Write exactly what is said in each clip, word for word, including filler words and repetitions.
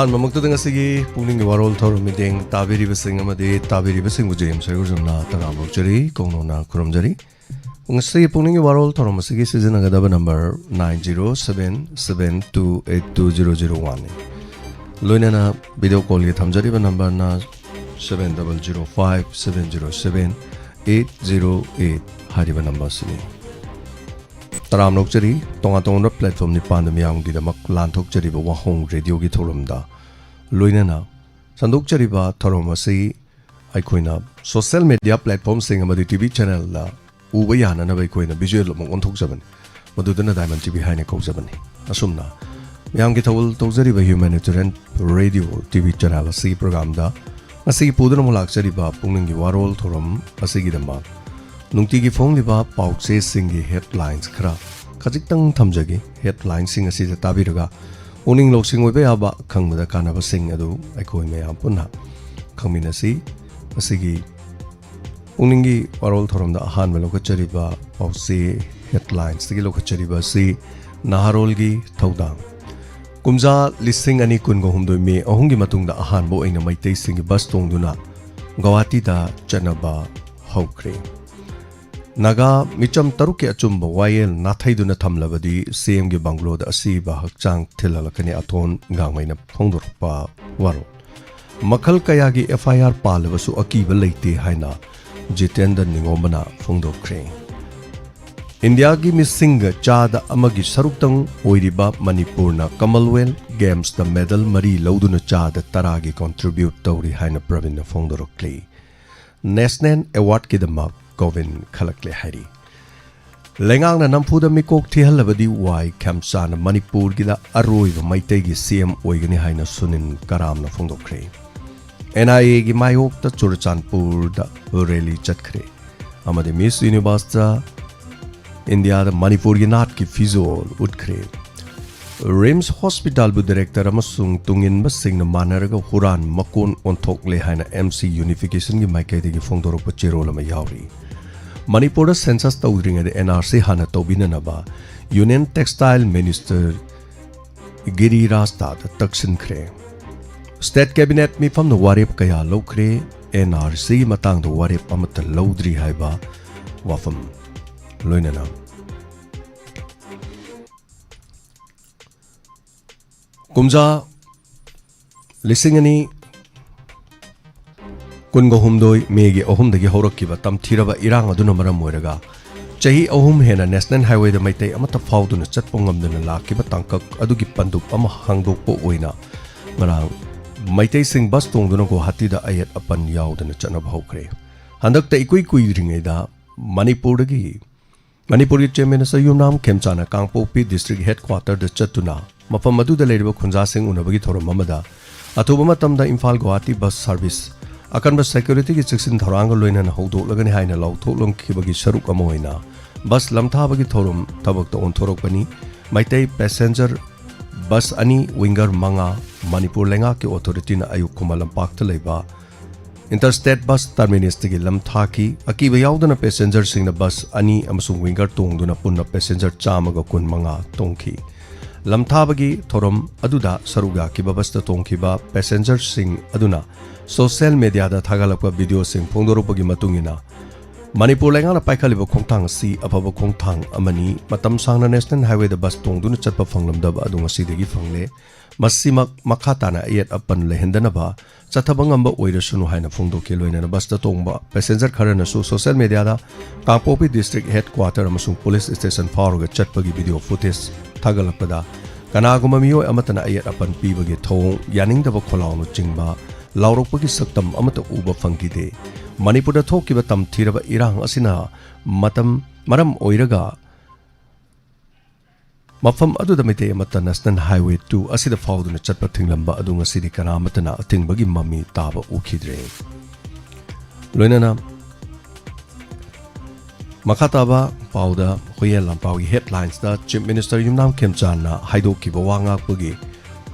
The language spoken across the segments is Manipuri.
ꯑꯍꯥꯟꯕꯃꯛꯇꯗ ꯉꯁꯤꯒꯤ ꯄꯨꯛꯅꯤꯡꯒꯤ ꯋꯥꯔꯣꯜ ꯊꯧꯔꯝ ꯃꯤꯠꯌꯦꯡ ꯇꯥꯕꯤꯔꯤꯕꯁꯤꯡ ꯑꯃꯗꯤ ꯇꯥꯕꯤꯔꯤꯕꯁꯤꯡꯕꯨ ꯖꯦ ꯑꯦꯝ ꯁꯔꯒꯨꯖꯝꯅ ꯇꯔꯥꯝꯅ ꯑꯣꯛꯆꯔꯤ, ꯀꯧꯅꯧꯅ ꯈꯨꯔꯨꯝꯖꯔꯤ꯫ ꯉꯁꯤꯒꯤ ꯄꯨꯛꯅꯤꯡꯒꯤ ꯋꯥꯔꯣꯜ ꯊꯧꯔꯝ ꯑꯁꯤꯒꯤ ꯁꯤꯖꯤꯟꯅꯒꯗꯕ number nine zero seven seven two eight two zero zero one ꯅꯤ꯫ ꯂꯣꯏꯅꯅ ꯚꯤꯗꯤꯑꯣ ꯀꯣꯜꯒꯤ ꯊꯝꯖꯔꯤꯕ ꯅꯝꯕꯔꯅ seven double zero five seven zero seven eight zero eight ꯍꯥꯏꯔꯤꯕ ꯅꯝꯕꯔꯁꯤꯅꯤ꯫ ꯇꯔꯥꯝꯅ ꯑꯣꯛꯆꯔꯤ꯫ ꯇꯣꯉꯥꯟ ꯇꯣꯉꯥꯟꯕ ꯄ꯭ꯂꯦꯠꯐꯣꯝ ꯅꯤꯄꯥꯟꯗ ꯃꯤꯌꯥꯝꯒꯤꯗꯃꯛ ꯂꯥꯟꯊꯣꯛꯆꯔꯤꯕ ꯋꯥꯍꯣꯡ ꯔꯦꯗꯤꯑꯣꯒꯤ ꯊꯧꯔꯝꯗ ꯂꯣꯏꯅꯅ ꯁꯟꯗꯣꯛꯆꯔꯤꯕ ꯊꯧꯔꯝ ꯑꯁꯤ ꯑꯩꯈꯣꯏꯅ ꯁꯣꯁꯤꯌꯦꯜ ꯃꯤꯗꯤꯌꯥ ꯄ꯭ꯂꯦꯠꯐꯣꯝꯁꯤꯡ ꯑꯃꯗꯤ ꯇꯤ ꯚꯤ ꯆꯦꯅꯦꯜꯗ ꯎꯕ ꯌꯥꯅꯅꯕ ꯑꯩꯈꯣꯏꯅ ꯚꯤꯖꯨꯑꯦꯜ ꯑꯃꯨꯛ ꯑꯣꯟꯊꯣꯛꯆꯕꯅꯤ꯫ ꯃꯗꯨꯗꯅ ꯗꯥꯏꯃꯟ ꯇꯤ ꯚꯤ ꯍꯥꯏꯅ ꯀꯧꯖꯕꯅꯤ꯫ ꯑꯁꯨꯝꯅ ꯃꯌꯥꯝꯒꯤ ꯊꯧꯒꯜ ꯇꯧꯖꯔꯤꯕ ꯍ꯭ꯌꯨꯃꯦꯅꯤꯇꯦꯔꯤꯌꯟ ꯔꯦꯗꯤꯑꯣ ꯇꯤ ꯚꯤ ꯆꯦꯅꯦꯜ ꯑꯁꯤꯒꯤ ꯄ꯭ꯔꯣꯒ꯭ꯔꯥꯝꯗ ꯉꯁꯤꯒꯤ ꯄꯨꯗꯨꯅ ꯑꯃꯨꯛ ꯂꯥꯛꯆꯔꯤꯕ ꯄꯨꯛꯅꯤꯡꯒꯤ ꯋꯥꯔꯣꯜ ꯊꯧꯔꯝ ꯑꯁꯤꯒꯤꯗꯃꯛ ꯅꯨꯡꯇꯤꯒꯤ ꯐꯣꯡꯂꯤꯕ ꯄꯥꯎꯆꯦꯁꯤꯡꯒꯤ ꯍꯦꯗꯂꯥꯏꯟꯁ ꯈꯔ ꯈꯖꯤꯛꯇꯪ ꯊꯝꯖꯒꯦ꯫ ꯍꯦꯗꯂꯥꯏꯟꯁꯤꯡ ꯑꯁꯤꯗ ꯇꯥꯕꯤꯔꯒ ꯄꯨꯛꯅꯤꯡ ꯂꯧꯁꯤꯡ ꯑꯣꯏꯕ ꯌꯥꯕ, ꯈꯪꯕꯗ ꯀꯥꯟꯅꯕꯁꯤꯡ ꯑꯗꯨ ꯑꯩꯈꯣꯏ ꯃꯌꯥꯝ ꯄꯨꯟꯅ ꯈꯪꯃꯤꯟꯅꯁꯤ꯫ ꯃꯁꯤꯒꯤ ꯄꯨꯛꯅꯤꯡꯒꯤ ꯋꯥꯔꯣꯜ ꯊꯧꯔꯝꯗ ꯑꯍꯥꯟꯕ ꯂꯧꯈꯠꯆꯔꯤꯕ ꯄꯥꯎꯆꯦ ꯍꯦꯗꯂꯥꯏꯟꯁꯇꯒꯤ ꯂꯧꯈꯠꯆꯔꯤꯕ ꯑꯁꯤ ꯅꯍꯥꯔꯣꯜꯒꯤ ꯊꯧꯗꯥꯡ꯫ ꯀꯨꯝꯖꯥ ꯂꯤꯁꯤꯡ ꯑꯅꯤ ꯀꯨꯟꯒ ꯍꯨꯝꯗꯣꯏ ꯃꯦ ꯑꯍꯨꯝꯒꯤ ꯃꯇꯨꯡꯗ ꯑꯍꯥꯟꯕ ꯑꯣꯏꯅ ꯃꯩꯇꯩꯁꯤꯡꯒꯤ ꯕꯁ ꯇꯣꯡꯗꯨꯅ ꯒꯧꯍꯥꯇꯤꯗ ꯆꯠꯅꯕ ꯍꯧꯈ꯭ꯔꯦ꯫ ꯅꯥꯒꯥ ꯃꯤꯆꯝ ꯇꯔꯨꯛꯀꯤ ꯑꯆꯨꯝꯕ ꯋꯥꯌꯦꯜ ꯅꯥꯊꯩꯗꯨꯅ ꯊꯝꯂꯕꯗꯤ ꯁꯤ ꯑꯦꯝꯒꯤ ꯕꯪꯒ꯭ꯂꯣꯗ ꯑꯁꯤꯕ ꯍꯛꯆꯥꯡ ꯊꯤꯜꯍꯜꯂꯛꯀꯅꯤ, ꯑꯊꯣꯟ ꯒꯥꯡꯃꯩꯅ ꯐꯣꯡꯗꯣꯔꯛꯄ ꯋꯥꯔꯣꯜ꯫ ꯃꯈꯜ ꯀꯌꯥꯒꯤ ꯑꯦꯐ ꯑꯥꯏ ꯑꯥꯔ ꯄꯥꯜꯂꯕꯁꯨ ꯑꯀꯤꯕ ꯂꯩꯇꯦ ꯍꯥꯏꯅ ꯖꯤꯇꯦꯟꯗ꯭ꯔ ꯅꯤꯉꯣꯝꯕꯅ ꯐꯣꯡꯗꯣꯛꯈ꯭ꯔꯦ꯫ ꯏꯟꯗꯤꯌꯥꯒꯤ ꯃꯤꯁꯤꯡꯒ ꯆꯥꯗ ꯑꯃꯒꯤ ꯁꯔꯨꯛꯇꯪ ꯑꯣꯏꯔꯤꯕ ꯃꯅꯤꯄꯨꯔꯅ ꯀꯃꯟꯋꯦꯜꯊ ꯒꯦꯝꯁꯇ ꯃꯦꯗꯜ ꯃꯔꯤ ꯂꯧꯗꯨꯅ ꯆꯥꯗ ꯇꯔꯥꯒꯤ ꯀꯣꯟꯇ꯭ꯔꯤꯕ꯭ꯌꯨꯠ ꯇꯧꯔꯤ ꯍꯥꯏꯅ ꯄ꯭ꯔꯕꯤꯟꯅ ꯐꯣꯡꯗꯣꯔꯛꯂꯤ꯫ ꯅꯦꯁꯅꯦꯜ ꯑꯦꯋꯥꯔꯗꯀꯤꯗꯃꯛ ꯒꯣꯕꯤꯟ ꯈꯜꯂꯛꯂꯦ ꯍꯥꯏꯔꯤ꯫ ꯂꯩꯉꯥꯛꯅ ꯅꯝꯐꯨꯗ ꯃꯤꯀꯣꯛ ꯊꯤꯍꯜꯂꯕꯗꯤ ꯋꯥꯏ ꯈꯦꯝꯆꯥꯅ ꯃꯅꯤꯄꯨꯔꯒꯤꯗ ꯑꯔꯣꯏꯕ ꯃꯩꯇꯩꯒꯤ ꯁꯤ ꯑꯦꯝ ꯑꯣꯏꯒꯅꯤ ꯍꯥꯏꯅ ꯁꯨꯅꯤꯜ ꯀꯔꯥꯝꯅ ꯐꯣꯡꯗꯣꯛꯈ꯭ꯔꯦ꯫ ꯑꯦꯟ ꯑꯥꯏ ꯑꯦꯒꯤ ꯃꯥꯌꯣꯛꯇ ꯆꯨꯔꯆꯥꯟꯄꯨꯔꯗ ꯔꯦꯂꯤ ꯆꯠꯈ꯭ꯔꯦ ꯑꯃꯗꯤ ꯃꯤꯁ ꯌꯨꯅꯤꯚꯔꯁꯇ ꯏꯟꯗꯤꯌꯥꯗ ꯃꯅꯤꯄꯨꯔꯒꯤ ꯅꯥꯠꯀꯤ ꯐꯤꯖꯣꯜ ꯎꯠꯈ꯭ꯔꯦ꯫ ꯔꯤꯝꯁ ꯍꯣꯁꯄꯤꯇꯥꯜꯕꯨ ꯗꯥꯏꯔꯦꯛꯇꯔ ꯑꯃꯁꯨꯡ ꯇꯨꯡꯏꯟꯕꯁꯤꯡꯅ ꯃꯥꯟꯅꯔꯒ ꯍꯨꯔꯥꯟ ꯃꯀꯣꯟ ꯑꯣꯟꯊꯣꯛꯂꯦ ꯍꯥꯏꯅ ꯑꯦꯝ ꯁꯤ ꯌꯨꯅꯤꯐꯤꯀꯦꯁꯟꯒꯤ ꯃꯥꯏꯀꯩꯗꯒꯤ ꯐꯣꯡꯗꯣꯔꯛꯄ ꯆꯦꯔꯣꯜ ꯑꯃ ꯌꯥꯎꯔꯤ꯫ ꯃꯅꯤꯄꯨꯔꯗ ꯁꯦꯟꯁꯁ ꯇꯧꯗ꯭ꯔꯤꯉꯩꯗ ꯑꯦꯟ ꯑꯥꯔ ꯁꯤ ꯍꯥꯟꯅ ꯇꯧꯕꯤꯅꯅꯕ ꯌꯨꯅꯤꯌꯟ ꯇꯦꯛꯁꯇꯥꯏꯜ ꯃꯤꯅꯤꯁꯇꯔ ꯒꯤꯔꯤꯔꯥꯖ ꯇꯥꯗ ꯇꯛꯁꯤꯟꯈ꯭ꯔꯦ꯫ State Cabinet ꯃꯤꯐꯝꯅ ꯋꯥꯔꯦꯞ ꯀꯌꯥ ꯂꯧꯈ꯭ꯔꯦ, ꯑꯦꯟ ꯑꯥꯔ ꯁꯤꯒꯤ ꯃꯇꯥꯡꯗ ꯋꯥꯔꯦꯞ ꯑꯃꯠꯇ ꯂꯧꯗ꯭ꯔꯤ ꯍꯥꯏꯕ ꯋꯥꯐꯝ ꯂꯣꯏꯅꯅ꯫ ꯀꯨꯝꯖꯥ ꯂꯤꯁꯤꯡ ꯑꯅꯤ ꯀꯨꯟꯒ ꯍꯨꯝꯗꯣꯏ ꯃꯦꯒꯤ ꯑꯍꯨꯝꯗꯒꯤ ꯍꯧꯔꯛꯈꯤꯕ ꯇꯝꯊꯤꯔꯕ ꯏꯔꯥꯡ ꯑꯗꯨꯅ ꯃꯔꯝ ꯑꯣꯏꯔꯒ ꯆꯍꯤ ꯑꯍꯨꯝ ꯍꯦꯟꯅ National Highwayꯗ ꯃꯩꯇꯩ ꯑꯃꯠꯇ ꯐꯥꯎꯗꯨꯅ ꯆꯠꯄ ꯉꯝꯗꯅ ꯂꯥꯛꯈꯤꯕ ꯇꯥꯡꯀꯛ ꯑꯗꯨꯒꯤ ꯄꯟꯗꯨꯞ ꯑꯃ ꯍꯥꯡꯗꯣꯛꯄ ꯑꯣꯏꯅ ꯉꯔꯥꯡ ꯃꯩꯇꯩꯁꯤꯡ ꯕꯁ ꯇꯣꯡꯗꯨꯅ ꯒꯨꯋꯥꯍꯥꯇꯤꯗ ꯑꯌꯦꯠ ꯑꯄꯟ ꯌꯥꯎꯗꯅ ꯆꯠꯅꯕ ꯍꯧꯈ꯭ꯔꯦ꯫ ꯍꯟꯗꯛꯇ ꯏꯀꯨꯏ ꯀꯨꯏꯗ꯭ꯔꯤꯉꯩꯗ ꯃꯅꯤꯄꯨꯔꯗꯒꯤ ꯃꯅꯤꯄꯨꯔꯒꯤ Chief Minister ꯌꯨꯝꯅꯥꯝ ꯈꯦꯝꯆꯥꯟꯅ ꯀꯥꯡꯄꯣꯛꯄꯤ District Headquarterꯗ ꯆꯠꯇꯨꯅ ꯃꯐꯝ ꯑꯗꯨꯗ ꯂꯩꯔꯤꯕ ꯈꯨꯟꯖꯥꯁꯤꯡ ꯎꯅꯕꯒꯤ ꯊꯧꯔꯝ ꯑꯃꯗ ꯑꯊꯨꯕ ꯃꯇꯝꯗ ꯏꯝꯐꯥꯜ ꯒꯨꯋꯥꯍꯥꯇꯤ bus service ꯑꯀꯟꯕ securityꯒꯤ ꯆꯦꯛꯁꯤꯟ ꯊꯧꯔꯥꯡꯒ ꯂꯣꯏꯅꯅ ꯍꯧꯗꯣꯛꯂꯒꯅꯤ ꯍꯥꯏꯅ ꯂꯥꯎꯊꯣꯛꯂꯝꯈꯤꯕꯒꯤ ꯁꯔꯨꯛ ꯑꯃ ꯑꯣꯏꯅ bus ꯂꯝꯊꯥꯕꯒꯤ ꯊꯧꯔꯝ ꯊꯕꯛꯇ ꯑꯣꯟꯊꯣꯔꯛꯄꯅꯤ꯫ ꯃꯩꯇꯩ passenger bus ꯑꯅꯤ, winger ꯃꯉꯥ, ꯃꯅꯤꯄꯨꯔ ꯂꯩꯉꯥꯛꯀꯤ authorityꯅ ꯑꯌꯨꯛ ꯈꯨꯃꯟ ꯂꯝꯄꯥꯛꯇ ꯂꯩꯕ Interstate bus terminusꯇꯒꯤ ꯂꯝ ꯊꯥꯈꯤ꯫ ꯑꯀꯤꯕ ꯌꯥꯎꯗꯅ passengerꯁꯤꯡꯅ bus ꯑꯅꯤ ꯑꯃꯁꯨꯡ winger ꯇꯣꯡꯗꯨꯅ ꯄꯨꯟꯅ passenger ꯆꯥꯝꯃꯒ ꯀꯨꯟꯃꯉꯥ ꯇꯣꯡꯈꯤ꯫ ꯂꯝꯊꯥꯕꯒꯤ ꯊꯧꯔꯝ ꯑꯗꯨꯗ ꯁꯔꯨꯛ ꯌꯥꯈꯤꯕ busꯇ ꯇꯣꯡꯈꯤꯕ passengerꯁꯤꯡ ꯑꯗꯨꯅ social mediaꯗ ꯊꯥꯒꯠꯂꯛꯄ videoꯁꯤꯡ ꯐꯣꯡꯗꯣꯔꯛꯄꯒꯤ ꯃꯇꯨꯡ ꯏꯟꯅ, ꯃꯅꯤꯄꯨꯔ ꯂꯩꯉꯥꯛꯅ ꯄꯥꯏꯈꯠꯂꯤꯕ ꯈꯣꯡꯊꯥꯡ ꯑꯁꯤ ꯑꯐꯕ ꯈꯣꯡꯊꯥꯡ ꯑꯃꯅꯤ꯫ ꯃꯇꯝ ꯁꯥꯡꯅ National Highwayꯗ bus ꯇꯣꯡꯗꯨꯅ ꯆꯠꯄ ꯐꯪꯂꯝꯗꯕ ꯑꯗꯨ ꯉꯁꯤꯗꯒꯤ ꯐꯪꯂꯦ꯫ ꯃꯁꯤꯃꯛ ꯃꯈꯥ ꯇꯥꯅ ꯑꯌꯦꯠ ꯑꯄꯟ ꯂꯩꯍꯟꯗꯅꯕ ꯆꯠꯊꯕ ꯉꯝꯕ ꯑꯣꯏꯔꯁꯅꯨ ꯍꯥꯏꯅ ꯐꯣꯡꯗꯣꯛꯈꯤ꯫ ꯂꯣꯏꯅꯅ busꯇ ꯇꯣꯡꯕ passenger ꯈꯔꯅꯁꯨ social mediaꯗ ꯀꯥꯡꯄꯣꯛꯄꯤ District Headquarter ꯑꯃꯁꯨꯡ police station ꯐꯥꯎꯔꯒ ꯆꯠꯄꯒꯤ video footage ꯊꯥꯒꯠꯂꯛꯄꯗ, ꯀꯅꯥꯒꯨꯝꯕ ꯃꯤꯑꯣꯏ ꯑꯃꯠꯇꯅ ꯑꯌꯦꯠ ꯑꯄꯟ ꯄꯤꯕꯒꯤ ꯊꯧꯑꯣꯡ, ꯌꯥꯅꯤꯡꯗꯕ ꯈꯣꯜꯂꯥꯎꯅꯆꯤꯡꯕ ꯂꯥꯎꯔꯛꯄꯒꯤ ꯁꯛꯇꯝ ꯑꯃꯠꯇ ꯎꯕ ꯐꯪꯈꯤꯗꯦ꯫ ꯃꯅꯤꯄꯨꯔꯗ ꯊꯣꯛꯈꯤꯕ ꯇꯝꯊꯤꯔꯕ ꯏꯔꯥꯡ ꯑꯁꯤꯅ ꯃꯇꯝ, ꯃꯔꯝ ꯑꯣꯏꯔꯒ ꯃꯐꯝ ꯑꯗꯨꯗ ꯃꯩꯇꯩ ꯑꯃꯠꯇ National Highway two ꯑꯁꯤꯗ ꯐꯥꯎꯗꯨꯅ ꯆꯠꯄ ꯊꯤꯡꯂꯝꯕ ꯑꯗꯨ ꯉꯁꯤꯗꯤ ꯀꯅꯥ ꯑꯃꯠꯇꯅ ꯑꯊꯤꯡꯕꯒꯤ ꯃꯃꯤ ꯇꯥꯕ ꯎꯈꯤꯗ꯭ꯔꯦ꯫ ꯂꯣꯏꯅꯅ ꯃꯈꯥ ꯇꯥꯕ ꯄꯥꯎꯗ ꯍꯨꯏꯌꯦꯟ ꯂꯥꯟꯄꯥꯎꯒꯤ headlinesꯇ Chief Minister ꯌꯨꯝꯅꯥꯝ ꯈꯦꯝꯆꯥꯟꯅ ꯍꯥꯏꯗꯣꯛꯈꯤꯕ ꯋꯥ ꯉꯥꯛꯄꯒꯤ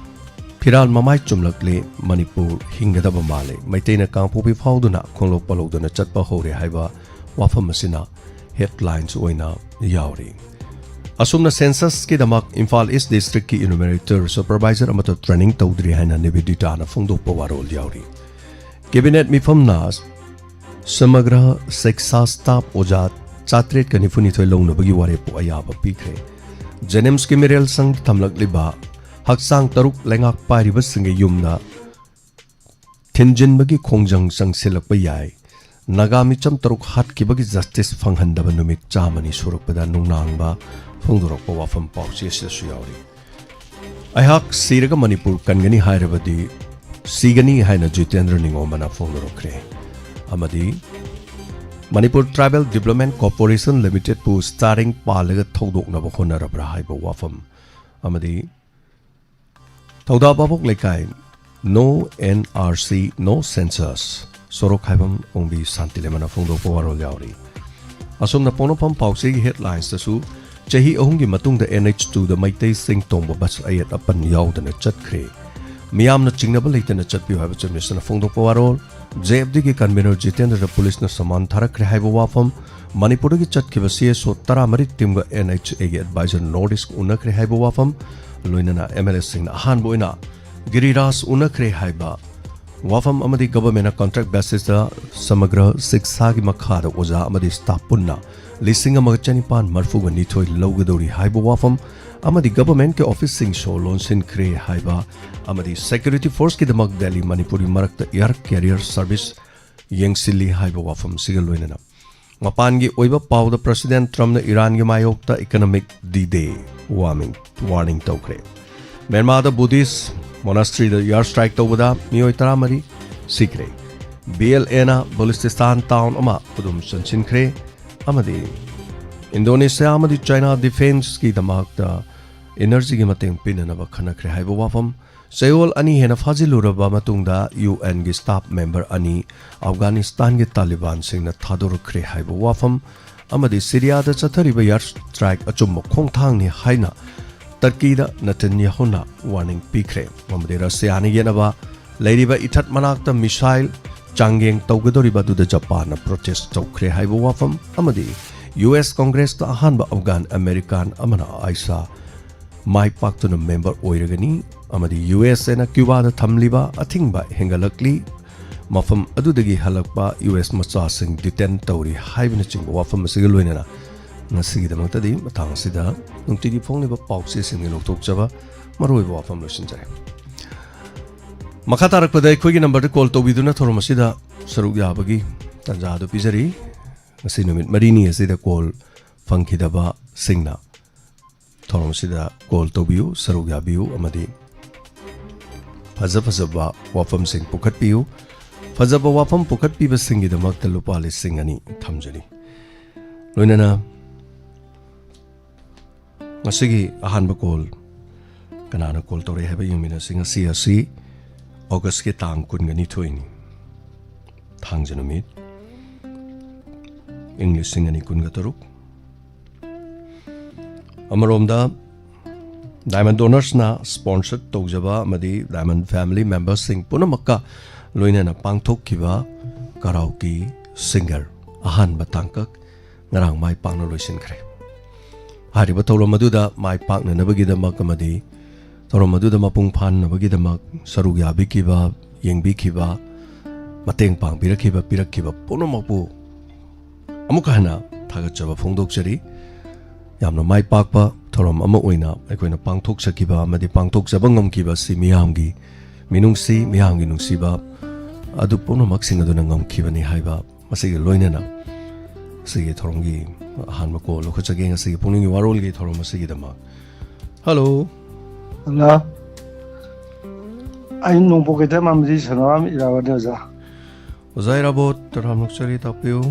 ꯐꯤꯔꯥꯜ ꯃꯃꯥꯏ ꯆꯨꯝꯂꯛꯂꯦ, ꯃꯅꯤꯄꯨꯔ ꯍꯤꯡꯒꯗꯕ ꯃꯥꯜꯂꯦ, ꯃꯩꯇꯩꯅ ꯀꯥꯡꯄꯣꯛꯄꯤ ꯐꯥꯎꯗꯨꯅ ꯈꯣꯡꯂꯣꯞ ꯄꯜꯍꯧꯗꯅ ꯆꯠꯄ ꯍꯧꯔꯦ ꯍꯥꯏꯕ ꯋꯥꯐꯝ ꯑꯁꯤꯅ headlines ꯑꯣꯏꯅ ꯌꯥꯎꯔꯤ꯫ ꯑꯁꯨꯝꯅ census ꯀꯤꯗꯃꯛ ꯏꯝꯐꯥꯜ ꯏꯁ ꯗꯤꯁꯇ꯭ꯔꯤꯛꯀꯤ ꯏꯅꯨꯃꯦꯔꯦꯇꯔ, ꯁꯨꯄꯔꯚꯥꯏꯖꯔ ꯑꯃꯠꯇ ꯇ꯭ꯔꯦꯅꯤꯡ ꯇꯧꯗ꯭ꯔꯤ ꯍꯥꯏꯅ ꯅꯤꯕꯦꯗꯤꯇꯥꯅ ꯐꯣꯡꯗꯣꯛꯄ ꯋꯥꯔꯣꯜ ꯌꯥꯎꯔꯤ꯫ ꯀꯦꯕꯤꯅꯦꯠ ꯃꯤꯐꯝꯅ ꯁꯃꯒ꯭ꯔ ꯁꯤꯛꯁꯥ ꯁ꯭ꯇꯥꯐ ꯑꯣꯖꯥ ꯆꯥꯇ꯭ꯔꯦꯠꯀ ꯅꯤꯐꯨꯅꯤꯊꯣꯏ ꯂꯧꯅꯕꯒꯤ ꯋꯥꯔꯦꯞꯄꯨ ꯑꯌꯥꯕ ꯄꯤꯈ꯭ꯔꯦ꯫ ꯖꯦꯅꯤꯝꯁꯀꯤ ꯃꯤꯔꯦꯜ ꯁꯪꯗ ꯊꯝꯂꯛꯂꯤꯕ ꯍꯛꯆꯥꯡ ꯇꯔꯨꯛ ꯂꯩꯉꯥꯛ ꯄꯥꯏꯔꯤꯕꯁꯤꯡꯒꯤ ꯌꯨꯝꯗ ꯊꯤꯟꯖꯤꯟꯕꯒꯤ ꯈꯣꯡꯖꯪ ꯆꯪꯁꯤꯜꯂꯛꯄ ꯌꯥꯏ꯫ ꯅꯥꯒꯥ ꯃꯤꯆꯝ ꯇꯔꯨꯛ ꯍꯥꯠꯈꯤꯕꯒꯤ ꯖꯁꯇꯤꯁ ꯐꯪꯍꯟꯗꯕ ꯅꯨꯃꯤꯠ ꯆꯥꯝꯃꯅꯤ ꯁꯨꯔꯛꯄꯗ ꯅꯨꯡꯅꯥꯡꯕ ꯐꯣꯡꯗꯣꯔꯛꯄ ꯋꯥꯐꯝ ꯄꯥꯎꯆꯦ ꯑꯁꯤꯗꯁꯨ ꯌꯥꯎꯔꯤ꯫ ꯑꯩꯍꯥꯛ ꯁꯤꯔꯒ ꯃꯅꯤꯄꯨꯔ ꯀꯟꯒꯅꯤ ꯍꯥꯏꯔꯕꯗꯤ ꯁꯤꯒꯅꯤ ꯍꯥꯏꯅ ꯖꯤꯇꯦꯟꯗ꯭ꯔ ꯅꯤꯉꯣꯝꯕꯅ ꯐꯣꯡꯗꯣꯔꯛꯈ꯭ꯔꯦ꯫ ꯑꯃꯗꯤ ꯃꯅꯤꯄꯨꯔ ꯇ꯭ꯔꯥꯏꯕꯦꯜ ꯗꯤꯕ꯭ꯂꯞꯃꯦꯟ ꯀꯣꯔꯄꯣꯔꯦꯁꯟ ꯂꯤꯃꯤꯇꯦꯠꯄꯨ ꯁ꯭ꯇꯥꯔꯤꯡ ꯄꯥꯜꯂꯒ ꯊꯧꯗꯣꯛꯅꯕ ꯍꯣꯠꯅꯔꯕ꯭ꯔꯥ ꯍꯥꯏꯕ ꯋꯥꯐꯝ, ꯑꯃꯗꯤ ꯊꯧꯗꯥ ꯚꯥꯕꯣꯛ ꯂꯩꯀꯥꯏ, "No N R C, no census", ꯁꯣꯔꯣꯛ ꯈꯥꯏꯕꯝ ꯑꯣꯡꯕꯤ ꯁꯥꯟꯇꯤꯂꯦꯃꯅ ꯐꯣꯡꯗꯣꯛꯄ ꯋꯥꯔꯣꯜ ꯌꯥꯎꯔꯤ꯫ ꯑꯁꯣꯝꯅ ꯄꯣꯛꯅꯐꯝ ꯄꯥꯎꯆꯦꯒꯤ ꯍꯦꯗꯂꯥꯏꯟꯁꯇꯁꯨ ꯆꯍꯤ ꯑꯍꯨꯝꯒꯤ ꯃꯇꯨꯡꯗ N H two ꯗ ꯃꯩꯇꯩꯁꯤꯡ ꯇꯣꯡꯕ ꯕꯁ ꯑꯌꯦꯠ ꯑꯄꯟ ꯌꯥꯎꯗꯅ ꯆꯠꯈ꯭ꯔꯦ꯫ ꯃꯤꯌꯥꯝꯅ ꯆꯤꯡꯅꯕ ꯂꯩꯇꯅ ꯆꯠꯄꯤꯌꯨ ꯍꯥꯏꯕ ꯆꯦ ꯃꯤꯅꯤꯁꯇꯔꯅ ꯐꯣꯡꯗꯣꯛꯄ ꯋꯥꯔꯣꯜ꯫ J F D ꯒꯤ ꯀꯟꯚꯤꯅꯔ ꯖꯤꯇꯦꯟꯗ꯭ꯔꯗ ꯄꯨꯂꯤꯁꯅ ꯁꯃꯥꯟ ꯊꯥꯔꯛꯈ꯭ꯔꯦ ꯍꯥꯏꯕ ꯋꯥꯐꯝ, ꯃꯅꯤꯄꯨꯔꯗꯒꯤ ꯆꯠꯈꯤꯕ C S O ꯇꯔꯥꯃꯔꯤ ꯇꯤꯝꯒ N H A ꯒꯤ ꯑꯦꯗꯚꯥꯏꯖꯔ ꯅꯣꯔꯠ ꯏꯁ ꯎꯅꯈ꯭ꯔꯦ ꯍꯥꯏꯕ ꯋꯥꯐꯝ, ꯂꯣꯏꯅꯅ M L A ꯁꯤꯡꯅ ꯑꯍꯥꯟꯕ ꯑꯣꯏꯅ ꯒꯤꯔꯤꯔꯥꯖ ꯎꯅꯈ꯭ꯔꯦ ꯍꯥꯏꯕ ꯋꯥꯐꯝ ꯑꯃꯗꯤ ꯒꯚꯔꯟꯃꯦꯟꯠꯅ ꯀꯟꯇ꯭ꯔꯦꯛ ꯕꯦꯁꯤꯁꯇ ꯁꯃꯒ꯭ꯔ ꯁꯤꯛꯁꯥꯒꯤ ꯃꯈꯥꯗ ꯑꯣꯖꯥ ꯑꯃꯗꯤ ꯁ꯭ꯇꯥꯐ ꯄꯨꯟꯅ ꯂꯤꯁꯤꯡ ꯑꯃꯒ ꯆꯅꯤꯄꯥꯟ ꯃꯔꯤꯐꯨꯒ ꯅꯤꯊꯣꯏ ꯂꯧꯒꯗꯧꯔꯤ ꯍꯥꯏꯕ ꯋꯥꯐꯝ ꯑꯃꯗꯤ ꯒꯚꯔꯟꯃꯦꯟꯠꯀꯤ ꯑꯣꯐꯤꯁꯁꯤꯡꯁꯨ ꯂꯣꯟꯁꯤꯟꯈ꯭ꯔꯦ ꯍꯥꯏꯕ ꯑꯃꯗꯤ ꯁꯦꯀ꯭ꯌꯨꯔꯤꯇꯤ ꯐꯣꯔꯁꯀꯤꯗꯃꯛ ꯗꯦꯜꯂꯤ ꯃꯅꯤꯄꯨꯔꯤ ꯃꯔꯛꯇ ꯑꯦꯌꯔ ꯀꯦꯔꯤꯌꯔ ꯁꯔꯚꯤꯁ ꯌꯦꯡꯁꯤꯜꯂꯤ ꯍꯥꯏꯕ ꯋꯥꯐꯝꯁꯤꯒ ꯂꯣꯏꯅꯅ ꯃꯄꯥꯟꯒꯤ ꯑꯣꯏꯕ ꯄꯥꯎꯗ ꯄ꯭ꯔꯁꯤꯗꯦꯟꯠ ꯇ꯭ꯔꯝꯞꯅ ꯏꯔꯥꯟꯒꯤ ꯃꯥꯌꯣꯛꯇ ꯏꯀꯅꯣꯃꯤꯛ ꯗꯤ ꯗꯦ ꯋꯥꯔꯅꯤꯡ, ꯋꯥꯔꯅꯤꯡ ꯇꯧꯈ꯭ꯔꯦ꯫ ꯃ꯭ꯌꯥꯟꯃꯥꯔꯗ ꯕꯨꯙꯤꯁꯠ ꯃꯣꯅꯥꯁꯇ꯭ꯔꯤꯗ ꯑꯦꯌꯔ ꯁ꯭ꯇ꯭ꯔꯥꯏꯛ ꯇꯧꯕꯗ ꯃꯤꯑꯣꯏ ꯇꯔꯥꯃꯔꯤ ꯁꯤꯈ꯭ꯔꯦ꯫ B L A ꯅ ꯕꯂꯨꯆꯤꯁꯇꯥꯟ ꯇꯥꯎꯟ ꯑꯃ ꯈꯨꯗꯨꯝ ꯆꯟꯁꯤꯟꯈ꯭ꯔꯦ꯫ ꯑꯃꯗꯤ ꯏꯟꯗꯣꯅꯦꯁꯤꯌꯥ ꯑꯃꯗꯤ ꯆꯥꯏꯅꯥ ꯗꯤꯐꯦꯟꯁꯀꯤꯗꯃꯛꯇ ꯏꯅꯔꯖꯤꯒꯤ ꯃꯇꯦꯡ ꯄꯤꯅꯅꯕ ꯈꯟꯅꯈ꯭ꯔꯦ ꯍꯥꯏꯕ ꯋꯥꯐꯝ꯫ ꯆꯌꯣꯜ ꯑꯅꯤ ꯍꯦꯟꯅ ꯐꯥꯖꯤꯜꯂꯨꯔꯕ ꯃꯇꯨꯡꯗ U N ꯒꯤ ꯁ꯭ꯇꯥꯐ ꯃꯦꯝꯕꯔ ꯑꯅꯤ ꯑꯐꯒꯥꯅꯤꯁꯇꯥꯟꯒꯤ ꯇꯥꯂꯤꯕꯥꯟꯁꯤꯡꯅ ꯊꯥꯗꯣꯔꯛꯈ꯭ꯔꯦ ꯍꯥꯏꯕ ꯋꯥꯐꯝ ꯑꯃꯗꯤ ꯁꯤꯔꯤꯌꯥꯗ ꯆꯠꯊꯔꯤꯕ ꯑꯦꯌꯔ ꯁ꯭ꯇ꯭ꯔꯥꯏꯛ ꯑꯆꯨꯝꯕ ꯈꯣꯡꯊꯥꯡꯅꯤ ꯍꯥꯏꯅ ꯇꯔꯀꯤꯗ ꯅꯦꯇꯟꯌꯥꯍꯨꯅ ꯋꯥꯔꯅꯤꯡ ꯄꯤꯈ꯭ꯔꯦ꯫ ꯑꯃꯗꯤ ꯔꯁꯤꯌꯥꯅ ꯌꯦꯠꯅꯕ ꯂꯩꯔꯤꯕ ꯏꯊꯠ ꯃꯅꯥꯛꯇ ꯃꯤꯁꯥꯏꯜ ꯆꯥꯡꯌꯦꯡ ꯇꯧꯒꯗꯧꯔꯤꯕ ꯑꯗꯨꯗ ꯖꯄꯥꯟꯅ ꯄ꯭ꯔꯣꯇꯦꯁ ꯇꯧꯈ꯭ꯔꯦ ꯍꯥꯏꯕ ꯋꯥꯐꯝ ꯑꯃꯗꯤ ꯌꯨ ꯑꯦꯁ ꯀꯣꯡꯒ꯭ꯔꯦꯁꯇ ꯑꯍꯥꯟꯕ ꯑꯐꯒꯥꯟ ꯑꯃꯦꯔꯤꯀꯥꯟ ꯑꯃꯅ ꯑꯥꯏꯁꯥ ꯃꯥꯏ ꯄꯥꯛꯇꯨꯅ ꯃꯦꯝꯕꯔ ꯑꯣꯏꯔꯒꯅꯤ ꯑꯃꯗꯤ ꯌꯨ ꯑꯦꯁ ꯑꯦꯅ ꯀ꯭ꯌꯨꯕꯥꯗ ꯊꯝꯂꯤꯕ ꯑꯊꯤꯡꯕ ꯍꯦꯟꯒꯠꯂꯛꯂꯤ꯫ ꯃꯐꯝ ꯑꯗꯨꯗꯒꯤ ꯍꯜꯂꯛꯄ ꯌꯨ ꯑꯦꯁ ꯃꯆꯥꯁꯤꯡ ꯗꯤꯇꯦꯟ ꯇꯧꯔꯤ ꯍꯥꯏꯕꯅꯆꯤꯡꯕ ꯋꯥꯐꯝ ꯑꯁꯤꯒ ꯂꯣꯏꯅꯅ ꯉꯁꯤꯒꯤꯗꯃꯛꯇꯗꯤ ꯃꯇꯥꯡ ꯑꯁꯤꯗ ꯅꯨꯡꯇꯤꯒꯤ ꯐꯣꯡꯂꯤꯕ ꯄꯥꯎꯆꯦꯁꯤꯡꯒꯤ ꯂꯧꯊꯣꯛꯆꯕ ꯃꯔꯨꯑꯣꯏꯕ ꯋꯥꯐꯝ ꯂꯣꯏꯁꯤꯟꯖꯔꯦ꯫ ꯃꯈꯥ ꯇꯥꯔꯛꯄꯗ ꯑꯩꯈꯣꯏꯒꯤ ꯅꯝꯕꯔꯗ ꯀꯣꯜ ꯇꯧꯕꯤꯗꯨꯅ ꯊꯧꯔꯝ ꯑꯁꯤꯗ ꯁꯔꯨꯛ ꯌꯥꯕꯒꯤ ꯇꯥꯟꯖꯥ ꯑꯗꯨ ꯄꯤꯖꯔꯤ꯫ ꯉꯁꯤ ꯅꯨꯃꯤꯠ ꯃꯔꯤꯅꯤ ꯑꯁꯤꯗ ꯀꯣꯜ ꯐꯪꯈꯤꯗꯕꯁꯤꯡꯅ ꯊꯧꯔꯝ ꯑꯁꯤꯗ ꯀꯣꯜ ꯇꯧꯕꯤꯌꯨ, ꯁꯔꯨꯛ ꯌꯥꯕꯤꯌꯨ ꯑꯃꯗꯤ ꯐꯖ ꯐꯖꯕ ꯋꯥꯐꯝꯁꯤꯡ ꯄꯨꯈꯠꯄꯤꯌꯨ꯫ ꯐꯖꯕ ꯋꯥꯐꯝ ꯄꯨꯈꯠꯄꯤꯕꯁꯤꯡꯒꯤꯗꯃꯛꯇ ꯂꯨꯄꯥ ꯂꯤꯁꯤꯡ ꯑꯅꯤ ꯊꯝꯖꯔꯤ꯫ ꯂꯣꯏꯅꯅ ꯉꯁꯤꯒꯤ ꯑꯍꯥꯟꯕ ꯀꯣꯜ ꯀꯅꯥꯅ ꯀꯣꯜ ꯇꯧꯔꯛꯏ ꯍꯥꯏꯕ ꯌꯦꯡꯃꯤꯟꯅꯁꯤ꯫ ꯉꯁꯤ ꯑꯁꯤ ꯑꯣꯒꯁꯀꯤ ꯇꯥꯡ ꯀꯨꯟꯒ ꯅꯤꯊꯣꯏꯅꯤ, ꯊꯥꯡꯖ ꯅꯨꯃꯤꯠ, ꯏꯪ ꯂꯤꯁꯤꯡ ꯑꯅꯤ ꯀꯨꯟꯒ ꯇꯔꯨꯛ꯫ ꯑꯃꯔꯣꯝꯗ ꯗꯥꯏꯃꯟ ꯗꯣꯅꯔꯁꯅ ꯁ꯭ꯄꯣꯟꯁꯔ ꯇꯧꯖꯕ ꯑꯃꯗꯤ ꯗꯥꯏꯃꯟ ꯐꯦꯃꯤꯂꯤ ꯃꯦꯝꯕꯔꯁꯤꯡ ꯄꯨꯝꯅꯃꯛꯀ ꯂꯣꯏꯅꯅ ꯄꯥꯡꯊꯣꯛꯈꯤꯕ ꯀꯔꯥꯎꯀꯤ ꯁꯤꯡꯒꯔ ꯑꯍꯥꯟꯕ ꯇꯥꯡꯀꯛ ꯉꯔꯥꯡ ꯃꯥꯏ ꯄꯥꯛꯅ ꯂꯣꯏꯁꯤꯟꯈ꯭ꯔꯦ꯫ ꯍꯥꯏꯔꯤꯕ ꯊꯧꯔꯝ ꯑꯗꯨꯗ ꯃꯥꯏ ꯄꯥꯛꯅꯅꯕꯒꯤꯗꯃꯛ ꯑꯃꯗꯤ ꯊꯧꯔꯝ ꯑꯗꯨꯗ ꯃꯄꯨꯡ ꯐꯥꯍꯟꯅꯕꯒꯤꯗꯃꯛ ꯁꯔꯨꯛ ꯌꯥꯕꯤꯈꯤꯕ, ꯌꯦꯡꯕꯤꯈꯤꯕ, ꯃꯇꯦꯡ ꯄꯥꯡꯕꯤꯔꯛꯈꯤꯕ, ꯄꯤꯔꯛꯈꯤꯕ ꯄꯨꯝꯅꯃꯛꯄꯨ ꯑꯃꯨꯛꯀ ꯍꯟꯅ ꯊꯥꯒꯠꯆꯕ ꯐꯣꯡꯗꯣꯛꯆꯔꯤ꯫ ꯌꯥꯝꯅ ꯃꯥꯏ ꯄꯥꯛꯄ ꯊꯧꯔꯝ ꯑꯃ ꯑꯣꯏꯅ ꯑꯩꯈꯣꯏꯅ ꯄꯥꯡꯊꯣꯛꯆꯈꯤꯕ ꯑꯃꯗꯤ ꯄꯥꯡꯊꯣꯛꯆꯕ ꯉꯝꯈꯤꯕ ꯑꯁꯤ ꯃꯤꯌꯥꯝꯒꯤ ꯃꯤꯅꯨꯡꯁꯤ, ꯃꯤꯌꯥꯝꯒꯤ ꯅꯨꯡꯁꯤꯕ ꯑꯗꯨ ꯄꯨꯝꯅꯃꯛꯁꯤꯡ ꯑꯗꯨꯅ ꯉꯝꯈꯤꯕꯅꯤ ꯍꯥꯏꯕ ꯃꯁꯤꯒ ꯂꯣꯏꯅꯅ ꯉꯁꯤꯒꯤ ꯊꯧꯔꯝꯒꯤ ꯑꯍꯥꯟꯕ ꯀꯣꯜ ꯂꯧꯈꯠꯆꯒꯦ꯫ ꯉꯁꯤꯒꯤ ꯄꯨꯛꯅꯤꯡꯒꯤ ꯋꯥꯔꯣꯜꯒꯤ ꯊꯧꯔꯝ ꯑꯁꯤꯒꯤꯗꯃꯛ꯫ ꯍꯜꯂꯣ꯫ ꯍꯜꯂꯣ꯫ ꯑꯩ ꯅꯣꯡꯄꯣꯛ ꯀꯩꯊꯦꯜ ꯃꯥꯟꯕꯗꯤ ꯁꯅꯥꯔꯥꯝ ꯏꯔꯥꯕꯣꯠꯅꯦ, ꯑꯣꯖꯥ꯫ ꯑꯣꯖꯥ ꯏꯔꯥꯕꯣꯠ, ꯇꯔꯥꯝꯅ ꯑꯣꯛꯆꯔꯤ, ꯇꯥꯛꯄꯤꯌꯨ꯫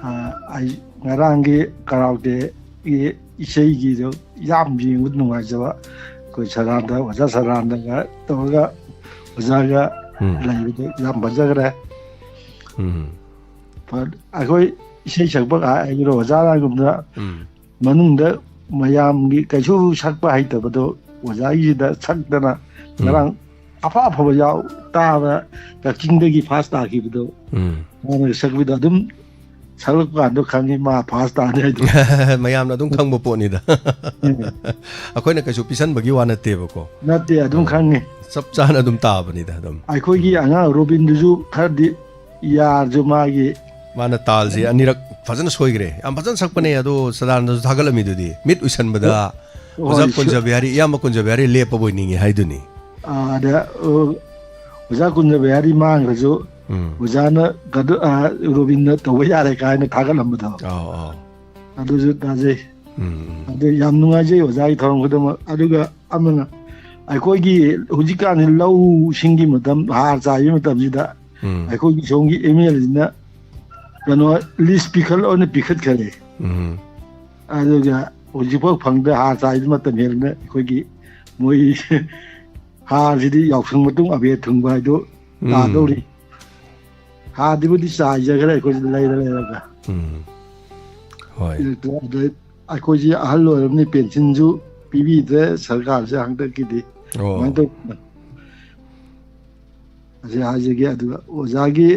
ꯑ, ꯑꯩ ꯉꯔꯥꯡꯒꯤ ꯀꯔꯥꯎꯀꯦꯒꯤ ꯏꯁꯩꯒꯤꯗꯣ ꯌꯥꯝ ꯌꯦꯡꯕ ꯅꯨꯡꯉꯥꯏꯖꯕ꯫ ꯑꯩꯈꯣꯏ ꯁꯗꯥꯅꯟꯗ, ꯑꯣꯖꯥ ꯁꯗꯥꯅꯟꯗꯒ ꯇꯧꯔꯒ ꯑꯣꯖꯥꯒ ꯎꯝ꯫ ꯂꯩꯕꯗꯣ ꯌꯥꯝ ꯐꯖꯈ꯭ꯔꯦ꯫ ꯎꯝ꯫ ꯐ-, ꯑꯩꯈꯣꯏ ꯏꯁꯩ ꯁꯛꯄ ꯍꯥꯏꯒꯗ꯭ꯔꯣ, ꯑꯣꯖꯥ ꯔꯥꯏꯒꯨꯝꯗ ꯎꯝ꯫ ꯃꯅꯨꯡꯗ ꯃꯌꯥꯝꯒꯤ ꯀꯩꯁꯨ ꯁꯛꯄ ꯍꯩꯇꯕꯗꯣ ꯑꯣꯖꯥꯒꯤꯁꯤꯗ ꯁꯛꯇꯅ ꯎꯝ꯫ ꯉꯔꯥꯡ ꯑꯐ ꯑꯐꯕ ꯌꯥꯎ ꯇꯥꯕ, ꯀꯛꯆꯤꯡꯗꯒꯤ ꯐꯥꯔꯁ ꯇꯥꯈꯤꯕꯗꯣ ꯎꯝ꯫ ꯃꯥꯅ ꯁꯛꯄꯗꯣ ꯑꯗꯨꯝ ꯁꯛꯂꯛꯄ ꯀꯥꯟꯗ ꯈꯪꯉꯤ ꯃꯥ ꯐꯥꯔꯁ ꯇꯥꯅꯤ ꯍꯥꯏꯗꯣ꯫ ꯃꯌꯥꯝꯅ ꯑꯗꯨꯝ ꯈꯪꯕ ꯄꯣꯠꯅꯤꯗ꯫ ꯎꯝ꯫ ꯑꯩꯈꯣꯏꯅ ꯀꯩꯁꯨ ꯄꯤꯁꯟꯕꯒꯤ ꯋꯥ ꯅꯠꯇꯦꯕꯀꯣ꯫ ꯅꯠꯇꯦ, ꯑꯗꯨꯝ ꯑꯥ, ꯈꯪꯉꯤ꯫ ꯆꯞ ꯆꯥꯅ ꯑꯗꯨꯝ ꯇꯥꯕꯅꯤꯗ ꯑꯗꯨꯝ꯫ ꯑꯩꯈꯣꯏꯒꯤ ꯑꯉꯥꯡ ꯔꯣꯕꯤꯟꯗꯨꯁꯨ ꯈꯔꯗꯤ ꯌꯥꯔꯁꯨ ꯃꯥꯒꯤ ꯃꯥꯅ ꯇꯥꯜꯁꯦ ꯑꯅꯤꯔꯛ ꯐꯖꯅ ꯁꯣꯏꯈ꯭ꯔꯦ꯫ ꯌꯥꯝ ꯐꯖꯅ ꯁꯛꯄꯅꯦ꯫ ꯑꯗꯣ ꯁꯗꯥꯅꯟꯗꯁꯨ ꯊꯥꯒꯠꯂꯝꯃꯤꯗꯨꯗꯤ, ꯃꯤꯠ ꯎꯏꯁꯟꯕꯗ ꯍꯣꯏ, ꯑꯣꯖꯥ ꯁꯨ- ꯀꯨꯟꯖꯕꯤꯍꯥꯔꯤ, ꯏꯌꯥꯝꯕ ꯀꯨꯟꯖꯕꯤꯍꯥꯔꯤ ꯂꯦꯞꯄꯕꯣꯏ ꯅꯤꯡꯉꯤ ꯍꯥꯏꯗꯨꯅꯤ꯫ ꯑꯥ, ꯑꯗ, ꯑꯣ, ꯑꯣꯖꯥ ꯀꯨꯟꯖꯕꯤꯍꯥꯔꯤ ꯃꯥꯡꯈ꯭ꯔꯁꯨ ꯎꯝ꯫ ꯑꯣꯖꯥꯅ ꯀꯗꯨ-, ꯑꯥ, ꯔꯣꯕꯤꯟꯅ ꯇꯧꯕ ꯌꯥꯔꯦ ꯀꯥꯏꯅ ꯊꯥꯒꯠꯂꯝꯕꯗꯣ꯫ ꯑꯧ, ꯑꯧ꯫ ꯑꯗꯨꯁꯨ ꯇꯥꯖꯩ꯫ ꯎꯝ, ꯎꯝ꯫ ꯑꯗꯨ ꯌꯥꯝ ꯅꯨꯡꯉꯥꯏꯖꯩ ꯑꯣꯖꯥꯒꯤ ꯊꯧꯔꯝ ꯈꯨꯗꯤꯡꯃꯛ꯫ ꯑꯗꯨꯒ ꯑꯃꯅ ꯑꯩꯈꯣꯏꯒꯤ ꯍꯧꯖꯤꯛꯀꯥꯟꯁꯤ ꯂꯧꯁꯤꯡꯒꯤ ꯃꯇꯝ, ꯍꯥꯔ ꯆꯥꯏꯕ ꯃꯇꯝꯁꯤꯗ ꯎꯝ꯫ ꯑꯩꯈꯣꯏꯒꯤ ꯁꯣꯝꯒꯤ ꯑꯦꯝ ꯑꯦꯜ ꯑꯦꯁꯤꯅ ꯀꯩꯅꯣ ꯂꯤꯁ ꯄꯤꯈꯠꯂꯣꯅ ꯄꯤꯈꯠꯈꯔꯦ꯫ ꯎꯝ꯫ ꯑꯗꯨꯒ ꯍꯧꯖꯤꯛꯐꯥꯎ ꯐꯪꯗ꯭ꯔꯦ꯫ ꯍꯥꯔ ꯆꯥꯏꯕ ꯃꯇꯝ ꯍꯦꯜꯂꯦꯅ ꯑꯩꯈꯣꯏꯒꯤ ꯃꯣꯏ ꯍꯥꯔꯁꯤꯗꯤ ꯌꯥꯎꯁꯪ ꯃꯇꯨꯡ ꯑꯕꯦꯔ ꯊꯨꯡꯕ ꯍꯥꯏꯗꯣ ꯎꯝ꯫ ꯇꯥꯗꯧꯔꯤ꯫ ꯍꯥꯔꯗꯤꯕꯨꯗꯤ ꯆꯥꯏꯖꯈ꯭ꯔꯦ ꯑꯩꯈꯣꯏꯁꯨ ꯂꯩꯔ ꯂꯩꯔꯒ꯫ ꯎꯝ꯫ ꯍꯣꯏ꯫ ꯑꯗꯩ ꯑꯩꯈꯣꯏꯁꯤ ꯑꯍꯜ ꯑꯣꯏꯔꯕꯅꯤ, ꯄꯦꯟꯁꯤꯟꯁꯨ ꯄꯤꯕꯤꯗ꯭ꯔꯦ ꯁꯔꯀꯥꯔꯁꯦ ꯍꯟꯗꯛꯀꯤꯗꯤ꯫ ꯑꯣ꯫ ꯀꯃꯥꯏꯅ ꯇꯧꯕꯅꯣ? ꯑꯁꯤ ꯍꯥꯏꯖꯒꯦ꯫ ꯑꯗꯨꯒ ꯑꯣꯖꯥꯒꯤ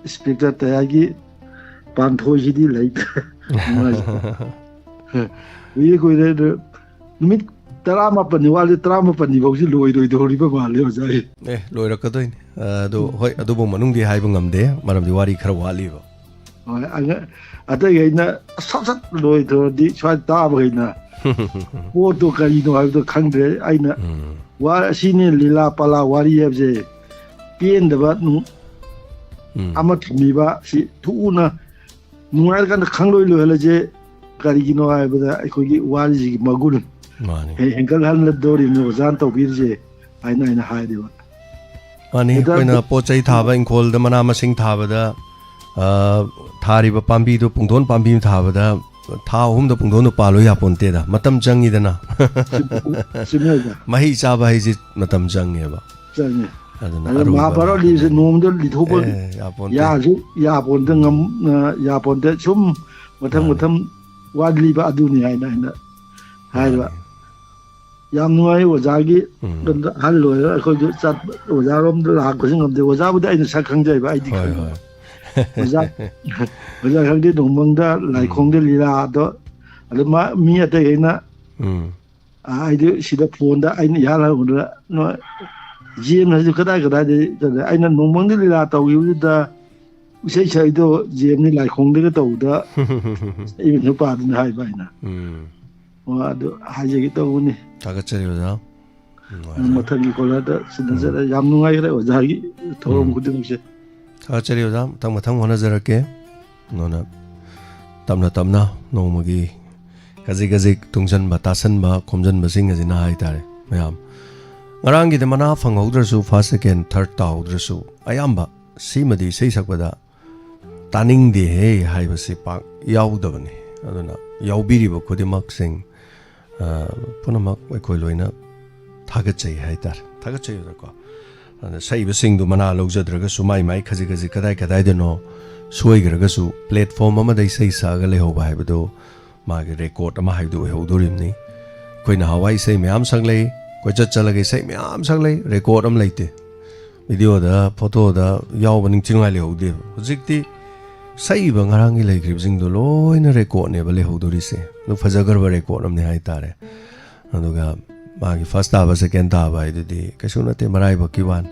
ꯏꯟꯁꯄꯦꯛꯇꯔ ꯇꯌꯥꯔꯒꯤ ꯄꯥꯟꯊꯣꯏꯁꯤꯗꯤ ꯂꯩꯇ꯭ꯔꯦ꯫ ꯅꯨꯡꯉꯥꯏꯖꯔꯦ꯫ ꯀꯨꯏꯔꯦ, ꯀꯨꯏꯔꯦ꯫ ꯑꯗꯨ ꯅꯨꯃꯤꯠ ꯇꯔꯥꯃꯥꯄꯟꯅꯤ ꯋꯥꯠꯂꯤ, ꯇꯔꯥꯃꯥꯄꯟꯅꯤ ꯐꯥꯎꯁꯤ ꯂꯣꯏꯔꯣꯏꯗꯧꯔꯤꯕ ꯃꯥꯜꯂꯦ ꯑꯣꯖꯥ ꯑꯩ꯫ ꯑꯦ, ꯂꯣꯏꯔꯛꯀꯗꯣꯏꯅꯤ꯫ ꯑ, ꯑꯗꯨ, ꯍꯣꯏ, ꯑꯗꯨꯕꯨ ꯃꯅꯨꯡꯗꯤ ꯍꯥꯏꯕ ꯉꯝꯗꯦ, ꯃꯔꯝꯗꯤ ꯋꯥꯔꯤ ꯈꯔ ꯋꯥꯠꯂꯤꯕ꯫ ꯍꯣꯏ, ꯑꯉ-, ꯑꯇꯩꯈꯩꯅ ꯁꯠ ꯁꯠ ꯂꯣꯏꯊꯣꯛꯑꯗꯤ ꯁ꯭ꯋꯥꯏꯗ ꯇꯥꯕꯈꯩꯅ ꯄꯣꯠꯇꯣ ꯀꯔꯤꯅꯣ ꯍꯥꯏꯕꯗꯣ ꯈꯪꯗ꯭ꯔꯦ꯫ ꯑꯩꯅ ꯎꯝ꯫ ꯋꯥ-, ꯑꯁꯤꯅꯦ ꯂꯤꯂꯥ ꯄꯥꯂꯥ ꯋꯥꯔꯤ ꯍꯥꯏꯕꯁꯦ ꯄꯦꯟꯗꯕ ꯅꯨꯡ-, ꯎꯝ꯫ ꯑꯃ ꯊꯝꯃꯤꯕ ꯁꯤ ꯊꯨꯅ ꯅꯨꯡꯉꯥꯏꯔꯀꯥꯟꯗ ꯈꯪꯂꯣꯏ ꯂꯣꯏꯍꯜꯂꯁꯦ꯫ ꯀꯔꯤꯒꯤꯅꯣ ꯍꯥꯏꯕꯗ ꯑꯩꯈꯣꯏꯒꯤ ꯋꯥꯔꯤꯁꯤꯒꯤ ꯃꯒꯨꯟ ꯃꯥꯅꯤ꯫ ꯍꯦ-, ꯍꯦꯟꯒꯠꯍꯜꯂꯗꯧꯔꯤꯕꯅꯤ ꯑꯣꯖꯥꯅ ꯇꯧꯕꯤꯔꯤꯁꯦ ꯍꯥꯏꯅ ꯑꯩꯅ ꯍꯥꯏꯔꯤꯕ꯫ ꯃꯥꯅꯤ, ꯍꯦꯛꯇ ꯑꯩꯈꯣꯏꯅ ꯄꯣꯠ ꯆꯩ ꯊꯥꯕ, ꯏꯪꯈꯣꯜꯗ ꯃꯅꯥ ꯃꯁꯤꯡ ꯊꯥꯕꯗ, ꯑ, ꯊꯥꯔꯤꯕ ꯄꯥꯝꯕꯤꯗꯨ ꯄꯨꯡꯗꯣꯟ ꯄꯥꯝꯕꯤ ꯑꯃ ꯊꯥꯕꯗ ꯊꯥ ꯑꯍꯨꯝꯗ ꯄꯨꯡꯗꯣꯟꯗꯨ ꯄꯥꯜꯂꯨ ꯌꯥꯄꯣꯟꯇꯦꯗ, ꯃꯇꯝ ꯆꯪꯉꯤꯗꯅ꯫ ꯆꯨꯝꯃꯦ ꯑꯣꯖꯥ꯫ ꯃꯍꯩ ꯆꯥꯕ ꯍꯥꯏꯁꯤ ꯃꯇꯝ ꯆꯪꯉꯦꯕ꯫ ꯆꯪꯉꯦ꯫ ꯑꯗꯨꯅ ꯑꯗꯣ ꯑꯔꯨꯕ ꯃꯍꯥꯚꯥꯔꯠ ꯂꯤꯕꯁꯦ ꯅꯣꯡꯃꯗ ꯂꯤꯊꯣꯛꯄ ꯑꯦ, ꯌꯥꯄꯣꯟꯇꯦ꯫ ꯌꯥꯁꯨ ꯌꯥꯄꯣꯟꯇꯦ, ꯎꯝ꯫ ꯉꯝ-, ꯑ, ꯌꯥꯄꯣꯟꯇꯦ꯫ ꯁꯨꯝ ꯃꯊꯪ ꯃꯥꯅꯤ꯫ ꯃꯊꯪ ꯋꯥꯠꯂꯤꯕ ꯑꯗꯨꯅꯤ ꯍꯥꯏꯅ ꯑꯩꯅ ꯍꯥꯏꯕ꯫ ꯃꯥꯅꯤ꯫ ꯌꯥꯝ ꯅꯨꯡꯉꯥꯏ ꯑꯣꯖꯥꯒꯤ ꯎꯝ꯫ ꯀꯩꯅꯣꯗ ꯑꯍꯜ ꯑꯣꯏꯔꯒ ꯑꯩꯈꯣꯏꯁꯨ ꯆꯠ-, ꯑꯣꯖꯥꯔꯣꯝꯗ ꯂꯥꯛꯄꯁꯨ ꯉꯝꯗꯦ꯫ ꯑꯣꯖꯥꯕꯨꯗꯤ ꯑꯩꯅ ꯁꯛ ꯈꯪꯖꯩꯕ, ꯑꯩꯗꯤ ꯍꯣꯏ, ꯈꯪꯗꯕ꯫ ꯍꯣꯏ꯫ ꯑꯣꯖꯥ, ꯑꯣꯖꯥ ꯈꯪꯗꯦ, ꯅꯣꯡꯃꯪꯗ ꯂꯥꯏꯈꯣꯡꯗ ꯂꯤꯂꯥꯗꯣ ꯑꯗꯨ ꯃꯥ, ꯃꯤ ꯑꯇꯩꯈꯩꯅ, ꯎꯝ꯫ ꯑ, ꯑꯩꯗꯤ ꯁꯤꯗ ꯐꯣꯟꯗ ꯑꯩꯅ ꯏꯍꯥꯟ ꯍꯥꯟꯕꯗ ꯅꯣꯏ ꯖꯦꯝꯅꯁꯨ ꯀꯗꯥꯏ ꯀꯗꯥꯏꯗ ꯆꯠꯂꯦ? ꯑꯩꯅ ꯅꯣꯡꯃꯪꯗ ꯂꯤꯂꯥ ꯇꯧꯈꯤꯕꯗꯨꯗ ꯏꯁꯩ ꯁꯛꯏꯗꯣ ꯖꯦꯝꯅꯤ ꯂꯥꯏꯈꯣꯡꯗꯒ ꯇꯧꯕꯗ ꯏꯕ ꯅꯨꯄꯥꯗꯨꯅ ꯍꯥꯏꯕ ꯑꯩꯅ꯫ ꯎꯝ꯫ ꯑꯣ, ꯑꯗꯨ ꯍꯥꯏꯖꯒꯦ ꯇꯧꯕꯅꯤ꯫ ꯊꯥꯒꯠꯆꯔꯤ ꯑꯣꯖꯥ꯫ ꯎꯝ, ꯅꯨꯡꯉꯥꯏꯖꯔꯦ꯫ ꯃꯊꯪꯒꯤ ꯀꯣꯂꯔꯗ ꯁꯤꯟꯅꯖꯔꯦ꯫ ꯎꯝ꯫ ꯌꯥꯝ ꯅꯨꯡꯉꯥꯏꯈ꯭ꯔꯦ ꯑꯣꯖꯥꯒꯤ ꯊꯧꯔꯝ ꯎꯝ꯫ ꯈꯨꯗꯤꯡꯃꯛꯁꯦ꯫ ꯊꯥꯒꯠꯆꯔꯤ ꯑꯣꯖꯥ꯫ ꯃꯊꯪ ꯃꯊꯪ ꯍꯣꯠꯅꯖꯔꯛꯀꯦ꯫ ꯅꯣꯅ ꯇꯞꯅ ꯇꯞꯅ ꯅꯣꯡꯃꯒꯤ ꯈꯖꯤꯛ ꯈꯖꯤꯛ ꯇꯨꯡꯁꯟꯕ, ꯇꯥꯁꯟꯕ, ꯈꯣꯝꯖꯟꯕꯁꯤꯡ ꯑꯁꯤꯅ ꯍꯥꯏꯇꯥꯔꯦ ꯃꯌꯥꯝ꯫ ꯉꯔꯥꯡꯒꯤꯗꯤ ꯃꯅꯥ ꯐꯪꯍꯧꯗ꯭ꯔꯁꯨ, first, second, third ꯇꯥꯍꯧꯗ꯭ꯔꯁꯨ, ꯑꯌꯥꯝꯕ ꯁꯤꯃꯗꯤ ꯏꯁꯩ ꯁꯛꯄꯗ ꯇꯥꯅꯤꯡꯗꯦꯍꯦ ꯍꯥꯏꯕꯁꯤ ꯄꯥꯛ ꯌꯥꯎꯗꯕꯅꯤ꯫ ꯑꯗꯨꯅ ꯌꯥꯎꯕꯤꯔꯤꯕ ꯈꯨꯗꯤꯡꯃꯛꯁꯤꯡ, ꯑ, ꯄꯨꯝꯅꯃꯛ ꯑꯩꯈꯣꯏ ꯂꯣꯏꯅ ꯊꯥꯒꯠꯆꯩ ꯍꯥꯏꯇꯥꯔꯦ꯫ ꯊꯥꯒꯠꯆꯩꯕꯗꯀꯣ꯫ ꯑꯗ ꯁꯛꯏꯕꯁꯤꯡꯗꯨ ꯃꯅꯥ ꯂꯧꯖꯗ꯭ꯔꯒꯁꯨ ꯃꯥꯏ ꯃꯥꯏ ꯈꯖꯤꯛ ꯈꯖꯤꯛ ꯀꯗꯥꯏ ꯀꯗꯥꯏꯗꯅꯣ ꯁꯣꯏꯈ꯭ꯔꯒꯁꯨ platform ꯑꯃꯗ ꯏꯁꯩ ꯁꯛꯑꯒ ꯂꯩꯍꯧꯕ ꯍꯥꯏꯕꯗꯨ ꯃꯥꯒꯤ record ꯑꯃ ꯍꯥꯏꯕꯗꯨ ꯑꯣꯏꯍꯧꯗꯣꯔꯤꯕꯅꯤ꯫ ꯑꯩꯈꯣꯏ ꯅꯍꯥꯟꯋꯥꯏ ꯏꯁꯩ ꯃꯌꯥꯝ ꯁꯛꯂꯛꯏ, ꯀꯣꯏꯆꯠ ꯆꯠꯂꯒ ꯏꯁꯩ ꯃꯌꯥꯝ ꯁꯛꯂꯛꯏ, record ꯑꯃ ꯂꯩꯇꯦ꯫ Videoꯗ, photoꯗ ꯌꯥꯎꯕ ꯅꯤꯡꯊꯤꯅꯨꯡꯉꯥꯏ ꯂꯩꯍꯧꯗꯦꯕ꯫ ꯍꯧꯖꯤꯛꯇꯤ ꯁꯛꯏꯕ ꯉꯔꯥꯡꯒꯤ ꯂꯩꯈ꯭ꯔꯤꯕꯁꯤꯡꯗꯣ ꯂꯣꯏꯅ recordꯅꯦꯕ ꯂꯩꯍꯧꯗꯣꯔꯤꯁꯦ꯫ ꯑꯗꯨ ꯐꯖꯈ꯭ꯔꯕ record ꯑꯃꯅꯤ ꯍꯥꯏꯇꯥꯔꯦ꯫ ꯑꯗꯨꯒ ꯃꯥꯒꯤ first ꯇꯥꯕ, second ꯇꯥꯕ ꯍꯥꯏꯗꯨꯗꯤ ꯀꯩꯁꯨ ꯅꯠꯇꯦ, ꯃꯔꯥꯏꯕꯛꯀꯤ ꯋꯥꯅꯤ꯫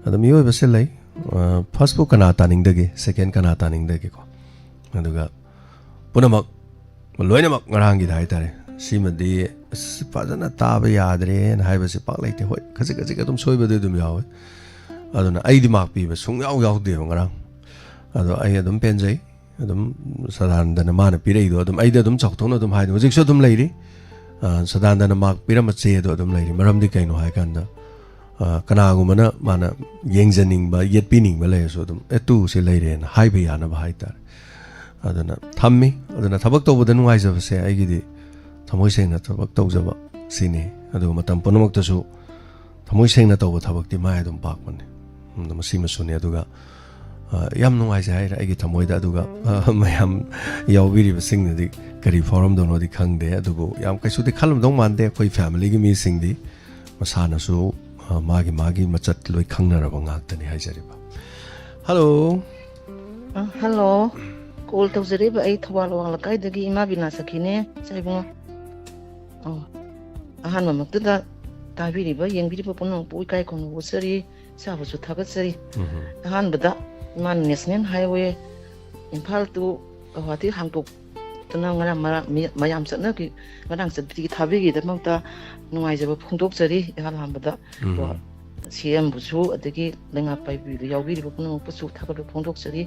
ꯑꯗꯣ ꯃꯤꯑꯣꯏꯕꯁꯦ ꯂꯩ, ꯑ, firstꯄꯨ ꯀꯅꯥ ꯇꯥꯅꯤꯡꯗꯒꯦ, second ꯀꯅꯥ ꯇꯥꯅꯤꯡꯗꯒꯦꯀꯣ? ꯑꯗꯨꯒ ꯄꯨꯝꯅꯃꯛ, ꯂꯣꯏꯅꯃꯛ ꯉꯔꯥꯡꯒꯤꯗ ꯍꯥꯏꯇꯥꯔꯦ, ꯁꯤꯃꯗꯤ ꯑꯁ ꯐꯖꯅ ꯇꯥꯕ ꯌꯥꯗ꯭ꯔꯦꯅ ꯍꯥꯏꯕꯁꯤ ꯄꯥꯛ ꯂꯩꯇꯦ꯫ ꯍꯣꯏ, ꯈꯖꯤꯛ ꯈꯖꯤꯛ ꯑꯗꯨꯝ ꯁꯣꯏꯕꯗꯤ ꯑꯗꯨꯝ ꯌꯥꯎꯋꯦ꯫ ꯑꯗꯨꯅ ꯑꯩꯗꯤ mark ꯄꯤꯕ ꯁꯨꯡꯌꯥꯎ ꯌꯥꯎꯗꯦꯕ ꯉꯔꯥꯡ꯫ ꯑꯗꯣ ꯑꯩ ꯑꯗꯨꯝ ꯄꯦꯟꯖꯩ꯫ ꯑꯗꯨꯝ ꯁꯗꯥꯅꯟꯗꯅ ꯃꯥꯅ ꯄꯤꯔꯛꯏꯗꯣ ꯑꯗꯨꯝ ꯑꯩꯗꯤ ꯑꯗꯨꯝ ꯆꯥꯎꯊꯣꯛꯅ ꯑꯗꯨꯝ ꯍꯥꯏꯗꯣ ꯍꯧꯖꯤꯛꯁꯨ ꯑꯗꯨꯝ ꯂꯩꯔꯤ꯫ ꯑ, ꯁꯗꯥꯅꯟꯗꯅ mark ꯄꯤꯔꯝꯕ ꯆꯦ ꯑꯗꯣ ꯑꯗꯨꯝ ꯂꯩꯔꯤ꯫ ꯃꯔꯝꯗꯤ ꯀꯩꯅꯣ ꯍꯥꯏꯀꯥꯟꯗ, ꯑ, ꯀꯅꯥꯒꯨꯝꯕꯅ ꯃꯥꯅ ꯌꯦꯡꯖꯅꯤꯡꯕ, ꯌꯦꯠꯄꯤꯅꯤꯡꯕ ꯂꯩꯔꯁꯨ ꯑꯗꯨꯝ, "ꯑꯦ, two ꯁꯦ ꯂꯩꯔꯦꯅ" ꯍꯥꯏꯕ ꯌꯥꯅꯕ ꯍꯥꯏꯇꯥꯔꯦ꯫ ꯑꯗꯨꯅ ꯊꯝꯃꯤ꯫ ꯑꯗꯨꯅ ꯊꯕꯛ ꯇꯧꯕꯗ ꯅꯨꯡꯉꯥꯏꯖꯕꯁꯦ ꯑꯩꯒꯤꯗꯤ ꯊꯃꯣꯏ ꯁꯦꯡꯅ ꯊꯕꯛ ꯇꯧꯖꯕ ꯁꯤꯅꯤ꯫ ꯑꯗꯨꯒ ꯃꯇꯝ ꯄꯨꯝꯅꯃꯛꯇꯁꯨ ꯊꯃꯣꯏ ꯁꯦꯡꯅ ꯇꯧꯕ ꯊꯕꯛꯇꯤ ꯃꯥꯏ ꯑꯗꯨꯝ ꯄꯥꯛꯄꯅꯤ꯫ ꯑꯗꯨ ꯃꯁꯤꯃꯁꯨꯅꯤ꯫ ꯑꯗꯨꯒ, ꯑ, ꯌꯥꯝ ꯅꯨꯡꯉꯥꯏꯖꯩ ꯍꯥꯏꯔꯦ ꯑꯩꯒꯤ ꯊꯃꯣꯏꯗ꯫ ꯑꯗꯨꯒ, ꯑ, ꯃꯌꯥꯝ ꯌꯥꯎꯕꯤꯔꯤꯕꯁꯤꯡꯅꯗꯤ ꯀꯔꯤ ꯐꯥꯎꯔꯝꯗꯧꯅꯣꯗꯤ ꯈꯪꯗꯦ꯫ ꯑꯗꯨꯕꯨ ꯌꯥꯝ ꯀꯩꯁꯨꯗꯤ ꯈꯜꯂꯝꯗꯧ ꯃꯥꯟꯗꯦ꯫ ꯑꯩꯈꯣꯏ familyꯒꯤ ꯃꯤꯁꯤꯡꯗꯤ ꯃꯁꯥꯅꯁꯨ, ꯑ, ꯃꯥꯒꯤ ꯃꯥꯒꯤ ꯃꯆꯠ ꯂꯣꯏ ꯈꯪꯅꯔꯕ ꯉꯥꯛꯇꯅꯤ ꯍꯥꯏꯖꯔꯤꯕ꯫ Hello꯫ ꯑ, ꯍꯜꯂꯣ꯫ ꯀꯣꯜ ꯇꯧꯖꯔꯛꯏꯕ ꯑꯩ ꯊꯧꯕꯥꯜ ꯋꯥꯡ ꯂꯩꯀꯥꯏꯗꯒꯤ ꯏꯃꯥ ꯕꯤꯅꯥ ꯁꯈꯤꯅꯦ, ꯏꯆꯥ ꯏꯕꯨꯡꯉꯣ꯫ ꯑꯣ, ꯑꯍꯥꯟꯕꯃꯛꯇꯗ ꯇꯥꯕꯤꯔꯤꯕ, ꯌꯦꯡꯕꯤꯔꯤꯕ ꯄꯨꯝꯅꯃꯛꯄꯨ ꯏꯀꯥꯏ ꯈꯨꯝꯅꯕ ꯎꯠꯆꯔꯤ, ꯏꯆꯥꯕꯨꯁꯨ ꯊꯥꯒꯠꯆꯔꯤ꯫ ꯎꯝ꯫ ꯑꯍꯥꯟꯕꯗ ꯏꯃꯥꯅ National Highway Imphal to Guwahati ꯍꯥꯡꯗꯣꯛꯇꯨꯅ ꯉꯔꯥꯡ ꯃꯔꯥ-, ꯃꯤ-, ꯃꯌꯥꯝ ꯆꯠꯅꯈꯤ-, ꯉꯔꯥꯡ ꯆꯠꯄꯗꯒꯤ ꯊꯥꯕꯤꯈꯤꯗꯃꯛꯇ ꯅꯨꯡꯉꯥꯏꯖꯕ ꯐꯣꯡꯗꯣꯛꯆꯔꯤ꯫ ꯏꯍꯥꯟ ꯍꯥꯟꯕꯗ ꯎꯝ꯫ ꯀꯣ, ꯁꯤ ꯑꯦꯝꯕꯨꯁꯨ ꯑꯗꯒꯤ ꯂꯩꯉꯥꯛ ꯄꯥꯏꯕꯤꯕꯗ ꯌꯥꯎꯕꯤꯔꯤꯕ ꯄꯨꯝꯅꯃꯛꯄꯨꯁꯨ ꯊꯥꯒꯠꯄ ꯐꯣꯡꯗꯣꯛꯆꯔꯤ,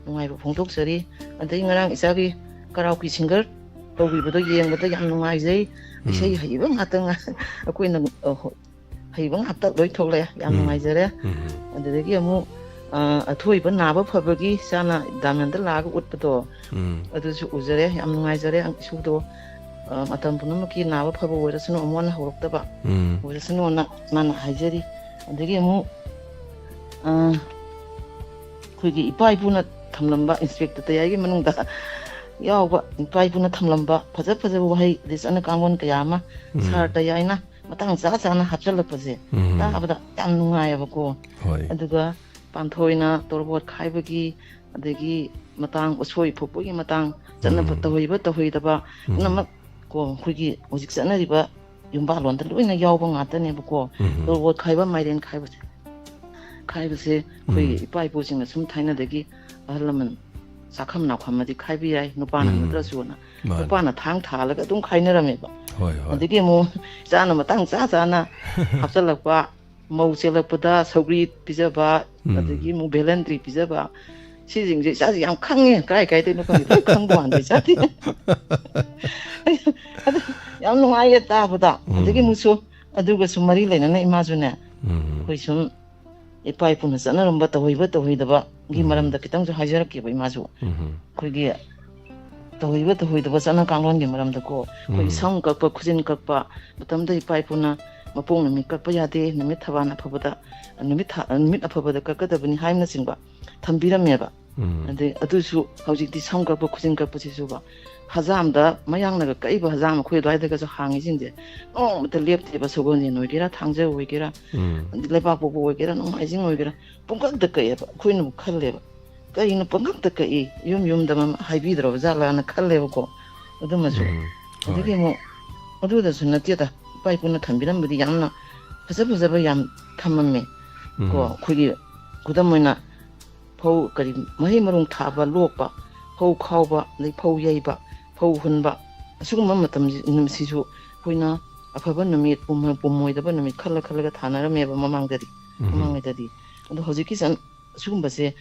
ꯅꯨꯡꯉꯥꯏꯕ ꯐꯣꯡꯗꯣꯛꯆꯔꯤ꯫ ꯑꯗꯩ ꯉꯔꯥꯡ ꯏꯆꯥꯒꯤ karaoke singer ꯇꯧꯕꯤꯕꯗꯣ ꯌꯦꯡꯕꯗ ꯌꯥꯝ ꯅꯨꯡꯉꯥꯏꯖꯩ꯫ ꯎꯝ꯫ ꯏꯁꯩ ꯍꯩꯕ ꯉꯥꯛꯇ ꯉꯥꯏ-, ꯑꯩꯈꯣꯏꯅ, ꯑ, ꯍꯣ-, ꯍꯩꯕ ꯉꯥꯛꯇ ꯂꯣꯏ ꯊꯣꯛꯂꯛꯑꯦ꯫ ꯌꯥꯝ ꯎꯝ꯫ ꯅꯨꯡꯉꯥꯏꯖꯔꯦ꯫ ꯎꯝ꯫ ꯑꯗꯨꯗꯒꯤ ꯑꯃꯨꯛ, ꯑ, ꯑꯊꯣꯏꯕ ꯅꯥꯕ ꯐꯕꯒꯤ ꯏꯆꯥꯅ ꯗꯥꯃꯦꯟꯗ ꯂꯥꯛꯑꯒ ꯎꯠꯄꯗꯣ, ꯎꯝ꯫ ꯑꯗꯨꯁꯨ ꯎꯖꯔꯦ꯫ ꯌꯥꯝ ꯅꯨꯡꯉꯥꯏꯖꯔꯦ꯫ ꯏꯁꯨꯗꯣ, ꯑ, ꯃꯇꯝ ꯄꯨꯝꯅꯃꯛꯀꯤ ꯅꯥꯕ ꯐꯕ ꯑꯣꯏꯔꯁꯅꯨ, ꯑꯃꯨꯛ ꯍꯟꯅ ꯍꯧꯔꯛꯇꯕ ꯎꯝ꯫ ꯑꯣꯏꯔꯁꯅꯨꯅ ꯃꯥꯅ ꯍꯥꯏꯖꯔꯤ꯫ ꯑꯗꯒꯤ ꯑꯃꯨꯛ, ꯑ, ꯑꯩꯈꯣꯏꯒꯤ ꯏꯄꯥ ꯏꯄꯨꯅ ꯊꯝꯂꯝꯕ, ꯏꯟꯁꯄꯦꯛꯇꯔ ꯇꯌꯥꯏꯒꯤ ꯃꯅꯨꯡꯗ ꯌꯥꯎꯕ ꯏꯄꯥ ꯏꯄꯨꯅ ꯊꯝꯂꯝꯕ ꯐꯖ ꯐꯖꯕ ꯋꯥꯍꯩ, ꯑꯗꯩ ꯆꯠꯅ ꯀꯥꯡꯂꯣꯟ ꯀꯌꯥ ꯑꯃ ꯎꯝ꯫ ꯁꯥꯔ ꯇꯌꯥꯏꯅ ꯃꯇꯥꯡ ꯆꯥ ꯆꯥꯅ ꯍꯥꯞꯆꯤꯜꯂꯛꯄꯁꯦ ꯎꯝ꯫ ꯇꯥꯕꯗ ꯌꯥꯝ ꯅꯨꯡꯉꯥꯏꯌꯦꯕꯀꯣ꯫ ꯍꯣꯏ꯫ ꯑꯗꯨꯒ ꯄꯥꯟꯊꯣꯏꯅ ꯇꯣꯔꯕꯣꯠ ꯈꯥꯏꯕꯒꯤ, ꯑꯗꯒꯤ ꯃꯇꯥꯡ, ꯎꯁꯣꯏ ꯐꯨꯞꯄꯒꯤ ꯃꯇꯥꯡ, ꯆꯠꯅꯕ ꯎꯝ꯫ ꯇꯧꯍꯩꯕ ꯇꯧꯍꯩꯗꯕ ꯎꯝ꯫ ꯄꯨꯝꯅꯃꯛ ꯀꯣ, ꯑꯩꯈꯣꯏꯒꯤ ꯍꯧꯖꯤꯛ ꯆꯠꯅꯔꯤꯕ ꯌꯨꯝꯕꯥꯜꯂꯣꯟꯗ ꯂꯣꯏꯅ ꯌꯥꯎꯕ ꯉꯥꯛꯇꯅꯦꯕꯀꯣ꯫ ꯎꯝ꯫ ꯇꯣꯔꯕꯣꯠ ꯈꯥꯏꯕ, ꯃꯥꯏꯔꯦꯟ ꯈꯥꯏꯕꯁꯦ, ꯈꯥꯏꯕꯁꯦ ꯑꯩꯈꯣꯏ ꯎꯝ꯫ ꯏꯄꯥ ꯏꯄꯨꯁꯤꯡꯅ ꯁꯨꯝ ꯊꯥꯏꯅꯗꯒꯤ ꯑꯍꯜ ꯂꯃꯟ ꯆꯥꯛꯈꯝ ꯅꯥꯎꯈꯝꯃꯗꯤ ꯈꯥꯏꯕ ꯌꯥꯏ, ꯅꯨꯄꯥꯅ ꯎꯝ꯫ ꯅꯠꯇ꯭ꯔꯁꯨꯅ ꯃꯥꯅꯦ꯫ ꯅꯨꯄꯥꯅ ꯊꯥꯡ ꯊꯥꯜꯂꯒ ꯑꯗꯨꯝ ꯈꯥꯏꯅꯔꯝꯃꯦꯕ꯫ ꯍꯣꯏ, ꯍꯣꯏ꯫ ꯑꯗꯒꯤ ꯑꯃꯨꯛ ꯏꯆꯥꯅ ꯃꯇꯥꯡ ꯆꯥ ꯆꯥꯅ ꯍꯥꯞꯆꯜꯂꯛꯄ, ꯃꯧ ꯆꯦꯜꯂꯛꯄꯗ ꯁꯧꯒ꯭ꯔꯤ ꯄꯤꯖꯕ, ꯎꯝ꯫ ꯑꯗꯒꯤ ꯑꯃꯨꯛ ꯚꯦꯂꯟꯗ꯭ꯔꯤ ꯄꯤꯖꯕ, ꯁꯤꯁꯤꯡꯁꯦ ꯏꯆꯥꯁꯦ ꯌꯥꯝ ꯈꯪꯉꯦ, ꯀꯔꯥꯏ ꯀꯥꯏꯗꯩꯅꯣ ꯈꯪꯗꯦ, ꯂꯣꯏ ꯈꯪꯕ ꯋꯥꯅꯤꯗ ꯏꯆꯥꯗꯤ꯫ ꯑꯗꯨ ꯌꯥꯝ ꯅꯨꯡꯉꯥꯏꯌꯦ ꯇꯥꯕꯗ꯫ ꯎꯝ꯫ ꯑꯗꯒꯤ ꯑꯃꯨꯛꯁꯨ ꯑꯗꯨꯒꯁꯨ ꯃꯔꯤ ꯂꯩꯅꯅ ꯏꯃꯥꯁꯨꯅꯦ, ꯎꯝ꯫ ꯑꯩꯈꯣꯏ ꯁꯨꯝ ꯏꯄꯥ ꯏꯄꯨꯅ ꯆꯠꯅꯔꯝꯕ ꯇꯧꯍꯩꯕ ꯇꯧꯍꯩꯗꯕꯒꯤ ꯎꯝ꯫ ꯃꯔꯝꯗ ꯈꯤꯇꯪꯁꯨ ꯍꯥꯏꯖꯔꯛꯀꯦꯕ ꯏꯃꯥꯁꯨ꯫ ꯎꯝ꯫ ꯑꯩꯈꯣꯏꯒꯤ ꯇꯧꯍꯩꯕ ꯇꯧꯍꯩꯗꯕ ꯆꯠꯅ ꯀꯥꯡꯂꯣꯟꯒꯤ ꯃꯔꯝꯗꯀꯣ, ꯑꯩꯈꯣꯏꯒꯤ ꯎꯝ꯫ ꯁꯝ ꯀꯛꯄ, ꯈꯨꯖꯤꯟ ꯀꯛꯄ ꯃꯇꯝꯗ ꯏꯄꯥ ꯏꯄꯨꯅ ꯃꯄꯣꯛ ꯅꯨꯃꯤꯠ ꯀꯛꯄ ꯌꯥꯗꯦ, ꯅꯨꯃꯤꯠ ꯊꯕꯥꯟ ꯑꯐꯕꯗ, ꯅꯨꯃꯤꯠ ꯊꯥ-, ꯅꯨꯃꯤꯠ ꯑꯐꯕꯗ ꯀꯛꯀꯗꯕꯅꯤ ꯍꯥꯏꯕꯅꯆꯤꯡꯕ ꯊꯝꯕꯤꯔꯝꯃꯦꯕ꯫ ꯎꯝ꯫ ꯑꯗꯩ ꯑꯗꯨꯁꯨ ꯍꯧꯖꯤꯛꯇꯤ ꯁꯝ ꯀꯛꯄ, ꯈꯨꯖꯤꯟ ꯀꯛꯄꯁꯤꯁꯨꯕ ꯍꯖꯥꯝꯗ, ꯃꯌꯥꯡꯅꯒ ꯀꯛꯏꯕ ꯍꯖꯥꯝ ꯑꯩꯈꯣꯏ ꯑꯗꯨꯋꯥꯏꯗꯒꯁꯨ ꯍꯥꯡꯉꯤꯁꯤꯡꯁꯦ ꯅꯣꯡꯃꯇ ꯂꯦꯞꯇꯦꯕ꯫ ꯁꯒꯣꯜꯁꯦꯟ ꯑꯣꯏꯒꯦꯔꯥ, ꯊꯥꯡꯖ ꯑꯣꯏꯒꯦꯔꯥ, ꯎꯝ꯫ ꯑꯗꯩ ꯂꯩꯕꯥꯛꯄꯣꯛꯄ ꯑꯣꯏꯒꯦꯔꯥ, ꯅꯣꯡꯃꯥꯏꯖꯤꯡ ꯑꯣꯏꯒꯦꯔꯥ, ꯄꯨꯡꯀꯛꯇ ꯀꯛꯑꯦꯕ꯫ ꯑꯩꯈꯣꯏꯅꯕꯨ ꯈꯜꯂꯦꯕ, ꯀꯩꯅꯣ ꯄꯪꯀꯞꯇ ꯀꯛꯏ, ꯌꯨꯝ ꯌꯨꯝꯗ ꯃꯃꯥ ꯍꯥꯏꯕꯤꯗ꯭ꯔꯕ ꯖꯥꯠꯂꯥꯅ ꯈꯜꯂꯦꯕꯀꯣ꯫ ꯑꯗꯨꯃꯁꯨ꯫ ꯎꯝ, ꯍꯣꯏ꯫ ꯑꯗꯒꯤ ꯑꯃꯨꯛ ꯑꯗꯨꯗꯁꯨ ꯅꯠꯇꯦꯗ, ꯏꯄꯥ ꯏꯄꯨꯅ ꯊꯝꯕꯤꯔꯝꯕꯗꯤ ꯌꯥꯝꯅ ꯐꯖ ꯐꯖꯕ ꯌꯥꯝ ꯊꯝꯃꯝꯃꯦ꯫ ꯀꯣ, ꯎꯝ꯫ ꯑꯩꯈꯣꯏꯒꯤ ꯈꯨꯗꯝ ꯑꯣꯏꯅ ꯐꯧ ꯀꯔꯤ ꯃꯍꯩ ꯃꯔꯣꯡ ꯊꯥꯕ, ꯂꯣꯛꯄ, ꯐꯧ ꯈꯥꯎꯕ, ꯑꯗꯩ ꯐꯧ ꯌꯩꯕ, ꯐꯧ ꯍꯨꯟꯕ, ꯑꯁꯤꯒꯨꯝꯕ ꯃꯇꯝꯁꯤꯁꯨ ꯑꯩꯈꯣꯏꯅ ꯑꯐꯕ ꯅꯨꯃꯤꯠ, ꯄꯨꯝ-, ꯄꯨꯝꯃꯣꯏꯗꯕ ꯅꯨꯃꯤꯠ ꯈꯜꯂ ꯈꯜꯂꯒ ꯊꯥꯅꯔꯝꯃꯦꯕ ꯃꯃꯥꯡꯗꯗꯤ, ꯎꯝ꯫ ꯃꯃꯥꯡꯉꯩꯗꯗꯤ꯫ ꯑꯗꯣ ꯍꯧꯖꯤꯛꯀꯤ ꯆꯟ-, ꯑꯁꯤꯒꯨꯝꯕꯁꯦ,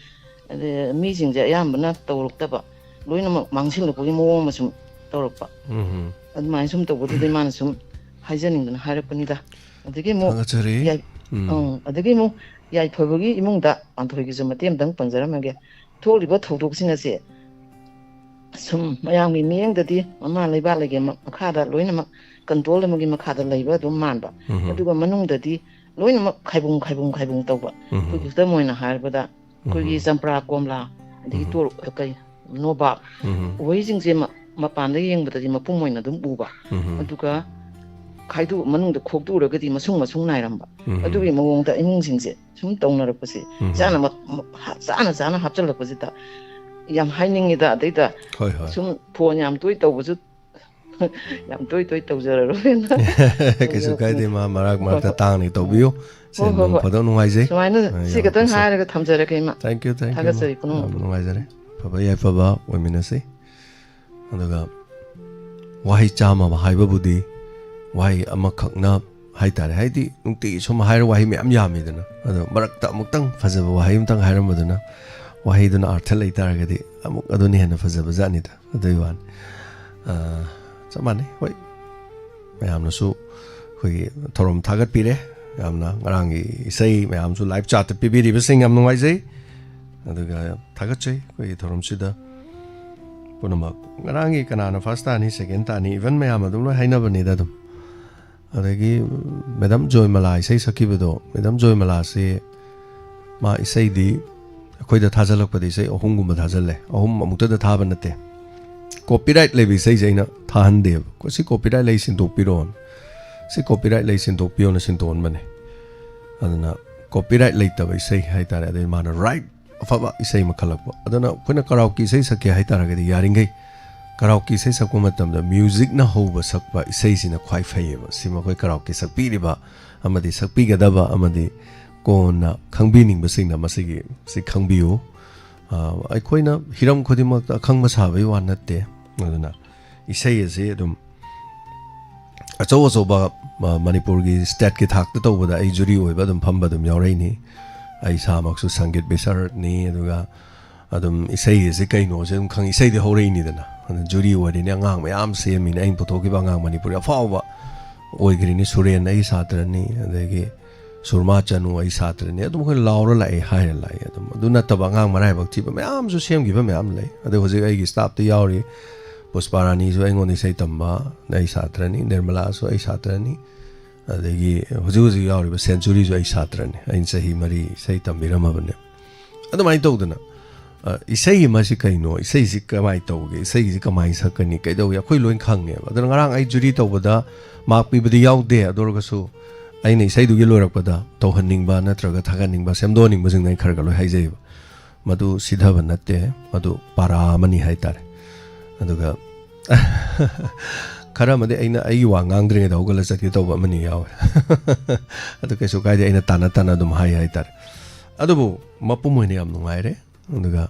ꯑꯗ, ꯃꯤꯁꯤꯡꯁꯦ ꯑꯌꯥꯝꯕꯅ ꯇꯧꯔꯛꯇꯕ, ꯂꯣꯏꯅꯃꯛ ꯃꯥꯡꯁꯤꯜꯂꯛꯄꯒꯤ ꯃꯑꯣꯡ ꯑꯃ ꯁꯨꯝ ꯇꯧꯔꯛꯄ꯫ ꯎꯝ꯫ ꯑꯗꯨꯃꯥꯏꯅ ꯁꯨꯝ ꯇꯧꯕꯗꯨꯗ ꯏꯃꯥꯅ ꯁꯨꯝ ꯍꯥꯏꯖꯅꯤꯡꯗꯅ ꯍꯥꯏꯔꯛꯄꯅꯤꯗ꯫ ꯑꯗꯒꯤ ꯑꯃꯨꯛ ꯊꯥꯒꯠꯆꯔꯤ꯫ ꯌꯥꯏ-, ꯎꯝ꯫ ꯑꯪ, ꯑꯗꯒꯤ ꯑꯃꯨꯛ ꯌꯥꯏꯐꯕꯒꯤ ꯏꯃꯨꯡꯗ ꯄꯥꯟꯊꯣꯏꯒꯤꯁꯨ ꯃꯇꯦꯡ ꯑꯝꯇꯪ ꯄꯟꯖꯔꯝꯃꯒꯦ꯫ ꯊꯣꯛꯂꯤꯕ ꯊꯧꯗꯣꯛꯁꯤꯡ ꯑꯁꯦ ꯁꯨꯝ ꯃꯌꯥꯝꯒꯤ ꯃꯤꯠꯌꯦꯡꯗꯗꯤ ꯃꯃꯥ ꯂꯩꯕꯥꯛ ꯂꯩꯒꯤ ꯃ-, ꯃꯈꯥꯗ ꯂꯣꯏꯅꯃꯛ control ꯑꯃꯒꯤ ꯃꯈꯥꯗ ꯂꯩꯕ ꯑꯗꯨꯝ ꯃꯥꯟꯕ꯫ ꯎꯝ꯫ ꯑꯗꯨꯒ ꯃꯅꯨꯡꯗꯗꯤ ꯂꯣꯏꯅꯃꯛ ꯈꯥꯏꯕꯨꯡ ꯈꯥꯏꯕꯨꯡ ꯈꯥꯏꯕꯨꯡ ꯇꯧꯕ꯫ ꯎꯝ꯫ ꯑꯩꯈꯣꯏꯒꯤ ꯈꯨꯗꯝ ꯑꯣꯏꯅ ꯍꯥꯏꯔꯕꯗ ꯑꯩꯈꯣꯏꯒꯤ ꯎꯝ꯫ ꯆꯝꯄ꯭ꯔꯥ ꯀꯣꯝꯂꯥ, ꯑꯗꯒꯤ ꯎꯝ꯫ ꯇꯣꯔ-, ꯀꯩ, ꯅꯣꯕꯥꯞ, ꯎꯝ꯫ ꯎꯍꯩꯁꯤꯡꯁꯦ ꯃ-, ꯃꯄꯥꯟꯗ ꯌꯦꯡꯕꯗꯗꯤ ꯃꯄꯨꯝ ꯑꯣꯏꯅ ꯑꯗꯨꯝ ꯎꯕ꯫ ꯎꯝ꯫ ꯑꯗꯨꯒ ꯈꯥꯏꯗꯣꯛ-, ꯃꯅꯨꯡꯗ ꯈꯣꯛꯇꯣꯛꯎꯔꯒꯗꯤ ꯃꯁꯨꯡ ꯃꯁꯨꯡ ꯅꯥꯏꯔꯝꯕ꯫ ꯎꯝ꯫ ꯑꯗꯨꯒꯤ ꯃꯑꯣꯡꯗ ꯏꯃꯨꯡꯁꯤꯡꯁꯦ ꯁꯨꯝ ꯇꯧꯅꯔꯛꯄꯁꯦ, ꯎꯝ꯫ ꯆꯥꯅ ꯃ-, ꯃ-, ꯍꯥ-, ꯆꯥꯅ ꯆꯥꯅ ꯍꯥꯞꯆꯜꯂꯛꯄꯁꯤꯗ ꯌꯥꯝ ꯍꯥꯏꯅꯤꯡꯉꯤꯗ꯫ ꯑꯗꯩꯗ ꯍꯣꯏ, ꯍꯣꯏ꯫ ꯁꯨꯝ phone ꯌꯥꯝ ꯇꯣꯏ ꯇꯧꯕꯁꯨ ꯌꯥꯝ ꯇꯣꯏ ꯇꯣꯏ ꯇꯧꯖꯔꯔꯣꯏꯅ꯫ ꯀꯩꯁꯨ ꯀꯥꯏꯗꯦ, ꯃꯥ ꯃꯔꯛ ꯍꯣꯏ, ꯃꯔꯛꯇ ꯍꯣꯏ꯫ ꯇꯥꯡꯅ ꯇꯧꯕꯤꯌꯨ꯫ ꯁꯦ, ꯍꯣꯏ, ꯍꯣꯏ, ꯅꯣꯡ ꯍꯣꯏ꯫ ꯐꯥꯗꯣꯛ ꯅꯨꯡꯉꯥꯏꯖꯩ꯫ ꯁꯨꯃꯥꯏꯅ ꯑ, ꯁꯤ ꯌꯥꯝ ꯈꯛꯇꯪ ꯐꯖꯩ꯫ ꯍꯥꯏꯔꯒ ꯊꯝꯖꯔꯒꯦ, ꯏꯃꯥ꯫ Thank you, thank you, ꯃꯥ꯫ ꯊꯥꯒꯠꯆꯔꯤ, ꯄꯨꯝꯅꯃꯛꯄꯨ꯫ ꯌꯥꯝ ꯅꯨꯡꯉꯥꯏꯖꯔꯦ꯫ ꯑꯐꯕ ꯌꯥꯏꯐꯕ ꯑꯣꯏꯃꯤꯟꯅꯁꯤ꯫ ꯑꯗꯨꯒ ꯋꯥꯍꯩ ꯆꯥꯝꯃ ꯑꯃ ꯍꯥꯏꯕꯕꯨꯗꯤ ꯋꯥꯍꯩ ꯑꯃꯈꯛꯅ ꯍꯥꯏꯇꯥꯔꯦ꯫ ꯍꯥꯏꯗꯤ ꯅꯨꯡꯇꯤꯒꯤ ꯁꯨꯝ ꯍꯥꯏꯔ ꯋꯥꯍꯩ ꯃꯌꯥꯝ ꯌꯥꯝꯃꯤꯗꯅ꯫ ꯑꯗꯣ ꯃꯔꯛꯇ ꯑꯃꯨꯛꯇꯪ ꯐꯖꯕ ꯋꯥꯍꯩ ꯑꯃꯇꯪ ꯍꯥꯏꯔꯝꯕꯗꯨꯅ, ꯋꯥꯍꯩꯗꯨꯅ ꯑꯥꯔꯊ ꯂꯩ ꯇꯥꯔꯒꯗꯤ ꯑꯃꯨꯛ ꯑꯗꯨꯅ ꯍꯦꯟꯅ ꯐꯖꯕ ꯖꯥꯠꯅꯤꯗ꯫ ꯑꯗꯨꯒꯤ ꯋꯥꯅꯤ꯫ ꯑ, ꯆꯞ ꯃꯥꯟꯅꯩ꯫ ꯍꯣꯏ, ꯃꯌꯥꯝꯅꯁꯨ ꯑꯩꯈꯣꯏꯒꯤ ꯊꯧꯔꯝ ꯊꯥꯒꯠꯄꯤꯔꯦ꯫ ꯌꯥꯝꯅ ꯉꯔꯥꯡꯒꯤ ꯏꯁꯩ ꯃꯌꯥꯝꯁꯨ live chatꯇ ꯄꯤꯕꯤꯔꯤꯕꯁꯤꯡ ꯌꯥꯝ ꯅꯨꯡꯉꯥꯏꯖꯩ꯫ ꯑꯗꯨꯒ ꯊꯥꯒꯠꯆꯩ ꯑꯩꯈꯣꯏꯒꯤ ꯊꯧꯔꯝꯁꯤꯗ ꯄꯨꯝꯅꯃꯛ꯫ ꯉꯔꯥꯡꯒꯤ ꯀꯅꯥꯅ first ꯇꯥꯅꯤ, second ꯇꯥꯅꯤ, even ꯃꯌꯥꯝ ꯑꯗꯨꯝ ꯂꯣꯏ ꯍꯥꯏꯅꯕꯅꯤꯗ ꯑꯗꯨꯝ꯫ ꯑꯗꯒꯤ Madam ꯖꯣꯏꯃꯂꯥ ꯏꯁꯩ ꯁꯛꯈꯤꯕꯗꯣ, Madam ꯖꯣꯏꯃꯂꯥꯁꯤ ꯃꯥ ꯏꯁꯩꯗꯤ ꯑꯩꯈꯣꯏꯗ ꯊꯥꯖꯤꯜꯂꯛꯄꯗ ꯏꯁꯩ ꯑꯍꯨꯝꯒꯨꯝꯕ ꯊꯥꯖꯤꯜꯂꯦ꯫ ꯑꯍꯨꯝ ꯑꯃꯨꯛꯇꯗ ꯊꯥꯕ ꯅꯠꯇꯦ꯫ Copyright ꯂꯩꯕ ꯏꯁꯩꯁꯦ ꯑꯩꯅ ꯊꯥꯍꯟꯗꯦꯕ꯫ "ꯁꯤ copyright ꯂꯩ, ꯁꯤꯟꯗꯣꯛꯄꯤꯔꯣꯅ꯫ ꯁꯤ copyright ꯂꯩ, ꯁꯤꯟꯗꯣꯛꯄꯤꯌꯣꯅ" ꯁꯤꯟꯗꯣꯛꯍꯟꯕꯅꯦ꯫ ꯑꯗꯨꯅ copyright ꯂꯩꯇꯕ ꯏꯁꯩ ꯍꯥꯏꯇꯥꯔꯦ꯫ ꯑꯗꯩ ꯃꯥꯅ right ꯑꯐꯕ ꯏꯁꯩ ꯑꯃ ꯈꯜꯂꯛꯄ꯫ ꯑꯗꯨꯅ ꯑꯩꯈꯣꯏꯅ ꯀꯔꯥꯎꯀꯤ ꯏꯁꯩ ꯁꯛꯀꯦ ꯍꯥꯏꯇꯥꯔꯒꯗꯤ ꯌꯥꯔꯤꯈꯩ ꯀꯔꯥꯎꯀꯤ ꯏꯁꯩ ꯁꯛꯄ ꯃꯇꯝꯗ ꯃ꯭ꯌꯨꯖꯤꯛꯅ ꯍꯧꯕ ꯁꯛꯄ ꯏꯁꯩꯁꯤꯅ ꯈ꯭ꯋꯥꯏ ꯐꯩꯌꯦꯕ꯫ ꯁꯤꯃ ꯑꯩꯈꯣꯏ ꯀꯔꯥꯎꯀꯤ ꯁꯛꯄꯤꯔꯤꯕ ꯑꯃꯗꯤ ꯁꯛꯄꯤꯒꯗꯕ ꯑꯃꯗꯤ ꯀꯣꯟꯅ ꯈꯪꯕꯤꯅꯤꯡꯕꯁꯤꯡꯅ ꯃꯁꯤꯒꯤ ꯁꯤ ꯈꯪꯕꯤꯌꯨ꯫ ꯑ, ꯑꯩꯈꯣꯏꯅ ꯍꯤꯔꯝ ꯈꯨꯗꯤꯡꯃꯛꯇ ꯑꯈꯪꯕ ꯁꯥꯕꯒꯤ ꯋꯥ ꯅꯠꯇꯦ꯫ ꯑꯗꯨꯅ ꯏꯁꯩ ꯑꯁꯤ ꯑꯗꯨꯝ ꯑꯆꯧ ꯑꯆꯧꯕ, ꯑ, ꯃꯅꯤꯄꯨꯔꯒꯤ ꯁ꯭ꯇꯦꯠꯀꯤ ꯊꯥꯛꯇ ꯇꯧꯕꯗ ꯑꯩ ꯖꯨꯔꯤ ꯑꯣꯏꯕ ꯑꯗꯨꯝ ꯐꯝꯕ ꯑꯗꯨꯝ ꯌꯥꯎꯔꯛꯏꯅꯤ꯫ ꯑꯩ ꯏꯁꯥꯃꯛꯁꯨ ꯁꯪꯒꯤꯠ ꯕꯤꯁꯥꯔꯗꯅꯤ, ꯑꯗꯨꯒ ꯑꯗꯨꯝ ꯏꯁꯩ ꯑꯁꯤ ꯀꯩꯅꯣꯁꯦ ꯑꯗꯨꯝ ꯈꯪꯉꯤ꯫ ꯏꯁꯩꯗꯤ ꯍꯧꯔꯛꯏꯅꯤꯗꯅ, ꯑꯗꯨ ꯖꯨꯔꯤ ꯑꯣꯏꯔꯤꯅꯤ, ꯑꯉꯥꯡ ꯃꯌꯥꯝ ꯁꯦꯝꯃꯤꯅꯤ꯫ ꯑꯩꯅ ꯄꯨꯊꯣꯛꯈꯤꯕ ꯑꯉꯥꯡ ꯃꯅꯤꯄꯨꯔꯒꯤ ꯑꯐꯥꯎꯕ ꯑꯣꯏꯈ꯭ꯔꯤꯅꯤ꯫ ꯁꯨꯔꯦꯟ ꯑꯩ ꯁꯥꯇ꯭ꯔꯅꯤ, ꯑꯗꯒꯤ ꯁꯨꯔꯃꯥ ꯆꯅꯨ ꯑꯩ ꯁꯥꯇ꯭ꯔꯅꯤ꯫ ꯑꯗꯨꯝ ꯑꯩꯈꯣꯏ ꯂꯥꯎꯔ ꯂꯥꯛꯑꯦ, ꯍꯥꯏꯔ ꯂꯥꯛꯑꯦ꯫ ꯑꯗꯨꯝ ꯑꯗꯨ ꯅꯠꯇꯕ ꯑꯉꯥꯡ ꯃꯔꯥꯏꯕꯛ ꯊꯤꯕ ꯃꯌꯥꯝꯁꯨ ꯁꯦꯝꯈꯤꯕ ꯃꯌꯥꯝ ꯂꯩ꯫ ꯑꯗꯩ ꯍꯧꯖꯤꯛ ꯑꯩꯒꯤ ꯁ꯭ꯇꯥꯐꯇ ꯌꯥꯎꯔꯤ ꯄꯨꯁꯄꯥꯔꯥꯅꯤꯁꯨ ꯑꯩꯉꯣꯟꯗ ꯏꯁꯩ ꯇꯝꯕ ꯑꯩ ꯁꯥꯇ꯭ꯔꯅꯤ, ꯅꯤꯔꯃꯂꯥꯁꯨ ꯑꯩ ꯁꯥꯇ꯭ꯔꯅꯤ, ꯑꯗꯒꯤ ꯍꯧꯖꯤꯛ ꯍꯧꯖꯤꯛ ꯌꯥꯎꯔꯤꯕ ꯁꯦꯟꯆꯨꯔꯤꯁꯨ ꯑꯩ ꯁꯥꯇ꯭ꯔꯅꯤ꯫ ꯑꯩꯅ ꯆꯍꯤ ꯃꯔꯤ ꯏꯁꯩ ꯇꯝꯕꯤꯔꯝꯃꯕꯅꯦ꯫ ꯑꯗꯨꯃꯥꯏꯅ ꯇꯧꯗꯅ, ꯑ, ꯏꯁꯩ ꯑꯃꯁꯤ ꯀꯩꯅꯣ, ꯏꯁꯩꯁꯤ ꯀꯃꯥꯏꯅ ꯇꯧꯒꯦ, ꯏꯁꯩꯁꯤ ꯀꯃꯥꯏꯅ ꯁꯛꯀꯅꯤ, ꯀꯩꯗꯧꯒꯦ, ꯑꯩꯈꯣꯏ ꯂꯣꯏ ꯈꯪꯉꯦꯕ꯫ ꯑꯗꯨꯅ ꯉꯔꯥꯡ ꯑꯩ ꯖꯨꯔꯤ ꯇꯧꯕꯗ ꯃꯥꯔꯛ ꯄꯤꯕꯗꯤ ꯌꯥꯎꯗꯦ꯫ ꯑꯗꯨ ꯑꯣꯏꯔꯒꯁꯨ ꯑꯩꯅ ꯏꯁꯩꯗꯨꯒꯤ ꯂꯣꯏꯔꯛꯄꯗ ꯇꯧꯍꯟꯅꯤꯡꯕ ꯅꯠꯇ꯭ꯔꯒ ꯊꯥꯒꯠꯅꯤꯡꯕ, ꯁꯦꯝꯗꯣꯛꯍꯟꯅꯤꯡꯕꯁꯤꯡꯗꯣ ꯑꯩ ꯈꯔ ꯈꯔ ꯂꯣꯏ ꯍꯥꯏꯖꯩꯕ꯫ ꯃꯗꯨ ꯁꯤꯊꯕ ꯅꯠꯇꯦ, ꯃꯗꯨ ꯄꯥꯔꯥ ꯑꯃꯅꯤ ꯍꯥꯏꯇꯥꯔꯦ꯫ ꯑꯗꯨꯒ ꯈꯔ ꯑꯃꯗꯤ ꯑꯩꯅ ꯑꯩꯒꯤ ꯋꯥ ꯉꯥꯡꯗ꯭ꯔꯤꯉꯩꯗ ꯍꯧꯒꯠꯂ ꯆꯠꯀꯦ ꯇꯧꯕ ꯑꯃꯅꯤ ꯌꯥꯎꯋꯦ꯫ ꯑꯗꯨ ꯀꯩꯁꯨ ꯀꯥꯏꯗꯦ, ꯑꯩꯅ ꯇꯥꯅ ꯇꯥꯅ ꯑꯗꯨꯝ ꯍꯥꯏ ꯍꯥꯏꯇꯥꯔꯦ꯫ ꯑꯗꯨꯕꯨ ꯃꯄꯨꯝ ꯑꯣꯏꯅ ꯌꯥꯝ ꯅꯨꯡꯉꯥꯏꯔꯦ꯫ ꯑꯗꯨꯒ,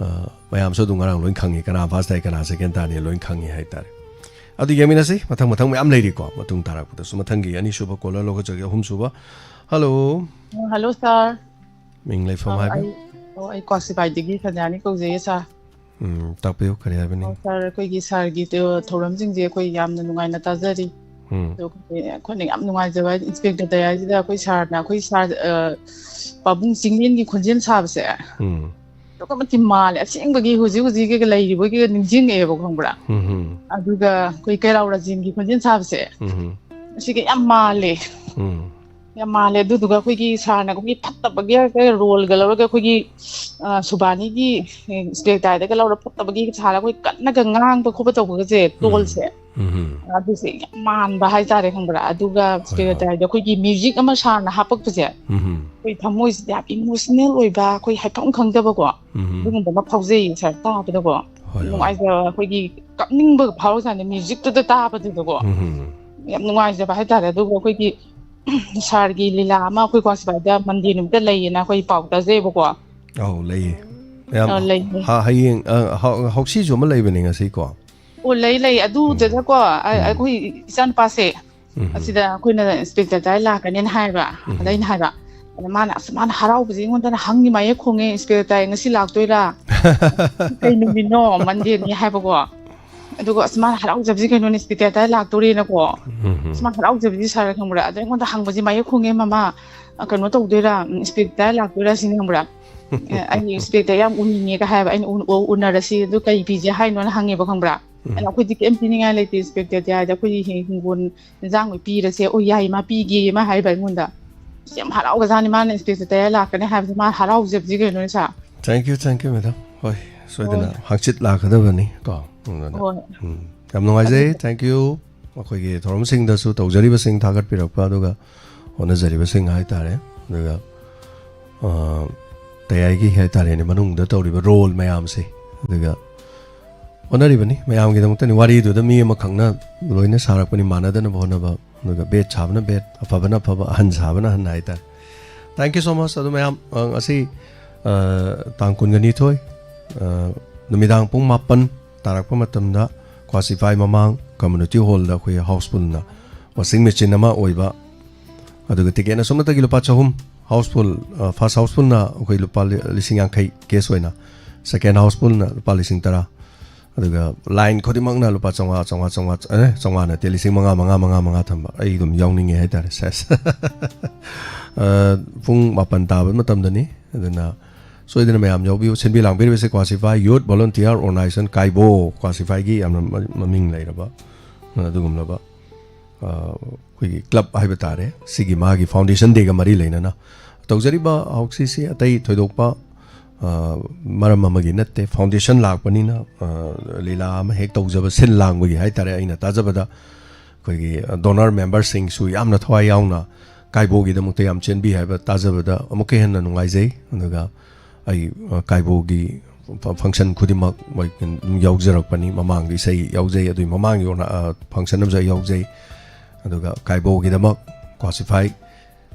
ꯑ, ꯃꯌꯥꯝꯁꯨ ꯑꯗꯨꯝ ꯉꯔꯥꯡ ꯂꯣꯏ ꯈꯪꯉꯤ, ꯀꯅꯥ ꯐꯥꯔꯁ ꯇꯥꯏ, ꯀꯅꯥ ꯁꯦꯀꯦꯟ ꯇꯥꯅꯤ ꯂꯣꯏ ꯈꯪꯉꯤ ꯍꯥꯏꯇꯥꯔꯦ꯫ ꯑꯗꯨ ꯌꯦꯡꯃꯤꯟꯅꯁꯤ, ꯃꯊꯪ ꯃꯊꯪ ꯃꯌꯥꯝ ꯂꯩꯔꯤꯀꯣ, ꯃꯇꯨꯡ ꯇꯥꯔꯛꯄꯗꯁꯨ꯫ ꯃꯊꯪꯒꯤ ꯑꯅꯤꯁꯨꯕ ꯀꯣꯂꯔ ꯂꯧꯈꯠꯆꯒꯦ, ꯑꯍꯨꯝꯁꯨꯕ꯫ ꯍꯜꯂꯣ꯫ ꯍꯜꯂꯣ, ꯁꯥꯔ꯫ ꯃꯤꯡ ꯂꯩꯐꯝ ꯑ, ꯍꯥꯏꯕꯤꯌꯨ꯫ ꯑꯩ, ꯑꯣ, ꯑꯩ ꯀ꯭ꯋꯥꯁꯤꯕꯥꯏꯗꯒꯤ ꯁꯟꯗ꯭ꯌꯥꯅꯤ ꯀꯧꯖꯩꯌꯦ, ꯁꯥꯔ꯫ ꯎꯝ, ꯇꯥꯛꯄꯤꯌꯨ, ꯀꯔꯤ ꯍꯥꯏꯕꯅꯤ? ꯑꯣ, ꯁꯥꯔ, ꯑꯩꯈꯣꯏꯒꯤ ꯁꯥꯔꯒꯤ ꯇ-, ꯊꯧꯔꯝꯁꯤꯡꯁꯦ ꯑꯩꯈꯣꯏ ꯌꯥꯝꯅ ꯅꯨꯡꯉꯥꯏꯅ ꯇꯥꯖꯔꯤ꯫ ꯎꯝ꯫ ꯑꯗꯣ ꯑꯩꯈꯣꯏ, ꯑꯩꯈꯣꯏꯅ ꯌꯥꯝ ꯅꯨꯡꯉꯥꯏꯖꯕ ꯍꯥꯏꯗꯤ ꯏꯟꯁꯄꯦꯛꯇꯔ ꯗꯌꯥꯏꯁꯤꯗ ꯑꯩꯈꯣꯏ ꯁꯥꯔꯅ ꯑꯩꯈꯣꯏ ꯁꯥꯔ, ꯑ, ꯄꯥꯕꯨꯡ ꯆꯤꯡꯂꯦꯟꯒꯤ ꯈꯣꯟꯖꯦꯜ ꯁꯥꯕꯁꯦ ꯎꯝ꯫ ꯑꯗꯨꯛꯀꯤ ꯃꯇꯤꯛ ꯃꯥꯜꯂꯦ꯫ ꯑꯁꯦꯡꯕꯒꯤ ꯍꯧꯖꯤꯛ ꯍꯧꯖꯤꯛꯀꯤꯒ ꯂꯩꯔꯤꯕꯒꯤꯒ ꯅꯤꯡꯁꯤꯡꯉꯛꯑꯦꯕ, ꯈꯪꯕ꯭ꯔꯥ? ꯎꯝ ꯍꯝ꯫ ꯑꯗꯨꯒ ꯑꯩꯈꯣꯏ ꯀꯩꯔꯥꯎ ꯔꯥꯖꯦꯟꯒꯤ ꯈꯣꯟꯖꯦꯜ ꯁꯥꯕꯁꯦ ꯎꯝ ꯍꯝ꯫ ꯑꯁꯤꯒ ꯌꯥꯝ ꯃꯥꯜꯂꯦ꯫ ꯎꯝ꯫ ꯌꯥꯝ ꯃꯥꯜꯂꯦ꯫ ꯑꯗꯨꯗꯨꯒ ꯑꯩꯈꯣꯏꯒꯤ ꯁꯥꯔꯅ ꯑꯩꯈꯣꯏꯒꯤ ꯐꯠꯇꯕꯒꯤ ꯔꯣꯜꯒ ꯂꯧꯔꯒ ꯑꯩꯈꯣꯏꯒꯤ, ꯑ, ꯁꯨꯕꯥꯅꯤꯒꯤ, ꯑꯦ, ꯁ꯭ꯄꯦꯛꯇꯥꯏꯗꯒ ꯂꯧꯔ ꯐꯠꯇꯕꯒꯤ ꯁꯥꯔ ꯑꯩꯈꯣꯏ ꯀꯟꯅꯒ ꯉꯥꯡꯕ ꯈꯣꯠꯄ ꯇꯧꯕꯒꯁꯦ, ꯎꯝ꯫ ꯇꯣꯜꯁꯦ꯫ ꯎꯝ꯫ ꯑꯗꯨꯁꯦ ꯌꯥꯝ ꯃꯥꯟꯕ ꯍꯥꯏꯇꯥꯔꯦ, ꯈꯪꯕ꯭ꯔꯥ? ꯑꯗꯨꯒ ꯍꯣꯏ, ꯍꯣꯏ꯫ ꯁ꯭ꯄꯦꯛꯇꯥꯏꯗ ꯑꯩꯈꯣꯏꯒꯤ ꯃ꯭ꯌꯨꯖꯤꯛ ꯑꯃ ꯁꯥꯔꯅ ꯍꯥꯞꯄꯛꯄꯁꯦ, ꯎꯝ꯫ ꯑꯩꯈꯣꯏ ꯊꯃꯣꯏꯁꯤꯗ ꯌꯥꯝ ꯏꯃꯣꯁꯅꯦꯜ ꯑꯣꯏꯕ, ꯑꯩꯈꯣꯏ ꯍꯥꯏꯐꯝ ꯈꯪꯗꯕꯀꯣ, ꯎꯝ꯫ ꯑꯗꯨꯒꯨꯝꯕ ꯑꯃ ꯐꯥꯎꯖꯩꯌꯦ ꯁꯥꯔ ꯇꯥꯕꯗꯀꯣ꯫ ꯍꯣꯏ, ꯍꯣꯏ꯫ ꯅꯨꯡꯉꯥꯏꯖꯕ, ꯑꯩꯈꯣꯏꯒꯤ ꯀꯞꯅꯤꯡꯕ ꯐꯥꯎꯔꯖꯥꯠꯅꯤ ꯃ꯭ꯌꯨꯖꯤꯛꯇꯨꯗ ꯇꯥꯕꯗꯨꯗꯀꯣ꯫ ꯎꯝ꯫ ꯌꯥꯝ ꯅꯨꯡꯉꯥꯏꯖꯕ ꯍꯥꯏꯇꯥꯔꯦ꯫ ꯑꯗꯨꯒ ꯑꯩꯈꯣꯏꯒꯤ ꯁꯥꯔꯒꯤ ꯂꯤꯂꯥ ꯑꯃ ꯑꯩꯈꯣꯏ ꯀ꯭ꯋꯥꯁꯤꯕꯥꯏꯗ ꯃꯟꯗꯦ ꯅꯨꯃꯤꯠꯇ ꯂꯩꯌꯦꯅ ꯑꯩꯈꯣꯏ ꯄꯥꯎ ꯇꯥꯖꯩꯕꯀꯣ꯫ ꯑꯧ, ꯂꯩꯌꯦ꯫ ꯃꯌꯥꯝ ꯑ, ꯂꯩ, ꯂꯩ꯫ ꯍ-, ꯍꯌꯦꯡ, ꯑ, ꯍ-, ꯍꯧꯁꯤꯁꯨ ꯑꯃ ꯂꯩꯕꯅꯦ ꯉꯁꯤꯀꯣ꯫ ꯑꯣ, ꯂꯩ, ꯂꯩ꯫ ꯎꯝ꯫ ꯑꯗꯨꯗꯨꯗꯀꯣ, ꯑ-, ꯎꯝ꯫ ꯑꯩꯈꯣꯏ ꯏꯆꯥꯅꯨꯄꯥꯁꯦ, ꯎꯝ꯫ ꯑꯁꯤꯗ ꯑꯩꯈꯣꯏꯅ ꯏꯟꯁꯄꯦꯛꯇꯔ ꯇꯥꯏ ꯂꯥꯛꯀꯅꯦꯅ ꯍꯥꯏꯕ꯫ ꯎꯝ꯫ ꯑꯗ ꯑꯩꯅ ꯍꯥꯏꯕ, ꯑꯗ ꯃꯥꯅ, "ꯑꯁ, ꯃꯥꯅ ꯍꯔꯥꯎꯕꯁꯦ ꯑꯩꯉꯣꯟꯗꯅ ꯍꯪꯉꯤ ꯃꯥꯌꯦꯛ ꯈꯣꯡꯉꯦ, ꯏꯟꯁꯄꯦꯛꯇꯔ ꯇꯥꯏ ꯉꯁꯤ ꯂꯥꯛꯇꯣꯏꯔꯥ? ꯀꯩ ꯅꯨꯃꯤꯠꯅꯣ?" "ꯃꯟꯗꯦꯅꯤ" ꯍꯥꯏꯕꯀꯣ꯫ ꯑꯗꯨꯒ, "ꯑꯁ, ꯃꯥꯅ ꯍꯔꯥꯎꯖꯕꯁꯤ ꯀꯩꯅꯣꯅꯦ, ꯏꯟꯁꯄꯦꯛꯇꯔ ꯇꯥꯏ ꯂꯥꯛꯇꯣꯔꯦꯅꯀꯣ꯫ ꯎꯝ꯫ ꯑꯁ, ꯃꯥꯅ ꯍꯔꯥꯎꯖꯕꯁꯤ ꯁꯥꯔ ꯈꯪꯕ꯭ꯔꯥ?" ꯑꯗ ꯑꯩꯉꯣꯟꯗ ꯍꯪꯕꯁꯤ ꯃꯥꯌꯦꯛ ꯈꯣꯡꯉꯦ, "ꯃꯃꯥ, ꯑ, ꯀꯩꯅꯣ ꯇꯧꯗꯣꯏꯔꯥ? ꯎꯝ, ꯏꯟꯁꯄꯦꯛꯇꯔ ꯇꯥꯏ ꯂꯥꯛꯇꯣꯏꯔꯥ?" ꯁꯤꯅꯤ ꯈꯪꯕ꯭ꯔꯥ? "ꯑꯦ, ꯑꯩ ꯏꯟꯁꯄꯦꯛꯇꯔ ꯌꯥꯝ ꯎꯅꯤꯡꯉꯦ" ꯀ ꯍꯥꯏꯕ꯫ ꯑꯩꯅ, "ꯎ-, ꯎ-, ꯎꯅꯔꯁꯤ, ꯑꯗꯨ ꯀꯩ ꯄꯤꯖꯦ ꯍꯥꯏꯅꯣꯅ?" ꯍꯪꯉꯦꯕ, ꯈꯪꯕ꯭ꯔꯥ? ꯎꯝ꯫ ꯑꯗ ꯑꯩꯈꯣꯏꯗꯤ ꯀꯩꯝ ꯄꯤꯅꯤꯡꯉꯥꯏ ꯂꯩꯇꯦ, ꯏꯟꯁꯄꯦꯛꯇꯔ ꯇꯥꯏꯗ ꯑꯩꯈꯣꯏꯒꯤ ꯍꯤ-, ꯍꯤꯡꯒꯣꯜ ꯏꯟꯖꯥꯡ ꯑꯣꯏ ꯄꯤꯔꯁꯦ꯫ "ꯑꯣ, ꯌꯥꯏ, ꯃꯥ ꯄꯤꯒꯦ" ꯃꯥ ꯍꯥꯏꯕ ꯑꯩꯉꯣꯟꯗ꯫ ꯑꯁ, ꯌꯥꯝ ꯍꯔꯥꯎꯒꯖꯥꯠꯅꯤ, ꯃꯥꯅ ꯏꯟꯁꯄꯦꯛꯇꯔ ꯇꯥꯏ ꯂꯥꯛꯀꯅꯤ ꯍꯥꯏꯕꯁꯦ, ꯃꯥ ꯍꯔꯥꯎꯖꯕꯁꯤ ꯀꯩꯅꯣꯅꯦ ꯁꯥꯔ꯫ Thank you, thank you, madam. ꯍꯣꯏ, ꯁꯣꯏꯗꯅ ꯍꯣꯏ꯫ ꯍꯪꯆꯤꯠ ꯂꯥꯛꯀꯗꯕꯅꯤ ꯀꯣ꯫ ꯑꯗꯨꯅ, ꯍꯣꯏ꯫ ꯎꯝ, ꯌꯥꯝ ꯅꯨꯡꯉꯥꯏꯖꯩ꯫ ꯑꯗꯨ Thank you꯫ ꯑꯩꯈꯣꯏꯒꯤ ꯊꯧꯔꯝꯁꯤꯡꯗꯁꯨ ꯇꯧꯖꯔꯤꯕꯁꯤꯡ ꯊꯥꯒꯠꯄꯤꯔꯛꯄ, ꯑꯗꯨꯒ ꯍꯣꯠꯅꯖꯔꯤꯕꯁꯤꯡ ꯍꯥꯏꯇꯥꯔꯦ꯫ ꯑꯗꯨꯒ, ꯑ, ꯇꯌꯥꯏꯒꯤ ꯍꯥꯏꯇꯥꯔꯦꯅꯦ, ꯃꯅꯨꯡꯗ ꯇꯧꯔꯤꯕ ꯔꯣꯜ ꯃꯌꯥꯝꯁꯦ, ꯑꯗꯨꯒ ꯍꯣꯠꯅꯔꯤꯕꯅꯤ ꯃꯌꯥꯝꯒꯤꯗꯃꯛꯇꯅꯤ꯫ ꯋꯥꯔꯤꯗꯨꯗ ꯃꯤ ꯑꯃꯈꯛꯅ ꯂꯣꯏꯅ ꯁꯥꯔꯛꯄꯅꯤ, ꯃꯥꯟꯅꯗꯅꯕ ꯍꯣꯠꯅꯕ, ꯑꯗꯨꯒ ꯕꯦꯠ ꯁꯥꯕꯅ ꯕꯦꯠ, ꯑꯐꯕꯅ ꯑꯐꯕ, ꯑꯍꯟ ꯁꯥꯕꯅ ꯑꯍꯟ ꯍꯥꯏꯇꯥꯔꯦ꯫ Thank you so much꯫ ꯑꯗꯨ ꯃꯌꯥꯝ, ꯑ, ꯉꯁꯤ, ꯑ, ꯇꯥꯡ ꯀꯨꯟꯒ ꯅꯤꯊꯣꯏ, ꯑ, ꯅꯨꯃꯤꯗꯥꯡ ꯄꯨꯡ ꯃꯥꯄꯟ ꯇꯥꯔꯛꯄ ꯃꯇꯝꯗ ꯀ꯭ꯋꯥꯁꯤꯐꯥꯏ ꯃꯃꯥꯡ ꯀꯝꯃ꯭ꯌꯨꯅꯤꯇꯤ ꯍꯣꯜꯗ ꯑꯩꯈꯣꯏ ꯍꯥꯎꯁꯐꯨꯜꯅ ꯋꯥꯁꯤꯡ ꯃꯦꯆꯤꯟ ꯑꯃ ꯑꯣꯏꯕ, ꯑꯗꯨꯒ ꯇꯤꯀꯦꯠꯅ ꯁꯨꯞꯅꯇꯒꯤ ꯂꯨꯄꯥ ꯆꯍꯨꯝ, ꯍꯥꯎꯁꯐꯨꯜ, ꯑ, ꯐꯥꯔꯁ ꯍꯥꯎꯁꯐꯨꯜꯅ ꯑꯩꯈꯣꯏ ꯂꯨꯄꯥ ꯂꯤ-, ꯂꯤꯁꯤꯡ ꯌꯥꯡꯈꯩ ꯀꯦꯁ ꯑꯣꯏꯅ, ꯁꯦꯀꯦꯟ ꯍꯥꯎꯁꯐꯨꯜꯅ ꯂꯨꯄꯥ ꯂꯤꯁꯤꯡ ꯇꯔꯥ, ꯑꯗꯨꯒ ꯂꯥꯏꯟ ꯈꯨꯗꯤꯡꯃꯛꯅ ꯂꯨꯄꯥ ꯆꯥꯝꯃꯉꯥ, ꯆꯥꯝꯃꯉꯥ, ꯆꯥꯝꯃꯉꯥ, ꯑꯦ, ꯆꯥꯝꯃꯉꯥ ꯅꯠꯇꯦ, ꯂꯤꯁꯤꯡ ꯃꯉꯥ, ꯃꯉꯥ, ꯃꯉꯥ, ꯃꯉꯥ ꯊꯝꯕ꯫ ꯑꯩ ꯑꯗꯨꯝ ꯌꯥꯎꯅꯤꯡꯉꯦ ꯍꯥꯏꯇꯥꯔꯦ꯫ ꯁꯦꯁ꯫ ꯑ, ꯄꯨꯡ ꯃꯥꯄꯟ ꯇꯥꯕ ꯃꯇꯝꯗꯅꯤ꯫ ꯑꯗꯨꯅ ꯁꯣꯏꯗꯅ ꯃꯌꯥꯝ ꯌꯥꯎꯕꯤꯌꯨ꯫ ꯁꯤꯟꯕꯤ ꯂꯥꯡꯕꯤꯔꯤꯕꯁꯦ ꯀ꯭ꯋꯥꯁꯤꯐꯥꯏ ꯌꯨꯠ ꯚꯣꯂꯨꯟꯇꯤꯌꯔ ꯑꯣꯔꯒꯅꯥꯏꯖꯦꯁꯟ ꯀꯥꯏꯕꯣ, ꯀ꯭ꯋꯥꯁꯤꯐꯥꯏꯒꯤ ꯌꯥꯝꯅ ꯃ-, ꯃꯃꯤꯡ ꯂꯩꯔꯕ, ꯑꯗꯨꯒꯨꯝꯂꯕ ꯑꯩꯈꯣꯏꯒꯤ ꯀ꯭ꯂꯕ ꯍꯥꯏꯕ ꯇꯥꯔꯦ, ꯁꯤꯒꯤ ꯃꯥꯒꯤ ꯐꯥꯎꯟꯗꯦꯁꯟ ꯗꯦꯒ ꯃꯔꯤ ꯂꯩꯅꯅ ꯇꯧꯖꯔꯤꯕ ꯍꯧꯖꯤꯛꯁꯤ ꯑꯇꯩ ꯊꯣꯏꯗꯣꯛꯄ ꯃꯔꯝ ꯑꯃꯒꯤ ꯅꯠꯇꯦ, ꯐꯥꯎꯟꯗꯦꯁꯟ ꯂꯥꯛꯄꯅꯤꯅ ꯂꯤꯂꯥ ꯑꯃ ꯍꯦꯛ ꯇꯧꯖꯕ, ꯁꯤꯜ ꯂꯥꯡꯕꯒꯤ ꯍꯥꯏ ꯇꯥꯔꯦ꯫ ꯑꯩꯅ ꯇꯥꯖꯕꯗ ꯑꯩꯈꯣꯏꯒꯤ ꯗꯣꯅꯔ ꯃꯦꯝꯕꯔꯁꯤꯡꯁꯨ ꯌꯥꯝꯅ ꯊꯋꯥꯏ ꯌꯥꯎꯅ ꯀꯥꯏꯕꯣꯒꯤꯗꯃꯛꯇ ꯌꯥꯝ ꯆꯦꯟꯕꯤ ꯍꯥꯏꯕ ꯇꯥꯖꯕꯗ ꯑꯃꯨꯛꯀ ꯍꯦꯟꯅ ꯅꯨꯡꯉꯥꯏꯖꯩ꯫ ꯑꯗꯨꯒ ꯑꯩ ꯀꯥꯏꯕꯣꯒꯤ ꯐꯪꯁꯟ ꯈꯨꯗꯤꯡꯃꯛ ꯃꯣꯏ ꯑꯗꯨꯝ ꯌꯥꯎꯖꯔꯛꯄꯅꯤ꯫ ꯃꯃꯥꯡꯒꯤ ꯏꯁꯩ ꯌꯥꯎꯖꯩ, ꯑꯗꯨꯒꯤ ꯃꯃꯥꯡꯒꯤ ꯐꯪꯁꯟ ꯑꯃꯁꯨ ꯑꯩ ꯌꯥꯎꯖꯩ꯫ ꯑꯗꯨꯒ ꯀꯥꯏꯕꯣꯒꯤꯗꯃꯛ ꯀ꯭ꯋꯥꯁꯤꯐꯥꯏ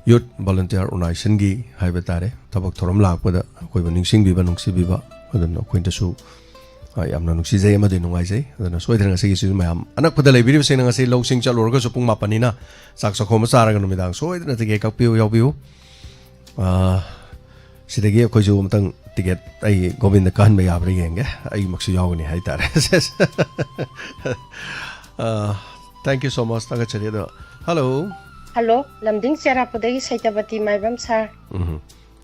ꯌꯨꯠ ꯚꯣꯂꯨꯟꯇꯤꯌꯔ ꯑꯣꯔꯒꯅꯥꯏꯖꯦꯁꯟꯒꯤ ꯍꯥꯏꯕ ꯇꯥꯔꯦ, ꯊꯕꯛ ꯊꯧꯔꯝ ꯂꯥꯛꯄꯗ ꯑꯩꯈꯣꯏꯕꯨ ꯅꯤꯡꯁꯤꯡꯕꯤꯕ, ꯅꯨꯡꯁꯤꯕꯤꯕ, ꯑꯗꯨꯅ ꯑꯩꯈꯣꯏꯗꯁꯨ ꯌꯥꯝꯅ ꯅꯨꯡꯁꯤꯖꯩ ꯑꯃꯗꯤ ꯅꯨꯡꯉꯥꯏꯖꯩ꯫ ꯑꯗꯨꯅ ꯁꯣꯏꯗꯅ ꯉꯁꯤꯒꯤꯁꯤꯁꯨ ꯃꯌꯥꯝ ꯑꯅꯛꯄꯗ ꯂꯩꯕꯤꯔꯤꯕꯁꯤꯡꯅ ꯉꯁꯤ ꯂꯧꯁꯤꯡ ꯆꯠꯂꯨꯔꯒꯁꯨ ꯄꯨꯡ ꯃꯥꯄꯟꯅꯤꯅ ꯆꯥꯛ ꯆꯥꯛꯈꯣꯝ ꯑꯃ ꯆꯥꯔꯒ ꯅꯨꯃꯤꯗꯥꯡ ꯁꯣꯏꯗꯅ ꯇꯤꯀꯦꯠ ꯀꯛꯄꯤꯌꯨ, ꯌꯥꯎꯕꯤꯌꯨ꯫ ꯁꯤꯗꯒꯤ ꯑꯩꯈꯣꯏꯁꯨ ꯑꯃꯨꯛꯇꯪ ꯇꯤꯀꯦꯠ ꯑꯩ ꯒꯣꯕꯤꯟꯗ ꯀꯛꯍꯟꯕ ꯌꯥꯕ꯭ꯔꯥ ꯌꯦꯡꯒꯦ꯫ ꯑꯩꯃꯛꯁꯨ ꯌꯥꯎꯒꯅꯤ ꯍꯥꯏꯇꯥꯔꯦ꯫ Thank you so much꯫ ꯊꯥꯒꯠꯆꯔꯤ꯫ ꯑꯗꯣ, ꯍꯜꯂꯣ꯫ ꯍꯜꯂꯣ, ꯂꯝꯗꯤꯡ ꯆꯦꯔꯥꯄꯨꯗꯒꯤ ꯁꯩꯇꯕꯇꯤ ꯃꯥꯏꯕꯝ ꯁꯥꯔ꯫ ꯎꯝ,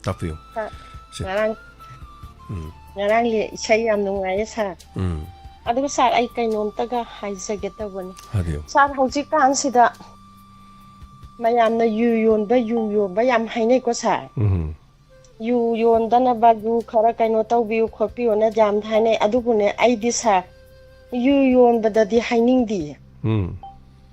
ꯇꯥꯛꯄꯤꯌꯨ꯫ ꯁꯥꯔ, ꯁꯦ꯫ ꯉꯔꯥꯡ, ꯎꯝ꯫ ꯉꯔꯥꯡꯒꯤ ꯏꯁꯩ ꯌꯥꯝ ꯅꯨꯡꯉꯥꯏꯌꯦ ꯁꯥꯔ꯫ ꯎꯝ꯫ ꯑꯗꯨꯒ ꯁꯥꯔ, ꯑꯩ ꯀꯩꯅꯣꯝꯇꯒ ꯍꯥꯏꯖꯒꯦ ꯇꯧꯕꯅꯤ꯫ ꯍꯥꯏꯕꯤꯌꯨ꯫ ꯁꯥꯔ, ꯍꯧꯖꯤꯛꯀꯥꯟꯁꯤꯗ ꯃꯌꯥꯝꯅ ꯌꯨ ꯌꯣꯟꯕ, ꯌꯨ ꯌꯣꯟꯕ ꯌꯥꯝ ꯍꯥꯏꯅꯩꯀꯣ ꯁꯥꯔ꯫ ꯎꯝ꯫ ꯌꯨ ꯌꯣꯟꯗꯅꯕ ꯌꯨ ꯈꯔ ꯀꯩꯅꯣ ꯇꯧꯕꯤꯌꯨ ꯈꯣꯠꯄꯤꯌꯨꯅ ꯌꯥꯝ ꯍꯥꯏꯅꯩ꯫ ꯑꯗꯨꯕꯨꯅꯦ, ꯑꯩꯗꯤ ꯁꯥꯔ, ꯌꯨ ꯌꯣꯟꯕꯗꯗꯤ ꯍꯥꯏꯅꯤꯡꯗꯤꯌꯦ꯫ ꯎꯝ꯫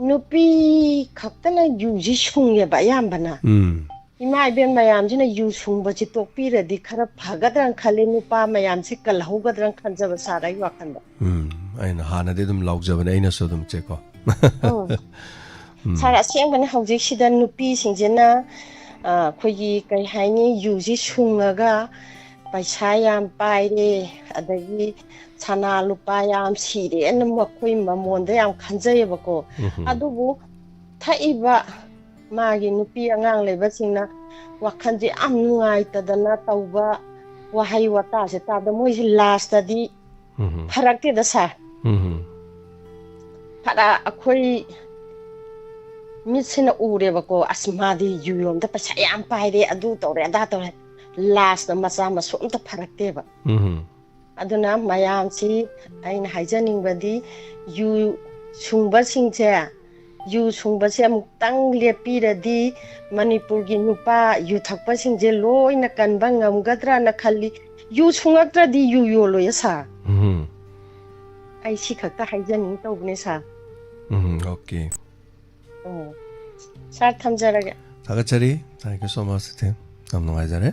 ꯅꯨꯄꯤ ꯈꯛꯇꯅ ꯌꯨꯁꯤ ꯁꯨꯡꯉꯦꯕ ꯑꯌꯥꯝꯕꯅ꯫ ꯎꯝ꯫ ꯏꯃꯥ ꯏꯕꯦꯟ ꯃꯌꯥꯝꯁꯤꯅ ꯌꯨ ꯁꯨꯡꯕꯁꯤ ꯇꯣꯛꯄꯤꯔꯗꯤ ꯈꯔ ꯐꯒꯗ꯭ꯔꯅ ꯈꯜꯂꯤ, ꯅꯨꯄꯥ ꯃꯌꯥꯝꯁꯤ ꯀꯜꯍꯧꯒꯗ꯭ꯔꯅ ꯈꯟꯖꯕ ꯁꯥꯔ, ꯑꯩ ꯋꯥꯈꯜꯗ꯫ ꯎꯝ, ꯑꯩꯅ ꯍꯥꯟꯅꯗꯤ ꯑꯗꯨꯝ ꯂꯥꯎꯖꯕꯅꯦ, ꯑꯩꯅꯁꯨ ꯑꯗꯨꯝ ꯆꯦꯀꯣ꯫ ꯎꯝ꯫ ꯎꯝ꯫ ꯁꯥꯔ, ꯑꯁꯦꯡꯕꯅꯤ ꯍꯧꯖꯤꯛꯁꯤꯗ ꯅꯨꯄꯤꯁꯤꯡꯁꯤꯅ, ꯑ, ꯑꯩꯈꯣꯏꯒꯤ ꯀꯩ ꯍꯥꯏꯅꯤ, ꯌꯨꯁꯤ ꯁꯨꯡꯉꯒ ꯄꯩꯁꯥ ꯌꯥꯝ ꯄꯥꯏꯔꯦ, ꯑꯗꯒꯤ ꯁꯅꯥ ꯂꯨꯄꯥ ꯌꯥꯝ ꯁꯤꯔꯦꯅ ꯃꯈꯣꯏ ꯃꯃꯣꯟꯗ ꯌꯥꯝ ꯈꯟꯖꯩꯌꯦꯕꯀꯣ꯫ ꯎꯝ꯫ ꯑꯗꯨꯕꯨ ꯊꯛꯏꯕ ꯃꯥꯒꯤ ꯅꯨꯄꯤ ꯑꯉꯥꯡ ꯂꯩꯕꯁꯤꯡꯅ ꯋꯥꯈꯜꯁꯦ ꯌꯥꯝ ꯅꯨꯡꯉꯥꯏꯇꯗꯅ ꯇꯧꯕ ꯋꯥꯍꯩ ꯋꯥꯇꯥꯁꯦ ꯇꯥꯕꯗ ꯃꯣꯏꯁꯦ ꯂꯥꯁꯇꯗꯤ ꯎꯝ꯫ ꯐꯔꯛꯇꯦꯗ ꯁꯥꯔ꯫ ꯎꯝ꯫ ꯐꯔ ꯑꯩꯈꯣꯏ ꯃꯤꯠꯁꯤꯅ ꯎꯔꯦꯕꯀꯣ, "ꯑꯁ, ꯃꯥꯗꯤ ꯌꯨ ꯌꯣꯟꯕꯗ ꯄꯩꯁꯥ ꯌꯥꯝ ꯄꯥꯏꯔꯦ, ꯑꯗꯨ ꯇꯧꯔꯦ, ꯑꯗꯥ ꯇꯧꯔꯦ"꯫ ꯂꯥꯁꯇ ꯃꯆꯥ ꯃꯁꯨ ꯑꯝꯇ ꯐꯔꯛꯇꯦꯕ꯫ ꯎꯝ꯫ ꯑꯗꯨꯅ ꯃꯌꯥꯝꯁꯤ ꯑꯩꯅ ꯍꯥꯏꯖꯅꯤꯡꯕꯗꯤ, ꯌꯨ ꯁꯨꯡꯕꯁꯤꯡꯁꯦ ꯌꯨ ꯁꯨꯡꯕꯁꯦ ꯑꯃꯨꯛꯇꯪ ꯂꯦꯞꯄꯤꯔꯗꯤ ꯃꯅꯤꯄꯨꯔꯒꯤ ꯅꯨꯄꯥ ꯌꯨ ꯊꯛꯄꯁꯤꯡꯁꯦ ꯂꯣꯏꯅ ꯀꯟꯕ ꯉꯝꯒꯗ꯭ꯔꯅ ꯈꯜꯂꯤ꯫ ꯌꯨ ꯁꯨꯡꯉꯛꯇ꯭ꯔꯗꯤ ꯌꯨ ꯌꯣꯜꯂꯣꯏꯌꯦ ꯁꯥꯔ꯫ ꯎꯝ꯫ ꯑꯩ ꯁꯤ ꯈꯛꯇ ꯍꯥꯏꯖꯅꯤꯡ ꯇꯧꯕꯅꯦ ꯁꯥꯔ꯫ ꯎꯝ, ꯑꯣꯀꯦ꯫ ꯎꯝ꯫ ꯁꯥꯔ, ꯊꯝꯖꯔꯒꯦ꯫ ꯊꯥꯒꯠꯆꯔꯤ꯫ Thank you so much, ꯏꯊꯦ꯫ ꯌꯥꯝ ꯅꯨꯡꯉꯥꯏꯖꯔꯦ꯫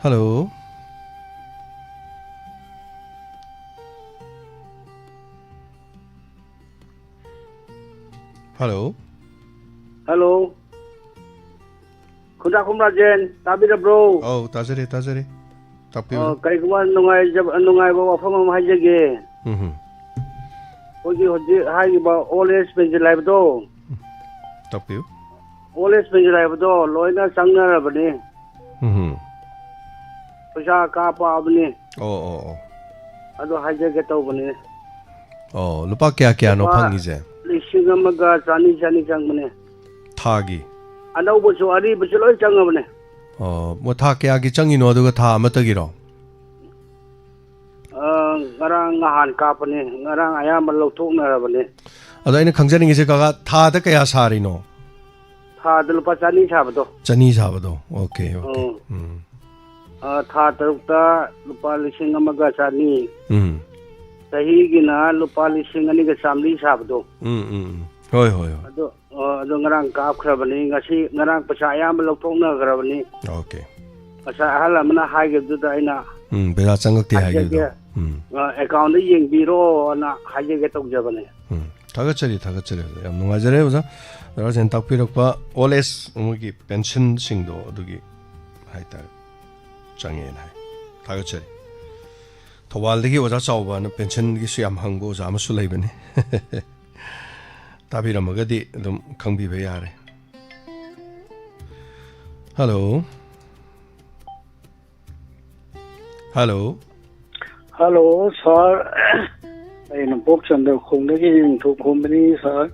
Hello. Hello. Hello. ꯈꯨꯟꯗ꯭ꯔꯥꯛꯈꯣꯝ ꯔꯥꯖꯦꯟ, ꯇꯥꯕꯤꯔꯕ꯭ꯔꯣ? ꯑꯧ, ꯇꯥꯖꯔꯦ, ꯇꯥꯖꯔꯦ꯫ ꯇꯥꯛꯄꯤꯌꯨ꯫ ꯑꯣ, ꯀꯔꯤꯒꯨꯝꯕ ꯅꯨꯡꯉꯥꯏꯖꯕ, ꯅꯨꯡꯉꯥꯏꯕ ꯋꯥꯐꯝ ꯑꯃ ꯍꯥꯏꯖꯒꯦ꯫ ꯎꯝ ꯍꯨꯝ꯫ ꯑꯩꯈꯣꯏꯒꯤ ꯍꯧꯖꯤꯛ ꯍꯥꯏꯔꯤꯕ old age pension ꯍꯥꯏꯕꯗꯣ, ꯇꯥꯛꯄꯤꯌꯨ꯫ Old age pension ꯍꯥꯏꯕꯗꯣ ꯂꯣꯏꯅ ꯆꯪꯅꯔꯕꯅꯤ꯫ ꯎꯝ ꯍꯨꯝ꯫ ꯄꯩꯁꯥ ꯀꯥꯞꯄꯛꯑꯕꯅꯤ꯫ ꯑꯣ, ꯑꯣ, ꯑꯣ꯫ ꯑꯗꯨ ꯍꯥꯏꯖꯒꯦ ꯇꯧꯕꯅꯤ꯫ ꯑꯣ, ꯂꯨꯄꯥ ꯀꯌꯥ ꯀꯌꯥꯅꯣ ꯂꯨꯄꯥ ꯐꯪꯉꯤꯁꯦ? ꯂꯤꯁꯤꯡ ꯑꯃꯒ ꯆꯅꯤ, ꯆꯅꯤ ꯆꯪꯕꯅꯦ꯫ ꯊꯥꯒꯤ? ꯑꯅꯧꯕꯁꯨ ꯑꯔꯤꯕꯁꯨ ꯂꯣꯏ ꯆꯪꯉꯕꯅꯦ꯫ ꯑꯣ, ꯃꯣ-, ꯊꯥ ꯀꯌꯥꯒꯤ ꯆꯪꯉꯤꯅꯣ, ꯑꯗꯨꯒ ꯊꯥ ꯑꯃꯠꯇꯒꯤꯔꯣ? ꯑ, ꯉꯔꯥꯡ ꯅꯍꯥꯟ ꯀꯥꯞꯄꯅꯦ, ꯉꯔꯥꯡ ꯑꯌꯥꯝꯕ ꯂꯧꯊꯣꯛꯅꯔꯕꯅꯦ꯫ ꯑꯗꯣ ꯑꯩꯅ ꯈꯪꯖꯅꯤꯡꯉꯤꯁꯦ, ꯀꯀꯥ, ꯊꯥꯗ ꯀꯌꯥ ꯁꯥꯔꯤꯅꯣ? ꯊꯥꯗ ꯂꯨꯄꯥ ꯆꯅꯤ ꯁꯥꯕꯗꯣ꯫ ꯆꯅꯤ ꯁꯥꯕꯗꯣ? Okay, okay. ꯎꯝ꯫ ꯎꯝ꯫ ꯑ, ꯊꯥ ꯇꯔꯨꯛꯇ ꯂꯨꯄꯥ ꯂꯤꯁꯤꯡ ꯑꯃꯒ ꯆꯅꯤ꯫ ꯎꯝ꯫ ꯆꯍꯤꯒꯤꯅ ꯂꯨꯄꯥ ꯂꯤꯁꯤꯡ ꯑꯅꯤꯒ ꯆꯥꯝꯃꯔꯤ ꯁꯥꯕꯗꯣ꯫ ꯎꯝ, ꯎꯝ, ꯎꯝ꯫ ꯍꯣꯏ, ꯍꯣꯏ, ꯍꯣꯏ꯫ ꯑꯗꯣ, ꯑ, ꯑꯗꯣ ꯉꯔꯥꯡ ꯀꯥꯞꯈ꯭ꯔꯕꯅꯤ꯫ ꯉꯁꯤ, ꯉꯔꯥꯡ ꯄꯩꯁꯥ ꯑꯌꯥꯝꯕ ꯂꯧꯊꯣꯛꯅꯈ꯭ꯔꯕꯅꯤ꯫ ꯑꯣꯀꯦ꯫ ꯉꯁꯥꯏ ꯑꯍꯜ ꯑꯃꯅ ꯍꯥꯏꯈꯤꯕꯗꯨꯗ ꯑꯩꯅ ꯎꯝ, ꯄꯩꯁꯥ ꯆꯪꯉꯛꯇꯦ ꯍꯥꯏꯖꯒꯦ, ꯍꯥꯏꯈꯤꯕꯗꯣ꯫ ꯎꯝ꯫ ꯑ, account ꯌꯦꯡꯕꯤꯔꯣꯅ ꯍꯥꯏꯖꯒꯦ ꯇꯧꯖꯕꯅꯦ꯫ ꯎꯝ, ꯊꯥꯒꯠꯆꯔꯤ, ꯊꯥꯒꯠꯆꯔꯤ꯫ ꯌꯥꯝ ꯅꯨꯡꯉꯥꯏꯖꯔꯦ, ꯑꯣꯖꯥ꯫ ꯑꯣꯖꯥꯁꯤꯡ ꯇꯥꯛꯄꯤꯔꯛꯄ old age ꯃꯣꯏꯒꯤ pensionꯁꯤꯡꯗꯣ ꯑꯗꯨꯒꯤ ꯍꯥꯏꯇꯥꯔꯦ, ꯆꯪꯉꯦꯅ ꯍꯥꯏ꯫ ꯊꯥꯒꯠꯆꯔꯤ꯫ ꯊꯧꯕꯥꯜꯗꯒꯤ ꯑꯣꯖꯥ ꯆꯥꯎꯕꯅ ꯄꯦꯟꯁꯟꯒꯤꯁꯨ ꯌꯥꯝ ꯍꯪꯕ ꯑꯣꯖꯥ ꯑꯃꯁꯨ ꯂꯩꯕꯅꯤ꯫ ꯇꯥꯕꯤꯔꯝꯃꯒꯗꯤ ꯑꯗꯨꯝ ꯈꯪꯕꯤꯕ ꯌꯥꯔꯦ꯫ ꯍꯜꯂꯣ꯫ ꯍꯜꯂꯣ꯫ ꯍꯜꯂꯣ, ꯁꯥꯔ꯫ ꯑꯩꯅ ꯕꯣꯛ ꯆꯟꯗ꯭ꯔꯈꯣꯡꯗꯒꯤ ꯅꯤꯡꯊꯧ ꯈꯣꯝꯕꯅꯤ, ꯁꯥꯔ꯫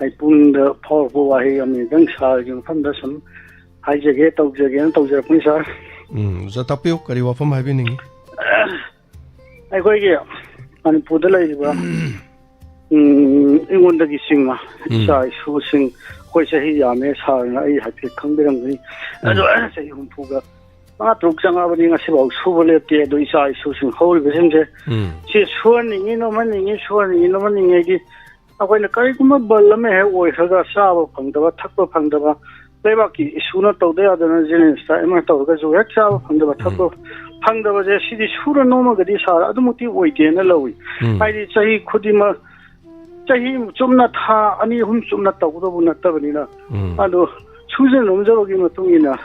ꯑꯩ ꯄꯨꯛꯅꯤꯡꯗ ꯐꯥꯎꯔꯛꯄ ꯋꯥꯍꯩ ꯑꯃꯅꯤꯗꯪ ꯁꯥꯔꯒꯤ ꯃꯐꯝꯗ ꯁꯨꯝ ꯍꯥꯏꯖꯒꯦ, ꯇꯧꯖꯒꯦꯅ ꯇꯧꯖꯔꯛꯄꯅꯤ, ꯁꯥꯔ꯫ ꯎꯝ, ꯑꯣꯖꯥ, ꯇꯥꯛꯄꯤꯌꯨ, ꯀꯔꯤ ꯋꯥꯐꯝ ꯍꯥꯏꯕꯤꯅꯤꯡꯉꯤ? ꯑꯩꯈꯣꯏꯒꯤ ꯃꯅꯤꯄꯨꯔꯗ ꯂꯩꯔꯤꯕ, ꯎꯝ, ꯑꯩꯉꯣꯟꯗꯒꯤ ꯆꯤꯡꯅ ꯎꯝ꯫ ꯏꯆꯥ ꯏꯁꯨꯁꯤꯡ, ꯑꯩꯈꯣꯏ ꯆꯍꯤ ꯌꯥꯝꯃꯦ, ꯁꯥꯔꯅ ꯑꯩ ꯍꯥꯏꯐꯦꯠ ꯈꯪꯕꯤꯔꯝꯒꯅꯤ꯫ ꯑꯗꯣ ꯎꯝ꯫ ꯆꯍꯤ ꯍꯨꯝꯐꯨꯒ ꯃꯉꯥ ꯇꯔꯨꯛ ꯆꯪꯉꯛꯑꯕꯅꯤ, ꯉꯁꯤꯐꯥꯎ ꯁꯨꯕ ꯂꯦꯞꯇꯦ꯫ ꯑꯗꯣ ꯏꯆꯥ ꯏꯁꯨꯁꯤꯡ ꯍꯧꯔꯤꯕꯁꯤꯡꯁꯦ ꯎꯝ꯫ ꯁꯤ ꯁꯨꯍꯟꯅꯤꯡꯉꯤ, ꯅꯣꯝꯍꯟꯅꯤꯡꯉꯤ, ꯁꯨꯍꯟꯅꯤꯡꯉꯤ, ꯅꯣꯝꯍꯟꯅꯤꯡꯉꯤ ꯍꯥꯏꯗꯤ ꯑꯩꯈꯣꯏꯅ ꯀꯔꯤꯒꯨꯝꯕ ꯕꯜ ꯑꯃ ꯍꯦꯛ ꯑꯣꯏꯈ꯭ꯔꯒ ꯆꯥꯕ ꯐꯪꯗꯕ, ꯊꯛꯄ ꯐꯪꯗꯕ, ꯂꯩꯕꯥꯛꯀꯤ ꯏꯁꯨꯅ ꯇꯧꯗ ꯌꯥꯗꯅ ꯖꯦꯅꯦꯔꯦꯇꯔ ꯑꯃ ꯇꯧꯔꯒꯁꯨ ꯍꯦꯛ ꯆꯥꯕ ꯐꯪꯗꯕ, ꯊꯛꯄ ꯎꯝ꯫ ꯐꯪꯗꯕꯁꯦ, ꯁꯤꯗꯤ ꯁꯨꯔ ꯅꯣꯝꯃꯒꯗꯤ, ꯁꯥꯔ, ꯑꯗꯨꯃꯛꯇꯤ ꯑꯣꯏꯗꯦꯅ ꯂꯧꯏ꯫ ꯎꯝ꯫ ꯍꯥꯏꯗꯤ ꯆꯍꯤ ꯈꯨꯗꯤꯡꯃꯛ, ꯆꯍꯤ ꯆꯨꯞꯅ ꯊꯥ ꯑꯅꯤ ꯑꯍꯨꯝ ꯆꯨꯞꯅ ꯇꯧꯒꯗꯧꯕ ꯅꯠꯇꯕꯅꯤꯅ, ꯎꯝ꯫ ꯑꯗꯣ ꯁꯨꯖ ꯅꯣꯝꯖꯕꯒꯤ ꯃꯇꯨꯡ ꯏꯟꯅ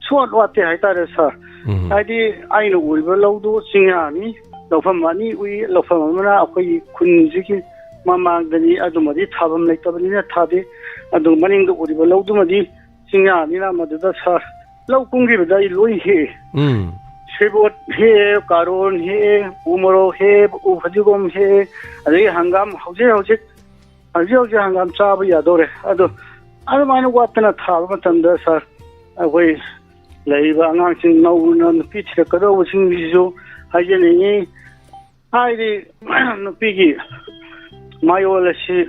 ꯁꯨꯋꯥꯠ ꯋꯥꯠꯇꯦ ꯍꯥꯏꯇꯥꯔꯦ, ꯁꯥꯔ꯫ ꯎꯝ꯫ ꯍꯥꯏꯗꯤ ꯑꯩꯅ ꯎꯔꯤꯕ ꯂꯧꯗꯨ ꯆꯤꯡꯌꯥꯅꯤ, ꯂꯧꯐꯝ ꯑꯅꯤ ꯎꯏ, ꯂꯧꯐꯝ ꯑꯃꯅ ꯑꯩꯈꯣꯏꯒꯤ ꯈꯨꯟꯁꯤꯒꯤ ꯃꯃꯥꯡꯗꯅꯤ, ꯑꯗꯨꯃꯗꯤ ꯊꯥꯐꯝ ꯂꯩꯇꯕꯅꯤꯅ ꯊꯥꯗꯦ꯫ ꯑꯗꯨ ꯃꯅꯤꯡꯗ ꯎꯔꯤꯕ ꯂꯧꯗꯨꯃꯗꯤ ꯆꯤꯡꯌꯥꯅꯤꯅ ꯃꯗꯨꯗ, ꯁꯥꯔ, ꯂꯧ ꯀꯨꯝꯈꯤꯕꯗ ꯑꯩ ꯂꯣꯏ ꯍꯦꯛꯏ꯫ ꯎꯝ꯫ ꯁꯦꯕꯣꯠ ꯍꯦꯛꯑꯦ, ꯀꯥꯔꯣꯟ ꯍꯦꯛꯑꯦ, ꯎ ꯃꯣꯔꯣꯛ ꯍꯦꯛꯑꯦ, ꯎ ꯐꯗꯤꯒꯣꯝ ꯍꯦꯛꯑꯦ, ꯑꯗꯒꯤ ꯍꯪꯒꯥꯝ ꯍꯧꯖꯤꯛ ꯍꯧꯖꯤꯛ ꯍꯧꯖꯤꯛ ꯍꯧꯖꯤꯛ ꯍꯪꯒꯥꯝ ꯆꯥꯕ ꯌꯥꯗꯧꯔꯦ꯫ ꯑꯗꯣ ꯑꯗꯨꯃꯥꯏꯅ ꯋꯥꯠꯇꯅ ꯊꯥꯕ ꯃꯇꯝꯗ, ꯁꯥꯔ, ꯑꯩꯈꯣꯏ ꯂꯩꯔꯤꯕ ꯑꯉꯥꯡꯁꯤꯡ, ꯅꯧꯅ ꯅꯨꯄꯤ ꯊꯤꯔꯛꯀꯗꯧꯕꯁꯤꯡꯁꯤꯁꯨ ꯍꯥꯏꯖꯅꯤꯡꯉꯤ꯫ ꯍꯥꯏꯗꯤ, ꯅꯨꯄꯤꯒꯤ ꯃꯌꯣꯜ ꯑꯁꯤ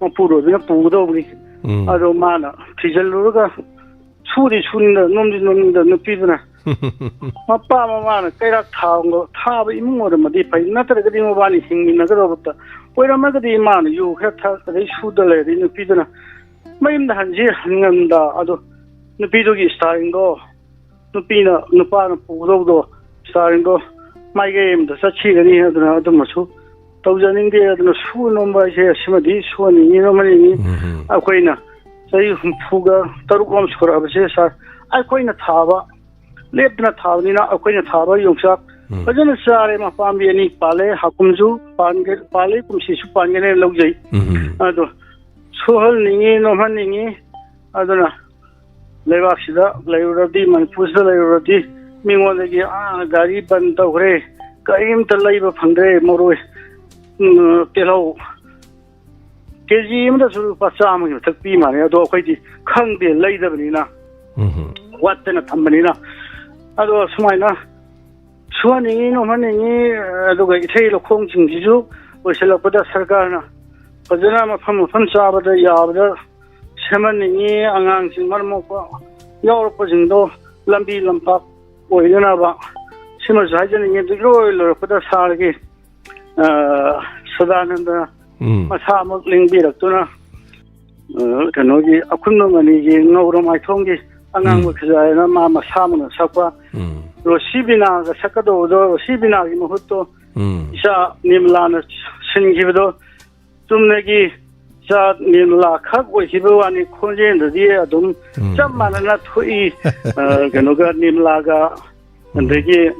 ꯃꯄꯨꯔꯣꯏꯕꯅ ꯄꯨꯒꯗꯧꯕꯅꯤ꯫ ꯎꯝ꯫ ꯑꯗꯣ ꯃꯥꯅ ꯊꯤꯖꯤꯜꯂꯨꯔꯒ ꯁꯨꯗꯤ ꯁꯨꯅꯤꯡꯗ, ꯅꯣꯝꯗꯤ ꯅꯣꯝꯅꯤꯡꯗ ꯅꯨꯄꯤꯗꯨꯅ ꯃꯄꯥ ꯃꯃꯥꯅ ꯀꯩꯔꯥꯛ ꯊꯥꯕ, ꯊꯥꯕ ꯏꯃꯨꯡ ꯑꯣꯏꯔꯝꯃꯗꯤ ꯐꯩ, ꯅꯠꯇ꯭ꯔꯒꯗꯤ ꯃꯕꯥꯅꯤ ꯍꯤꯡꯃꯤꯟꯅꯒꯗꯧꯕꯇ ꯑꯣꯏꯔꯝꯃꯒꯗꯤ ꯃꯥꯅ ꯌꯨ ꯈꯔ ꯊꯛ, ꯑꯗꯩ ꯁꯨꯗ ꯂꯩꯔꯗꯤ ꯅꯨꯄꯤꯗꯨꯅ ꯃꯌꯨꯝꯗ ꯍꯟꯁꯤ ꯍꯟꯉꯝꯗ, ꯑꯗꯣ ꯅꯨꯄꯤꯗꯨꯒꯤ ꯏꯁꯇꯥꯏꯜꯗꯣ, ꯅꯨꯄꯤꯅ, ꯅꯨꯄꯥꯅ ꯄꯨꯒꯗꯧꯕꯗꯣ, ꯏꯁꯇꯥꯏꯜꯗꯣ ꯃꯥꯏꯀꯩ ꯑꯃꯗ ꯆꯠꯈꯤꯒꯅꯤ꯫ ꯑꯗꯨꯅ ꯑꯗꯨꯃꯁꯨ ꯇꯧꯖꯅꯤꯡꯗꯦ꯫ ꯑꯗꯨꯅ ꯁꯨ ꯅꯣꯝꯕ ꯍꯥꯏꯁꯦ ꯑꯁꯤꯃꯗꯤ ꯁꯨꯍꯟꯅꯤꯡꯉꯤ, ꯅꯣꯝꯍꯟꯅꯤꯡꯉꯤ꯫ ꯎꯝ꯫ ꯑꯩꯈꯣꯏꯅ ꯆꯍꯤ ꯍꯨꯝꯐꯨꯒ ꯇꯔꯨꯛ ꯂꯣꯝ ꯁꯨꯔꯛꯑꯕꯁꯦ, ꯁꯥꯔ, ꯑꯩꯈꯣꯏꯅ ꯊꯥꯕ, ꯂꯦꯞꯇꯅ ꯊꯥꯕꯅꯤꯅ, ꯑꯩꯈꯣꯏꯅ ꯊꯥꯕ ꯌꯣꯡꯆꯥꯛ ꯎꯝ꯫ ꯐꯖꯅ ꯆꯥꯔꯦ, ꯃꯄꯥꯝꯕꯤ ꯑꯅꯤ ꯄꯥꯜꯂꯦ, ꯍꯥꯀꯨꯝꯁꯨ ꯄꯥꯟꯒ-, ꯄꯥꯜꯂꯦ, ꯀꯨꯝꯁꯤꯁꯨ ꯄꯥꯟꯒꯅꯦꯅ ꯂꯧꯖꯩ꯫ ꯎꯝ꯫ ꯑꯗꯣ ꯁꯨꯍꯜꯅꯤꯡꯉꯤ, ꯅꯣꯝꯍꯟꯅꯤꯡꯉꯤ꯫ ꯑꯗꯨꯅ ꯂꯩꯕꯥꯛꯁꯤꯗ ꯂꯩꯔꯨꯔꯗꯤ, ꯃꯅꯤꯄꯨꯔꯁꯤꯗ ꯂꯩꯔꯨꯔꯗꯤ, ꯃꯤꯉꯣꯟꯗꯒꯤ, "ꯑꯥ, ꯒꯥꯔꯤ ꯕꯟ ꯇꯧꯈ꯭ꯔꯦ, ꯀꯔꯤꯝꯇ ꯂꯩꯕ ꯐꯪꯗ꯭ꯔꯦ, ꯃꯔꯣꯏ, ꯎꯝ, ꯇꯤꯜꯍꯧ ꯀꯦ ꯖꯤ ꯑꯃꯗꯁꯨ ꯂꯨꯄꯥ ꯆꯥꯝꯃꯒꯤ ꯃꯊꯛ ꯄꯤ ꯃꯥꯜꯂꯦ꯫ ꯑꯗꯣ ꯑꯩꯈꯣꯏꯗꯤ ꯈꯪꯗꯦ, ꯂꯩꯗꯕꯅꯤꯅ, ꯎꯝ꯫ ꯋꯥꯠꯇꯅ ꯊꯝꯕꯅꯤꯅ꯫ ꯑꯗꯣ ꯁꯨꯃꯥꯏꯅ ꯁꯨꯍꯟꯅꯤꯡꯉꯤ, ꯅꯣꯝꯍꯟꯅꯤꯡꯉꯤ, ꯑꯗꯨꯒ ꯏꯊꯩ ꯂꯧꯈꯣꯡꯁꯤꯡꯁꯤꯁꯨ ꯂꯣꯏꯁꯤꯜꯂꯛꯄꯗ ꯁꯔꯀꯥꯔꯅ ꯐꯖꯅ ꯃꯐꯝ ꯃꯐꯝ ꯆꯥꯕꯗ ꯌꯥꯕꯗ ꯁꯦꯝꯍꯟꯅꯤꯡꯉꯤ꯫ ꯑꯉꯥꯡꯁꯤꯡ ꯃꯔꯝ ꯃꯣꯛꯄ ꯌꯥꯎꯔꯛꯄꯁꯤꯡꯗꯣ ꯂꯝꯕꯤ ꯂꯝꯄꯥꯛ ꯑꯣꯏꯅꯅꯕ ꯁꯤꯃꯁꯨ ꯍꯥꯏꯖꯅꯤꯡꯉꯤ꯫ ꯑꯗꯨ ꯏꯔꯣꯏ ꯂꯣꯏꯔꯛꯄꯗ ꯁꯥꯔꯒꯤ, ꯑ, ꯁꯗꯥꯅꯟꯗ ꯎꯝ꯫ ꯃꯁꯥꯃꯛ ꯂꯦꯡꯕꯤꯔꯛꯇꯨꯅ, ꯑ, ꯀꯩꯅꯣꯒꯤ ꯑꯈꯨꯟꯕ ꯃꯅꯤꯒꯤ ꯉꯧꯔ ꯃꯥꯏꯊꯣꯡꯒꯤ ꯑꯉꯥꯡꯕ ꯎꯝ꯫ ꯈꯖꯥꯏꯅ ꯃꯥ ꯃꯁꯥꯃꯛꯅ ꯁꯛꯄ ꯎꯝ꯫ ꯔꯣꯁꯤ ꯕꯤꯅꯥꯒ ꯁꯛꯀꯗꯧꯕꯗꯣ, ꯔꯣꯁꯤ ꯕꯤꯅꯥꯒꯤ ꯃꯍꯨꯠꯇꯣ ꯎꯝ꯫ ꯏꯆꯥ ꯅꯤꯔꯃꯂꯥꯅ ꯁꯤꯟꯈꯤꯕꯗꯣ ꯆꯨꯝꯅꯒꯤ ꯏꯆꯥ ꯅꯤꯔꯃꯂꯥ ꯈꯛ ꯑꯣꯏꯈꯤꯕ ꯋꯥꯅꯤ, ꯈꯣꯟꯖꯦꯜꯗꯨꯗꯤ ꯑꯗꯨꯝ ꯎꯝ꯫ ꯆꯞ ꯃꯥꯟꯅꯅ ꯊꯣꯛꯏ꯫ ꯑ, ꯀꯩꯅꯣꯒ ꯅꯤꯔꯃꯂꯥꯒ ꯎꯝ꯫ ꯑꯗꯒꯤ,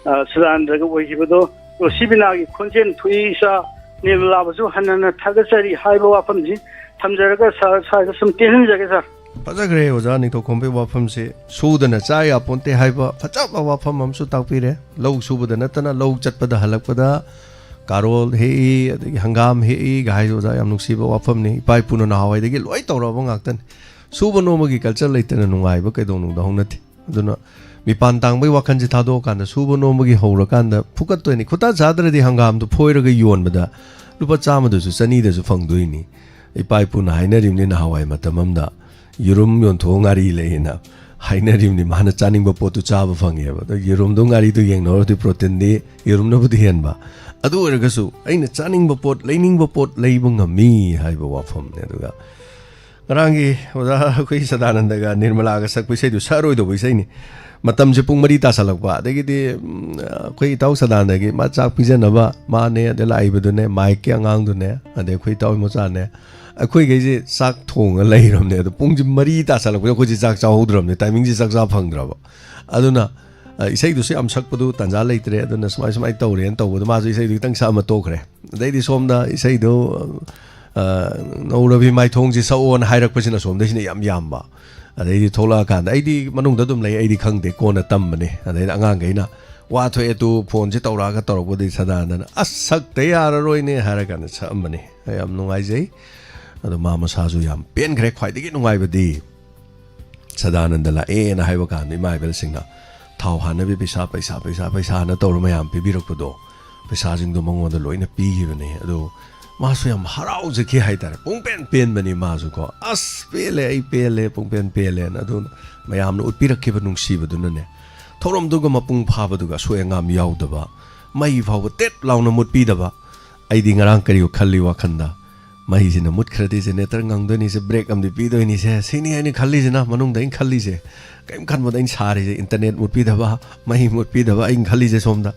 ꯑ, ꯁꯗꯥꯅꯟꯗꯒ ꯑꯣꯏꯈꯤꯕꯗꯣ, ꯔꯣꯁꯤ ꯕꯤꯅꯥꯒꯤ ꯈꯣꯟꯖꯦꯜ ꯊꯣꯛꯏ꯫ ꯏꯆꯥ ꯅꯤꯔꯃꯂꯥꯕꯨꯁꯨ ꯍꯟꯅ ꯍꯟꯅ ꯊꯥꯒꯠꯆꯔꯤ ꯍꯥꯏꯕ ꯋꯥꯐꯝꯁꯤ ꯊꯝꯖꯔꯒ ꯁꯥꯔ, ꯁꯥꯔꯗ ꯁꯨꯝ ꯇꯦꯟꯍꯟꯖꯒꯦ, ꯁꯥꯔ꯫ ꯐꯖꯈ꯭ꯔꯦ ꯑꯣꯖꯥ ꯅꯤꯡꯊꯧꯈꯣꯡꯕꯩ ꯋꯥꯐꯝꯁꯦ꯫ ꯁꯨꯗꯅ ꯆꯥ ꯌꯥꯄꯣꯟꯇꯦ ꯍꯥꯏꯕ ꯐꯖꯕ ꯋꯥꯐꯝ ꯑꯃꯁꯨ ꯇꯥꯛꯄꯤꯔꯦ꯫ ꯂꯧ ꯁꯨꯕꯗ ꯅꯠꯇꯅ ꯂꯧ ꯆꯠꯄꯗ ꯍꯜꯂꯛꯄꯗ ꯀꯥꯔꯣꯜ ꯍꯦꯛꯏ, ꯑꯗꯒꯤ ꯍꯪꯒꯥꯝ ꯍꯦꯛꯏꯒ ꯍꯥꯏꯁꯦ ꯑꯣꯖꯥ ꯌꯥꯝ ꯅꯨꯡꯁꯤꯕ ꯋꯥꯐꯝꯅꯤ꯫ ꯏꯄꯥ ꯏꯄꯨꯅ ꯅꯍꯥꯟꯋꯥꯏꯗꯒꯤ ꯂꯣꯏ ꯇꯧꯔꯛꯑꯕ ꯉꯥꯛꯇꯅꯤ꯫ ꯁꯨꯕ ꯅꯣꯝꯕꯒꯤ culture ꯂꯩꯇꯅ ꯅꯨꯡꯉꯥꯏꯕ ꯀꯩꯗꯧꯅꯨꯡꯗ ꯍꯧꯅꯗꯦ꯫ ꯑꯗꯨꯅ ꯃꯤꯄꯥꯟ ꯇꯥꯡꯕꯒꯤ ꯋꯥꯈꯜꯁꯦ ꯊꯥꯗꯣꯛꯑꯀꯥꯟꯗ ꯁꯨꯕ ꯅꯣꯝꯕꯒꯤ ꯍꯧꯔꯀꯥꯟꯗ ꯐꯨꯀꯠꯇꯣꯏꯅꯤ꯫ ꯈꯨꯠꯇ ꯆꯥꯗ꯭ꯔꯗꯤ ꯍꯪꯒꯥꯝꯗꯨ ꯐꯣꯏꯔꯒ ꯌꯣꯟꯕꯗ ꯂꯨꯄꯥ ꯆꯥꯝꯃꯗꯁꯨ ꯆꯅꯤꯗꯁꯨ ꯐꯪꯗꯣꯏꯅꯤ꯫ ꯏꯄꯥ ꯏꯄꯨꯅ ꯍꯥꯏꯅꯔꯤꯕꯅꯤ ꯅꯍꯥꯟꯋꯥꯏ ꯃꯇꯝ ꯑꯃꯗ, "ꯌꯦꯔꯨꯝ ꯌꯣꯟꯊꯣꯛꯑ ꯉꯥꯔꯤ ꯂꯩ" ꯍꯥꯏꯅ ꯍꯥꯏꯅꯔꯤꯕꯅꯤ꯫ ꯃꯥꯅ ꯆꯥꯅꯤꯡꯕ ꯄꯣꯠꯇꯨ ꯆꯥꯕ ꯐꯪꯉꯦꯕ꯫ ꯑꯗꯣ ꯌꯦꯔꯨꯝꯗꯣ ꯉꯥꯔꯤꯗꯣ ꯌꯦꯡꯅꯧꯔꯗꯤ proteinꯗꯤ ꯌꯦꯔꯨꯝꯅꯕꯨꯗꯤ ꯍꯦꯟꯕ꯫ ꯑꯗꯨ ꯑꯣꯏꯔꯒꯁꯨ ꯑꯩꯅ ꯆꯥꯅꯤꯡꯕ ꯄꯣꯠ, ꯂꯩꯅꯤꯡꯕ ꯄꯣꯠ ꯂꯩꯕ ꯉꯝꯃꯤ ꯍꯥꯏꯕ ꯋꯥꯐꯝꯅꯦ꯫ ꯑꯗꯨꯒ ꯉꯔꯥꯡꯒꯤ ꯑꯣꯖꯥ ꯑꯩꯈꯣꯏ ꯁꯗꯥꯅꯟꯗꯒ ꯅꯤꯔꯃꯂꯥꯒ ꯁꯛꯄ ꯏꯁꯩꯗꯨ ꯁꯛꯑꯔꯣꯏꯗꯧꯕ ꯏꯁꯩꯅꯤ꯫ ꯃꯇꯝꯁꯦ ꯄꯨꯡ ꯃꯔꯤ ꯇꯥꯁꯜꯂꯛꯄ꯫ ꯑꯗꯒꯤꯗꯤ, ꯎꯝ, ꯑꯩꯈꯣꯏ ꯏꯇꯥꯎ ꯁꯗꯥꯅꯟꯗꯒꯤ ꯃꯥ ꯆꯥꯛ ꯄꯤꯖꯅꯕ ꯃꯥꯅꯦ, ꯑꯗꯩ ꯂꯥꯛꯏꯕꯗꯨꯅꯦ, micꯀꯤ ꯑꯉꯥꯡꯗꯨꯅꯦ, ꯑꯗꯩ ꯑꯩꯈꯣꯏ ꯏꯇꯥꯎ ꯏꯃꯣꯆꯥꯅꯦ, ꯑꯩꯈꯣꯏꯈꯩꯁꯦ ꯆꯥꯛ ꯊꯣꯡꯉ ꯂꯩꯔꯕꯅꯦ꯫ ꯑꯗꯣ ꯄꯨꯡꯁꯦ ꯃꯔꯤ ꯇꯥꯁꯜꯂꯛꯄꯗ ꯑꯩꯈꯣꯏꯁꯦ ꯆꯥꯛ ꯆꯥꯍꯧꯗ꯭ꯔꯕꯅꯦ, timingꯁꯦ ꯆꯥꯛ ꯆꯥ ꯐꯪꯗ꯭ꯔꯕ꯫ ꯑꯗꯨꯅ ꯑ, ꯏꯁꯩꯗꯨꯁꯨ ꯌꯥꯝ ꯁꯛꯄꯗꯨ ꯇꯥꯟꯖꯥ ꯂꯩꯇ꯭ꯔꯦ, ꯑꯗꯨꯅ ꯁꯨꯃꯥꯏ ꯁꯨꯃꯥꯏꯅ ꯇꯧꯔꯦꯅ ꯇꯧꯕꯗ ꯃꯥꯁꯨ ꯏꯁꯩꯗꯨ ꯈꯤꯇꯪ ꯁꯛꯑꯝꯃ ꯇꯣꯛꯈ꯭ꯔꯦ꯫ ꯑꯗꯩꯗꯤ ꯁꯣꯝꯗ ꯏꯁꯩꯗꯨ, ꯑ, ꯅꯧꯔꯕꯤ ꯃꯥꯏꯊꯣꯡꯁꯤ ꯁꯛꯑꯣꯅ ꯍꯥꯏꯔꯛꯄꯁꯤꯅ ꯁꯣꯝꯗꯩꯁꯤꯅ ꯌꯥꯝ ꯌꯥꯝꯕ꯫ ꯑꯗꯩꯗꯤ ꯊꯣꯛꯂꯛꯑꯀꯥꯟꯗ ꯑꯩꯗꯤ ꯃꯅꯨꯡꯗ ꯑꯗꯨꯝ ꯂꯩ, ꯑꯩꯗꯤ ꯈꯪꯗꯦ, ꯀꯣꯟꯅ ꯇꯝꯕꯅꯤ꯫ ꯑꯗꯩꯗꯤ ꯑꯉꯥꯡꯈꯩꯅ ꯋꯥ ꯊꯣꯛꯑꯦ ꯇꯨ, ꯐꯣꯟꯁꯦ ꯇꯧꯔꯛꯑꯒ ꯇꯧꯔꯛꯄꯗꯒꯤ ꯁꯗꯥꯅꯟꯗꯅ "ꯑꯁ, ꯁꯛꯇ ꯌꯥꯔꯔꯣꯏꯅꯦ" ꯍꯥꯏꯔ ꯀꯥꯟꯗ ꯁꯛꯑꯝꯕꯅꯤ꯫ ꯑꯩ ꯌꯥꯝ ꯅꯨꯡꯉꯥꯏꯖꯩ꯫ ꯑꯗꯣ ꯃꯥ ꯃꯁꯥꯁꯨ ꯌꯥꯝ ꯄꯦꯟꯈ꯭ꯔꯦ꯫ ꯈ꯭ꯋꯥꯏꯗꯒꯤ ꯅꯨꯡꯉꯥꯏꯕꯗꯤ ꯁꯗꯥꯅꯟꯗ ꯂꯥꯛꯑꯦꯅ ꯍꯥꯏꯕ ꯀꯥꯟꯗ ꯏꯃꯥ ꯏꯕꯦꯜꯁꯤꯡꯅ ꯊꯥꯎ ꯍꯥꯟꯅꯕꯤ ꯄꯩꯁꯥ, ꯄꯩꯁꯥ, ꯄꯩꯁꯥ, ꯄꯩꯁꯥꯅ ꯇꯧꯔ ꯃꯌꯥꯝ ꯄꯤꯕꯤꯔꯛꯄꯗꯣ, ꯄꯩꯁꯥꯁꯤꯡꯗꯣ ꯃꯉꯣꯟꯗ ꯂꯣꯏꯅ ꯄꯤꯈꯤꯕꯅꯦ꯫ ꯑꯗꯣ ꯃꯥꯁꯨ ꯌꯥꯝ ꯍꯔꯥꯎꯖꯈꯤ ꯍꯥꯏꯇꯥꯔꯦ, ꯄꯨꯡꯄꯦꯟ ꯄꯦꯟꯕꯅꯤ ꯃꯥꯁꯨ ꯀꯣ꯫ "ꯑꯁ, ꯄꯦꯜꯂꯦ, ꯑꯩ ꯄꯦꯜꯂꯦ, ꯄꯨꯡꯄꯦꯟ ꯄꯦꯜꯂꯦꯅ"꯫ ꯑꯗꯨꯅ ꯃꯌꯥꯝꯅ ꯎꯠꯄꯤꯔꯛꯈꯤꯕ ꯅꯨꯡꯁꯤꯕꯗꯨꯅꯅꯦ, ꯊꯧꯔꯝꯗꯨꯒ ꯃꯄꯨꯡ ꯐꯥꯕꯗꯨꯒ ꯑꯁꯣꯏ ꯑꯉꯥꯝ ꯌꯥꯎꯗꯕ, ꯃꯩ ꯐꯥꯎꯕ ꯇꯦꯠ ꯂꯥꯎꯅ ꯃꯨꯠꯄꯤꯗꯕ꯫ ꯑꯩꯗꯤ ꯉꯔꯥꯡ ꯀꯔꯤ ꯈꯜꯂꯤ ꯋꯥꯈꯟꯗ, "ꯃꯩꯁꯤꯅ ꯃꯨꯠꯈ꯭ꯔꯗꯤ ꯖꯦꯅꯦꯔꯦꯇꯔ ꯉꯪꯗꯣꯏꯅꯤꯁꯦ, ꯕ꯭ꯔꯦꯛ ꯑꯃꯗꯤ ꯄꯤꯗꯣꯏꯅꯤꯁꯦ", ꯁꯤꯅꯤ ꯑꯩꯅ ꯈꯜꯂꯤꯁꯤꯅ, ꯃꯅꯨꯡꯗ ꯑꯩꯅ ꯈꯜꯂꯤꯁꯦ꯫ ꯀꯔꯤꯝ ꯈꯟꯕꯗ ꯑꯩꯅ ꯁꯥꯔꯤꯁꯦ, ꯏꯟꯇꯔꯅꯦꯠ ꯃꯨꯠꯄꯤꯗꯕ, ꯃꯩ ꯃꯨꯠꯄꯤꯗꯕ, ꯑꯩꯅ ꯈꯜꯂꯤꯁꯦ ꯁꯣꯝꯗ꯫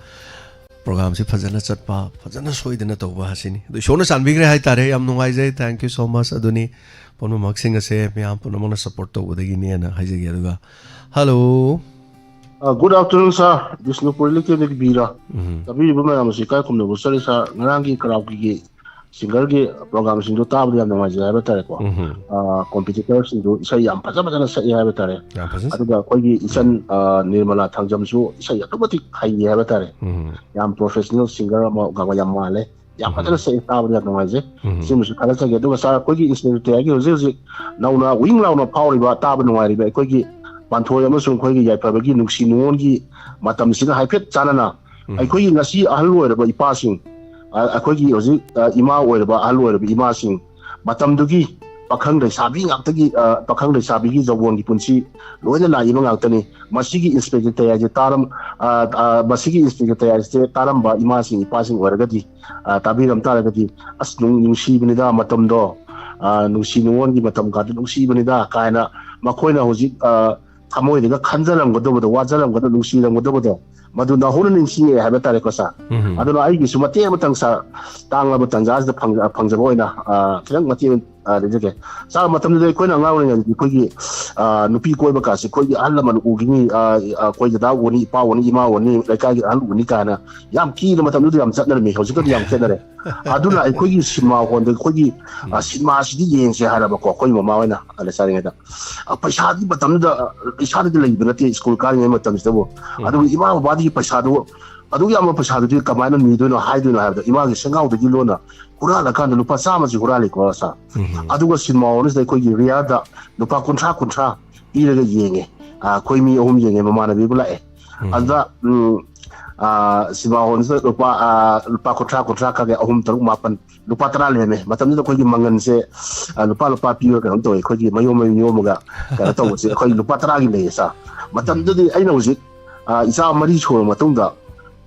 ꯄ꯭ꯔꯣꯒꯥꯝꯁꯤ ꯐꯖꯅ ꯆꯠꯄ, ꯐꯖꯅ ꯁꯣꯏꯗꯅ ꯇꯧꯕ ꯑꯁꯤꯅꯤ꯫ ꯑꯗꯨ ꯏꯁꯣꯔꯅ ꯆꯥꯟꯕꯤꯈ꯭ꯔꯦ ꯍꯥꯏꯇꯥꯔꯦ꯫ ꯌꯥꯝ ꯅꯨꯡꯉꯥꯏꯖꯩ꯫ Thank you so much꯫ ꯑꯗꯨꯅꯤ ꯄꯨꯝꯅꯃꯛꯁꯤꯡ ꯑꯁꯦ ꯃꯌꯥꯝ ꯄꯨꯝꯅꯃꯛꯅ ꯁꯞꯄꯣꯔꯠ ꯇꯧꯕꯗꯒꯤꯅꯦꯅ ꯍꯥꯏꯖꯒꯦ꯫ ꯑꯗꯨꯒ, ꯍꯜꯂꯣ꯫ ꯑ, good afternoon, sir꯫ ꯕꯤꯁꯅꯨꯄꯨꯔ ꯂꯩꯀꯦꯝꯗꯒꯤ ꯕꯤꯔꯥ꯫ ꯎꯝ꯫ ꯇꯥꯕꯤꯔꯤꯕ ꯃꯌꯥꯝ ꯑꯁꯤ ꯏꯀꯥꯏ ꯈꯨꯝꯅꯕ ꯆꯠꯂꯤ, sir꯫ ꯉꯔꯥꯡꯒꯤ ꯀꯔꯥꯎꯀꯤꯒꯤ ꯁꯤꯡꯒꯔꯒꯤ ꯄ꯭ꯔꯣꯒꯥꯝꯁꯤꯡꯗꯣ ꯇꯥꯕꯗ ꯌꯥꯝ ꯅꯨꯡꯉꯥꯏꯖꯩ ꯍꯥꯏꯕ ꯇꯥꯔꯦꯀꯣ꯫ ꯎꯝ꯫ ꯑ, ꯀꯣꯝꯄꯤꯇꯤꯇꯔꯁꯤꯡꯗꯨ ꯏꯁꯩ ꯌꯥꯝ ꯐꯖ ꯐꯖꯅ ꯁꯛꯑꯦ ꯍꯥꯏꯕ ꯇꯥꯔꯦ꯫ ꯌꯥꯝ ꯐꯖꯅ ꯁꯛ- ꯑꯗꯨꯒ ꯑꯩꯈꯣꯏꯒꯤ ꯏꯆꯟ, ꯎꯝ꯫ ꯑ, ꯅꯤꯔꯃꯂꯥ ꯊꯥꯡꯖꯝꯁꯨ ꯏꯁꯩ ꯑꯗꯨꯛꯀꯤ ꯃꯇꯤꯛ ꯍꯩꯌꯦ ꯍꯥꯏꯕ ꯇꯥꯔꯦ꯫ ꯎꯝ꯫ ꯌꯥꯝ professional singer ꯑꯃ ꯌꯥꯝ ꯃꯥꯜꯂꯦ꯫ ꯌꯥꯝ ꯎꯝ꯫ ꯐꯖꯅ ꯁꯛꯑꯦ, ꯇꯥꯕꯗ ꯌꯥꯝ ꯅꯨꯡꯉꯥꯏꯖꯩ꯫ ꯎꯝ꯫ ꯁꯤꯃꯁꯨ ꯊꯥꯒꯠꯆꯒꯦ꯫ ꯑꯗꯨꯒ, sir, ꯑꯩꯈꯣꯏꯒꯤ ꯏꯟꯁꯄꯦꯛꯇꯔ ꯇꯌꯥꯏꯒꯤ ꯍꯧꯖꯤꯛ ꯍꯧꯖꯤꯛ ꯅꯧꯅ ꯋꯤꯡ ꯂꯥꯎꯅ ꯐꯥꯎꯔꯤꯕ, ꯇꯥꯕ ꯅꯨꯡꯉꯥꯏꯔꯤꯕ ꯑꯩꯈꯣꯏꯒꯤ ꯄꯥꯟꯊꯣꯏ ꯑꯃꯁꯨꯡ ꯑꯩꯈꯣꯏꯒꯤ ꯌꯥꯏꯐꯕꯒꯤ ꯅꯨꯡꯁꯤ ꯅꯨꯡꯉꯣꯟꯒꯤ ꯃꯇꯝꯁꯤꯒ ꯍꯥꯏꯐꯦꯠ ꯆꯥꯟꯅꯅ, ꯎꯝ꯫ ꯑꯩꯈꯣꯏꯒꯤ ꯉꯁꯤ ꯑꯍꯜ ꯑꯣꯏꯔꯕ ꯏꯄꯥꯁꯤꯡ, ꯑ, ꯑꯩꯈꯣꯏꯒꯤ ꯍꯧꯖꯤꯛ, ꯑ, ꯏꯃꯥ ꯑꯣꯏꯔꯕ, ꯑꯍꯜ ꯑꯣꯏꯔꯕ ꯏꯃꯥꯁꯤꯡ, ꯃꯇꯝꯗꯨꯒꯤ ꯄꯥꯈꯪ ꯂꯩꯁꯥꯕꯤ ꯉꯥꯛꯇꯒꯤ, ꯑ, ꯄꯥꯈꯪ ꯂꯩꯁꯥꯕꯤꯒꯤ ꯖꯧꯕꯣꯟꯒꯤ ꯄꯨꯟꯁꯤ ꯂꯣꯏꯅ ꯂꯥꯛꯏꯕ ꯉꯥꯛꯇꯅꯤ꯫ ꯃꯁꯤꯒꯤ ꯏꯟꯁꯄꯦꯛꯇꯔ ꯇꯌꯥꯏꯁꯦ ꯇꯥꯔꯝ-, ꯑ, ꯑ, ꯃꯁꯤꯒꯤ ꯏꯟꯁꯄꯦꯛꯇꯔ ꯇꯌꯥꯏꯁꯦ ꯇꯥꯔꯝꯕ ꯏꯃꯥꯁꯤꯡ ꯏꯄꯥꯁꯤꯡ ꯑꯣꯏꯔꯒꯗꯤ, ꯑ, ꯇꯥꯕꯤꯔꯝ ꯇꯥꯔꯒꯗꯤ, "ꯑꯁ, ꯅꯨꯡ-, ꯅꯨꯡꯁꯤꯕꯅꯤꯗ ꯃꯇꯝꯗꯣ, ꯑ, ꯅꯨꯡꯁꯤ ꯅꯨꯡꯉꯣꯟꯒꯤ ꯃꯇꯝ ꯀꯥꯗꯣ ꯅꯨꯡꯁꯤꯕꯅꯤꯗ" ꯀꯥꯏꯅ ꯃꯈꯣꯏꯅ ꯍꯧꯖꯤꯛ, ꯑ, ꯊꯃꯣꯏꯗꯒ ꯈꯟꯖꯔꯝꯒꯗꯕꯗꯣ, ꯋꯥꯖꯔꯝꯒꯗꯕ, ꯅꯨꯡꯁꯤꯔꯝꯒꯗꯕꯗꯣ, ꯃꯗꯨ ꯅꯧꯍꯧꯅ ꯅꯤꯡꯁꯤꯡꯉꯛꯑꯦ ꯍꯥꯏꯕ ꯇꯥꯔꯦꯀꯣ, sir꯫ ꯎꯝ꯫ ꯑꯗꯨꯅ ꯑꯩꯒꯤꯁꯨ ꯃꯇꯦꯛ ꯑꯃꯇꯪ, sir, ꯇꯥꯡꯂꯕ ꯇꯥꯟꯖꯥꯁꯤꯗ ꯐꯪ-, ꯐꯪꯖꯕ ꯑꯣꯏꯅ, ꯑ, ꯈꯤꯇꯪ ꯃꯇꯦꯛ ꯑꯃ ꯑ, ꯂꯩꯖꯒꯦ꯫ ꯁꯥꯔ, ꯃꯇꯝꯗꯨꯗ ꯑꯩꯈꯣꯏꯅ ꯑꯉꯥꯡ ꯑꯣꯏꯔꯤꯉꯩꯗꯗꯤ ꯑꯩꯈꯣꯏꯒꯤ, ꯑ, ꯅꯨꯄꯤ ꯀꯣꯏꯕ ꯀꯥꯁꯦ ꯑꯩꯈꯣꯏꯒꯤ ꯑꯍꯜ ꯂꯃꯟ ꯎꯈꯤꯅꯤ, ꯑ, ꯑ, ꯑꯩꯈꯣꯏ ꯗꯗꯥ ꯎꯅꯤ, ꯏꯄꯥ ꯎꯅꯤ, ꯏꯃꯥ ꯎꯅꯤ, ꯂꯩꯀꯥꯏꯒꯤ ꯑꯍꯜ ꯎꯅꯤ ꯀꯥꯏꯅ ꯌꯥꯝ ꯀꯤꯅ ꯃꯇꯝꯗꯨꯗ ꯌꯥꯝ ꯆꯠꯅꯔꯝꯃꯤ꯫ ꯍꯧꯖꯤꯛꯀꯗꯤ ꯌꯥꯝ ꯈꯦꯠꯅꯔꯦ꯫ ꯑꯗꯨꯅ ꯑꯩꯈꯣꯏꯒꯤ ꯁꯤꯅꯦꯃꯥ ꯍꯣꯜꯗ ꯑꯩꯈꯣꯏꯒꯤ, ꯑ, ꯎꯝ꯫ ꯁꯤꯅꯦꯃꯥꯁꯤꯗꯤ ꯌꯦꯡꯁꯦ ꯍꯥꯏꯔꯕꯀꯣ, ꯑꯩꯈꯣꯏ ꯃꯃꯥ ꯍꯣꯏꯅ, ꯑ, ꯂꯩꯁꯥꯔꯤꯉꯩꯗ꯫ ꯑ, ꯄꯩꯁꯥꯗꯤ ꯃꯇꯝꯗꯨꯗ, ꯑ, ꯏꯁꯥꯗꯗꯤ ꯂꯩꯕ ꯅꯠꯇꯦ ꯁ꯭ꯀꯨꯜ ꯀꯥꯔꯤꯉꯩ ꯃꯇꯝꯁꯤꯗꯕꯨ꯫ ꯎꯝ꯫ ꯑꯗꯨꯒ ꯏꯃꯥ ꯕꯕꯥꯗꯒꯤ ꯄꯩꯁꯥꯗꯨ ꯑꯗꯨꯛ ꯌꯥꯝꯕ ꯄꯩꯁꯥꯗꯨꯗꯤ ꯀꯃꯥꯏꯅ ꯅꯤꯗꯣꯏꯅꯣ ꯍꯥꯏꯗꯣꯏꯅꯣ ꯍꯥꯏꯕꯗ, ꯏꯃꯥꯒꯤ ꯁꯦꯡꯒꯥꯎꯗꯒꯤ ꯂꯣꯟꯅ ꯍꯨꯔꯥꯜꯂꯀꯥꯟꯗ ꯂꯨꯄꯥ ꯆꯥꯝꯃꯁꯤ ꯍꯨꯔꯥꯜꯂꯤꯀꯣ ꯁꯥꯔ꯫ ꯎꯝ꯫ ꯑꯗꯨꯒ ꯁꯤꯅꯦꯃꯥ ꯍꯣꯜꯁꯤꯗ ꯑꯩꯈꯣꯏꯒꯤ ꯔꯤꯌꯥꯔꯗ ꯂꯨꯄꯥ ꯀꯨꯟꯊ꯭ꯔꯥ, ꯀꯨꯟꯊ꯭ꯔꯥ ꯄꯤꯔꯒ ꯌꯦꯡꯉꯦ꯫ ꯑ, ꯑꯩꯈꯣꯏ ꯃꯤ ꯑꯍꯨꯝ ꯌꯦꯡꯉꯦ, ꯃꯃꯥꯟꯅꯕꯤ ꯑꯃ ꯂꯥꯛꯑꯦ꯫ ꯎꯝ꯫ ꯑꯗꯨꯗ, ꯎꯝ, ꯑ, ꯁꯤꯅꯦꯃꯥ ꯍꯣꯜꯁꯤꯗ ꯂꯨꯄꯥ, ꯑ, ꯂꯨꯄꯥ ꯀꯨꯟꯊ꯭ꯔꯥ, ꯀꯨꯟꯊ꯭ꯔꯥ ꯈꯛꯀꯤ ꯑꯍꯨꯝ, ꯇꯔꯨꯛ, ꯃꯥꯄꯟ, ꯂꯨꯄꯥ ꯇꯔꯥ ꯂꯩꯔꯝꯃꯦ꯫ ꯃꯇꯝꯗꯨꯗ ꯑꯩꯈꯣꯏꯒꯤ ꯃꯪꯒꯟꯁꯦ, ꯑ, ꯂꯨꯄꯥ, ꯂꯨꯄꯥ ꯄꯤꯕ ꯀꯩꯅꯣꯝ ꯇꯧꯋꯦ꯫ ꯑꯩꯈꯣꯏꯒꯤ ꯃꯌꯣꯝ ꯃꯌꯣꯝ ꯌꯣꯝꯃꯒ ꯀꯩꯅꯣ ꯇꯧꯕꯁꯦ ꯑꯩꯈꯣꯏ ꯂꯨꯄꯥ ꯇꯔꯥꯒꯤ ꯂꯩꯌꯦ ꯁꯥꯔ꯫ ꯃꯇꯝꯗꯨꯗꯤ ꯑꯩꯅ ꯍꯧꯖꯤꯛ, ꯑ, ꯏꯆꯥ ꯃꯔꯤ ꯁꯨꯔꯕ ꯃꯇꯨꯡꯗ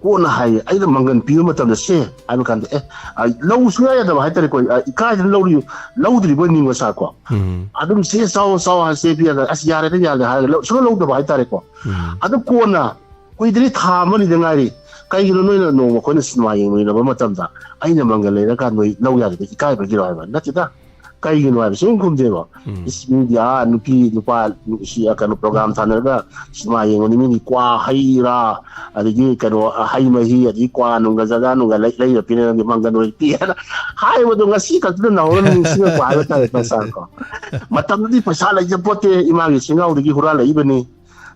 ꯀꯣꯟꯅ ꯍꯥꯏꯌꯦ, ꯑꯩꯅ ꯃꯪꯒꯟ ꯄꯤꯕ ꯃꯇꯝꯗ, "ꯁꯦ" ꯍꯥꯏꯕ ꯀꯥꯟꯗ, "ꯑꯦ, ꯑ, ꯂꯧ ꯁꯨꯡꯌꯥ ꯌꯥꯗꯕ ꯍꯥꯏꯇꯥꯔꯦꯀꯣ, ꯑ, ꯏꯀꯥꯏꯗꯅ ꯂꯧꯔꯤ-, ꯂꯧꯗ꯭ꯔꯤꯕꯣꯏ ꯅꯤꯡꯕ ꯁꯥꯔꯀꯣ꯫ ꯎꯝ꯫ ꯑꯗꯨꯝ "ꯁꯦ, ꯆꯥꯎ, ꯆꯥꯎ" ꯍꯥꯏ, "ꯁꯦ ꯄꯤꯔꯒ, ꯑꯁ, ꯌꯥꯔꯦꯗ, ꯌꯥꯔꯦ" ꯍꯥꯏꯔꯒ ꯂꯧ-, ꯁꯨꯡꯂꯧ ꯂꯧꯗꯕ ꯍꯥꯏꯇꯥꯔꯦꯀꯣ꯫ ꯎꯝ꯫ ꯑꯗꯨ ꯀꯣꯟꯅ ꯀꯨꯏꯗ꯭ꯔꯤ, ꯊꯥ ꯑꯃꯅꯤꯗ ꯉꯥꯏꯔꯤ, ꯀꯩꯒꯤꯅꯣ ꯅꯣꯏꯅ ꯅꯣꯡꯃ ꯑꯩꯈꯣꯏꯅ ꯁꯤꯅꯦꯃꯥ ꯌꯦꯡꯃꯤꯟꯅꯕ ꯃꯇꯝꯗ ꯑꯩꯅ ꯃꯪꯒꯟ ꯂꯩꯔꯀꯥꯟꯗ ꯅꯣꯏ ꯂꯧ ꯌꯥꯗꯕ ꯏꯀꯥꯏꯕꯒꯤꯔꯣ ꯍꯥꯏꯕ? ꯅꯠꯇꯦꯗ꯫ ꯀꯩꯒꯤꯅꯣ ꯍꯥꯏꯕ ꯁꯨꯝ ꯈꯨꯝꯗꯦꯕ꯫ ꯎꯝ꯫ ꯏꯁ, ꯃꯤꯗꯤ ꯑꯥ ꯅꯨꯄꯤ ꯅꯨꯄꯥ ꯅꯨꯡꯁꯤ, ꯑ, ꯀꯩꯅꯣ, ꯄ꯭ꯔꯣꯒ꯭ꯔꯥꯝ ꯊꯥꯅꯔꯒ ꯁꯤꯅꯦꯃꯥ ꯌꯦꯡꯕꯅꯤ, ꯃꯤꯗꯤ ꯀ꯭ꯋꯥ, ꯍꯩ ꯔꯥ, ꯑꯗꯒꯤ ꯀꯩꯅꯣ, ꯑ, ꯍꯩ ꯃꯍꯤ, ꯑꯗꯒꯤ ꯀ꯭ꯋꯥ ꯅꯨꯡꯒ, ꯖꯔꯗꯥ ꯅꯨꯡꯒ ꯂꯩ-, ꯂꯩꯔ ꯄꯤꯅꯔꯝꯃꯤ, ꯃꯪꯒꯟ ꯑꯣꯏꯅ ꯄꯤ ꯍꯥꯏꯅ ꯍꯥꯏꯕꯗꯣ ꯉꯁꯤ ꯈꯛꯇꯗ ꯅꯧꯍꯧꯅꯅ ꯅꯤꯡꯁꯤꯡꯉꯛꯄ ꯍꯥꯏꯕ ꯇꯥꯔꯦ, ꯁꯥꯔꯀꯣ꯫ ꯃꯇꯝꯗꯨꯗꯤ ꯄꯩꯁꯥ ꯂꯩꯖꯄꯣꯠꯇꯦ, ꯏꯃꯥꯒꯤ ꯁꯦꯡꯒꯥꯎꯗꯒꯤ ꯍꯨꯔꯥꯜꯂꯛꯏꯕꯅꯤ꯫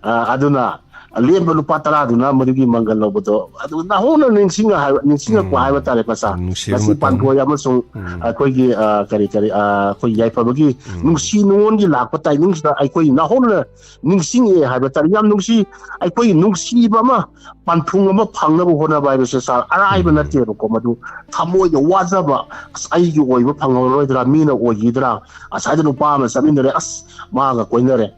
ꯑ, ꯑꯗꯨꯅ ꯂꯦꯝꯕ ꯂꯨꯄꯥ ꯇꯔꯥꯗꯨꯅ ꯃꯗꯨꯒꯤ ꯃꯪꯒꯜ ꯂꯧꯕꯗꯣ, ꯑꯗꯨ ꯅꯧꯍꯧꯅ ꯅꯤꯡꯁꯤꯡꯉ ꯍꯥꯏꯕ, ꯅꯤꯡꯁꯤꯡꯉꯛꯄ ꯎꯝ꯫ ꯍꯥꯏꯕ ꯇꯥꯔꯦ, ꯃꯆꯥ꯫ ꯅꯨꯡꯁꯤꯕ ꯉꯁꯤ ꯃꯇꯝ꯫ ꯄꯥꯟꯊꯣꯏ ꯑꯃꯁꯨꯡ ꯎꯝ꯫ ꯑꯩꯈꯣꯏꯒꯤ, ꯑ, ꯀꯔꯤ, ꯀꯔꯤ, ꯑ, ꯑꯩꯈꯣꯏ ꯌꯥꯏꯐꯕꯒꯤ ꯎꯝ꯫ ꯅꯨꯡꯁꯤ ꯅꯨꯡꯉꯣꯟꯒꯤ ꯂꯥꯛꯄ ꯇꯥꯏꯃꯤꯡꯁꯤꯗ ꯑꯩꯈꯣꯏ ꯅꯧꯍꯧꯅ ꯅꯤꯡꯁꯤꯡꯉꯛꯑꯦ ꯍꯥꯏꯕ ꯇꯥꯔꯦ꯫ ꯌꯥꯝ ꯅꯨꯡꯁꯤ, ꯑꯩꯈꯣꯏꯒꯤ ꯅꯨꯡꯁꯤꯕ ꯑꯃ, ꯄꯥꯟꯊꯨꯡ ꯑꯃ ꯐꯪꯅꯕ ꯍꯣꯠꯅꯕ ꯍꯥꯏꯕꯁꯦ, ꯁꯥꯔ, ꯑꯔꯥꯏꯕ ꯎꯝ꯫ ꯅꯠꯇꯦꯕꯀꯣ꯫ ꯃꯗꯨ ꯊꯃꯣꯏꯗ ꯋꯥꯖꯕ, "ꯑꯁ, ꯑꯩꯒꯤ ꯑꯣꯏꯕ ꯐꯪꯍꯧꯔꯣꯏꯗ꯭ꯔꯥ, ꯃꯤꯅ ꯑꯣꯏꯈꯤꯗ꯭ꯔꯥ? ꯉꯁꯥꯏꯗ ꯅꯨꯄꯥ ꯑꯃ ꯆꯠꯃꯤꯟꯅꯔꯦ, ꯑꯁ, ꯃꯥꯒ ꯀꯣꯏꯅꯔꯦ"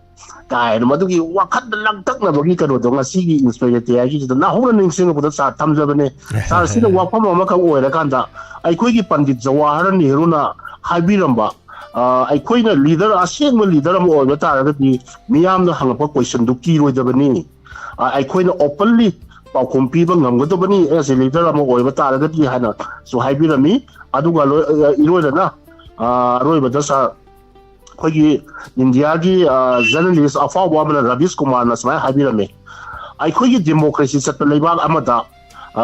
ꯀꯥꯏꯅ ꯃꯗꯨꯒꯤ ꯋꯥꯈꯜꯗ ꯂꯥꯡꯇꯛꯅꯕꯒꯤ ꯀꯩꯅꯣꯗꯣ ꯉꯁꯤꯒꯤ ꯏꯟꯁꯄꯦꯛꯇꯔ ꯇꯦꯌꯥꯔꯒꯤꯁꯤꯗ ꯅꯧꯍꯧꯅ ꯅꯤꯡꯁꯤꯡꯉꯛꯄꯗ ꯁꯥꯔ ꯊꯝꯖꯕꯅꯦ꯫ ꯁꯥꯔ, ꯁꯤꯅ ꯋꯥꯐꯝ ꯑꯃꯈꯛ ꯑꯣꯏꯔꯀꯥꯟꯗ, ꯑꯩꯈꯣꯏꯒꯤ ꯄꯟꯗꯤꯠ ꯖꯋꯥꯍꯔ ꯅꯦꯍꯔꯨꯅ ꯍꯥꯏꯕꯤꯔꯝꯕ, ꯑ, ꯑꯩꯈꯣꯏꯅ ꯂꯤꯗꯔ, ꯑꯁꯦꯡꯕ ꯂꯤꯗꯔ ꯑꯃ ꯑꯣꯏꯕ ꯇꯥꯔꯒꯗꯤ ꯃꯤꯌꯥꯝꯅ ꯍꯪꯉꯛꯄ ꯀꯣꯏꯁꯟꯗꯨ ꯀꯤꯔꯣꯏꯗꯕꯅꯤ꯫ ꯑ, ꯑꯩꯈꯣꯏꯅ ꯑꯣꯄꯟꯂꯤ ꯄꯥꯎꯈꯨꯝ ꯄꯤꯕ ꯉꯝꯒꯗꯕꯅꯤ, ꯑꯦꯁ ꯑꯦ ꯂꯤꯗꯔ ꯑꯃ ꯑꯣꯏꯕ ꯇꯥꯔꯒꯗꯤ ꯍꯥꯏꯅꯁꯨ ꯍꯥꯏꯕꯤꯔꯝꯃꯤ꯫ ꯑꯗꯨꯒ ꯂꯣꯏ-, ꯑ, ꯏꯔꯣꯏꯔꯅ, ꯑ, ꯑꯔꯣꯏꯕꯗ ꯁꯥꯔ, ꯑꯩꯈꯣꯏꯒꯤ ꯏꯟꯗꯤꯌꯥꯒꯤ, ꯑ, ꯖꯔꯅꯦꯂꯤꯁ ꯑꯐꯥꯎꯕ ꯑꯃꯅ, ꯔꯕꯤꯁ ꯀꯨꯃꯥꯔꯅ ꯁꯨꯃꯥꯏꯅ ꯍꯥꯏꯕꯤꯔꯝꯃꯤ, "ꯑꯩꯈꯣꯏꯒꯤ ꯗꯦꯃꯣꯀ꯭ꯔꯦꯁꯤ ꯆꯠꯄ ꯂꯩꯕꯥꯛ ꯑꯃꯗ, ꯑ,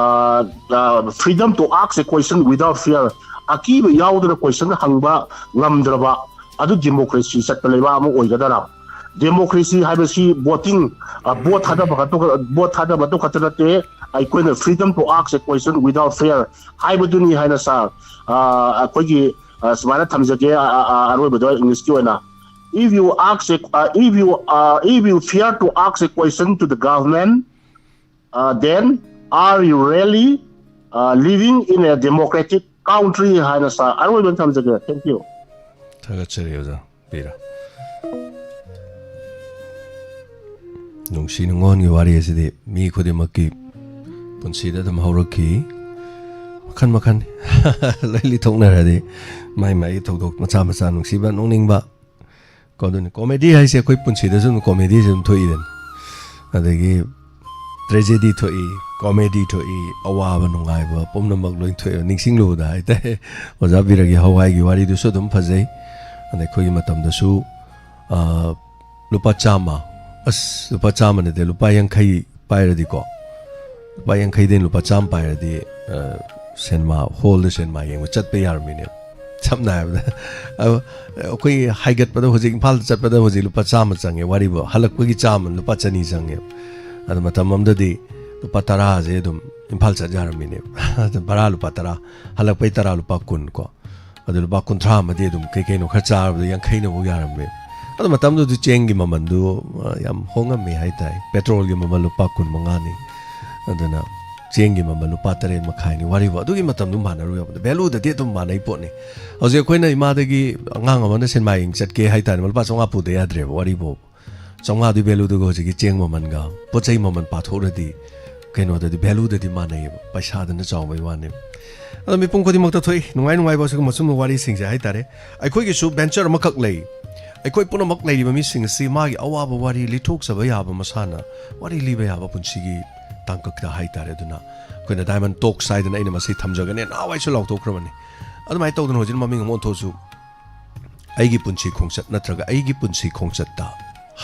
ꯑ, freedom to ask a question without fear, ꯑꯀꯤꯕ ꯌꯥꯎꯗꯅ ꯀꯣꯏꯁꯟ ꯍꯪꯕ ꯉꯝꯗ꯭ꯔꯕ, ꯑꯗꯨ ꯗꯦꯃꯣꯀ꯭ꯔꯦꯁꯤ ꯆꯠꯄ ꯂꯩꯕꯥꯛ ꯑꯃ ꯑꯣꯏꯒꯗ꯭ꯔꯥ?" ꯗꯦꯃꯣꯀ꯭ꯔꯦꯁꯤ ꯍꯥꯏꯕꯁꯤ ꯚꯣꯇꯤꯡ, ꯑ, ꯚꯣꯠ ꯊꯥꯗꯕ ꯈꯛꯇ, ꯚꯣꯠ ꯊꯥꯗꯕꯗꯨ ꯈꯛꯇ ꯅꯠꯇꯦ, ꯑꯩꯈꯣꯏꯅ freedom to ask a question without fear ꯍꯥꯏꯕꯗꯨꯅꯤ ꯍꯥꯏꯅ ꯁꯥꯔ, ꯑ, ꯑꯩꯈꯣꯏꯒꯤ, ꯑ, ꯁꯨꯃꯥꯏꯅ ꯊꯝꯖꯒꯦ, ꯑ, ꯑ, ꯑ, ꯑꯔꯣꯏꯕꯗ ꯏꯪꯂꯤꯁꯀꯤ ꯑꯣꯏꯅ, "If you ask a, uh, if you, uh, if you fear to ask a question to the government, uh, then are you really, uh, living in a democratic country?" ꯍꯥꯏꯅ ꯁꯥꯔ, ꯑꯔꯣꯏꯕꯗ ꯊꯝꯖꯒꯦ꯫ Thank you. ꯊꯥꯒꯠꯆꯔꯤ ꯑꯣꯖꯥ ꯕꯤꯔ꯫ ꯅꯨꯡꯁꯤ ꯅꯨꯡꯉꯣꯟꯒꯤ ꯋꯥꯔꯤ ꯑꯁꯤꯗꯤ ꯃꯤ ꯈꯨꯗꯤꯡꯃꯛꯀꯤ ꯄꯨꯟꯁꯤꯗ ꯑꯗꯨꯝ ꯍꯧꯔꯛꯈꯤ꯫ ꯃꯈꯟ ꯃꯈꯟ ꯂꯣꯏ ꯂꯤꯊꯣꯛꯅꯔꯗꯤ ꯃꯥꯏ ꯃꯥꯏꯒꯤ ꯊꯧꯗꯣꯛ ꯃꯆꯥ ꯃꯆꯥ ꯅꯨꯡꯁꯤꯕ ꯅꯣꯛꯅꯤꯡꯕ ꯀꯣ꯫ ꯑꯗꯨꯅꯤ, ꯀꯣꯃꯦꯗꯤ ꯍꯥꯏꯁꯦ ꯑꯩꯈꯣꯏ ꯄꯨꯟꯁꯤꯗꯁꯨ ꯑꯗꯨꯝ ꯀꯣꯃꯦꯗꯤꯁꯦ ꯑꯗꯨꯝ ꯊꯣꯛꯏꯗꯅ꯫ ꯑꯗꯒꯤ ꯇ꯭ꯔꯦꯖꯦꯗꯤ ꯊꯣꯛꯏ, ꯀꯣꯃꯦꯗꯤ ꯊꯣꯛꯏ, ꯑꯋꯥꯕ ꯅꯨꯡꯉꯥꯏꯕ ꯄꯨꯝꯅꯃꯛ ꯂꯣꯏ ꯊꯣꯛꯑꯦꯕ, ꯅꯤꯡꯁꯤꯡꯂꯨꯕꯗ ꯍꯥꯏꯇꯥꯔꯦ꯫ ꯑꯣꯖꯥ ꯕꯤꯔꯒꯤ ꯍꯋꯥꯏꯒꯤ ꯋꯥꯔꯤꯗꯨꯁꯨ ꯑꯗꯨꯝ ꯐꯖꯩ꯫ ꯑꯗ ꯑꯩꯈꯣꯏꯒꯤ ꯃꯇꯝꯗꯁꯨ, ꯑ, ꯂꯨꯄꯥ ꯆꯥꯝꯃ, ꯑꯁ, ꯂꯨꯄꯥ ꯆꯥꯝꯃ ꯅꯠꯇꯦ, ꯂꯨꯄꯥ ꯌꯥꯡꯈꯩ ꯄꯥꯏꯔꯗꯤꯀꯣ, ꯂꯨꯄꯥ ꯌꯥꯡꯈꯩꯗꯩꯅ ꯂꯨꯄꯥ ꯆꯥꯝꯃ ꯄꯥꯏꯔꯗꯤ, ꯑ, ꯁꯤꯅꯦꯃꯥ ꯍꯣꯜꯗ ꯁꯤꯅꯦꯃꯥ ꯌꯦꯡꯕ ꯆꯠꯄ ꯌꯥꯔꯝꯃꯤꯅꯦ꯫ ꯁꯝꯅ ꯍꯥꯏꯔꯕꯗ, ꯑ, ꯑꯩꯈꯣꯏ ꯍꯥꯏꯒꯠꯄꯗ ꯍꯧꯖꯤꯛ ꯏꯝꯐꯥꯜꯗ ꯆꯠꯄꯗ ꯍꯧꯖꯤꯛ ꯂꯨꯄꯥ ꯆꯥꯝꯃ ꯆꯪꯉꯦ ꯋꯥꯔꯤꯕꯨ, ꯍꯜꯂꯛꯄꯒꯤ ꯆꯥꯝꯃ, ꯂꯨꯄꯥ ꯆꯅꯤ ꯆꯪꯉꯦ꯫ ꯑꯗꯣ ꯃꯇꯝ ꯑꯃꯗꯗꯤ ꯂꯨꯄꯥ ꯇꯔꯥꯁꯦ ꯑꯗꯨꯝ ꯏꯝꯐꯥꯜ ꯆꯠ ꯌꯥꯔꯝꯃꯤꯅꯦ꯫ ꯑꯗꯨꯝ ꯚꯔꯥ ꯂꯨꯄꯥ ꯇꯔꯥ, ꯍꯜꯂꯛꯄꯩ ꯇꯔꯥ, ꯂꯨꯄꯥ ꯀꯨꯟ ꯀꯣ꯫ ꯑꯗꯨ ꯂꯨꯄꯥ ꯀꯨꯟꯊ꯭ꯔꯥ ꯑꯃꯗꯤ ꯑꯗꯨꯝ ꯀꯩ ꯀꯩꯅꯣ ꯈꯔ ꯆꯥꯔꯕꯗ ꯌꯥꯡꯈꯩꯅ ꯑꯃꯨꯛ ꯌꯥꯔꯝꯃꯦ꯫ ꯑꯗꯣ ꯃꯇꯝꯗꯨꯗꯤ ꯆꯦꯡꯒꯤ ꯃꯃꯜꯗꯨ, ꯑ, ꯌꯥꯝ ꯍꯣꯡꯉꯝꯃꯦ ꯍꯥꯏꯇꯥꯔꯦ꯫ ꯄꯦꯇ꯭ꯔꯣꯜꯒꯤ ꯃꯃꯜ ꯂꯨꯄꯥ ꯀꯨꯟ ꯃꯉꯥꯅꯤ꯫ ꯑꯗꯨꯅ ꯆꯦꯡꯒꯤ ꯃꯃꯜ ꯂꯨꯄꯥ ꯇꯔꯦꯠ ꯃꯈꯥꯏꯅꯤ꯫ ꯋꯥꯔꯤꯕꯨ ꯑꯗꯨꯒꯤ ꯃꯇꯝꯗꯨ ꯃꯥꯟꯅꯔꯨ ꯌꯥꯕꯗ, ꯚꯦꯂꯨꯗꯗꯤ ꯑꯗꯨꯝ ꯃꯥꯟꯅꯩ ꯄꯣꯠꯅꯤ꯫ ꯍꯧꯖꯤꯛ ꯑꯩꯈꯣꯏꯅ ꯏꯃꯥꯗꯒꯤ ꯑꯉꯥꯡ ꯑꯃꯅ ꯁꯤꯅꯦꯃꯥ ꯌꯦꯡ ꯆꯠꯀꯦ ꯍꯥꯏꯇꯥꯔꯦ, ꯂꯨꯄꯥ ꯆꯥꯝꯃꯉꯥ ꯄꯨꯗ ꯌꯥꯗ꯭ꯔꯦꯕ ꯋꯥꯔꯤꯕꯨ꯫ ꯆꯥꯝꯃꯉꯥꯗꯨꯒꯤ ꯚꯦꯂꯨꯗꯨꯒ ꯍꯧꯖꯤꯛꯀꯤ ꯆꯦꯡ ꯃꯃꯜꯒ ꯄꯣꯠ ꯆꯩ ꯃꯃꯜ ꯄꯥꯊꯣꯛꯎꯔꯗꯤ ꯀꯩꯅꯣꯗꯗꯤ ꯚꯦꯂꯨꯗꯗꯤ ꯃꯥꯟꯅꯩꯌꯦꯕ, ꯄꯩꯁꯥꯗꯅ ꯆꯥꯎꯕꯩ ꯋꯥꯅꯦꯕ꯫ ꯑꯗꯣ ꯃꯤꯄꯨꯝ ꯈꯨꯗꯤꯡꯃꯛꯇ ꯊꯣꯛꯏ ꯅꯨꯡꯉꯥꯏ ꯅꯨꯡꯉꯥꯏꯕ ꯑꯁꯤꯒꯨꯝꯕ ꯁꯨꯝꯕ ꯋꯥꯔꯤꯁꯤꯡꯁꯦ ꯍꯥꯏꯇꯥꯔꯦ꯫ ꯑꯩꯈꯣꯏꯒꯤꯁꯨ ꯚꯦꯟꯆꯔ ꯑꯃꯈꯛ ꯂꯩ꯫ ꯑꯩꯈꯣꯏ ꯄꯨꯝꯅꯃꯛ ꯂꯩꯔꯤꯕ ꯃꯤꯁꯤꯡ ꯑꯁꯤ ꯃꯥꯒꯤ ꯑꯋꯥꯕ ꯋꯥꯔꯤ ꯂꯤꯊꯣꯛꯆꯕ ꯌꯥꯕ ꯃꯁꯥꯅ ꯋꯥꯔꯤ ꯂꯤꯕ ꯌꯥꯕ ꯄꯨꯟꯁꯤꯒꯤ ꯇꯥꯡꯀꯛꯇ ꯍꯥꯏꯇꯥꯔꯦ꯫ ꯑꯗꯨꯅ ꯑꯩꯈꯣꯏꯅ ꯗꯥꯏꯃꯟ ꯇꯣꯛꯁ ꯍꯥꯏꯗꯅ ꯑꯩꯅ ꯃꯁꯤ ꯊꯝꯖꯒꯅꯤ, ꯅꯍꯥꯟꯋꯥꯏꯁꯨ ꯂꯥꯎꯊꯣꯛꯈ꯭ꯔꯕꯅꯤ꯫ ꯑꯗꯨꯃꯥꯏꯅ ꯇꯧꯗꯅ ꯍꯧꯖꯤꯛ ꯃꯃꯤꯡ ꯑꯃ ꯑꯣꯟꯊꯣꯛꯑꯁꯨ ꯑꯩꯒꯤ ꯄꯨꯟꯁꯤ ꯈꯣꯡꯆꯠ ꯅꯠꯇ꯭ꯔꯒ ꯑꯩꯒꯤ ꯄꯨꯟꯁꯤ ꯈꯣꯡꯆꯠꯇ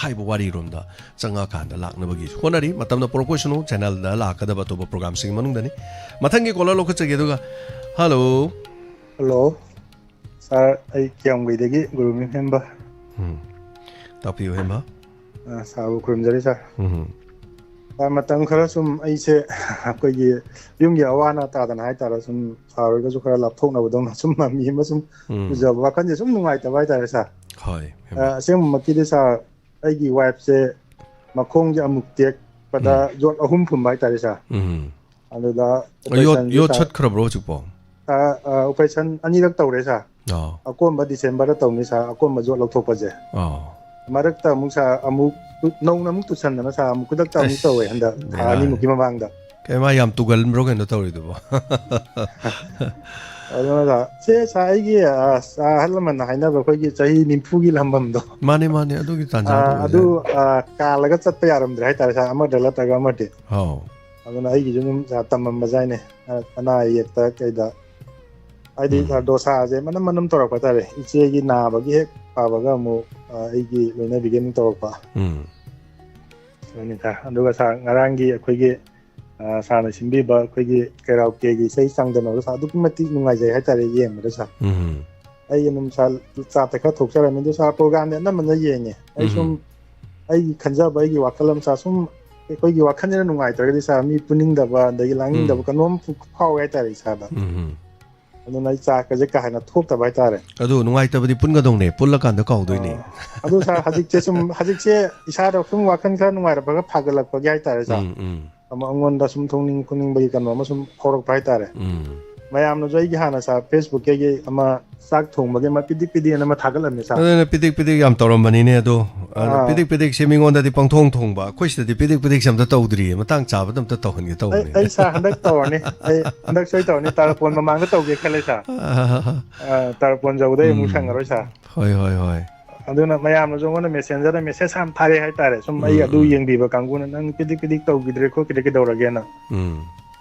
ꯍꯥꯏꯕ ꯋꯥꯔꯤꯔꯣꯝꯗ ꯆꯪꯉꯛꯑꯀꯥꯟꯗ ꯂꯥꯛꯅꯕꯒꯤ ꯍꯣꯠꯅꯔꯤ꯫ ꯃꯇꯝꯅ ꯄꯨꯔꯛꯄ ꯑꯣꯏꯁꯅꯨ, ꯆꯦꯅꯦꯜꯗ ꯂꯥꯛꯀꯗꯕ ꯑꯇꯣꯞꯄ ꯄ꯭ꯔꯣꯒ꯭ꯔꯥꯝꯁꯤꯡꯒꯤ ꯃꯅꯨꯡꯗꯅꯤ꯫ ꯃꯊꯪꯒꯤ ꯀꯣꯂꯔ ꯂꯧꯈꯠꯆꯒꯦ꯫ ꯑꯗꯨꯒ, ꯍꯜꯂꯣ꯫ ꯍꯜꯂꯣ꯫ ꯁꯥꯔ, ꯑꯩ ꯀꯤꯌꯥꯝꯒꯩꯗꯒꯤ ꯒꯨꯔꯨꯃꯌꯨꯝ ꯍꯦꯝꯕ꯫ ꯎꯝ꯫ ꯇꯥꯛꯄꯤꯌꯨ, ꯍꯦꯝꯕ꯫ ꯑ, ꯁꯥꯔꯕꯨ ꯈꯨꯔꯨꯝꯖꯔꯤ, ꯁꯥꯔ꯫ ꯎꯝ꯫ ꯁꯥꯔ, ꯃꯇꯝ ꯈꯔ ꯁꯨꯝ ꯑꯩꯁꯦ ꯑꯩꯈꯣꯏꯒꯤ ꯌꯨꯝꯒꯤ ꯑꯋꯥ ꯑꯅꯥ ꯇꯥꯗꯅ ꯍꯥꯏꯇꯥꯔꯦ, ꯁꯨꯝ ꯁꯥꯔ ꯍꯣꯏꯒꯁꯨ ꯈꯔ ꯂꯥꯞꯊꯣꯛꯅꯕꯗꯧꯅ ꯁꯨꯝ ꯃꯃꯤ ꯑꯃ ꯁꯨꯝ ꯎꯝ꯫ ꯎꯖꯕ, ꯋꯥꯈꯜꯁꯦ ꯁꯨꯝ ꯅꯨꯡꯉꯥꯏꯇꯕ ꯍꯥꯏꯇꯥꯔꯦ, ꯁꯥꯔ꯫ ꯍꯣꯏ, ꯑ, ꯍꯦꯝꯕ꯫ ꯑꯁꯦꯡꯕꯃꯛꯀꯤꯗꯤ, ꯁꯥꯔ, ꯑꯩꯒꯤ ꯋꯥꯏꯐꯁꯦ ꯃꯈꯣꯡꯁꯦ ꯑꯃꯨꯛ ꯇꯦꯛꯄꯗ ꯎꯝ꯫ ꯌꯣꯠ ꯑꯍꯨꯝ ꯐꯨꯟꯕ ꯍꯥꯏꯇꯥꯔꯦ, ꯁꯥꯔ꯫ ꯎꯝ꯫ ꯑꯗꯨꯗ ꯌꯣꯠ, ꯑꯣꯄꯔꯦꯁꯟꯁꯦ, ꯌꯣꯠ ꯁꯥꯔ, ꯁꯠꯈ꯭ꯔꯕ꯭ꯔꯣ ꯍꯧꯖꯤꯛꯄꯣ? ꯑ, ꯑ, ꯑꯣꯄꯔꯦꯁꯟ ꯑꯅꯤꯔꯛ ꯇꯧꯔꯦ, ꯁꯥꯔ꯫ ꯑꯥ꯫ ꯑꯀꯣꯟꯕ ꯗꯤꯁꯦꯝꯕꯔꯗ ꯇꯧꯅꯤ, ꯁꯥꯔ, ꯑꯀꯣꯟꯕ ꯌꯣꯠ ꯂꯧꯊꯣꯛꯄꯁꯦ꯫ ꯑꯥ꯫ ꯃꯔꯛꯇ ꯑꯃꯨꯛ, ꯁꯥꯔ, ꯑꯃꯨꯛ ꯇꯨ-, ꯅꯧꯅ ꯑꯃꯨꯛ ꯇꯨꯁꯟꯗꯅ, ꯁꯥꯔ, ꯑꯃꯨꯛ ꯈꯨꯗꯛꯇ ꯑꯃꯨꯛ ꯑꯁ, ꯇꯧꯋꯦ ꯍꯟꯗꯛ ꯊꯥ ꯕꯦꯔꯥꯅꯤ꯫ ꯑꯅꯤꯃꯨꯛꯀꯤ ꯃꯃꯥꯡꯗ꯫ ꯀꯩ ꯃꯥ ꯌꯥꯝ ꯇꯨꯒꯟꯕ꯭ꯔꯣ ꯀꯩꯅꯣ ꯇꯧꯔꯤꯗꯨꯕꯣ? ꯑꯗꯨꯅ, ꯁꯥꯔ, ꯁꯦ, ꯁꯥꯔ, ꯑꯩꯒꯤ, ꯑ, ꯁꯥꯔ, ꯑꯍꯜ ꯂꯃꯟꯅ ꯍꯥꯏꯅꯕ ꯑꯩꯈꯣꯏꯒꯤ ꯆꯍꯤ ꯅꯤꯐꯨꯒꯤ ꯂꯥꯝꯕꯝꯗꯣ꯫ ꯃꯥꯅꯦ, ꯃꯥꯅꯦ, ꯑꯗꯨꯒꯤ ꯇꯥꯟꯖꯥꯗꯣ ꯑ, ꯑꯗꯨ, ꯑꯣꯏꯗꯣꯏꯅꯦ꯫ ꯑ, ꯀꯥꯜꯂꯒ ꯆꯠꯄ ꯌꯥꯔꯝꯗ꯭ꯔꯦ ꯍꯥꯏꯇꯥꯔꯦ, ꯁꯥꯔ, ꯑꯃꯗ ꯅꯠꯇ꯭ꯔꯒ ꯑꯃꯗꯤ꯫ ꯑꯥꯎ꯫ ꯑꯗꯨꯅ ꯑꯩꯒꯤꯁꯨ ꯑꯗꯨꯝ, ꯁꯥꯔ, ꯇꯝꯃꯝꯕꯖꯥꯠꯅꯦ꯫ ꯑ, ꯑꯅꯥ ꯑꯌꯦꯛꯇ ꯀꯩꯗ꯫ ꯍꯥꯏꯗꯤ, ꯎꯝ꯫ ꯁꯥꯔ, ꯗꯣꯁꯥꯁꯦ ꯃꯅꯝ ꯃꯅꯝ ꯇꯧꯔꯛꯄ ꯍꯥꯏꯇꯥꯔꯦ꯫ ꯏꯆꯦꯒꯤ ꯅꯥꯕꯒꯤ ꯍꯦꯛ ꯐꯕꯒ ꯑꯃꯨꯛ, ꯑ, ꯑꯩꯒꯤ ꯂꯣꯏꯅꯕꯤꯒꯤ ꯑꯃꯨꯛ ꯇꯧꯔꯛꯄ꯫ ꯎꯝ꯫ ꯑꯗꯨꯅꯤ, ꯁꯥꯔ꯫ ꯑꯗꯨꯒ, ꯁꯥꯔ, ꯉꯔꯥꯡꯒꯤ ꯑꯩꯈꯣꯏꯒꯤ, ꯑ, ꯁꯥꯔꯅ ꯁꯤꯟꯕꯤꯕ ꯑꯩꯈꯣꯏꯒꯤ ꯀꯦꯔꯥꯎꯀꯦꯒꯤ ꯏꯁꯩ ꯆꯥꯡꯗꯝꯅꯕꯗꯣ, ꯁꯥꯔ, ꯑꯗꯨꯛꯀꯤ ꯃꯇꯤꯛ ꯅꯨꯡꯉꯥꯏꯖꯩ ꯍꯥꯏꯇꯥꯔꯦ ꯌꯦꯡꯕꯗ, ꯁꯥꯔ꯫ ꯎꯝ꯫ ꯑꯩ ꯑꯗꯨꯝ, ꯁꯥꯔ, ꯆꯥꯠꯇ ꯈꯔ ꯊꯣꯛꯆꯔꯝꯃꯤ꯫ ꯑꯗꯨ, ꯁꯥꯔ, ꯄ꯭ꯔꯣꯒ꯭ꯔꯥꯝꯗꯤ ꯑꯅꯝꯕꯅ ꯌꯦꯡꯉꯦ꯫ ꯑꯩ ꯁꯨꯝ ꯎꯝ꯫ ꯑꯩꯒꯤ ꯈꯟꯖꯕ, ꯑꯩꯒꯤ ꯋꯥꯈꯜ ꯑꯃ, ꯁꯥꯔ, ꯁꯨꯝ ꯑꯩꯈꯣꯏꯒꯤ ꯋꯥꯈꯜꯁꯤꯅ ꯅꯨꯡꯉꯥꯏꯇ꯭ꯔꯒꯗꯤ, ꯁꯥꯔ, ꯃꯤ ꯄꯨꯅꯤꯡꯗꯕ, ꯑꯗꯒꯤ ꯂꯥꯡꯅꯤꯡꯗꯕ ꯎꯝ꯫ ꯀꯩꯅꯣꯝ ꯐꯥꯎꯋꯦ ꯍꯥꯏꯇꯥꯔꯦ ꯏꯁꯥꯗ꯫ ꯎꯝ꯫ ꯑꯗꯨꯅ ꯑꯩ ꯆꯥꯠꯀꯁꯦ ꯀꯥ ꯍꯦꯟꯅ ꯊꯣꯛꯇꯕ ꯍꯥꯏꯇꯥꯔꯦ꯫ ꯑꯗꯨ ꯅꯨꯡꯉꯥꯏꯇꯕꯗꯤ ꯄꯨꯟꯒꯗꯧꯅꯦ, ꯄꯨꯜꯂꯀꯥꯟꯗ ꯀꯥꯎꯗꯣꯏꯅꯦ꯫ ꯑꯥ꯫ ꯑꯗꯨ, ꯁꯥꯔ, ꯍꯧꯖꯤꯛꯁꯦ ꯁꯨꯝ, ꯍꯧꯖꯤꯛꯁꯦ ꯏꯁꯥꯗ ꯁꯨꯝ ꯋꯥꯈꯜ ꯈꯔ ꯅꯨꯡꯉꯥꯏꯔꯛꯄꯒ ꯐꯥꯒꯠꯂꯛꯄꯒꯤ ꯍꯥꯏꯇꯥꯔꯦ, ꯁꯥꯔ꯫ ꯎꯝ, ꯎꯝ꯫ ꯑꯃ ꯑꯩꯉꯣꯟꯗ ꯁꯨꯝ ꯊꯣꯛꯅꯤꯡ ꯈꯣꯠꯅꯤꯡꯕꯒꯤ ꯀꯩꯅꯣ ꯑꯃ ꯁꯨꯝ ꯐꯥꯎꯔꯛꯄ ꯍꯥꯏꯇꯥꯔꯦ꯫ ꯎꯝ꯫ ꯃꯌꯥꯝꯅꯁꯨ ꯑꯩꯒꯤ ꯍꯥꯟꯅ, ꯁꯥꯔ, Facebook ꯀꯤ ꯑꯩꯒꯤ ꯑꯃ ꯆꯥꯛ ꯊꯣꯡꯕꯒꯤ ꯑꯃ ꯄꯤꯗꯤꯛ ꯄꯤꯗꯤꯛ ꯑꯅ ꯑꯃ ꯊꯥꯒꯠꯂꯝꯃꯦ, ꯁꯥꯔ꯫ ꯑꯗꯨꯅ ꯄꯤꯗꯤꯛ ꯄꯤꯗꯤꯛ ꯌꯥꯝ ꯇꯧꯔꯝꯕꯅꯤꯅꯦ ꯑꯗꯣ꯫ ꯑꯗꯨꯅ ꯑꯥ꯫ ꯄꯤꯗꯤꯛ ꯄꯤꯗꯤꯛꯁꯦ ꯃꯤꯉꯣꯟꯗꯗꯤ ꯄꯪꯊꯣꯡ ꯊꯣꯡꯕ, ꯑꯩꯈꯣꯏ ꯁꯤꯗꯗꯤ ꯄꯤꯗꯤꯛ ꯄꯤꯗꯤꯛꯁꯦ ꯑꯝꯇ ꯇꯧꯗ꯭ꯔꯤꯌꯦ꯫ ꯃꯇꯥꯡ ꯆꯥꯕꯗ ꯑꯝꯇ ꯇꯧꯍꯟꯒꯦ ꯑꯩ, ꯇꯧꯕꯅꯦ꯫ ꯑꯩ, ꯁꯥꯔ, ꯍꯟꯗꯛ ꯇꯧꯔꯅꯤ꯫ ꯑꯩ ꯍꯟꯗꯛ ꯁꯣꯏ ꯇꯧꯔꯅꯤ꯫ ꯇꯔꯄꯣꯟ ꯃꯃꯥꯡꯗ ꯇꯧꯒꯦ ꯈꯜꯂꯦ, ꯁꯥꯔ꯫ ꯑ, ꯇꯔꯄꯣꯟ ꯌꯧꯕꯗꯩ ꯑꯃꯨꯛ ꯎꯝ꯫ ꯁꯪꯉꯔꯣꯏ, ꯁꯥꯔ꯫ ꯍꯣꯏ, ꯍꯣꯏ, ꯍꯣꯏ꯫ ꯑꯗꯨꯅ ꯃꯌꯥꯝꯅꯁꯨ ꯑꯩꯉꯣꯟꯗ ꯃꯦꯁꯦꯟꯖꯔꯗ ꯃꯦꯁꯦꯖ ꯌꯥꯝ ꯊꯥꯔꯛꯑꯦ ꯍꯥꯏꯇꯥꯔꯦ꯫ ꯁꯨꯝ ꯑꯩ ꯎꯝ, ꯑꯗꯨ ꯎꯝ꯫ ꯌꯦꯡꯕꯤꯕ ꯀꯥꯡꯕꯨꯅ, "ꯅꯪ ꯄꯤꯗꯤꯛ ꯄꯤꯗꯤꯛ ꯇꯧꯈꯤꯗ꯭ꯔꯦ ꯈꯣꯠꯈꯤꯗ꯭ꯔꯦ ꯀꯩꯗꯧꯔꯒꯦꯅ?" ꯎꯝ꯫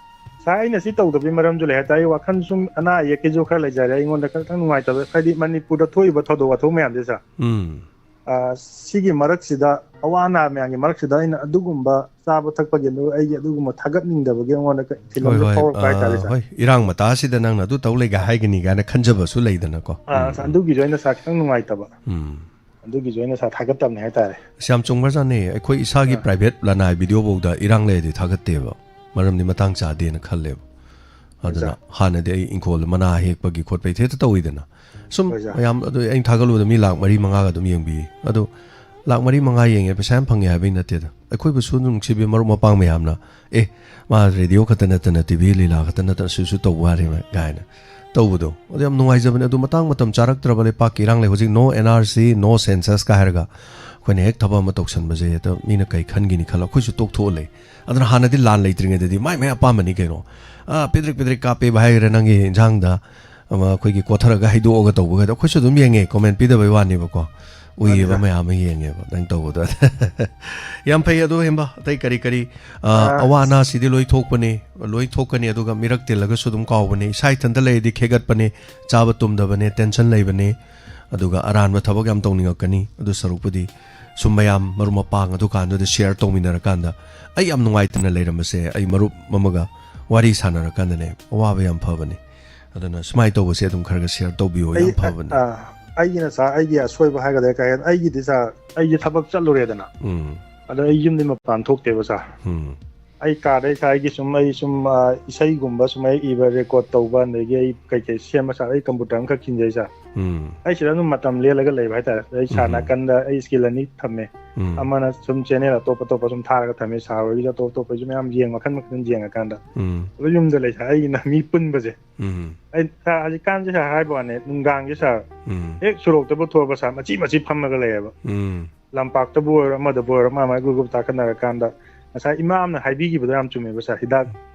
ꯁꯥꯔ, ꯑꯩꯅ ꯁꯤ ꯇꯧꯗꯕꯒꯤ ꯃꯔꯝꯁꯨ ꯂꯩ ꯍꯥꯏꯇꯥꯔꯦ꯫ ꯑꯩ ꯋꯥꯈꯜ ꯁꯨꯝ ꯑꯅꯥ ꯑꯌꯦꯛꯀꯤꯁꯨ ꯈꯔ ꯂꯩꯖꯔꯦ꯫ ꯑꯩꯉꯣꯟꯗ ꯈꯤꯇꯪ ꯅꯨꯡꯉꯥꯏꯇꯕ, ꯍꯥꯏꯗꯤ ꯃꯅꯤꯄꯨꯔꯗ ꯊꯣꯛꯏꯕ ꯊꯧꯗꯣꯛ ꯋꯥꯊꯣꯛ ꯃꯌꯥꯝꯁꯦ, ꯁꯥꯔ, ꯎꯝ꯫ ꯑ, ꯁꯤꯒꯤ ꯃꯔꯛꯁꯤꯗ ꯑꯋꯥ ꯑꯅꯥ ꯃꯌꯥꯝꯒꯤ ꯃꯔꯛꯁꯤꯗ ꯑꯩꯅ ꯑꯗꯨꯒꯨꯝꯕ ꯆꯥꯕ ꯊꯛꯄꯒꯤ, ꯑꯗꯨ ꯑꯩꯒꯤ ꯑꯗꯨꯒꯨꯝꯕ ꯊꯥꯒꯠꯅꯤꯡꯗꯕꯒꯤ ꯑꯩꯉꯣꯟꯗ ꯀ-, ꯍꯣꯏ, ꯊꯤꯜꯂꯝꯕ ꯍꯣꯏ꯫ ꯐꯥꯎꯔꯛꯄ ꯍꯥꯏꯇꯥꯔꯦ, ꯑ, ꯁꯥꯔ꯫ ꯍꯣꯏ, ꯏꯔꯥꯡ ꯃꯇꯥꯁꯤꯗ ꯅꯪꯅ ꯑꯗꯨ ꯇꯧ ꯂꯩꯒ ꯍꯥꯏꯒꯅꯤ ꯀꯥꯏꯅ ꯈꯟꯖꯕꯁꯨ ꯂꯩꯗꯅꯀꯣ꯫ ꯑ, ꯎꯝ, ꯁꯥꯔ, ꯎꯝ꯫ ꯑꯗꯨꯒꯤꯁꯨ ꯑꯩꯅ, ꯁꯥꯔ, ꯈꯤꯇꯪ ꯅꯨꯡꯉꯥꯏꯇꯕ꯫ ꯎꯝ꯫ ꯑꯗꯨꯒꯤꯁꯨ ꯑꯩꯅ, ꯁꯥꯔ, ꯊꯥꯒꯠꯇꯕꯅꯦ ꯍꯥꯏꯇꯥꯔꯦ꯫ ꯑꯁ, ꯌꯥꯝ ꯆꯨꯝꯈ꯭ꯔꯖꯥꯠꯅꯦ꯫ ꯑꯩꯈꯣꯏ ꯏꯁꯥꯒꯤ ꯑ꯫ ꯄ꯭ꯔꯥꯏꯚꯦꯠ ꯂꯅꯥꯏ ꯚꯤꯗꯤꯑꯣ ꯐꯥꯎꯗ ꯏꯔꯥꯡ ꯂꯩꯔꯗꯤ ꯊꯥꯒꯠꯇꯦꯕ, ꯃꯔꯝꯗꯤ ꯃꯇꯥꯡ ꯆꯥꯗꯦꯅ ꯈꯜꯂꯦꯕ꯫ ꯑꯗꯨꯅ ꯑꯣꯖꯥ꯫ ꯍꯥꯟꯅꯗꯤ ꯑꯩ ꯏꯪꯈꯣꯜ ꯃꯅꯥ ꯍꯦꯛꯄꯒꯤ ꯈꯣꯠꯄꯒꯤ ꯊꯦꯛꯇ ꯇꯧꯋꯤꯗꯅ꯫ ꯁꯨꯝ ꯑꯣꯖꯥ꯫ ꯃꯌꯥꯝ ꯑꯗꯨ ꯑꯩꯅ ꯊꯥꯒꯠꯂꯨꯕꯗ ꯃꯤ ꯂꯥꯛ ꯃꯔꯤ ꯃꯉꯥꯒ ꯑꯗꯨꯝ ꯌꯦꯡꯕꯤꯌꯦ꯫ ꯑꯗꯣ ꯂꯥꯛ ꯃꯔꯤ ꯃꯉꯥ ꯌꯦꯡꯉꯦ, ꯄꯩꯁꯥ ꯌꯥꯝ ꯐꯪꯉꯦ ꯍꯥꯏꯕꯒꯤ ꯅꯠꯇꯦꯗ꯫ ꯑꯩꯈꯣꯏꯕꯨꯁꯨ ꯅꯨꯡꯁꯤꯕꯤ ꯃꯔꯨꯞ ꯃꯄꯥꯡ ꯃꯌꯥꯝꯅ, "ꯑꯦ, ꯃꯥ ꯔꯦꯗꯤꯑꯣ ꯈꯛꯇ ꯅꯠꯇꯅ, ꯇꯤ ꯚꯤ ꯂꯤꯂꯥ ꯈꯛꯇ ꯅꯠꯇꯅ ꯁꯤꯁꯨ ꯇꯧꯕ ꯋꯥꯔꯦ" ꯀꯥꯏꯅ ꯇꯧꯕꯗꯣ, ꯑꯗꯨ ꯌꯥꯝ ꯅꯨꯡꯉꯥꯏꯖꯕꯅꯦ꯫ ꯑꯗꯨ ꯃꯇꯥꯡ ꯃꯇꯝ ꯆꯥꯔꯛꯇ꯭ꯔꯕ ꯂꯩꯄꯥꯛꯀꯤ ꯏꯔꯥꯡ ꯂꯩ꯫ ꯍꯧꯖꯤꯛ no N R C, no census ꯀ ꯍꯥꯏꯔꯒ ꯑꯩꯈꯣꯏꯅ ꯍꯦꯛ ꯊꯕꯛ ꯑꯃ ꯇꯧꯁꯟꯕꯁꯦ ꯍꯦꯛꯇ ꯃꯤꯅ ꯀꯩ ꯈꯟꯒꯤꯅꯤ ꯈꯜꯂ ꯑꯩꯈꯣꯏꯁꯨ ꯇꯣꯛꯊꯣꯛꯑ ꯂꯩ꯫ ꯑꯗꯨꯅ ꯍꯥꯟꯅꯗꯤ ꯂꯥꯟ ꯂꯩꯇ꯭ꯔꯤꯉꯩꯗꯗꯤ ꯃꯥꯏ ꯃꯥꯏ ꯑꯄꯥꯝꯕꯅꯤ ꯀꯩꯅꯣ꯫ ꯑ, ꯄꯤꯗ꯭ꯔꯤꯛ ꯄꯤꯗ꯭ꯔꯤꯛ ꯀꯥꯞꯄꯦꯕ ꯍꯥꯏꯒꯦꯔꯥ, ꯅꯪꯒꯤ ꯏꯟꯖꯥꯡꯗ, ꯑꯃ, ꯑꯩꯈꯣꯏꯒꯤ ꯀꯣꯊꯔꯒ ꯍꯩꯗꯣꯛꯑꯒ ꯇꯧꯕꯒꯗꯣ ꯑꯩꯈꯣꯏꯁꯨ ꯑꯗꯨꯝ ꯌꯦꯡꯉꯦ, comment ꯄꯤꯗꯕꯩ ꯋꯥꯅꯦꯕꯀꯣ꯫ ꯎꯏꯌꯦꯕ, ꯃꯥꯅꯤꯗ꯫ ꯃꯌꯥꯝ ꯑꯃ ꯌꯦꯡꯉꯦꯕ ꯅꯪ ꯇꯧꯕꯗꯣ꯫ ꯌꯥꯝ ꯐꯩ꯫ ꯑꯗꯣ ꯍꯦꯝꯕ, ꯑꯇꯩ ꯀꯔꯤ ꯀꯔꯤ, ꯑ, ꯑ꯫ ꯑꯋꯥ ꯑꯅꯥꯁꯤꯗꯤ ꯂꯣꯏ ꯊꯣꯛꯄꯅꯤ, ꯂꯣꯏ ꯊꯣꯛꯀꯅꯤ, ꯑꯗꯨꯒ ꯃꯤꯔꯛ ꯇꯤꯜꯂꯒꯁꯨ ꯑꯗꯨꯝ ꯀꯥꯎꯕꯅꯤ꯫ ꯏꯁꯥ ꯏꯊꯟꯇ ꯂꯩꯔꯗꯤ ꯈꯦꯒꯠꯄꯅꯤ, ꯆꯥꯕ ꯇꯨꯝꯗꯕꯅꯦ, tension ꯂꯩꯕꯅꯤ, ꯑꯗꯨꯒ ꯑꯔꯥꯟꯕ ꯊꯕꯛ ꯌꯥꯝ ꯇꯧꯅꯤꯡꯉꯛꯀꯅꯤ꯫ ꯑꯗꯨ ꯁꯔꯨꯛꯄꯨꯗꯤ ꯁꯨꯝ ꯃꯌꯥꯝ ꯃꯔꯨꯞ ꯃꯄꯥꯡ ꯑꯗꯨꯀꯥꯟꯗꯨꯗ share ꯇꯧꯃꯤꯟꯅꯔꯀꯥꯟꯗ, ꯑꯩ ꯌꯥꯝ ꯅꯨꯡꯉꯥꯏꯇꯅ ꯂꯩꯔꯝꯕꯁꯦ, ꯑꯩ ꯃꯔꯨꯞ ꯑꯃꯒ ꯋꯥꯔꯤ ꯁꯥꯟꯅꯔꯀꯥꯟꯗꯅꯦ, ꯑꯋꯥꯕ ꯌꯥꯝ ꯐꯕꯅꯤ꯫ ꯑꯗꯨꯅ ꯁꯨꯃꯥꯏꯅ ꯇꯧꯕꯁꯦ ꯑꯗꯨꯝ ꯈꯔ ꯈꯔ share ꯇꯧꯕꯤꯌꯣ, ꯑꯩ, ꯌꯥꯝ ꯐꯕꯅꯦ꯫ ꯑ, ꯑꯩꯒꯤꯅ ꯁꯥꯔ, ꯑꯩꯒꯤ ꯑꯁꯣꯏꯕ ꯍꯥꯏꯒꯗ꯭ꯔꯥ, ꯀꯩ ꯍꯥꯏ-, ꯑꯩꯒꯤꯗꯤ ꯁꯥꯔ, ꯑꯩꯁꯦ ꯊꯕꯛ ꯆꯠꯂꯨꯔꯦꯗꯅ꯫ ꯎꯝ꯫ ꯑꯗꯣ ꯑꯩ ꯌꯨꯝꯗꯤ ꯃꯄꯥꯟ ꯊꯣꯛꯇꯦꯕ ꯁꯥꯔ꯫ ꯎꯝ꯫ ꯑꯩ ꯀꯥꯗ ꯏꯁꯥꯒꯤ ꯁꯨꯝ, ꯑꯩ ꯁꯨꯝ, ꯑ, ꯏꯁꯩꯒꯨꯝꯕ ꯁꯨꯝ ꯑꯩ ꯏꯕ, record ꯇꯧꯕ, ꯑꯗꯒꯤ ꯑꯩ ꯀꯩꯀꯩ ꯁꯦꯝꯕ ꯁꯥꯔ, ꯑꯩ computer ꯑꯃꯈꯛ ꯈꯤꯟꯖꯩ ꯁꯥꯔ꯫ ꯎꯝ꯫ ꯑꯩ ꯁꯤꯗ ꯑꯗꯨꯝ ꯃꯇꯝ ꯂꯦꯜꯂꯒ ꯂꯩꯕ ꯍꯥꯏꯇꯥꯔꯦ꯫ ꯑꯩ ꯁꯥꯔ ꯎꯝ꯫ ꯅꯥꯀꯟꯗ ꯑꯩ skill ꯑꯅꯤ ꯊꯝꯃꯦ꯫ ꯎꯝ꯫ ꯑꯃꯅ ꯁꯨꯝ channel ꯑꯇꯣꯞ ꯑꯇꯣꯞꯄ ꯁꯨꯝ ꯊꯥꯔꯒ ꯊꯝꯃꯦ꯫ ꯁꯥꯔ ꯍꯣꯏꯒꯤꯁꯨ ꯑꯇꯣꯞ ꯑꯇꯣꯞꯄꯁꯨ ꯃꯌꯥꯝ ꯌꯦꯡ, ꯃꯈꯟ ꯃꯈꯟ ꯌꯦꯡꯉꯀꯥꯟꯗ꯫ ꯎꯝ꯫ ꯑꯗꯣ ꯌꯨꯝꯗ ꯂꯩ ꯁꯥꯔ, ꯑꯩꯒꯤꯅ ꯃꯤ ꯄꯨꯟꯕꯁꯦ꯫ ꯎꯝ꯫ ꯑꯩ ꯁꯥꯔ, ꯍꯧꯖꯤꯛꯀꯥꯟꯁꯦ ꯁꯥꯔ ꯍꯥꯏꯕ ꯋꯥꯅꯦ, ꯅꯨꯡꯗꯥꯡꯁꯦ ꯁꯥꯔ, ꯎꯝ꯫ ꯍꯦꯛ ꯁꯣꯔꯣꯛꯇꯕꯨ ꯊꯣꯛꯑꯕ ꯁꯥꯔ, ꯃꯆꯤ ꯃꯆꯤ ꯐꯝꯃꯒ ꯂꯩꯌꯦꯕ꯫ ꯎꯝ꯫ ꯂꯝꯄꯥꯛꯇꯕꯨ ꯑꯣꯏꯔꯣ, ꯑꯃꯗꯕꯨ ꯑꯣꯏꯔꯣ, ꯃꯥ ꯃꯥꯒꯤ group group ꯇꯥꯈꯠꯅꯔꯀꯥꯟꯗ, ꯉꯁꯥꯏ ꯏꯃꯥ ꯑꯃꯅ ꯍꯥꯏꯕꯤꯈꯤꯕꯗꯣ ꯌꯥꯝ ꯆꯨꯝꯃꯦꯕ ꯁꯥꯔ, ꯍꯤꯗꯥꯛ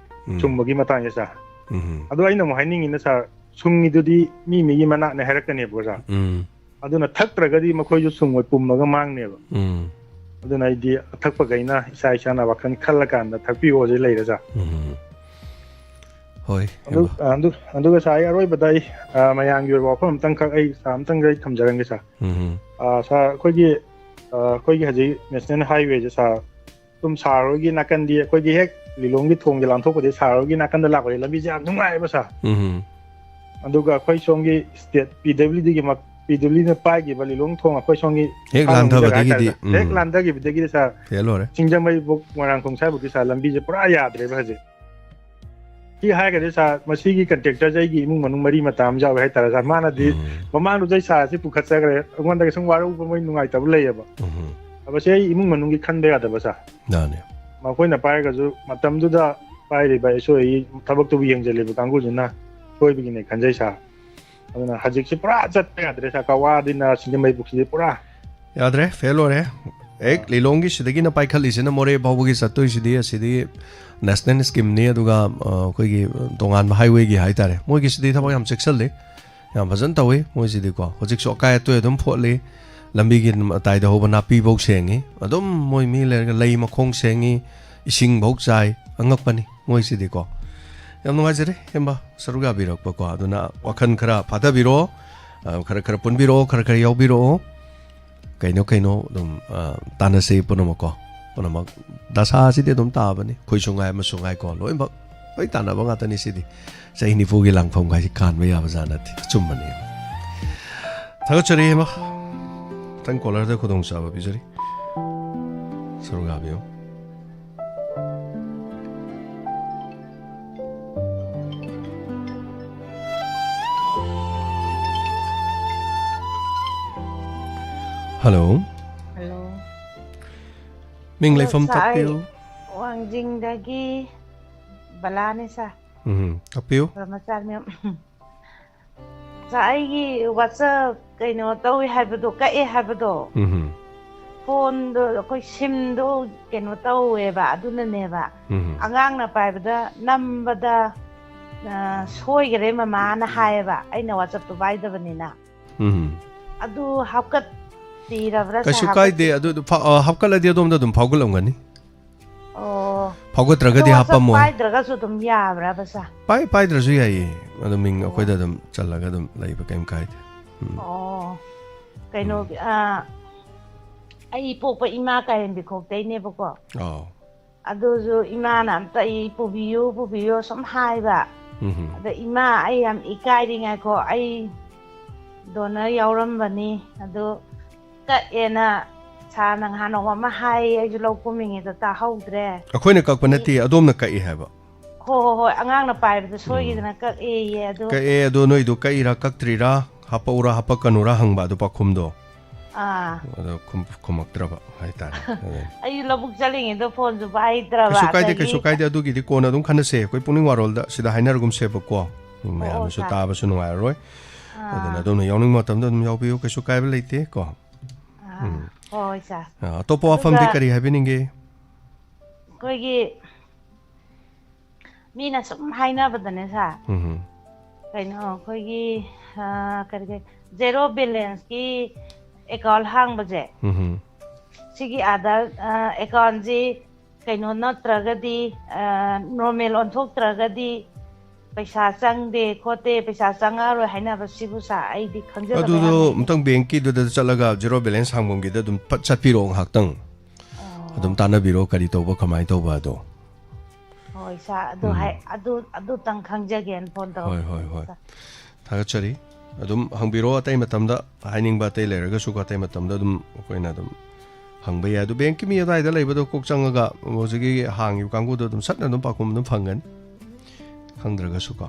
ꯎꯝ꯫ ꯁꯨꯝꯕꯒꯤ ꯃꯇꯥꯡꯁꯦ ꯁꯥꯔ꯫ ꯎꯝ꯫ ꯑꯗꯣ ꯑꯩꯅ ꯑꯃꯨꯛ ꯍꯥꯏꯅꯤꯡꯉꯤꯅ ꯁꯥꯔ, ꯁꯨꯡꯉꯤꯗꯨꯗꯤ ꯃꯤ ꯃꯤꯒꯤ ꯃꯅꯥꯠꯅꯦ ꯍꯥꯏꯔꯛꯀꯅꯦꯕꯀꯣ ꯁꯥꯔ꯫ ꯎꯝ꯫ ꯑꯗꯨꯅ ꯊꯛꯇ꯭ꯔꯒꯗꯤ ꯃꯈꯣꯏꯁꯨ ꯁꯨꯡꯉꯣꯏ, ꯄꯨꯝꯃꯒ ꯃꯥꯡꯅꯦꯕ꯫ ꯎꯝ꯫ ꯑꯗꯨꯅ ꯑꯩꯗꯤ ꯑꯊꯛꯄꯈꯩꯅ ꯏꯁꯥ ꯏꯁꯥꯅ ꯋꯥꯈꯜ ꯈꯜꯂꯀꯥꯟꯗ ꯊꯛꯄꯤꯌꯣꯁꯦ ꯂꯩꯔꯦ ꯁꯥꯔ꯫ ꯎꯝ꯫ ꯍꯣꯏ, ꯑꯗꯨ, ꯍꯦꯝꯕ꯫ ꯑꯗꯨ, ꯑꯗꯨꯒ ꯁꯥꯔ, ꯑꯩ ꯑꯔꯣꯏꯕꯗ ꯑꯩ, ꯑ, ꯃꯌꯥꯝꯒꯤ ꯑꯣꯏꯕ ꯋꯥꯐꯝ ꯑꯝꯇꯪꯈꯛ ꯑꯩ, ꯁꯥꯔ, ꯑꯝꯇꯪꯒ ꯑꯩ ꯊꯝꯖꯔꯝꯒꯦ, ꯁꯥꯔ꯫ ꯎꯝ꯫ ꯑ, ꯁꯥꯔ, ꯑꯩꯈꯣꯏꯒꯤ, ꯑ, ꯑꯩꯈꯣꯏꯒꯤ ꯍꯧꯖꯤꯛ ꯅꯦꯁꯅꯦꯜ ꯍꯥꯏꯋꯦꯁꯦ, ꯁꯥꯔ, ꯁꯨꯝ ꯁꯥꯔ ꯍꯣꯏꯒꯤ ꯅꯥꯀꯟꯗꯤ, ꯑꯩꯈꯣꯏꯒꯤ ꯍꯦꯛ ꯂꯤꯂꯣꯡꯒꯤ ꯊꯣꯡꯁꯦ ꯂꯥꯟꯊꯣꯛꯄꯗꯒꯤ ꯁꯥꯔ ꯍꯣꯏꯒꯤ ꯅꯥꯀꯟꯗ ꯂꯥꯛꯄꯁꯦ ꯂꯝꯕꯤꯁꯦ ꯌꯥꯝ ꯅꯨꯡꯉꯥꯏꯌꯦꯕ, ꯁꯥꯔ꯫ ꯎꯝ꯫ ꯑꯗꯨꯒ ꯑꯩꯈꯣꯏ ꯁꯣꯝꯒꯤ ꯁ꯭ꯇꯦꯠ ꯄꯤ ꯗꯕ꯭ꯂꯤꯎ ꯗꯤꯒꯤ ꯃꯛ-, ꯄꯤ ꯗꯕ꯭ꯂꯤꯎ ꯗꯤꯅ ꯄꯥꯏꯈꯤꯕ ꯂꯤꯂꯣꯡ ꯊꯣꯡ ꯑꯩꯈꯣꯏ ꯁꯣꯝꯒꯤ ꯍꯦꯛ ꯏꯝꯐꯥꯜ ꯂꯣꯝꯒꯤ ꯖꯒꯥ ꯂꯥꯟꯊꯕꯗꯒꯤꯗꯤ, ꯍꯥꯏꯇꯥꯔꯦ, ꯁꯥꯔ, ꯍꯦꯛ ꯎꯝ꯫ ꯂꯥꯟꯊꯈꯤꯕꯗꯒꯤꯗꯤ, ꯁꯥꯔ, ꯐꯦꯜ ꯑꯣꯏꯔꯦ꯫ ꯁꯤꯡꯖꯃꯩꯐꯧ ꯃꯣꯏꯔꯥꯡꯈꯣꯡ ꯁ꯭ꯋꯥꯏꯐꯥꯎꯗꯤ, ꯁꯥꯔ, ꯂꯝꯕꯤꯁꯦ ꯄꯨꯔꯥ ꯌꯥꯗ꯭ꯔꯦꯕ ꯍꯧꯖꯤꯛ꯫ ꯁꯤ ꯍꯥꯏꯔꯒꯗꯤ, ꯁꯥꯔ, ꯃꯁꯤꯒꯤ ꯀꯟꯇ꯭ꯔꯦꯛꯇꯔꯁꯦ ꯑꯩꯒꯤ ꯏꯃꯨꯡ ꯃꯅꯨꯡ ꯃꯔꯤ ꯃꯇꯥ ꯑꯃ ꯌꯥꯎꯋꯦ ꯍꯥꯏꯇꯥꯔꯦ, ꯁꯥꯔ꯫ ꯃꯥꯅꯗꯤ ꯎꯝ꯫ ꯃꯃꯥꯡꯗꯨꯗ ꯑꯩ ꯁꯥꯔ ꯑꯁꯤ ꯄꯨꯈꯠꯆꯈ꯭ꯔꯦ, ꯑꯩꯉꯣꯟꯗꯒꯤ ꯁꯨꯝ ꯋꯥꯔꯧꯕ, ꯃꯣꯏ ꯅꯨꯡꯉꯥꯏꯇꯕ ꯂꯩꯌꯦꯕ꯫ ꯎꯝ꯫ ꯑꯗꯣ ꯁꯤ ꯑꯩ ꯏꯃꯨꯡ ꯃꯅꯨꯡꯒꯤ ꯈꯟꯕ ꯌꯥꯗꯕ, ꯁꯥꯔ꯫ ꯃꯥꯅꯦ꯫ ꯃꯈꯣꯏꯅ ꯄꯥꯏꯔꯒꯁꯨ ꯃꯇꯝꯗꯨꯗ ꯄꯥꯏꯔꯤꯕ ꯑꯦꯁ ꯑꯣ ꯑꯦꯒꯤ ꯊꯕꯛꯇꯨꯕꯨ ꯌꯦꯡꯁꯤꯜꯂꯤꯕ ꯀꯥꯡꯕꯨꯁꯤꯅ ꯁꯣꯏꯕꯒꯤꯅꯦ ꯈꯟꯖꯩ, ꯁꯥꯔ꯫ ꯑꯗꯨꯅ ꯍꯧꯖꯤꯛꯁꯤ ꯄꯨꯔꯥ ꯆꯠꯄ ꯌꯥꯗ꯭ꯔꯦ, ꯁꯥꯔ꯫ ꯀꯛꯋꯥꯗꯩꯅ ꯁꯤꯡꯖꯃꯩ ꯄꯨꯈ꯭ꯔꯤꯁꯦ ꯄꯨꯔꯥ ꯌꯥꯗ꯭ꯔꯦ, ꯐꯦꯜ ꯑꯣꯏꯔꯦ꯫ ꯍꯦꯛ ꯂꯤꯂꯣꯡꯒꯤꯁꯤꯗꯒꯤꯅ ꯄꯥꯏꯈꯠꯂꯤꯁꯤꯅ ꯃꯣꯔꯦ ꯐꯥꯎꯕꯒꯤ ꯆꯠꯇꯣꯏꯁꯤꯗꯤ, ꯑꯁꯤꯗꯤ ꯅꯦꯁꯅꯦꯜ ꯁ꯭ꯀꯤꯝꯅꯤ, ꯑꯗꯨꯒ, ꯑ, ꯑꯩꯈꯣꯏꯒꯤ ꯇꯣꯉꯥꯟꯕ ꯍꯥꯏꯋꯦꯒꯤ ꯍꯥꯏꯇꯥꯔꯦ, ꯃꯣꯏꯒꯤꯁꯤꯗꯤ ꯊꯕꯛ ꯌꯥꯝ ꯆꯦꯛꯁꯤꯜꯂꯤ, ꯌꯥꯝ ꯐꯖꯅ ꯇꯧꯏ ꯃꯣꯏꯁꯤꯗꯤꯀꯣ꯫ ꯍꯧꯖꯤꯛꯁꯨ ꯑꯀꯥꯏ ꯑꯇꯣꯏ ꯑꯗꯨꯝ ꯐꯣꯠꯂꯤ, ꯂꯝꯕꯤꯒꯤ ꯃꯇꯥꯏꯗ ꯍꯧꯕ ꯅꯥꯄꯤꯐꯧ ꯁꯦꯡꯉꯤ, ꯑꯗꯨꯝ ꯃꯣꯏ ꯃꯤ ꯂꯩꯔꯒ ꯂꯩ ꯃꯈꯣꯡ ꯁꯦꯡꯉꯤ, ꯏꯁꯤꯡꯐꯧ ꯆꯥꯏ, ꯑꯉꯛꯄꯅꯤ ꯃꯣꯏꯁꯤꯗꯤꯀꯣ꯫ ꯌꯥꯝ ꯅꯨꯡꯉꯥꯏꯖꯔꯦ ꯍꯦꯝꯕ ꯁꯔꯨꯛ ꯌꯥꯕꯤꯔꯛꯄꯀꯣ꯫ ꯑꯗꯨꯅ ꯋꯥꯈꯜ ꯈꯔ ꯐꯥꯊꯕꯤꯔꯣ, ꯑ, ꯈꯔ ꯈꯔ ꯄꯨꯟꯕꯤꯔꯛꯑꯣ, ꯈꯔ ꯈꯔ ꯌꯥꯎꯕꯤꯔꯛꯑꯣ꯫ ꯀꯩꯅꯣ ꯀꯩꯅꯣ ꯑꯗꯨꯝ, ꯑ, ꯇꯥꯟꯅꯁꯤ ꯄꯨꯝꯅꯃꯛꯀꯣ꯫ ꯄꯨꯝꯅꯃꯛ ꯗꯁꯥꯁꯤꯗꯤ ꯑꯗꯨꯝ ꯇꯥꯕꯅꯤ, ꯑꯩꯈꯣꯏꯁꯨ ꯉꯥꯏ, ꯑꯃꯁꯨ ꯉꯥꯏꯀꯣ, ꯂꯣꯏꯅꯃꯛ ꯂꯣꯏ ꯇꯥꯟꯅꯕ ꯉꯥꯛꯇꯅꯤ ꯁꯤꯗꯤ꯫ ꯆꯍꯤ ꯅꯤꯐꯨꯒꯤ ꯂꯥꯡꯐꯝ ꯍꯥꯏꯁꯤ ꯀꯥꯟꯕ ꯌꯥꯕ ꯖꯥꯠ ꯅꯠꯇꯦ, ꯑꯆꯨꯝꯕꯅꯤ꯫ ꯊꯥꯒꯠꯆꯔꯤ ꯍꯦꯝꯕ, ꯃꯊꯪ ꯀꯣꯂꯔꯗ ꯈꯨꯗꯣꯡꯆꯥꯕ ꯄꯤꯖꯔꯤ꯫ ꯁꯔꯨꯛ ꯌꯥꯕꯤꯌꯨ꯫ ꯍꯜꯂꯣ꯫ ꯍꯜꯂꯣ꯫ ꯃꯤꯡ, ꯍꯜꯂꯣ, ꯂꯩꯐꯝ ꯁꯥꯔ, ꯑꯩ ꯇꯥꯛꯄꯤꯌꯨ꯫ ꯋꯥꯡꯖꯤꯡꯗꯒꯤ ꯕꯂꯥꯅꯦ, ꯁꯥꯔ꯫ ꯎꯝ, ꯇꯥꯛꯄꯤꯌꯨ꯫ ꯕ꯭ꯔꯍꯃꯆꯥꯔꯤ ꯃꯦꯝ꯫ ꯁꯥꯔ, ꯑꯩꯒꯤ WhatsApp ꯀꯩꯅꯣ ꯇꯧꯏ ꯍꯥꯏꯕꯗꯣ, ꯀꯛꯑꯦ ꯍꯥꯏꯕꯗꯣ, ꯎꯝ꯫ ꯐꯣꯟꯗꯣ, ꯑꯩꯈꯣꯏ ꯁꯤꯝꯗꯣ ꯀꯩꯅꯣ ꯇꯧꯋꯦꯕ, ꯑꯗꯨꯅꯅꯦꯕ꯫ ꯎꯝ꯫ ꯑꯉꯥꯡꯅ ꯄꯥꯏꯕꯗ ꯅꯝꯕꯗ, ꯑ, ꯁꯣꯏꯈꯔꯦ ꯃꯃꯥꯅ ꯍꯥꯏꯌꯦꯕ, ꯑꯩꯅ WhatsAppꯇꯣ ꯄꯥꯏꯗꯕꯅꯤꯅ꯫ ꯎꯝ꯫ ꯑꯗꯨ ꯍꯥꯞꯀꯠꯄꯤꯔꯕ꯭ꯔꯥ, ꯀꯩꯁꯨ ꯁꯥꯔ? ꯀꯥꯏꯗꯦ, ꯍꯥꯞꯀꯠꯄꯤ- ꯑꯗꯨ, ꯑꯗꯨ ꯐꯥ-, ꯑ, ꯍꯥꯞꯀꯠꯂꯗꯤ ꯑꯗꯣꯝꯗ ꯑꯗꯨꯝ ꯐꯥꯎꯒꯠꯂꯝꯒꯅꯤ꯫ ꯑꯣ꯫ ꯐꯥꯎꯒꯠꯇ꯭ꯔꯒꯗꯤ ꯑꯗꯣ WhatsApp ꯍꯥꯄꯝꯃꯣꯏ꯫ ꯄꯥꯏꯗ꯭ꯔꯒꯁꯨ ꯑꯗꯨꯝ ꯌꯥꯕ꯭ꯔꯥ ꯁꯥꯔ? ꯄꯥꯏ ꯄꯥꯏꯗ꯭ꯔꯁꯨ ꯌꯥꯏꯌꯦ꯫ ꯑꯗꯨꯝ ꯃꯤꯡ ꯑꯩꯈꯣꯏꯗ ꯑꯗꯨꯝ ꯆꯜꯂꯒ ꯑꯗꯨꯝ ꯂꯩꯕ ꯀꯩꯝ ꯀꯥꯏꯗꯦ꯫ ꯎꯝ꯫ ꯑꯣ꯫ ꯀꯩꯅꯣꯒꯤ ꯑꯥ, ꯑꯩ ꯄꯣꯛꯄ ꯏꯃꯥ ꯀꯥꯏꯔꯦꯝꯕꯤ ꯈꯣꯛꯇꯩꯅꯦꯕꯀꯣ꯫ ꯑꯥꯎ꯫ ꯑꯗꯨꯁꯨ ꯏꯃꯥꯅ ꯑꯝꯇ ꯑꯩ ꯄꯨꯕꯤꯌꯨ ꯄꯨꯕꯤꯌꯨ ꯁꯨꯝ ꯍꯥꯏꯕ꯫ ꯎꯝ꯫ ꯑꯗ ꯏꯃꯥ, ꯑꯩ ꯌꯥꯝ ꯏꯀꯥꯏꯔꯤ, ꯉꯥꯏꯈꯣ, ꯑꯩ ꯗꯣꯅꯔ ꯌꯥꯎꯔꯝꯕꯅꯤ ꯑꯗꯨ ꯀꯛꯑꯦꯅ ꯁꯥꯔꯅ ꯉꯍꯥꯟ ꯅꯣꯡꯃ ꯑꯃ ꯍꯥꯏ, ꯑꯩꯁꯨ ꯂꯧ ꯀꯨꯝꯃꯤꯉꯩꯗ ꯇꯥꯍꯧꯗ꯭ꯔꯦ꯫ ꯑꯩꯈꯣꯏꯅ ꯀꯛꯄ ꯅꯠꯇꯦ, ꯑꯗꯣꯝꯅ ꯀꯛꯏ ꯍꯥꯏꯕ꯫ ꯍꯣ ꯍꯣ ꯍꯣꯏ, ꯑꯉꯥꯡꯅ ꯄꯥꯏꯕꯗ ꯁꯣꯏꯈꯤꯗꯅ ꯀꯛꯑꯦꯌꯦ꯫ ꯑꯗꯨ ꯀꯛꯑꯦ ꯑꯗꯣ ꯅꯣꯏꯗꯣ ꯀꯛꯏꯔꯥ ꯀꯛꯇ꯭ꯔꯤꯔꯥ, ꯍꯥꯄꯛꯎꯔꯥ ꯍꯥꯄꯛꯀꯅꯨꯔꯥ ꯍꯪꯕ ꯑꯗꯨ ꯄꯥꯎꯈꯨꯝꯗꯣ꯫ ꯑꯥ꯫ ꯑꯗꯣ ꯈꯨꯝ- ꯈꯨꯝꯃꯛꯇ꯭ꯔꯕ ꯍꯥꯏꯇꯥꯔꯦ꯫ ꯑꯗꯨꯅ ꯑꯩꯁꯨ ꯂꯧꯕꯨꯛ ꯆꯠꯂꯤꯉꯩꯗ ꯐꯣꯟꯁꯨ ꯄꯥꯏꯗ꯭ꯔꯕ꯫ ꯀꯩꯁꯨ ꯀꯥꯏꯗꯦ, ꯑꯗꯒꯤ ꯀꯩꯁꯨ ꯀꯥꯏꯗꯦ, ꯑꯗꯨꯒꯤꯗꯤ ꯀꯣꯟꯅ ꯑꯗꯨꯝ ꯈꯟꯅꯁꯦ꯫ ꯑꯩꯈꯣꯏ ꯄꯨꯛꯅꯤꯡ ꯋꯥꯔꯣꯜꯗ ꯁꯤꯗ ꯍꯥꯏꯅꯔꯒꯨꯝꯁꯦꯕꯀꯣ꯫ ꯑꯣ, ꯃꯌꯥꯝꯅꯁꯨ ꯁꯥꯔ꯫ ꯇꯥꯕꯁꯨ ꯅꯨꯡꯉꯥꯏꯔꯔꯣꯏ꯫ ꯑꯥ꯫ ꯑꯗꯨꯅ ꯑꯗꯣꯝꯅ ꯌꯥꯎꯅꯤꯡꯕ ꯃꯇꯝꯗ ꯑꯗꯨꯝ ꯌꯥꯎꯕꯤꯌꯨ, ꯀꯩꯁꯨ ꯀꯥꯏꯕ ꯂꯩꯇꯦ ꯀꯣ꯫ ꯑꯥ, ꯎꯝ꯫ ꯍꯣꯏ ꯍꯣꯏ ꯁꯥꯔ꯫ ꯑ, ꯑꯇꯣꯞꯄ ꯑꯗꯨꯒ ꯋꯥꯐꯝꯗꯤ ꯀꯔꯤ ꯍꯥꯏꯕꯤꯅꯤꯡꯒꯦ? ꯑꯩꯈꯣꯏꯒꯤ ꯃꯤꯅ ꯁꯨꯝ ꯍꯥꯏꯅꯕꯗꯅꯦ ꯁꯥꯔ, ꯎꯝ꯫ ꯀꯩꯅꯣ ꯑꯩꯈꯣꯏꯒꯤ ꯑꯥ, ꯀꯔꯤ ꯀꯔꯤ ꯖꯦꯔꯣ ꯕꯦꯂꯦꯟꯁꯀꯤ ꯑꯦꯀꯥꯎꯟ ꯍꯥꯡꯕꯁꯦ, ꯎꯝ꯫ ꯁꯤꯒꯤ ꯑꯥꯙꯥꯔ ꯑꯦꯀꯥꯎꯟꯁꯤ ꯀꯩꯅꯣ ꯅꯠꯇ꯭ꯔꯒꯗꯤ, ꯅꯣꯔꯃꯦꯜ ꯑꯣꯟꯊꯣꯛꯇ꯭ꯔꯒꯗꯤ ꯄꯩꯁꯥ ꯆꯪꯗꯦ ꯈꯣꯠꯇꯦ, ꯄꯩꯁꯥ ꯆꯪꯉꯛꯑꯔꯣꯏ ꯍꯥꯏꯅꯕ ꯁꯤꯕꯨ ꯁꯥꯔ, ꯑꯩꯗꯤ ꯈꯪꯖꯗꯕ ꯑꯗꯨꯗꯣ ꯌꯥꯝ ꯂꯩ꯫ ꯑꯃꯨꯛꯇꯪ ꯕꯦꯡꯀꯤꯗꯨꯗ ꯆꯠꯂꯒ ꯖꯦꯔꯣ ꯕꯦꯂꯦꯟꯁ ꯍꯥꯡꯐꯝꯒꯤꯗ ꯑꯗꯨꯝ ꯐꯠ ꯆꯠꯄꯤꯔꯛꯑꯣ ꯉꯥꯏꯍꯥꯛꯇꯪ꯫ ꯑꯣ꯫ ꯑꯗꯨꯝ ꯇꯥꯟꯅꯕꯤꯔꯣ ꯀꯔꯤ ꯇꯧꯕ ꯀꯃꯥꯏꯅ ꯇꯧꯕ ꯑꯗꯣ꯫ ꯍꯣꯏ ꯁꯥꯔ, ꯑꯗꯨ ꯎꯝ꯫ ꯍꯥꯏ-, ꯑꯗꯨ, ꯑꯗꯨꯇꯪ ꯈꯪꯖꯒꯦꯅ ꯐꯣꯟ ꯍꯣꯏ, ꯍꯣꯏ, ꯇꯧꯔꯛꯄꯅꯦ ꯍꯣꯏ꯫ ꯁꯥꯔ꯫ ꯊꯥꯒꯠꯆꯔꯤ꯫ ꯑꯗꯨꯝ ꯍꯪꯕꯤꯔꯣ, ꯑꯇꯩ ꯃꯇꯝꯗ ꯍꯥꯏꯅꯤꯡꯕ ꯑꯇꯩ ꯂꯩꯔꯒꯁꯨꯀꯣ, ꯑꯇꯩ ꯃꯇꯝꯗ ꯑꯗꯨꯝ ꯑꯩꯈꯣꯏꯅ ꯑꯗꯨꯝ ꯍꯪꯕ ꯌꯥꯏ꯫ ꯑꯗꯨ ꯕꯦꯡꯀꯤ ꯃꯤ ꯑꯗꯨꯋꯥꯏꯗ ꯂꯩꯕꯗꯣ ꯀꯣꯛ ꯆꯪꯉꯒ ꯍꯧꯖꯤꯛꯀꯤ ꯍꯥꯡꯉꯤꯕ ꯀꯥꯡꯕꯨꯗꯣ ꯑꯗꯨꯝ ꯁꯠꯅ ꯑꯗꯨꯝ ꯄꯥꯎꯈꯨꯝ ꯑꯗꯨꯝ ꯐꯪꯒꯅꯤ, ꯈꯪꯗ꯭ꯔꯒꯁꯨꯀꯣ꯫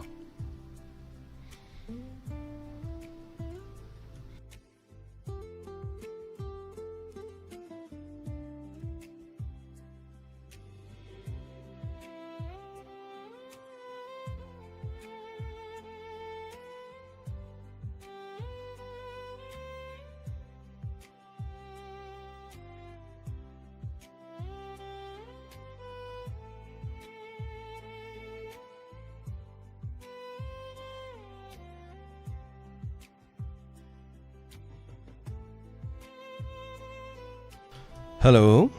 Hello꯫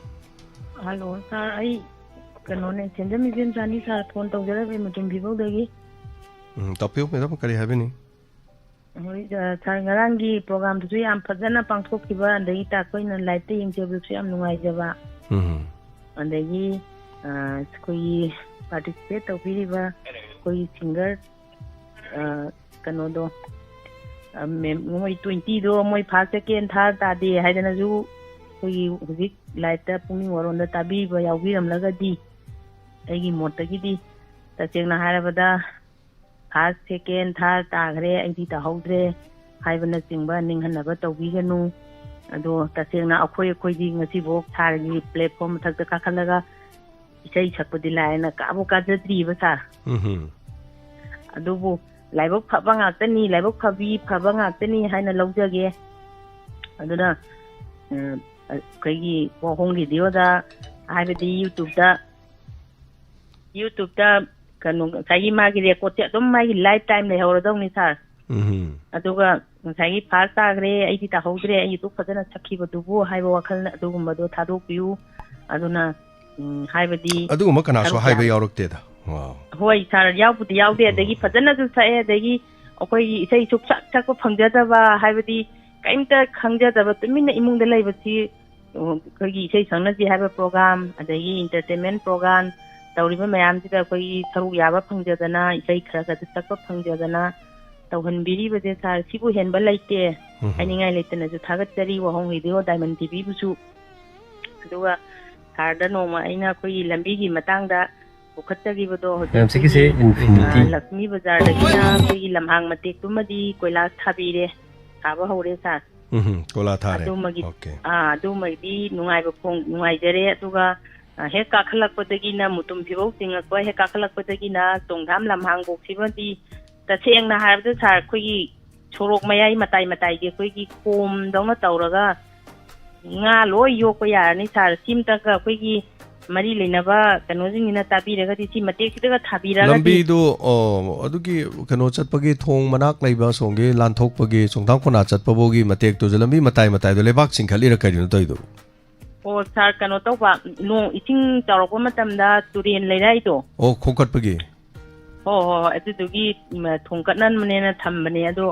ꯍꯜꯂꯣ ꯁꯥꯔ, ꯑꯩ ꯀꯩꯅꯣꯅꯦ, ꯁꯦꯟꯖꯝ ꯏꯕꯦꯝꯆꯥꯅꯤ ꯁꯥꯔ, ꯐꯣꯟ ꯇꯧꯖꯔꯛꯂꯤꯕ ꯃꯨꯇꯨꯝ ꯐꯤꯕꯧꯗꯒꯤ꯫ ꯎꯝ, ꯇꯥꯛꯄꯤꯌꯨ ꯃꯦꯗꯥꯝ, ꯀꯔꯤ ꯍꯥꯏꯕꯤꯅꯤꯡ? ꯍꯣꯏ, ꯑ, ꯁꯥꯔ, ꯉꯔꯥꯡꯒꯤ ꯄ꯭ꯔꯣꯒ꯭ꯔꯥꯝꯗꯨꯁꯨ ꯌꯥꯝ ꯐꯖꯅ ꯄꯥꯡꯊꯣꯛꯈꯤꯕ, ꯑꯗꯒꯤ ꯇꯥꯛꯄ ꯑꯩꯅ ꯂꯥꯏꯞꯇ ꯌꯦꯡꯖꯕꯗꯁꯨ ꯌꯥꯝ ꯅꯨꯡꯉꯥꯏꯖꯕ꯫ ꯎꯝ꯫ ꯑꯗꯒꯤ, ꯑ, ꯑꯩꯈꯣꯏꯒꯤ ꯄꯥꯔꯇꯤꯁꯤꯄꯦꯠ ꯇꯧꯕꯤꯔꯤꯕ ꯑꯩꯈꯣꯏꯒꯤ ꯁꯤꯡꯒꯔ, ꯑ, ꯀꯩꯅꯣꯗꯣ, ꯑ, ꯃꯦꯝ, ꯃꯣꯏ ꯇ꯭ꯋꯦꯟꯇꯤꯗꯣ ꯃꯣꯏ ꯐꯥꯔꯁ, ꯁꯦꯀꯦꯟ, ꯊꯥꯔꯠ ꯇꯥꯗꯦ ꯍꯥꯏꯗꯅꯁꯨ ꯑꯩꯈꯣꯏꯒꯤ ꯍꯧꯖꯤꯛ ꯂꯥꯏꯞꯇ ꯄꯨꯛꯅꯤꯡ ꯋꯥꯔꯣꯟꯗ ꯇꯥꯕꯤꯕ ꯌꯥꯎꯕꯤꯔꯝꯂꯒꯗꯤ, ꯑꯩꯒꯤ ꯃꯣꯠꯇꯒꯤꯗꯤ, ꯇꯁꯦꯡꯅ ꯍꯥꯏꯔꯕꯗ, ꯐꯥꯔꯁ, ꯁꯦꯀꯦꯟ, ꯊꯥꯔꯠ ꯇꯥꯈ꯭ꯔꯦ, ꯑꯩꯗꯤ ꯇꯥꯍꯧꯗ꯭ꯔꯦ ꯍꯥꯏꯕꯅꯆꯤꯡꯕ ꯅꯤꯡꯍꯟꯅꯕ ꯇꯧꯕꯤꯒꯅꯨ꯫ ꯑꯗꯣ ꯇꯁꯦꯡꯅ ꯑꯩꯈꯣꯏ, ꯑꯩꯈꯣꯏꯗꯤ ꯉꯁꯤꯐꯥꯎ ꯁꯥꯔꯒꯤ ꯄ꯭ꯂꯦꯠꯐꯣꯝ ꯃꯊꯛꯇ ꯀꯥꯈꯠꯂꯒ ꯏꯁꯩ ꯁꯛꯄꯗꯤ ꯂꯥꯏꯅ ꯀꯥꯕꯨ ꯀꯥꯖꯗ꯭ꯔꯤꯕ ꯁꯥꯔ꯫ ꯎꯝ꯫ ꯑꯗꯨꯕꯨ ꯂꯥꯏꯕꯛ ꯐꯕ ꯉꯥꯛꯇꯅꯤ, ꯂꯥꯏꯕꯛ ꯐꯕꯤ ꯐꯕ ꯉꯥꯛꯇꯅꯤ ꯍꯥꯏꯅ ꯂꯧꯖꯒꯦ꯫ ꯑꯗꯨꯅ, ꯎꯝ, ꯑꯩꯈꯣꯏꯒꯤ ꯋꯥꯍꯣꯡ ꯔꯦꯗꯤꯑꯣꯗ, ꯍꯥꯏꯕꯗꯤ ꯌꯨꯇ꯭ꯌꯨꯕꯇ, ꯌꯨꯇ꯭ꯌꯨꯕꯇ ꯀꯩꯅꯣ, ꯉꯁꯥꯏꯒꯤ ꯃꯥꯒꯤ ꯔꯦꯀꯣꯔꯗꯁꯦ ꯑꯗꯨꯝ ꯃꯥꯒꯤ ꯂꯥꯏꯐ ꯇꯥꯏꯝ ꯂꯩꯍꯧꯔꯗꯧꯅꯤ ꯁꯥꯔ꯫ ꯎꯝ꯫ ꯑꯗꯨꯒ ꯉꯁꯥꯏꯒꯤ ꯐꯥꯔꯁ ꯇꯥꯈ꯭ꯔꯦ, ꯑꯩꯗꯤ ꯇꯥꯍꯧꯗ꯭ꯔꯦ, ꯑꯩ ꯌꯨꯇ꯭ꯌꯨꯕ ꯐꯖꯅ ꯁꯛꯈꯤꯕꯗꯨꯕꯨ ꯍꯥꯏꯕ ꯋꯥꯈꯜ ꯑꯗꯨꯒꯨꯝꯕꯗꯣ ꯊꯥꯗꯣꯛꯄꯤꯌꯨ꯫ ꯑꯗꯨꯅ, ꯎꯝ, ꯍꯥꯏꯕꯗꯤ ꯑꯗꯨꯒꯨꯝꯕ ꯀꯅꯥꯁꯨ ꯁꯔꯨꯛ ꯍꯥꯏꯕ ꯌꯥꯕ- ꯌꯥꯎꯔꯛꯇꯦꯗ꯫ ꯋꯥꯎ꯫ ꯍꯣꯏ ꯁꯥꯔ, ꯌꯥꯎꯕꯨꯗꯤ ꯌꯥꯎꯗꯦ, ꯑꯗꯒꯤ ꯐꯖꯅꯁꯨ ꯁꯛꯑꯦ, ꯑꯗꯒꯤ ꯑꯩꯈꯣꯏꯒꯤ ꯏꯁꯩ ꯁꯨꯛꯁꯛ ꯁꯛꯄ ꯐꯪꯖꯗꯕ, ꯍꯥꯏꯕꯗꯤ ꯀꯔꯤꯝꯇ ꯈꯪꯖꯗꯕ ꯇꯨꯃꯤꯟꯅ ꯏꯃꯨꯡꯗ ꯂꯩꯕꯁꯤ, ꯑꯩꯈꯣꯏꯒꯤ ꯏꯁꯩ ꯁꯛꯅꯁꯤ ꯍꯥꯏꯕ ꯄ꯭ꯔꯣꯒ꯭ꯔꯥꯝ, ꯑꯗꯒꯤ ꯏꯟꯇꯔꯇꯦꯟꯃꯦꯟ ꯄ꯭ꯔꯣꯒ꯭ꯔꯥꯝ ꯇꯧꯔꯤꯕ ꯃꯌꯥꯝꯁꯤꯗ ꯑꯩꯈꯣꯏꯒꯤ ꯁꯔꯨꯛ ꯌꯥꯕ ꯐꯪꯖꯗꯅ, ꯏꯁꯩ ꯈꯔ ꯈꯔ ꯁꯛꯄ ꯐꯪꯖꯗꯅ ꯇꯧꯍꯟꯕꯤꯔꯤꯕꯁꯦ ꯁꯥꯔ, ꯁꯤꯕꯨ ꯍꯦꯟꯕ ꯂꯩꯇꯦ꯫ ꯎꯝ꯫ ꯍꯥꯏꯅꯤꯡꯉꯥꯏ ꯂꯩꯇꯅꯁꯨ ꯊꯥꯒꯠꯆꯔꯤ ꯋꯥꯍꯣꯡ ꯔꯦꯗꯤꯑꯣ ꯗꯥꯏꯃꯟ ꯇꯤꯚꯤꯕꯨꯁꯨ꯫ ꯑꯗꯨꯒ ꯁꯥꯔꯗ ꯅꯣꯡꯃ ꯑꯩꯅ ꯑꯩꯈꯣꯏꯒꯤ ꯂꯝꯕꯤꯒꯤ ꯃꯇꯥꯡꯗ ꯄꯨꯈꯠꯆꯈꯤꯕꯗꯣ, ꯍꯧꯖꯤꯛ ꯃꯌꯥꯝ ꯁꯤꯒꯤꯁꯦ ꯑꯩꯈꯣꯏꯒꯤ, infinity꯫ ꯑ, ꯂꯛꯁꯃꯤ ꯕꯖꯥꯔꯗꯒꯤꯅ ꯑꯩꯈꯣꯏꯒꯤ ꯂꯝꯍꯥꯡ ꯃꯇꯦꯛꯇꯨꯃꯗꯤ ꯀꯣꯏꯂꯥꯁ ꯊꯥꯕꯤꯔꯦ, ꯊꯥꯕ ꯍꯧꯔꯦ ꯁꯥꯔ꯫ ꯎꯝ, ꯀꯣꯂꯥ ꯊꯥꯔꯦ꯫ ꯑꯗꯨꯃꯒꯤ, ꯑꯣꯀꯦ꯫ ꯑꯥ, ꯑꯗꯨꯃꯗꯤ ꯅꯨꯡꯉꯥꯏꯕ ꯐꯣꯡ-, ꯅꯨꯡꯉꯥꯏꯖꯔꯦ꯫ ꯑꯗꯨꯒ, ꯑ, ꯍꯦꯛ ꯀꯥꯈꯠꯂꯛꯄꯗꯒꯤꯅ ꯃꯨꯇꯨꯝ ꯐꯤꯕꯧ ꯆꯤꯡꯉꯛꯄ, ꯍꯦꯛ ꯀꯥꯈꯠꯂꯛꯄꯗꯒꯤꯅ ꯆꯣꯡꯊꯥꯝ ꯂꯝꯍꯥꯡꯐꯧ ꯁꯤꯃꯗꯤ, ꯇꯁꯦꯡꯅ ꯍꯥꯏꯔꯕꯗ ꯁꯥꯔ, ꯑꯩꯈꯣꯏꯒꯤ ꯁꯣꯔꯣꯛ ꯃꯌꯥꯏ ꯃꯇꯥꯏ ꯃꯇꯥꯏꯒꯤ ꯑꯩꯈꯣꯏꯒꯤ ꯈꯣꯝꯗꯧꯅ ꯇꯧꯔꯒ ꯉꯥ ꯂꯣꯏ ꯌꯣꯛꯄ ꯌꯥꯔꯅꯤ ꯁꯥꯔ꯫ ꯁꯤꯝꯇꯪꯒ ꯑꯩꯈꯣꯏꯒꯤ ꯃꯔꯤ ꯂꯩꯅꯕ ꯀꯩꯅꯣꯁꯤꯡꯁꯤꯅ ꯇꯥꯕꯤꯔꯒꯗꯤ ꯁꯤ ꯃꯇꯦꯛꯁꯤꯗꯒ ꯊꯥꯕꯤꯔꯒꯗꯤ꯫ ꯂꯝꯕꯤꯗꯣ, ꯑꯣ, ꯑꯗꯨꯒꯤ ꯀꯩꯅꯣ ꯆꯠꯄꯒꯤ ꯊꯣꯡ ꯃꯅꯥꯛ ꯂꯩꯕ ꯑꯁꯣꯝꯒꯤ ꯂꯥꯟꯊꯣꯛꯄꯒꯤ ꯆꯣꯡꯊꯥꯝ ꯈꯣꯡꯅꯥꯡ ꯆꯠꯄꯐꯥꯎꯒꯤ ꯃꯇꯦꯛꯇꯨꯁꯨ ꯂꯝꯕꯤ ꯃꯇꯥꯏ ꯃꯇꯥꯏꯗꯣ ꯂꯩꯕꯥꯛ ꯆꯤꯡꯈꯠꯂꯤꯔ ꯀꯔꯤꯅꯣ ꯇꯧꯔꯤꯗꯨꯕꯨ? ꯑꯣ ꯁꯥꯔ, ꯀꯩꯅꯣ ꯇꯧꯕ, ꯅꯣꯡ ꯏꯁꯤꯡ ꯆꯥꯎꯔꯛꯄ ꯃꯇꯝꯗ ꯇꯨꯔꯦꯟ ꯂꯩꯔꯥꯏꯗꯣ, ꯑꯣ, ꯈꯣꯡꯀꯠꯄꯒꯤ? ꯍꯣꯏ ꯍꯣꯏ ꯍꯣꯏ, ꯑꯗꯨꯗꯨꯒꯤ ꯎꯝ, ꯊꯣꯡꯀꯠꯅꯕꯅꯦꯅ ꯊꯝꯕꯅꯦ꯫ ꯑꯗꯣ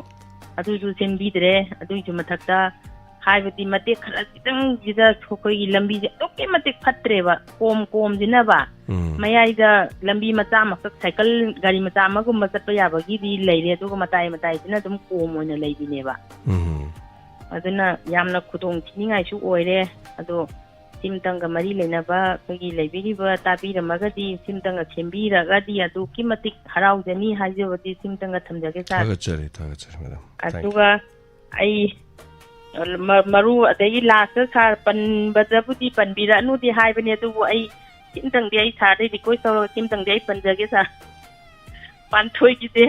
ꯑꯗꯨꯁꯨ ꯁꯦꯝꯕꯤꯗ꯭ꯔꯦ꯫ ꯑꯗꯨꯒꯤꯁꯨ ꯃꯊꯛꯇ ꯍꯥꯏꯕꯗꯤ ꯃꯇꯦꯛ ꯈꯔ ꯈꯤꯇꯪꯁꯤꯗ ꯑꯩꯈꯣꯏꯒꯤ ꯂꯝꯕꯤꯁꯦ ꯑꯗꯨꯛꯀꯤ ꯃꯇꯤꯛ ꯐꯠꯇ꯭ꯔꯦꯕ, ꯀꯣꯝ ꯀꯣꯝꯁꯤꯅꯕ꯫ ꯎꯝ꯫ ꯃꯌꯥꯏꯗ ꯂꯝꯕꯤ ꯃꯆꯥ ꯑꯃꯈꯛ, ꯁꯥꯏꯀꯜ ꯒꯥꯔꯤ ꯃꯆꯥ ꯑꯃꯒꯨꯝꯕ ꯆꯠꯄ ꯌꯥꯕꯒꯤꯗꯤ ꯂꯩꯔꯦ, ꯑꯗꯨꯒ ꯃꯇꯥꯏ ꯃꯇꯥꯏꯁꯤꯅ ꯑꯗꯨꯝ ꯀꯣꯝ ꯑꯣꯏꯅ ꯂꯩꯕꯤꯅꯦꯕ꯫ ꯎꯝ꯫ ꯑꯗꯨꯅ ꯌꯥꯝꯅ ꯈꯨꯗꯣꯡ ꯊꯤꯅꯤꯡꯉꯥꯏꯁꯨ ꯑꯣꯏꯔꯦ꯫ ꯑꯗꯣ ꯁꯤꯝꯇꯪꯒ ꯃꯔꯤ ꯂꯩꯅꯕ ꯑꯩꯈꯣꯏꯒꯤ ꯂꯩꯕꯤꯔꯤꯕ ꯇꯥꯕꯤꯔꯝꯃꯒꯗꯤ, ꯁꯤꯝꯇꯪꯒ ꯁꯦꯝꯕꯤꯔꯒꯗꯤ ꯑꯗꯨꯛꯀꯤ ꯃꯇꯤꯛ ꯍꯔꯥꯎꯖꯅꯤ ꯍꯥꯏꯖꯕꯗꯤ ꯁꯤꯝꯇꯪꯒ ꯊꯝꯖꯒꯦ ꯁꯥꯔ꯫ ꯊꯥꯒꯠꯆꯔꯤ, ꯊꯥꯒꯠꯆꯔꯤ, ꯃꯦꯗꯥꯝ꯫ Thank you꯫ ꯑꯗꯨꯒ ꯑꯩ ꯃ-, ꯃꯔꯨ ꯑꯗꯒꯤ ꯂꯥꯁꯇ ꯁꯥꯔ ꯄꯟꯕꯗꯕꯨꯗꯤ ꯄꯟꯕꯤꯔꯛꯑꯅꯨꯗꯤ ꯍꯥꯏꯕꯅꯤ, ꯑꯗꯨꯕꯨ ꯑꯩ ꯁꯤꯝꯇꯪꯗꯤ ꯑꯩ ꯁꯥꯔꯗꯩ ꯔꯤꯀ꯭ꯋꯦꯁ ꯇꯧꯔꯒ ꯁꯤꯝꯇꯪꯗꯤ ꯑꯩ ꯄꯟꯖꯒꯦ ꯁꯥꯔ꯫ ꯄꯥꯟꯊꯣꯏꯒꯤꯁꯦ,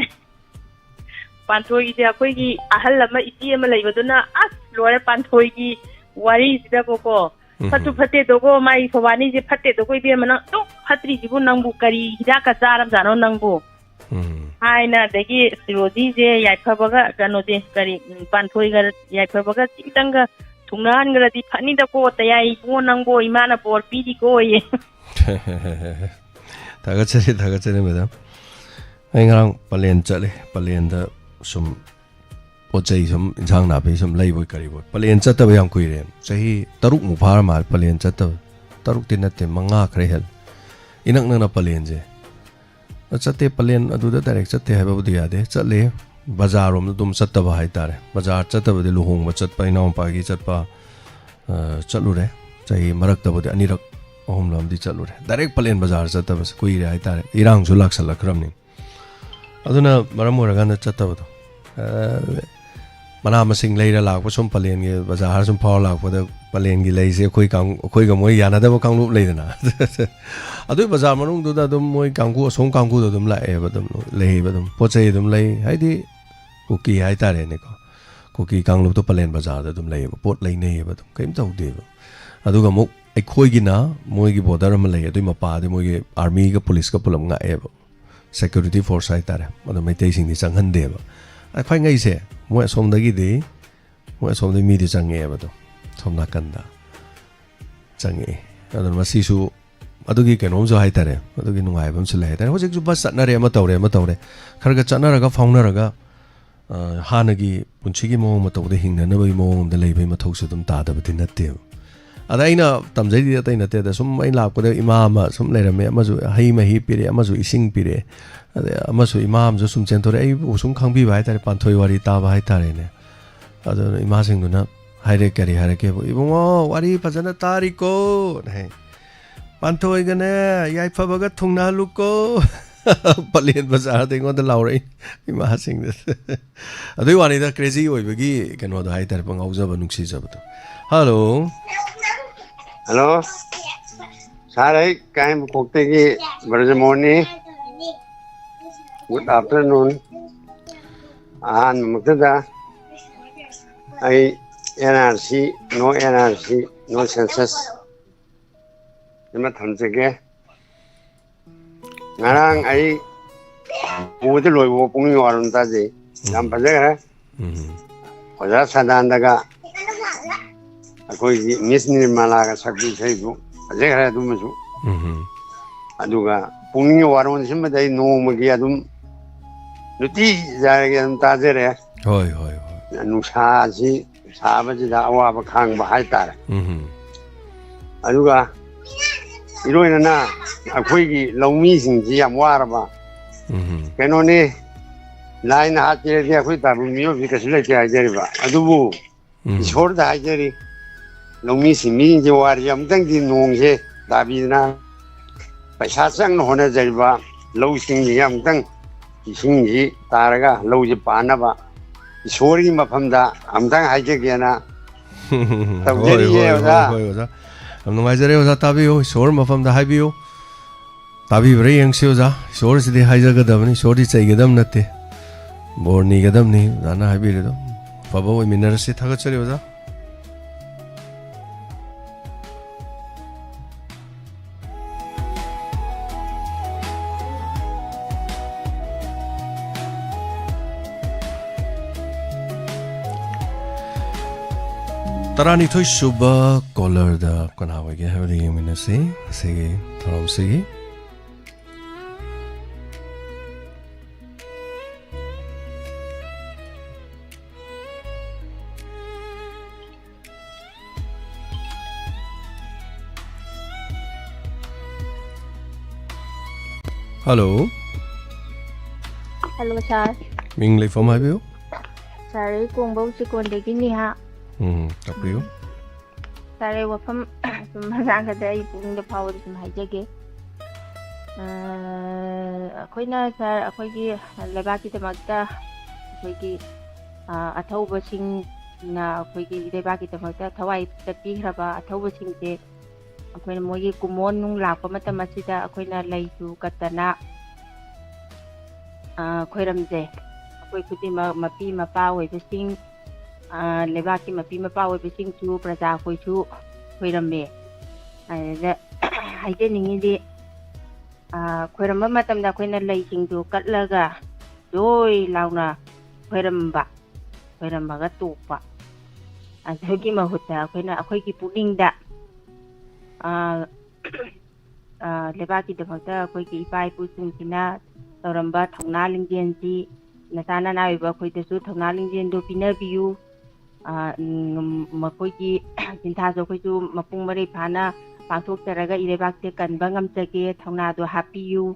ꯄꯥꯟꯊꯣꯏꯒꯤꯁꯦ ꯑꯩꯈꯣꯏꯒꯤ ꯑꯍꯜ ꯑꯃ, ꯏꯆꯦ ꯑꯃ ꯂꯩꯕꯗꯨꯅ ꯑꯁ ꯂꯣꯏꯔꯦ, ꯄꯥꯟꯊꯣꯏꯒꯤ ꯋꯥꯔꯤꯁꯤꯗꯕꯀꯣ, ꯎꯝ꯫ "ꯐꯠꯁꯨ ꯐꯠꯇꯦꯗꯣꯀꯣ, ꯃꯥꯏ ꯁꯣꯕꯥꯅꯤꯁꯦ ꯐꯠꯇꯦꯗꯣꯀꯣ ꯏꯕꯦꯝꯃ, ꯅꯪ ꯑꯗꯨꯛ ꯐꯠꯇ꯭ꯔꯤꯁꯤꯕꯨ ꯅꯪꯕꯨ ꯀꯔꯤ ꯍꯤꯗꯥꯛꯀ ꯆꯥꯔꯕꯖꯥꯠꯅꯣ ꯅꯪꯕꯨ?" ꯎꯝ꯫ ꯍꯥꯏꯅ, ꯑꯗꯒꯤ ꯔꯣꯖꯤꯁꯦ ꯌꯥꯏꯐꯕꯒ, ꯀꯩꯅꯣꯁꯦ, ꯀꯔꯤ, ꯎꯝ, ꯄꯥꯟꯊꯣꯏꯒ ꯌꯥꯏꯐꯕꯒ ꯈꯤꯇꯪꯒ ꯊꯨꯡꯅꯍꯟꯈ꯭ꯔꯗꯤ ꯐꯅꯤꯗꯀꯣ, ꯇꯌꯥꯏ ꯏꯕꯨꯡꯉꯣ ꯅꯪꯕꯣ, ꯏꯃꯥꯅ ꯕꯣꯔ ꯄꯤꯔꯤꯀꯣꯌꯦ꯫ ꯊꯥꯒꯠꯆꯔꯤ, ꯊꯥꯒꯠꯆꯔꯤ, ꯃꯦꯗꯥꯝ꯫ ꯑꯩ ꯉꯔꯥꯡ ꯄꯂꯦꯟ ꯆꯠꯂꯦ꯫ ꯄꯂꯦꯟꯗ ꯁꯨꯝ ꯄꯣꯠ ꯆꯩ ꯁꯨꯝ, ꯏꯟꯁꯥꯡ ꯅꯥꯄꯤ ꯁꯨꯝ ꯂꯩꯕꯣꯏ ꯀꯔꯤꯕꯣꯏ꯫ ꯄꯂꯦꯟ ꯆꯠꯇꯕ ꯌꯥꯝ ꯀꯨꯏꯔꯦ꯫ ꯆꯍꯤ ꯇꯔꯨꯛꯃꯨꯛ ꯐꯥꯔ ꯃꯥꯜꯂꯦ ꯄꯂꯦꯟ ꯆꯠꯇꯕ꯫ ꯇꯔꯨꯛꯇꯤ ꯅꯠꯇꯦ, ꯃꯉꯥ ꯈꯔ ꯍꯦꯜꯂꯦ꯫ ꯏꯅꯛ ꯅꯛꯅ ꯄꯂꯦꯟꯁꯦ꯫ ꯆꯠꯇꯦ, ꯄꯂꯦꯟ ꯑꯗꯨꯗ direct ꯆꯠꯇꯦ ꯍꯥꯏꯕꯕꯨꯗꯤ ꯌꯥꯗꯦ꯫ ꯆꯠꯂꯦ, ꯕꯖꯥꯔꯔꯣꯝꯗ ꯑꯗꯨꯝ ꯆꯠꯇꯕ ꯍꯥꯏꯇꯥꯔꯦ꯫ ꯕꯖꯥꯔ ꯆꯠꯇꯕꯗꯤ ꯂꯨꯍꯣꯡꯕ ꯆꯠꯄ, ꯏꯅꯥꯎꯄꯥꯒꯤ ꯆꯠꯄ, ꯑ, ꯆꯠꯂꯨꯔꯦ꯫ ꯆꯍꯤ ꯃꯔꯛꯇꯕꯨꯗꯤ ꯑꯅꯤꯔꯛ, ꯑꯍꯨꯝꯂ ꯑꯃꯗꯤ ꯆꯠꯂꯨꯔꯦ꯫ Direct ꯄꯂꯦꯟ ꯕꯖꯥꯔ ꯆꯠꯇꯕꯁꯦ ꯀꯨꯏꯔꯦ ꯍꯥꯏꯇꯥꯔꯦ꯫ ꯏꯔꯥꯡꯁꯨ ꯂꯥꯛꯁꯜꯂꯛꯈ꯭ꯔꯕꯅꯤ꯫ ꯑꯗꯨꯅ ꯃꯔꯝ ꯑꯣꯏꯔꯀꯥꯟꯗ ꯆꯠꯇꯕꯗꯣ꯫ ꯑ, ꯃꯅꯥ ꯃꯁꯤꯡ ꯂꯩꯔ ꯂꯥꯛꯄ, ꯁꯨꯝ ꯄꯂꯦꯟꯒꯤ ꯕꯖꯥꯔ ꯁꯨꯝ ꯐꯥꯎꯔ ꯂꯥꯛꯄꯗ, ꯄꯂꯦꯟꯒꯤ ꯂꯩꯁꯦ ꯑꯩꯈꯣꯏ ꯀꯥꯡ-, ꯑꯩꯈꯣꯏꯒ ꯃꯣꯏ ꯌꯥꯅꯗꯕ ꯀꯥꯡꯂꯨꯞ ꯂꯩꯗꯅ꯫ ꯑꯗꯨꯏ ꯕꯖꯥꯔ ꯃꯅꯨꯡꯗꯨꯗ ꯑꯗꯨꯝ ꯃꯣꯏ ꯀꯥꯡꯕꯨ, ꯑꯁꯣꯝ ꯀꯥꯡꯕꯨꯗ ꯑꯗꯨꯝ ꯂꯥꯛꯑꯦꯕ, ꯑꯗꯨꯝ ꯂꯩꯌꯦꯕ, ꯑꯗꯨꯝ ꯄꯣꯠ ꯆꯩ ꯑꯗꯨꯝ ꯂꯩ꯫ ꯍꯥꯏꯗꯤ ꯀꯨꯀꯤ ꯍꯥꯏꯇꯥꯔꯦꯅꯦꯀꯣ, ꯀꯨꯀꯤ ꯀꯥꯡꯂꯨꯞꯇꯣ ꯄꯂꯦꯟ ꯕꯖꯥꯔꯗ ꯑꯗꯨꯝ ꯂꯩꯌꯦꯕ, ꯄꯣꯠ ꯂꯩꯅꯩꯌꯦꯕ, ꯑꯗꯨꯝ ꯀꯩꯝ ꯇꯧꯗꯦꯕ꯫ ꯑꯗꯨꯒ ꯑꯃꯨꯛ ꯑꯩꯈꯣꯏꯒꯤꯅ ꯃꯣꯏꯒꯤ border ꯑꯃ ꯂꯩ, ꯑꯗꯨꯏ ꯃꯄꯥꯗꯤ ꯃꯣꯏꯒꯤ armyꯒ policeꯀ ꯄꯨꯂꯞ ꯉꯥꯛꯑꯦꯕ꯫ Security force ꯍꯥꯏꯇꯥꯔꯦ꯫ ꯑꯗꯣ ꯃꯩꯇꯩꯁꯤꯡꯗꯤ ꯆꯪꯍꯟꯗꯦꯕ꯫ ꯑ, ꯈ꯭ꯋꯥꯏ ꯉꯛꯏꯁꯦ, ꯃꯣꯏ ꯑꯁꯣꯝꯗꯒꯤꯗꯤ, ꯃꯣꯏ ꯑꯁꯣꯝꯗꯒꯤ ꯃꯤꯗꯤ ꯆꯪꯉꯛꯑꯦꯕ ꯑꯗꯨꯝ, ꯁꯣꯝ ꯅꯥꯀꯟꯗ꯫ ꯆꯪꯉꯛꯑꯦ꯫ ꯑꯗꯨꯅ ꯃꯁꯤꯁꯨ ꯑꯗꯨꯒꯤ ꯀꯩꯅꯣꯝꯁꯨ ꯍꯥꯏꯇꯥꯔꯦ, ꯑꯗꯨꯒꯤ ꯅꯨꯡꯉꯥꯏꯕ ꯑꯃꯁꯨ ꯂꯩ ꯍꯥꯏꯇꯥꯔꯦ꯫ ꯍꯧꯖꯤꯛꯁꯨ ꯕꯁ ꯆꯠꯅꯔꯦ, ꯑꯃ ꯇꯧꯔꯦ, ꯑꯃ ꯇꯧꯔꯦ, ꯈꯔ ꯈꯔ ꯆꯠꯅꯔꯒ ꯐꯥꯎꯅꯔꯒ, ꯑ, ꯍꯥꯟꯅꯒꯤ ꯄꯨꯟꯁꯤꯒꯤ ꯃꯑꯣꯡ ꯃꯇꯧꯗ ꯍꯤꯡꯅꯅꯕꯒꯤ ꯃꯑꯣꯡ ꯑꯃꯗ ꯂꯩꯕꯒꯤ ꯃꯊꯧꯁꯨ ꯑꯗꯨꯝ ꯇꯥꯗꯕꯗꯤ ꯅꯠꯇꯦꯕ꯫ ꯑꯗ ꯑꯩꯅ ꯇꯝꯖꯩꯗꯤ ꯑꯇꯩ ꯅꯠꯇꯦꯗ, ꯁꯨꯝ ꯑꯩ ꯂꯥꯛꯄꯗ ꯏꯃꯥ ꯑꯃ ꯁꯨꯝ ꯂꯩꯔꯝꯃꯦ, ꯑꯃꯁꯨ ꯍꯩ ꯃꯍꯤ ꯄꯤꯔꯛꯑꯦ, ꯑꯃꯁꯨ ꯏꯁꯤꯡ ꯄꯤꯔꯛꯑꯦ, ꯑꯗꯩ ꯑꯃꯁꯨ ꯏꯃꯥ ꯑꯃꯁꯨ ꯁꯨꯝ ꯆꯦꯟꯊꯣꯔꯛꯑꯦ, ꯑꯩꯕꯨ ꯁꯨꯝ ꯈꯪꯕꯤꯕ ꯍꯥꯏꯇꯥꯔꯦ, ꯄꯥꯟꯊꯣꯏ ꯋꯥꯔꯤ ꯇꯥꯕ ꯍꯥꯏꯇꯥꯔꯦꯅꯦ꯫ ꯑꯗꯨꯅ ꯏꯃꯥꯁꯤꯡꯗꯨꯅ ꯍꯥꯏꯔꯦ, ꯀꯔꯤ ꯍꯥꯏꯔꯛꯀꯦꯕꯨ, "ꯏꯕꯨꯡꯉꯣ, ꯋꯥꯔꯤ ꯐꯖꯅ ꯇꯥꯔꯤꯀꯣ?" ꯍꯥꯏ꯫ "ꯄꯥꯟꯊꯣꯏꯒꯅꯦ ꯌꯥꯏꯐꯕꯒ ꯊꯨꯡꯅꯍꯜꯂꯨꯀꯣ꯫" ꯄꯂꯦꯟ ꯕꯖꯥꯔꯗ ꯑꯩꯉꯣꯟꯗ ꯂꯥꯎꯔꯛꯏ ꯏꯃꯥꯁꯤꯡꯗꯨ꯫ ꯑꯗꯨꯏ ꯋꯥꯅꯤꯗ, ꯀ꯭ꯔꯦꯖꯤ ꯑꯣꯏꯕꯒꯤ ꯀꯩꯅꯣꯗꯣ ꯍꯥꯏꯇꯥꯔꯦ, ꯄꯪꯉꯥꯎꯖꯕ, ꯅꯨꯡꯁꯤꯖꯕꯗꯣ꯫ ꯍꯜꯂꯣ꯫ ꯍꯜꯂꯣ꯫ ꯁꯥꯔ, ꯑꯩ ꯀꯥꯏꯃꯈꯣꯛꯇꯒꯤ ꯕ꯭ꯔꯖꯃꯣꯍꯟꯅꯤ꯫ Good afternoon꯫ ꯑꯍꯥꯟꯕꯃꯛꯇꯗ ꯑꯩ NRC, no NRC, no census ꯑꯃ ꯊꯝꯖꯒꯦ꯫ ꯉꯔꯥꯡ ꯑꯩ ꯎꯕꯗ ꯂꯣꯏꯕ ꯄꯨꯛꯅꯤꯡ ꯋꯥꯔꯣꯝ ꯇꯥꯖꯩ꯫ ꯌꯥꯝ ꯐꯖꯈ꯭ꯔꯦ꯫ ꯎꯝ꯫ ꯑꯣꯖꯥ ꯁꯗꯥꯅꯟꯗꯒ ꯑꯩꯈꯣꯏꯒꯤ ꯃꯤꯁ ꯅꯤꯔꯃꯂꯥꯒ ꯁꯛꯄ ꯏꯁꯩꯗꯨ ꯐꯖꯈ꯭ꯔꯦ ꯑꯗꯨꯃꯁꯨ꯫ ꯎꯝ꯫ ꯑꯗꯨꯒ ꯄꯨꯛꯅꯤꯡꯒꯤ ꯋꯥꯔꯣꯟꯁꯤꯃꯗꯤ ꯑꯩ ꯅꯣꯡꯃꯒꯤ ꯑꯗꯨꯝ ꯅꯨꯡꯇꯤ ꯖꯥꯔꯒꯤ ꯑꯗꯨꯝ ꯇꯥꯖꯔꯦ꯫ ꯍꯣꯏ, ꯍꯣꯏ, ꯍꯣꯏ꯫ ꯅꯨꯡꯁꯥꯁꯤ ꯁꯥꯕꯁꯤꯗ ꯑꯋꯥꯕ ꯈꯥꯡꯕ ꯍꯥꯏꯇꯥꯔꯦ꯫ ꯎꯝ꯫ ꯑꯗꯨꯒ ꯏꯔꯣꯏꯅꯅ ꯑꯩꯈꯣꯏꯒꯤ ꯂꯧꯃꯤꯁꯤꯡꯁꯤ ꯌꯥꯝ ꯋꯥꯔꯕ꯫ ꯎꯝ꯫ ꯀꯩꯅꯣꯅꯤ, ꯂꯥꯏꯅ ꯍꯥꯠꯄꯤꯔꯗꯤ ꯑꯩꯈꯣꯏ ꯇꯥꯏꯕꯪ ꯃꯤꯑꯣꯏꯕꯁꯤ ꯀꯩꯁꯨ ꯂꯩꯇꯦ ꯍꯥꯏꯖꯔꯤꯕ꯫ ꯑꯗꯨꯕꯨ ꯎꯝ꯫ ꯏꯁꯣꯔꯗ ꯍꯥꯏꯖꯔꯤ, ꯂꯧꯃꯤ ꯁꯤꯟꯃꯤꯁꯤꯡꯁꯦ ꯋꯥꯔꯤ ꯑꯃꯨꯛꯇꯪꯗꯤ ꯅꯣꯡꯁꯦ ꯇꯥꯕꯤꯗꯅ ꯄꯩꯁꯥ ꯆꯪꯅ ꯍꯣꯠꯅꯖꯔꯤꯕ ꯂꯧꯁꯤꯡꯁꯤꯡꯁꯦ ꯑꯃꯨꯛꯇꯪ ꯏꯁꯤꯡꯁꯤ ꯇꯥꯔꯒ ꯂꯧꯁꯤ ꯄꯥꯟꯅꯕ ꯏꯁꯣꯔꯒꯤ ꯃꯐꯝꯗ ꯑꯃꯨꯛꯇꯪ ꯍꯥꯏꯖꯒꯦꯅ ꯇꯧꯖꯔꯤꯌꯦ, ꯍꯣꯏ, ꯍꯣꯏ, ꯑꯣꯖꯥ꯫ ꯍꯣꯏ, ꯍꯣꯏ, ꯑꯣꯖꯥ꯫ ꯌꯥꯝ ꯅꯨꯡꯉꯥꯏꯖꯔꯦ, ꯑꯣꯖꯥ꯫ ꯇꯥꯕꯤꯌꯨ, ꯏꯁꯣꯔ ꯃꯐꯝꯗ ꯍꯥꯏꯕꯤꯌꯨ꯫ ꯇꯥꯕꯤꯕ꯭ꯔꯥ ꯌꯦꯡꯁꯤ, ꯑꯣꯖꯥ꯫ ꯏꯁꯣꯔꯁꯤꯗꯤ ꯍꯥꯏꯖꯒꯗꯕꯅꯤ, ꯏꯁꯣꯔꯗꯤ ꯆꯩꯒꯗꯕ ꯅꯠꯇꯦ꯫ ꯕꯣꯔ ꯅꯤꯒꯗꯕꯅꯤ, ꯑꯣꯖꯥꯅ ꯍꯥꯏꯕꯤꯔꯤꯗꯣ꯫ ꯑꯐꯕ ꯑꯣꯏꯃꯤꯟꯅꯔꯁꯤ꯫ ꯊꯥꯒꯠꯆꯔꯤ, ꯑꯣꯖꯥ꯫ ꯇꯔꯥꯅꯤꯊꯣꯏ ꯁꯨꯕ ꯀꯣꯂꯔꯗ ꯀꯅꯥ ꯑꯣꯏꯒꯦ ꯍꯥꯏꯕꯗꯨ ꯌꯦꯡꯃꯤꯟꯅꯁꯤ꯫ ꯉꯁꯤꯒꯤ ꯊꯧꯔꯝꯁꯤꯒꯤ ꯍꯜꯂꯣ꯫ ꯍꯜꯂꯣ, ꯁꯥꯔ꯫ ꯃꯤꯡ ꯂꯩꯐꯝ ꯍꯥꯏꯕꯤꯌꯨ꯫ ꯁꯥꯔ, ꯑꯩ ꯀꯣꯡꯕꯧ ꯆꯤꯀꯣꯟꯗꯒꯤꯅꯤ ꯍꯥ꯫ ꯎꯝ, ꯇꯥꯛꯄꯤꯌꯨ꯫ ꯁꯥꯔ, ꯑꯩ ꯋꯥꯐꯝ ꯁꯨꯝ ꯃꯆꯥ ꯈꯛꯇ ꯑꯩ ꯄꯨꯛꯅꯤꯡꯗ ꯐꯥꯎꯕꯗ ꯁꯨꯝ ꯍꯥꯏꯖꯒꯦ꯫ ꯑ, ꯑꯩꯈꯣꯏꯅ, ꯁꯥꯔ, ꯑꯩꯈꯣꯏꯒꯤ ꯂꯩꯕꯥꯛꯀꯤꯗꯃꯛꯇ ꯑꯩꯈꯣꯏꯒꯤ, ꯑ, ꯑꯊꯧꯕꯁꯤꯡꯅ ꯑꯩꯈꯣꯏꯒꯤ ꯂꯩꯕꯥꯛꯀꯤꯗꯃꯛꯇ ꯊꯋꯥꯏ ꯆꯠꯄꯤꯈ꯭ꯔꯕ ꯑꯊꯧꯕꯁꯤꯡꯁꯦ ꯑꯩꯈꯣꯏꯅ ꯃꯣꯏꯒꯤ ꯀꯨꯝꯑꯣꯟ ꯅꯨꯡ ꯂꯥꯛꯄ ꯃꯇꯝ ꯑꯁꯤꯗ ꯑꯩꯈꯣꯏꯅ ꯂꯩꯁꯨ ꯀꯠꯇꯅ, ꯑ, ꯈꯣꯏꯔꯝꯖꯩ꯫ ꯑꯩꯈꯣꯏ ꯈꯨꯗꯤꯡꯃꯛ ꯃꯄꯤ ꯃꯄꯥ ꯑꯣꯏꯕꯁꯤꯡ, ꯑ, ꯂꯩꯕꯥꯛꯀꯤ ꯃꯄꯤ ꯃꯄꯥ ꯑꯣꯏꯕꯁꯤꯡꯁꯨ, ꯄ꯭ꯔꯖꯥ ꯑꯩꯈꯣꯏꯁꯨ ꯈꯣꯏꯔꯝꯃꯦ꯫ ꯑꯗꯨꯗ ꯍꯥꯏꯖꯅꯤꯡꯉꯤꯗꯤ, ꯑ, ꯈꯣꯏꯔꯝꯕ ꯃꯇꯝꯗ ꯑꯩꯈꯣꯏꯅ ꯂꯩꯁꯤꯡꯗꯨ ꯀꯠꯂꯒ ꯖꯣꯏ ꯂꯥꯎꯅ ꯈꯣꯏꯔꯝꯕ, ꯈꯣꯏꯔꯝꯃꯒ ꯇꯣꯛꯄ꯫ ꯑꯗꯨꯒꯤ ꯃꯍꯨꯠꯇ ꯑꯩꯈꯣꯏꯅ ꯑꯩꯈꯣꯏꯒꯤ ꯄꯨꯛꯅꯤꯡꯗ, ꯑ, ꯑ, ꯂꯩꯕꯥꯛꯀꯤꯗꯃꯛꯇ ꯑꯩꯈꯣꯏꯒꯤ ꯏꯄꯥ ꯏꯄꯨꯁꯤꯡꯁꯤꯅ ꯇꯧꯔꯝꯕ ꯊꯧꯅꯥ ꯂꯤꯡꯖꯦꯜꯁꯤ ꯅꯆꯥ ꯅꯅꯥꯏ ꯑꯣꯏꯕ ꯑꯩꯈꯣꯏꯗꯁꯨ ꯊꯧꯅꯥ ꯂꯤꯡꯖꯦꯜꯗꯨ ꯄꯤꯅꯕꯤꯌꯨ꯫ ꯑ, ꯎꯝ, ꯃꯈꯣꯏꯒꯤ ꯆꯤꯟꯊꯥꯁꯨ ꯑꯩꯈꯣꯏꯁꯨ ꯃꯄꯨꯡ ꯃꯔꯩ ꯐꯥꯅ ꯄꯥꯡꯊꯣꯛꯆꯔꯒ ꯏꯔꯩꯕꯥꯛꯁꯦ ꯀꯟꯕ ꯉꯝꯖꯒꯦ, ꯊꯧꯅꯥꯗꯣ ꯍꯥꯞꯄꯤꯌꯨ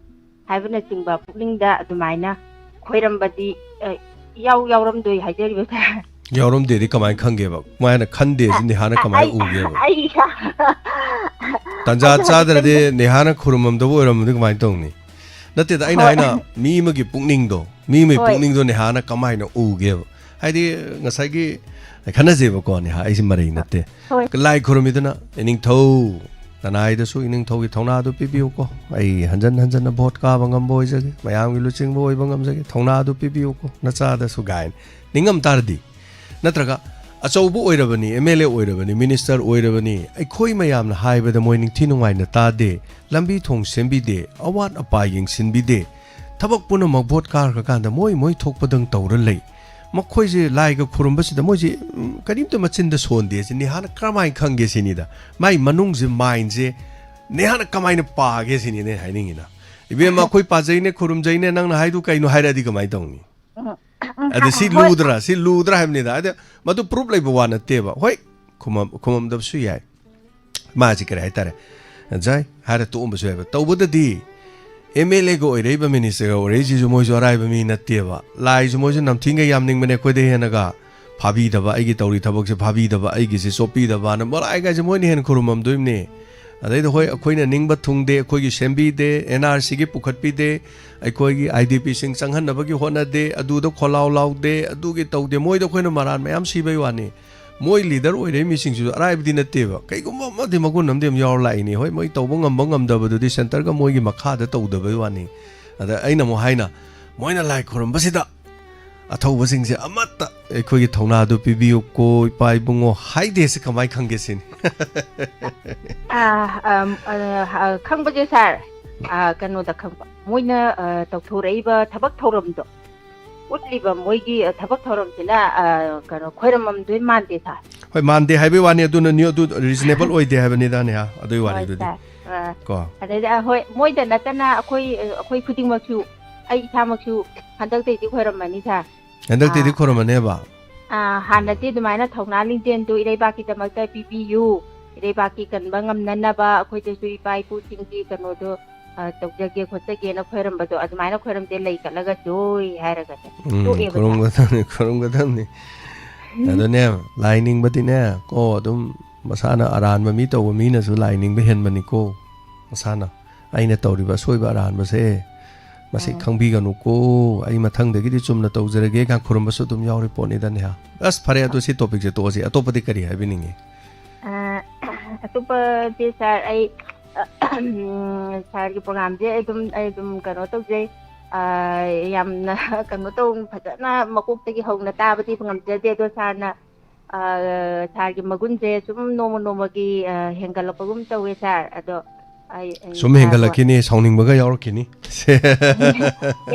ꯍꯥꯏꯕꯅꯆꯤꯡꯕ ꯄꯨꯛꯅꯤꯡꯗ ꯑꯗꯨꯃꯥꯏꯅ ꯈꯣꯏꯔꯝꯕꯗꯤ, ꯑ, ꯌꯥꯎ-, ꯌꯥꯎꯔꯝꯗꯣꯏ ꯍꯥꯏꯖꯔꯤꯕ, ꯁꯥꯔ꯫ ꯌꯥꯎꯔꯝꯗꯦꯗꯤ ꯀꯃꯥꯏꯅ ꯈꯪꯒꯦꯕ? ꯃꯥꯅ ꯈꯟꯗꯦ ꯁꯤ ꯅꯦꯍꯥꯅ ꯀꯃꯥꯏꯅ ꯑꯩ, ꯎꯒꯦꯕ? ꯑꯩ ꯇꯟꯖꯥ ꯑꯗꯨ ꯆꯥꯗ꯭ꯔꯗꯤ ꯍꯥꯏꯐꯦꯠꯇꯪꯗꯤ ꯅꯦꯍꯥꯅ ꯈꯨꯔꯨꯝꯃꯝꯗꯕ ꯑꯣꯏꯔꯝꯃꯗꯤ ꯀꯃꯥꯏꯅ ꯇꯧꯅꯤ? ꯅꯠꯇꯦꯗ, ꯑꯩꯅ ꯍꯣꯏ꯫ ꯍꯥꯏꯅ ꯃꯤ ꯑꯃꯒꯤ ꯄꯨꯛꯅꯤꯡꯗꯣ, ꯃꯤ ꯑꯃꯒꯤ ꯍꯣꯏ꯫ ꯄꯨꯛꯅꯤꯡꯗꯣ ꯅꯦꯍꯥꯅ ꯀꯃꯥꯏꯅ ꯎꯒꯦꯕ? ꯍꯥꯏꯗꯤ ꯉꯁꯥꯏꯒꯤ ꯈꯟꯅꯖꯦꯕꯀꯣ, ꯅꯦꯍꯥ, ꯑꯩꯁꯦ ꯃꯔꯩ ꯅꯠꯇꯦ꯫ ꯍꯣꯏ꯫ ꯂꯥꯏ ꯈꯨꯔꯨꯝꯃꯤꯗꯅ, "ꯏꯅꯤꯡꯊꯧ, ꯅꯅꯥꯏꯗꯁꯨ ꯏꯅꯤꯡꯊꯧꯒꯤ ꯊꯧꯅꯥꯗꯨ ꯄꯤꯕꯤꯌꯨꯀꯣ꯫ ꯑꯩ ꯍꯟꯖꯟ ꯍꯟꯖꯟꯅ ꯚꯣꯠ ꯀꯥꯕ ꯉꯝꯕ ꯑꯣꯏꯖꯒꯦ, ꯃꯌꯥꯝꯒꯤ ꯂꯨꯆꯤꯡꯕ ꯑꯣꯏꯕ ꯉꯝꯖꯒꯦ, ꯊꯧꯅꯥꯗꯨ ꯄꯤꯕꯤꯌꯨꯀꯣ, ꯅꯆꯥꯗꯁꯨ" ꯀꯥꯏꯅ ꯅꯤꯡꯉꯝ ꯇꯥꯔꯗꯤ, ꯅꯠꯇ꯭ꯔꯒ ꯑꯆꯧꯕ ꯑꯣꯏꯔꯕꯅꯤ, ꯑꯦꯝ ꯑꯦꯜ ꯑꯦ ꯑꯣꯏꯔꯕꯅꯤ, ꯃꯤꯅꯤꯁꯇꯔ ꯑꯣꯏꯔꯕꯅꯤ, ꯑꯩꯈꯣꯏ ꯃꯌꯥꯝꯅ ꯍꯥꯏꯕꯗ ꯃꯣꯏ ꯅꯤꯡꯊꯤ ꯅꯨꯡꯉꯥꯏꯅ ꯇꯥꯗꯦ, ꯂꯝꯕꯤ ꯊꯣꯡ ꯁꯦꯝꯕꯤꯗꯦ, ꯑꯋꯥꯠ ꯑꯄꯥ ꯌꯦꯡꯁꯤꯟꯕꯤꯗꯦ, ꯊꯕꯛ ꯄꯨꯝꯅꯃꯛ ꯚꯣꯠ ꯀꯥꯔꯀꯥꯟꯗ ꯃꯣꯏ ꯃꯣꯏ ꯊꯣꯛꯄꯗꯪ ꯇꯧꯔ ꯂꯩ꯫ ꯃꯈꯣꯏꯁꯦ ꯂꯥꯏꯒ ꯈꯨꯔꯨꯝꯕꯁꯤꯗ ꯃꯣꯏꯁꯦ, ꯎꯝ, ꯀꯔꯤꯝꯇ ꯃꯆꯤꯟꯗ ꯁꯣꯟꯗꯦ ꯁꯤ ꯅꯦꯍꯥꯅ ꯀꯔꯝꯍꯥꯏꯅ ꯈꯪꯒꯦ ꯁꯤꯅꯤꯗ꯫ ꯃꯥꯏ ꯃꯅꯨꯡꯁꯦ, mindꯁꯦ ꯅꯦꯍꯥꯅ ꯀꯃꯥꯏꯅ ꯄꯥꯒꯦ ꯁꯤꯅꯤꯅꯦ ꯍꯥꯏꯅꯤꯡꯉꯤꯅ꯫ "ꯏꯕꯦꯝꯃ, ꯑꯩꯈꯣꯏ ꯄꯥꯖꯩꯅꯦ, ꯈꯨꯔꯨꯝꯖꯩꯅꯦ, ꯅꯪꯅ ꯍꯥꯏꯗꯨ ꯀꯩꯅꯣ?" ꯍꯥꯏꯔꯛꯑꯗꯤ ꯀꯃꯥꯏꯅ ꯇꯧꯅꯤ? ꯎꯝ, ꯎꯝ, ꯑꯗ ꯁꯤ ꯍꯣꯏ꯫ ꯂꯨꯗ꯭ꯔꯥ? ꯁꯤ ꯂꯨꯗ꯭ꯔꯥ ꯍꯥꯏꯕꯅꯤꯗ꯫ ꯑꯗ ꯃꯗꯨ proof ꯂꯩꯕ ꯋꯥ ꯅꯠꯇꯦꯕ꯫ ꯍꯣꯏ, ꯈꯨꯝꯃꯝ-, ꯈꯨꯝꯃꯝꯗꯕꯁꯨ ꯌꯥꯏ꯫ ꯃꯥꯁꯤ ꯀꯔꯤ ꯍꯥꯏꯇꯥꯔꯦ? ꯖꯥꯏ ꯍꯥꯏꯔ ꯇꯣꯛꯑꯝꯕꯁꯨ ꯌꯥꯏꯕ꯫ ꯇꯧꯕꯗꯗꯤ MLAꯒ ꯑꯣꯏꯔꯛꯏꯕ, ministerꯒ ꯑꯣꯏꯔꯛꯏꯁꯤꯁꯨ ꯃꯣꯏꯁꯨ ꯑꯔꯥꯏꯕ ꯃꯤ ꯅꯠꯇꯦꯕ꯫ ꯂꯥꯏꯁꯨ ꯃꯣꯏꯁꯨ ꯅꯝꯊꯤꯡꯒ ꯌꯥꯝꯅꯤꯡꯕꯅꯦ ꯑꯩꯈꯣꯏꯗ ꯍꯦꯟꯅꯒ꯫ ꯐꯥꯕꯤꯗꯕ, ꯑꯩꯒꯤ ꯇꯧꯔꯤ ꯊꯕꯛꯁꯦ ꯐꯥꯕꯤꯗꯕ, ꯑꯩꯒꯤꯁꯦ ꯆꯣꯞꯄꯤꯗꯕꯅ ꯃꯔꯥꯏꯒꯥꯏꯁꯦ ꯃꯣꯏꯅ ꯍꯦꯟꯅ ꯈꯨꯔꯨꯝꯃꯝꯗꯣꯏꯅꯦ꯫ ꯑꯗꯩꯗ ꯍꯣꯏ, ꯑꯩꯈꯣꯏꯅ ꯅꯤꯡꯕ ꯊꯨꯡꯗꯦ, ꯑꯩꯈꯣꯏꯒꯤ ꯁꯦꯝꯕꯤꯗꯦ, NRCꯒꯤ ꯄꯨꯈꯠꯄꯤꯗꯦ, ꯑꯩꯈꯣꯏꯒꯤ IDPꯁꯤꯡ ꯆꯪꯍꯟꯅꯕꯒꯤ ꯍꯣꯠꯅꯗꯦ, ꯑꯗꯨꯗ ꯈꯣꯜꯂꯥꯎ ꯂꯥꯎꯗꯦ, ꯑꯗꯨꯒꯤ ꯇꯧꯗꯦ, ꯃꯣꯏꯗ ꯑꯩꯈꯣꯏꯅ ꯃꯔꯥꯟ ꯃꯌꯥꯝ ꯁꯤꯕꯩ ꯋꯥꯅꯤ꯫ ꯃꯣꯏ leader ꯑꯣꯏꯔꯛꯏ ꯃꯤꯁꯤꯡꯁꯤꯁꯨ ꯑꯔꯥꯏꯕꯗꯤ ꯅꯠꯇꯦꯕ꯫ ꯀꯩꯒꯨꯝꯕ ꯑꯃꯗꯤ ꯃꯒꯨꯟ ꯑꯃꯗꯤ ꯑꯗꯨꯝ ꯌꯥꯎꯔ ꯂꯥꯛꯏꯅꯤ꯫ ꯍꯣꯏ, ꯃꯣꯏ ꯇꯧꯕ ꯉꯝꯕ ꯉꯝꯗꯕꯗꯨꯗꯤ centreꯒ ꯃꯣꯏꯒꯤ ꯃꯈꯥꯗ ꯇꯧꯗꯕꯩ ꯋꯥꯅꯤ꯫ ꯑꯗ ꯑꯩꯅ ꯑꯃꯨꯛ ꯍꯥꯏꯅ, ꯃꯣꯏꯅ ꯂꯥꯏ ꯈꯨꯔꯨꯝꯕꯁꯤꯗ ꯑꯊꯧꯕꯁꯤꯡꯁꯦ ꯑꯃꯠꯇ ꯑꯩꯈꯣꯏꯒꯤ ꯊꯧꯅꯥꯗꯨ ꯄꯤꯕꯤꯌꯨꯀꯣ, ꯏꯄꯥ ꯏꯕꯨꯡꯉꯣ ꯍꯥꯏꯗꯦꯁꯦ ꯀꯃꯥꯏ ꯈꯪꯒꯦ ꯁꯤꯅꯤ꯫ ꯑ, ꯑꯝ, ꯑ, ꯑ, ꯈꯪꯕꯁꯦ ꯁꯥꯔ, ꯑ, ꯀꯩꯅꯣꯗ ꯈꯪꯕ꯫ ꯃꯣꯏꯅ, ꯑ, ꯇꯧꯊꯣꯔꯛꯏꯕ ꯊꯕꯛ ꯊꯧꯔꯝꯗꯣ, ꯎꯠꯂꯤꯕ ꯃꯣꯏꯒꯤ, ꯑ, ꯊꯕꯛ ꯊꯧꯔꯝꯁꯤꯅ, ꯑ, ꯀꯩꯅꯣ, ꯈꯣꯏꯔꯝꯃꯝꯗꯣꯏ ꯃꯥꯟꯗꯦ ꯁꯥꯔ꯫ ꯍꯣꯏ, ꯃꯥꯟꯗꯦ ꯍꯥꯏꯕꯩ ꯋꯥꯅꯤ, ꯑꯗꯨꯅ ꯅꯤꯌꯣ-, ꯑꯗꯨ reasonable ꯑꯣꯏꯗꯦ ꯍꯥꯏꯕꯅꯤꯗ, ꯅꯦꯍꯥ, ꯑꯗꯨꯏ ꯍꯣꯏ ꯋꯥꯔꯤꯗꯨꯗꯤ꯫ ꯁꯥꯔ꯫ ꯑ, ꯀꯣ꯫ ꯑꯗꯩꯗ, ꯑ, ꯍꯣꯏ, ꯃꯣꯏꯗ ꯅꯠꯇꯅ ꯑꯩꯈꯣꯏ, ꯑ, ꯑꯩꯈꯣꯏ ꯈꯨꯗꯤꯡꯃꯛꯁꯨ, ꯑꯩ ꯏꯁꯥꯃꯛꯁꯨ ꯍꯟꯗꯛꯇꯩꯗꯤ ꯈꯣꯏꯔꯝꯃꯅꯤ ꯁꯥꯔ꯫ ꯍꯟꯗꯛꯇꯩꯗꯤ ꯑꯥ꯫ ꯈꯣꯏꯔꯝꯃꯅꯦꯕ? ꯑꯥ, ꯍꯥꯟꯅꯗꯤ ꯎꯝ꯫ ꯑꯗꯨꯃꯥꯏꯅ ꯊꯧꯅꯥ ꯂꯤꯡꯖꯦꯜꯗꯨ ꯏꯔꯩꯕꯥꯛꯀꯤꯗꯃꯛꯇ ꯄꯤꯕꯤꯌꯨ, ꯏꯔꯩꯕꯥꯛꯀꯤ ꯀꯟꯕ ꯉꯝꯅꯅꯕ ꯑꯩꯈꯣꯏꯗꯁꯨ ꯏꯄꯥ ꯏꯄꯨꯁꯤꯡꯒꯤ ꯀꯩꯅꯣꯗꯣ, ꯑ, ꯇꯧꯖꯒꯦ ꯈꯣꯠꯆꯒꯦꯅ ꯈꯣꯏꯔꯝꯕꯗꯣ, ꯑꯗꯨꯃꯥꯏꯅ ꯈꯣꯏꯔꯝꯗꯦ, ꯂꯩ ꯀꯠꯂꯒ ꯖꯣꯏ ꯍꯥꯏꯔꯒꯅꯦ ꯎꯝ, ꯇꯣꯛꯑꯦꯕ ꯁꯥꯔ꯫ ꯈꯨꯔꯨꯝꯒꯗꯕꯅꯤ, ꯈꯨꯔꯨꯝꯒꯗꯕꯅꯤ꯫ ꯎꯝ꯫ ꯑꯗꯨꯅꯦ, ꯂꯥꯏ ꯅꯤꯡꯕꯗꯤꯅꯦ, ꯀꯣ, ꯑꯗꯨꯝ ꯃꯁꯥꯅ ꯑꯔꯥꯟꯕ ꯃꯤ ꯇꯧꯕ ꯃꯤꯅꯁꯨ ꯂꯥꯏ ꯅꯤꯡꯕ ꯍꯦꯟꯕꯅꯤꯀꯣ, ꯃꯁꯥꯅ꯫ ꯑꯩꯅ ꯇꯧꯔꯤꯕ ꯑꯁꯣꯏꯕ ꯑꯔꯥꯟꯕꯁꯦ ꯃꯁꯤ ꯎꯝ꯫ ꯈꯪꯕꯤꯒꯅꯨꯀꯣ, ꯑꯩ ꯃꯊꯪꯗꯒꯤꯗꯤ ꯆꯨꯝꯅ ꯇꯧꯖꯔꯒꯦ ꯀꯥꯏꯅ ꯈꯨꯔꯨꯝꯕꯁꯨ ꯑꯗꯨꯝ ꯌꯥꯎꯔꯤ ꯄꯣꯠꯅꯤꯗ, ꯅꯦꯍꯥ꯫ ꯑꯁ, ꯐꯔꯦ, ꯑꯗꯨ ꯁꯤ topicꯁꯦ ꯇꯣꯛꯑꯁꯤ꯫ ꯑꯇꯣꯞꯄꯗꯤ ꯀꯔꯤ ꯍꯥꯏꯕꯤꯅꯤꯡꯉꯤ? ꯑ, ꯑꯇꯣꯞꯄꯗꯤ ꯁꯥꯔ, ꯑꯩ, ꯎꯝ, ꯁꯥꯔꯒꯤ programꯁꯦ ꯑꯩ ꯑꯗꯨꯝ, ꯑꯩ ꯑꯗꯨꯝ ꯀꯩꯅꯣ ꯇꯧꯖꯩ꯫ ꯑ, ꯌꯥꯝꯅ ꯀꯩꯅꯣ ꯇꯧ, ꯐꯖꯅ ꯃꯀꯣꯛꯇꯒꯤ ꯍꯧꯅ ꯇꯥꯕꯗꯤ ꯉꯝꯖꯗꯦ, ꯑꯗꯣ ꯁꯥꯔꯅ, ꯑ, ꯁꯥꯔꯒꯤ ꯃꯒꯨꯟꯁꯦ ꯁꯨꯝ ꯅꯣꯡꯃ ꯅꯣꯡꯃꯒꯤ, ꯑ, ꯍꯦꯟꯒꯠꯂꯛꯄꯒꯨꯝ ꯇꯧꯋꯦ ꯁꯥꯔ꯫ ꯑꯗꯣ, ꯁꯨꯝ ꯍꯦꯟꯒꯠꯂꯛꯈꯤꯅꯤ, ꯁꯥꯎꯅꯤꯡꯕꯒ ꯌꯥꯎꯔꯛꯈꯤꯅꯤ꯫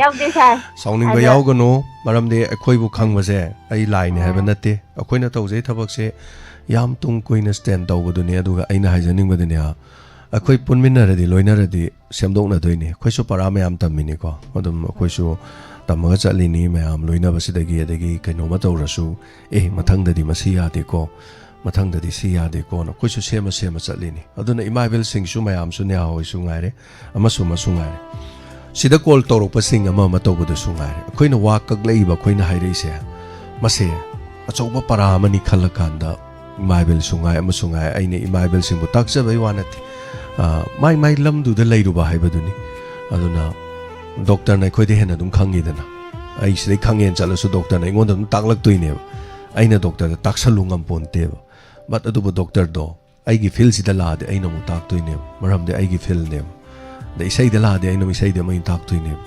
ꯌꯥꯎꯗꯦ ꯁꯥꯔ꯫ ꯁꯥꯎꯅꯤꯡꯕ ꯑꯗꯣ ꯌꯥꯎꯒꯅꯨ, ꯃꯔꯝꯗꯤ ꯑꯩꯈꯣꯏꯕꯨ ꯈꯪꯕꯁꯦ ꯑꯩ ꯂꯥꯏꯅꯤ ꯍꯥꯏꯕ ꯑꯥ꯫ ꯅꯠꯇꯦ꯫ ꯑꯩꯈꯣꯏꯅ ꯇꯧꯖꯩ ꯊꯕꯛꯁꯦ ꯌꯥꯝ ꯇꯨꯡ ꯀꯨꯏꯅ ꯁ꯭ꯇꯦꯟ ꯇꯧꯕꯗꯨꯅꯤ꯫ ꯑꯗꯨꯒ ꯑꯩꯅ ꯍꯥꯏꯖꯅꯤꯡꯕꯗꯨꯅꯦ, ꯑꯩꯈꯣꯏ ꯄꯨꯟꯃꯤꯟꯅꯔꯗꯤ ꯂꯣꯏꯅꯔꯗꯤ ꯁꯦꯝꯗꯣꯛꯅꯗꯣꯏꯅꯤ꯫ ꯑꯩꯈꯣꯏꯁꯨ ꯄꯔꯥ ꯃꯌꯥꯝ ꯇꯝꯃꯤꯅꯤꯀꯣ, ꯑꯗꯨꯝ ꯑꯩꯈꯣꯏꯁꯨ ꯇꯝꯃꯒ ꯆꯠꯂꯤꯅꯤ ꯃꯌꯥꯝ ꯂꯣꯏꯅꯕꯁꯤꯗꯒꯤ꯫ ꯑꯗꯒꯤ ꯀꯩꯅꯣꯝꯃ ꯇꯧꯔꯁꯨ, ꯑꯦ, ꯃꯊꯪꯗꯗꯤ ꯃꯁꯤ ꯌꯥꯗꯦꯀꯣ, ꯃꯊꯪꯗꯗꯤ ꯁꯤ ꯌꯥꯗꯦꯀꯣꯅ ꯑꯩꯈꯣꯏꯁꯨ ꯁꯦꯝꯃ ꯁꯦꯝꯃ ꯆꯠꯂꯤꯅꯤ꯫ ꯑꯗꯨꯅ ꯏꯃꯥ ꯏꯕꯦꯜꯁꯤꯡꯁꯨ ꯃꯌꯥꯝꯁꯨ, ꯅꯦꯍꯥ ꯍꯣꯏꯁꯨ ꯉꯥꯏꯔꯦ, ꯑꯃꯁꯨ ꯑꯃꯁꯨ ꯉꯥꯏꯔꯦ, ꯁꯤꯗ ꯀꯣꯜ ꯇꯧꯔꯛꯄꯁꯤꯡ ꯑꯃ ꯑꯃ ꯇꯧꯕꯗꯁꯨ ꯉꯥꯏꯔꯦ, ꯑꯩꯈꯣꯏꯅ ꯋꯥ ꯀꯛꯂꯛꯏꯕ, ꯑꯩꯈꯣꯏꯅ ꯍꯥꯏꯔꯛꯏꯁꯦ, ꯃꯁꯦ ꯑꯆꯧꯕ ꯄꯔꯥ ꯑꯃꯅꯤ ꯈꯜꯂꯀꯥꯟꯗ ꯏꯃꯥ ꯏꯕꯦꯜꯁꯨ ꯉꯥꯏ, ꯑꯃꯁꯨ ꯉꯥꯏ, ꯑꯩꯅ ꯏꯃꯥ ꯏꯕꯦꯜꯁꯤꯡꯕꯨ ꯇꯥꯛꯆꯕꯩ ꯋꯥ ꯅꯠꯇꯦ꯫ ꯑ, ꯃꯥꯏ ꯃꯥꯏ ꯂꯝꯗꯨꯗ ꯂꯩꯔꯨꯕ ꯍꯥꯏꯕꯗꯨꯅꯤ꯫ ꯑꯗꯨꯅ ꯗꯣꯛꯇꯔꯅ ꯑꯩꯈꯣꯏꯗ ꯍꯦꯟꯅ ꯑꯗꯨꯝ ꯈꯪꯉꯤꯗꯅ꯫ ꯑꯩ ꯁꯤꯗꯩ ꯈꯪꯉꯦꯅ ꯆꯠꯂꯁꯨ ꯗꯣꯛꯇꯔꯅ ꯑꯩꯉꯣꯟꯗ ꯑꯗꯨꯝ ꯇꯥꯛꯂꯛꯇꯣꯏꯅꯦꯕ꯫ ꯑꯩꯅ ꯗꯣꯛꯇꯔꯗ ꯇꯥꯛꯁꯜꯂꯨ ꯉꯝꯄꯣꯟꯇꯦꯕ꯫ But ꯑꯗꯨꯕꯨ ꯗꯣꯛꯇꯔꯗꯣ ꯑꯩꯒꯤ ꯐꯤꯜꯁꯤꯗ ꯂꯥꯛꯑꯗꯤ ꯑꯩꯅ ꯑꯃꯨꯛ ꯇꯥꯛꯇꯣꯏꯅꯦꯕ, ꯃꯔꯝꯗꯤ ꯑꯩꯒꯤ ꯐꯤꯜꯅꯦꯕ꯫ ꯑꯗ ꯏꯁꯩꯗ ꯂꯥꯛꯑꯗꯤ ꯑꯩꯅ ꯑꯃꯨꯛ ꯏꯁꯩꯗ ꯑꯃꯨꯛ ꯇꯥꯛꯇꯣꯏꯅꯦꯕ,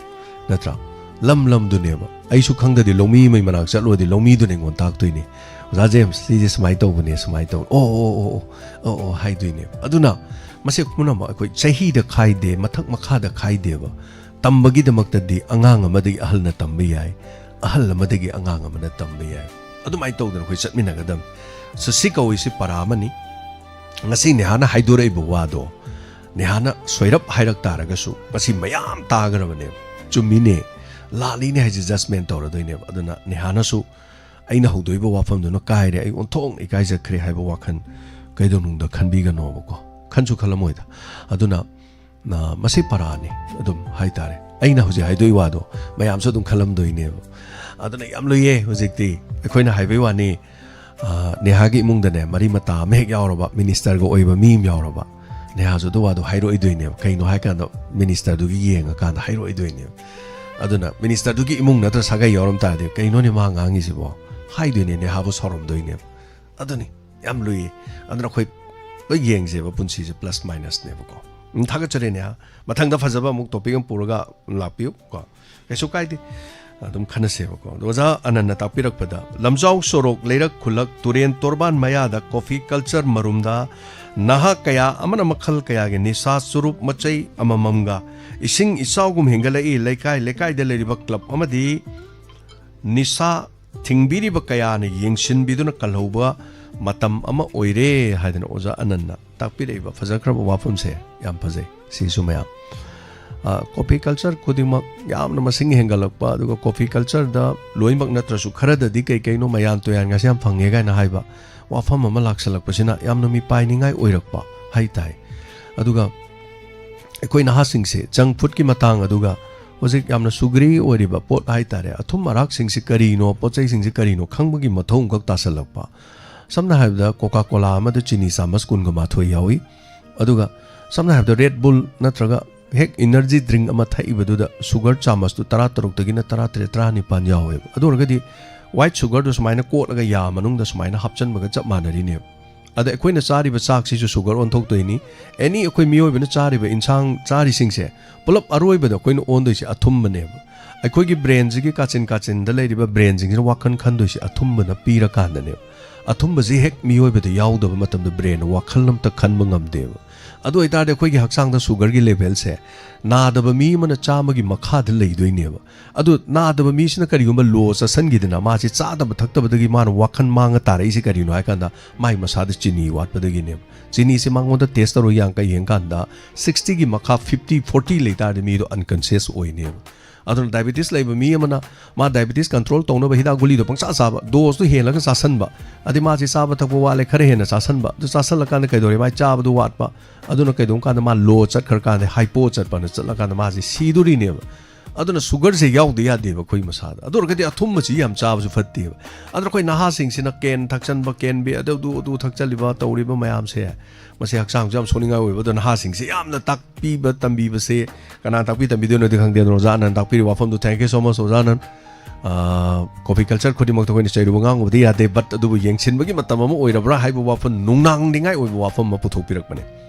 ꯅꯠꯇ꯭ꯔꯥ? ꯂꯝ ꯂꯝꯗꯨꯅꯦꯕ꯫ ꯑꯩꯁꯨ ꯈꯪꯗꯗꯤ ꯂꯧꯃꯤ ꯑꯃꯒꯤ ꯃꯅꯥꯛ ꯆꯠꯂꯨꯔꯗꯤ ꯂꯧꯃꯤꯗꯨꯅ ꯑꯩꯉꯣꯟꯗ ꯇꯥꯛꯇꯣꯏꯅꯦ, "ꯑꯣꯖꯥ ꯖꯦꯝꯁ, ꯁꯤꯁꯦ ꯁꯨꯃꯥꯏꯅ ꯇꯧꯕꯅꯦ, ꯁꯨꯃꯥꯏꯅ ꯇꯧꯕꯅꯦ, ꯑꯣ ꯑꯣ ꯑꯣ ꯑꯣ ꯑꯣ ꯑꯣ" ꯍꯥꯏꯗꯣꯏꯅꯦꯕ꯫ ꯑꯗꯨꯅ ꯃꯁꯤ ꯄꯨꯝꯅꯃꯛ ꯑꯩꯈꯣꯏ ꯆꯍꯤꯗ ꯈꯥꯏꯗꯦ, ꯃꯊꯛ ꯃꯈꯥꯗ ꯈꯥꯏꯗꯦꯕ꯫ ꯇꯝꯕꯒꯤꯗꯃꯛꯇꯗꯤ ꯑꯉꯥꯡ ꯑꯃꯗꯒꯤ ꯑꯍꯜꯅ ꯇꯝꯕ ꯌꯥꯏ, ꯑꯍꯜ ꯑꯃꯗꯒꯤ ꯑꯉꯥꯡ ꯑꯃꯅ ꯇꯝꯕ ꯌꯥꯏ꯫ ꯑꯗꯨꯃꯥꯏꯅ ꯇꯧꯗꯅ ꯑꯩꯈꯣꯏ ꯆꯠꯃꯤꯟꯅꯒꯗꯕꯅꯤ꯫ So, ꯁꯤ ꯀꯧꯏꯁꯤ ꯄꯔꯥ ꯑꯃꯅꯤ꯫ ꯉꯁꯤ ꯅꯦꯍꯥꯅ ꯍꯥꯏꯗꯣꯔꯛꯏꯕ ꯋꯥꯗꯣ, ꯅꯦꯍꯥꯅ ꯁꯣꯏꯔꯞ ꯍꯥꯏꯔꯛ ꯇꯥꯔꯒꯁꯨ ꯃꯁꯤ ꯃꯌꯥꯝ ꯇꯥꯈ꯭ꯔꯕꯅꯦꯕ꯫ ꯆꯨꯝꯃꯤꯅꯦ, ꯂꯥꯜꯂꯤꯅꯦ ꯍꯥꯏꯁꯦ ꯖꯁꯃꯦꯟ ꯇꯧꯔꯗꯣꯏꯅꯦꯕ꯫ ꯑꯗꯨꯅ ꯅꯦꯍꯥꯅꯁꯨ ꯑꯩꯅ ꯍꯧꯗꯣꯛꯏꯕ ꯋꯥꯐꯝꯗꯨꯅ ꯀꯥꯏꯔꯦ, ꯑꯩ ꯑꯣꯟꯊꯣꯛꯅ ꯏꯀꯥꯏꯖꯈ꯭ꯔꯦ ꯍꯥꯏꯕ ꯋꯥꯈꯜ ꯀꯩꯗꯧꯅꯨꯡꯗ ꯈꯟꯕꯤꯒꯅꯣꯕꯀꯣ, ꯈꯟꯁꯨ ꯈꯜꯂꯝꯃꯣꯏꯗ꯫ ꯑꯗꯨꯅ, ꯑ, ꯃꯁꯤ ꯄꯔꯥꯅꯤ ꯑꯗꯨꯝ ꯍꯥꯏꯇꯥꯔꯦ꯫ ꯑꯩꯅ ꯍꯧꯖꯤꯛ ꯍꯥꯏꯗꯣꯛꯏ ꯋꯥꯗꯣ ꯃꯌꯥꯝꯁꯨ ꯑꯗꯨꯝ ꯈꯜꯂꯝꯗꯣꯏꯅꯦꯕ꯫ ꯑꯗꯨꯅ ꯌꯥꯝ ꯂꯨꯏꯌꯦ ꯍꯧꯖꯤꯛꯇꯤ꯫ ꯑꯩꯈꯣꯏꯅ ꯍꯥꯏꯕꯩ ꯋꯥꯅꯤ, ꯑ, ꯅꯦꯍꯥꯒꯤ ꯏꯃꯨꯡꯗꯅꯦ ꯃꯔꯤ ꯃꯇꯥ ꯑꯃ ꯍꯦꯛ ꯌꯥꯎꯔꯕ, ꯃꯤꯅꯤꯁꯇꯔꯒ ꯑꯣꯏꯕ ꯃꯤ ꯑꯃ ꯌꯥꯎꯔꯕ, ꯅꯦꯍꯥꯁꯨ ꯑꯗꯨ ꯋꯥꯗꯣ ꯍꯥꯏꯔꯛꯑꯣꯏꯗꯣꯏꯅꯦꯕ꯫ ꯀꯩꯅꯣ ꯍꯥꯏꯀꯥꯟꯗ ꯃꯤꯅꯤꯁꯇꯔꯗꯨꯒꯤ ꯌꯦꯡꯉꯀꯥꯟꯗ ꯍꯥꯏꯔꯛꯑꯣꯏꯗꯣꯏꯅꯦꯕ꯫ ꯑꯗꯨꯅ ꯃꯤꯅꯤꯁꯇꯔꯗꯨꯒꯤ ꯏꯃꯨꯡ ꯅꯠꯇ꯭ꯔ ꯁꯥꯒꯩ ꯌꯥꯎꯔꯝ ꯇꯥꯔꯗꯤ, "ꯀꯩꯅꯣꯅꯦ ꯃꯥ ꯉꯥꯡꯉꯤꯁꯤꯕꯣ?" ꯍꯥꯏꯗꯣꯏꯅꯦ, ꯅꯦꯍꯥꯕꯨ ꯁꯥꯎꯔꯝꯗꯣꯏꯅꯦꯕ꯫ ꯑꯗꯨꯅꯤ ꯌꯥꯝ ꯂꯨꯏ꯫ ꯑꯗꯨꯅ ꯑꯩꯈꯣꯏ ꯂꯣꯏ ꯌꯦꯡꯁꯦꯕ, ꯄꯨꯟꯁꯤꯁꯦ ꯄ꯭ꯂꯁ ꯃꯥꯏꯅꯁꯅꯦꯕꯀꯣ꯫ ꯎꯝ, ꯊꯥꯒꯠꯆꯔꯤ ꯅꯦꯍꯥ꯫ ꯃꯊꯪꯗ ꯐꯖꯕ ꯑꯃꯨꯛ ꯇꯣꯄꯤꯛ ꯑꯃ ꯄꯨꯔꯒ ꯂꯥꯛꯄꯤꯌꯨ ꯀꯣ, ꯀꯩꯁꯨ ꯀꯥꯏꯗꯦ꯫ ꯑꯗꯨꯝ ꯈꯟꯅꯁꯦꯕꯀꯣ꯫ ꯑꯗꯣ ꯑꯣꯖꯥ ꯑꯅꯟꯅ ꯇꯥꯛꯄꯤꯔꯛꯄꯗ, ꯂꯝꯖꯥꯎ ꯁꯣꯔꯣꯛ, ꯂꯩꯔꯛ ꯈꯨꯜꯂꯛ, ꯇꯨꯔꯦꯟ ꯇꯣꯔꯕꯥꯟ ꯃꯌꯥꯗ ꯀꯣꯐꯤ ꯀꯜꯆꯔ ꯃꯔꯨꯝꯗ ꯅꯍꯥ ꯀꯌꯥ ꯑꯃꯅ ꯃꯈꯜ ꯀꯌꯥꯒꯤ ꯅꯤꯁꯥ ꯆꯨꯔꯨꯞ ꯃꯆꯩ ꯑꯃꯃꯝꯒ ꯏꯁꯤꯡ ꯏꯆꯥꯎꯒꯨꯝ ꯍꯦꯟꯒꯠꯂꯛꯏ꯫ ꯂꯩꯀꯥꯏ ꯂꯩꯀꯥꯏꯗ ꯂꯩꯔꯤꯕ ꯀ꯭ꯂꯕ ꯑꯃꯗꯤ ꯅꯤꯁꯥ ꯊꯤꯡꯕꯤꯔꯤꯕ ꯀꯌꯥꯅ ꯌꯦꯡꯁꯤꯟꯕꯤꯗꯨꯅ ꯀꯜꯍꯧꯕ ꯃꯇꯝ ꯑꯃ ꯑꯣꯏꯔꯦ ꯍꯥꯏꯗꯅ ꯑꯣꯖꯥ ꯑꯅꯟꯅ ꯇꯥꯛꯄꯤꯔꯛꯏꯕ ꯐꯖꯈ꯭ꯔꯕ ꯋꯥꯐꯝꯁꯦ ꯌꯥꯝ ꯐꯖꯩ꯫ ꯁꯤꯁꯨ ꯃꯌꯥꯝ, ꯑ, ꯀꯣꯐꯤ ꯀꯜꯆꯔ ꯈꯨꯗꯤꯡꯃꯛ ꯌꯥꯝꯅ ꯃꯁꯤꯡ ꯍꯦꯟꯒꯠꯂꯛꯄ, ꯑꯗꯨꯒ ꯀꯣꯐꯤ ꯀꯜꯆꯔꯗ ꯂꯣꯏꯅꯃꯛ ꯅꯠꯇ꯭ꯔꯁꯨ ꯈꯔꯗꯗꯤ ꯀꯩ ꯀꯩꯅꯣ ꯃꯌꯥꯟ ꯇꯨꯌꯥꯟꯒꯁꯦ ꯌꯥꯝ ꯐꯪꯉꯦ ꯀꯥꯏꯅ ꯍꯥꯏꯕ ꯋꯥꯐꯝ ꯑꯃ ꯂꯥꯛꯁꯜꯂꯛꯄꯁꯤꯅ ꯌꯥꯝꯅ ꯃꯤꯄꯥꯏꯅꯤꯡꯉꯥꯏ ꯑꯣꯏꯔꯛꯄ ꯍꯥꯏ ꯇꯥꯏ꯫ ꯑꯗꯨꯒ ꯑꯩꯈꯣꯏ ꯅꯍꯥꯁꯤꯡꯁꯦ ꯖꯪ ꯐꯨꯗꯀꯤ ꯃꯇꯥꯡ, ꯑꯗꯨꯒ ꯍꯧꯖꯤꯛ ꯌꯥꯝꯅ ꯁꯨꯒ꯭ꯔꯤ ꯑꯣꯏꯔꯤꯕ ꯄꯣꯠ ꯍꯥꯏ ꯇꯥꯔꯦ, ꯑꯊꯨꯝ ꯑꯔꯥꯛꯁꯤꯡꯁꯤ ꯀꯔꯤꯅꯣ, ꯄꯣꯠ ꯆꯩꯁꯤꯡꯁꯤ ꯀꯔꯤꯅꯣ ꯈꯪꯕꯒꯤ ꯃꯊꯧ ꯑꯃꯈꯛ ꯇꯥꯁꯜꯂꯛꯄ꯫ ꯁꯝꯅ ꯍꯥꯏꯔꯕꯗ, ꯀꯣꯀꯥ ꯀꯣꯂꯥ ꯑꯃꯗ ꯆꯤꯅꯤ ꯆꯥꯃꯁ ꯀꯨꯟꯒ ꯃꯥꯊꯣꯏ ꯌꯥꯎꯏ꯫ ꯑꯗꯨꯒ ꯁꯝꯅ ꯍꯥꯏꯔꯕꯗ, ꯔꯦꯗ ꯕꯨꯜ ꯅꯠꯇ꯭ꯔꯒ ꯍꯦꯛ ꯏꯅꯔꯖꯤ ꯗ꯭ꯔꯤꯡ ꯑꯃ ꯊꯛꯏꯕꯗꯨꯗ ꯁꯨꯒꯔ ꯆꯥꯃꯁꯇꯨ ꯇꯔꯥ ꯇꯔꯨꯛꯇꯒꯤꯅ ꯇꯔꯥ ꯇꯔꯦꯠ, ꯇꯔꯥ ꯅꯤꯄꯥꯟ ꯌꯥꯎꯋꯦꯕ꯫ ꯑꯗꯨ ꯑꯣꯏꯔꯒꯗꯤ ꯋꯥꯏꯠ ꯁꯨꯒꯔꯗꯨ ꯁꯨꯃꯥꯏꯅ ꯀꯣꯠꯂꯒ ꯌꯥ ꯃꯅꯨꯡꯗ ꯁꯨꯃꯥꯏꯅ ꯍꯥꯞꯆꯟꯕꯒ ꯆꯞ ꯃꯥꯟꯅꯔꯤꯅꯦꯕ꯫ ꯑꯗ ꯑꯩꯈꯣꯏꯅ ꯆꯥꯔꯤꯕ ꯆꯥꯛꯁꯤꯁꯨ ꯁꯨꯒꯔ ꯑꯣꯟꯊꯣꯛꯇꯣꯏꯅꯤ꯫ ꯑꯦꯅꯤ ꯑꯩꯈꯣꯏ ꯃꯤꯑꯣꯏꯕꯅ ꯆꯥꯔꯤꯕ ꯏꯟꯁꯥꯡ ꯆꯥꯔꯤꯁꯤꯡꯁꯦ ꯄꯨꯂꯞ ꯑꯔꯣꯏꯕꯗ ꯑꯩꯈꯣꯏꯅ ꯑꯣꯟꯗꯣꯏꯁꯦ ꯑꯊꯨꯝꯕꯅꯦꯕ꯫ ꯑꯩꯈꯣꯏꯒꯤ ꯕ꯭ꯔꯦꯟꯁꯤꯒꯤ ꯀꯥꯆꯤꯟ ꯀꯥꯆꯤꯟꯗ ꯂꯩꯔꯤꯕ ꯕ꯭ꯔꯦꯟꯁꯤꯡꯁꯤꯅ ꯋꯥꯈꯜ ꯈꯟꯗꯣꯏꯁꯦ ꯑꯊꯨꯝꯕꯅ ꯄꯤꯔꯀꯥꯟꯗꯅꯦꯕ꯫ ꯑꯊꯨꯝꯕꯁꯤ ꯍꯦꯛ ꯃꯤꯑꯣꯏꯕꯗ ꯌꯥꯎꯗꯕ ꯃꯇꯝꯗ ꯕ꯭ꯔꯦꯟꯅ ꯋꯥꯈꯜ ꯑꯝꯇ ꯈꯟꯕ ꯉꯝꯗꯦꯕ꯫ ꯑꯗꯨ ꯑꯣꯏꯇꯥꯔꯗꯤ ꯑꯩꯈꯣꯏꯒꯤ ꯍꯛꯆꯥꯡꯗ ꯁꯨꯒꯔꯒꯤ ꯂꯦꯚꯦꯜꯁꯦ ꯅꯥꯗꯕ ꯃꯤ ꯑꯃꯅ ꯆꯥꯝꯃꯒꯤ ꯃꯈꯥꯗ ꯂꯩꯗꯣꯏꯅꯦꯕ꯫ ꯑꯗꯨ ꯅꯥꯗꯕ ꯃꯤꯁꯤꯅ ꯀꯔꯤꯒꯨꯝꯕ ꯂꯣ ꯆꯥꯁꯟꯈꯤꯗꯅ ꯃꯥꯁꯤ ꯆꯥꯗꯕ ꯊꯛꯇꯕꯗꯒꯤ ꯃꯥꯅ ꯋꯥꯈꯜ ꯃꯥꯡꯉ ꯇꯥꯔꯛꯏꯁꯦ ꯀꯔꯤꯅꯣ ꯍꯥꯏ ꯀꯥꯟꯗ ꯃꯥꯏ ꯃꯁꯥꯗ ꯆꯤꯅꯤ ꯋꯥꯠꯄꯗꯒꯤꯅꯦꯕ꯫ ꯆꯤꯅꯤꯁꯦ ꯃꯉꯣꯟꯗ ꯇꯦꯁ ꯇꯧꯔꯒ ꯌꯥꯡꯀꯩ ꯌꯦꯡꯀꯥꯟꯗ ꯁꯤꯛꯁꯇꯤꯒꯤ ꯃꯈꯥ ꯐꯤꯐꯇꯤ, ꯐꯣꯔꯇꯤ ꯂꯩ ꯇꯥꯔꯗꯤ ꯃꯤꯗꯣ ꯑꯟꯀꯟꯁꯤꯌꯁ ꯑꯣꯏꯅꯦꯕ꯫ ꯑꯗꯨꯅ ꯗꯥꯏꯕꯤꯇꯤꯁ ꯂꯩꯕ ꯃꯤ ꯑꯃꯅ ꯃꯥ ꯗꯥꯏꯕꯤꯇꯤꯁ ꯀꯟꯇ꯭ꯔꯣꯜ ꯇꯧꯅꯕ ꯍꯤꯗꯥꯛ ꯒꯨꯂꯤꯗꯣ ꯄꯪꯆꯥ ꯆꯥꯕ, ꯗꯣꯁꯇꯣ ꯍꯦꯜꯂꯒ ꯆꯥꯁꯟꯕ, ꯑꯗꯩ ꯃꯥꯁꯦ ꯆꯥꯕ ꯊꯛꯄ ꯋꯥꯠꯂꯦ, ꯈꯔ ꯍꯦꯟꯅ ꯆꯥꯁꯟꯕ, ꯑꯗꯨ ꯆꯥꯁꯜꯂꯀꯥꯟꯗ ꯀꯩꯗꯧꯔꯦ? ꯃꯥꯏ ꯆꯥꯕꯗꯨ ꯋꯥꯠꯄ, ꯑꯗꯨꯅ ꯀꯩꯗꯧꯕ ꯀꯥꯟꯗ ꯃꯥ ꯂꯣ ꯆꯠꯈ꯭ꯔꯀꯥꯟꯗ, ꯍꯥꯏꯄꯣ ꯆꯠꯄꯅ ꯆꯠꯂꯀꯥꯟꯗ ꯃꯥꯁꯦ ꯁꯤꯗꯣꯔꯤꯅꯦꯕ꯫ ꯑꯗꯨꯅ ꯁꯨꯒꯔꯁꯦ ꯌꯥꯎꯗ ꯌꯥꯗꯦꯕ ꯑꯩꯈꯣꯏ ꯃꯁꯥꯗ꯫ ꯑꯗꯨ ꯑꯣꯏꯔꯒꯗꯤ ꯑꯊꯨꯝꯕꯁꯤ ꯌꯥꯝ ꯆꯥꯕꯁꯨ ꯐꯠꯇꯦꯕ꯫ ꯑꯗꯨꯅ ꯑꯩꯈꯣꯏ ꯅꯍꯥꯁꯤꯡꯁꯤꯅ ꯀꯦꯟ ꯊꯛꯆꯟꯕ, ꯀꯦꯟ ꯕꯤ-, ꯑꯗꯨ, ꯑꯗꯨ, ꯑꯗꯨ ꯊꯛꯆꯜꯂꯤꯕ, ꯇꯧꯔꯤꯕ ꯃꯌꯥꯝꯁꯦ, ꯃꯁꯤ ꯍꯛꯆꯥꯡꯁꯨ ꯌꯥꯝ ꯁꯣꯛꯅꯤꯡꯉꯥꯏ ꯑꯣꯏꯕ꯫ ꯑꯗꯣ ꯅꯍꯥꯁꯤꯡꯁꯦ ꯌꯥꯝꯅ ꯇꯥꯛꯄꯤꯕ ꯇꯝꯕꯤꯕꯁꯦ ꯀꯅꯥ ꯇꯥꯛꯄꯤ ꯇꯝꯕꯤꯗꯣꯏꯅꯣꯗꯤ ꯈꯪꯗꯦ꯫ ꯑꯗꯣ ꯑꯣꯖꯥ ꯑꯅꯟ ꯇꯥꯛꯄꯤꯔꯤꯕ ꯋꯥꯐꯝꯗꯣ, thank you so much, ꯑꯣꯖꯥ ꯑꯅꯟ꯫ ꯑꯥ, ꯀꯣꯐꯤ ꯀꯜꯆꯔ ꯈꯨꯗꯤꯡꯃꯛꯇ ꯑꯩꯈꯣꯏꯅ ꯆꯩꯔꯨꯕ ꯉꯥꯡꯉꯨꯕꯗꯤ ꯌꯥꯗꯦ, but ꯑꯗꯨꯕꯨ ꯌꯦꯡꯁꯤꯟꯕꯒꯤ ꯃꯇꯝ ꯑꯃ ꯑꯣꯏꯔꯕ꯭ꯔꯥ ꯍꯥꯏꯕ ꯋꯥꯐꯝ, ꯅꯨꯡꯅꯥꯡꯅꯤꯡꯉꯥꯏ ꯑꯣꯏꯕ ꯋꯥꯐꯝ ꯑꯃ ꯄꯨꯊꯣꯛꯄꯤꯔꯛꯄꯅꯦ꯫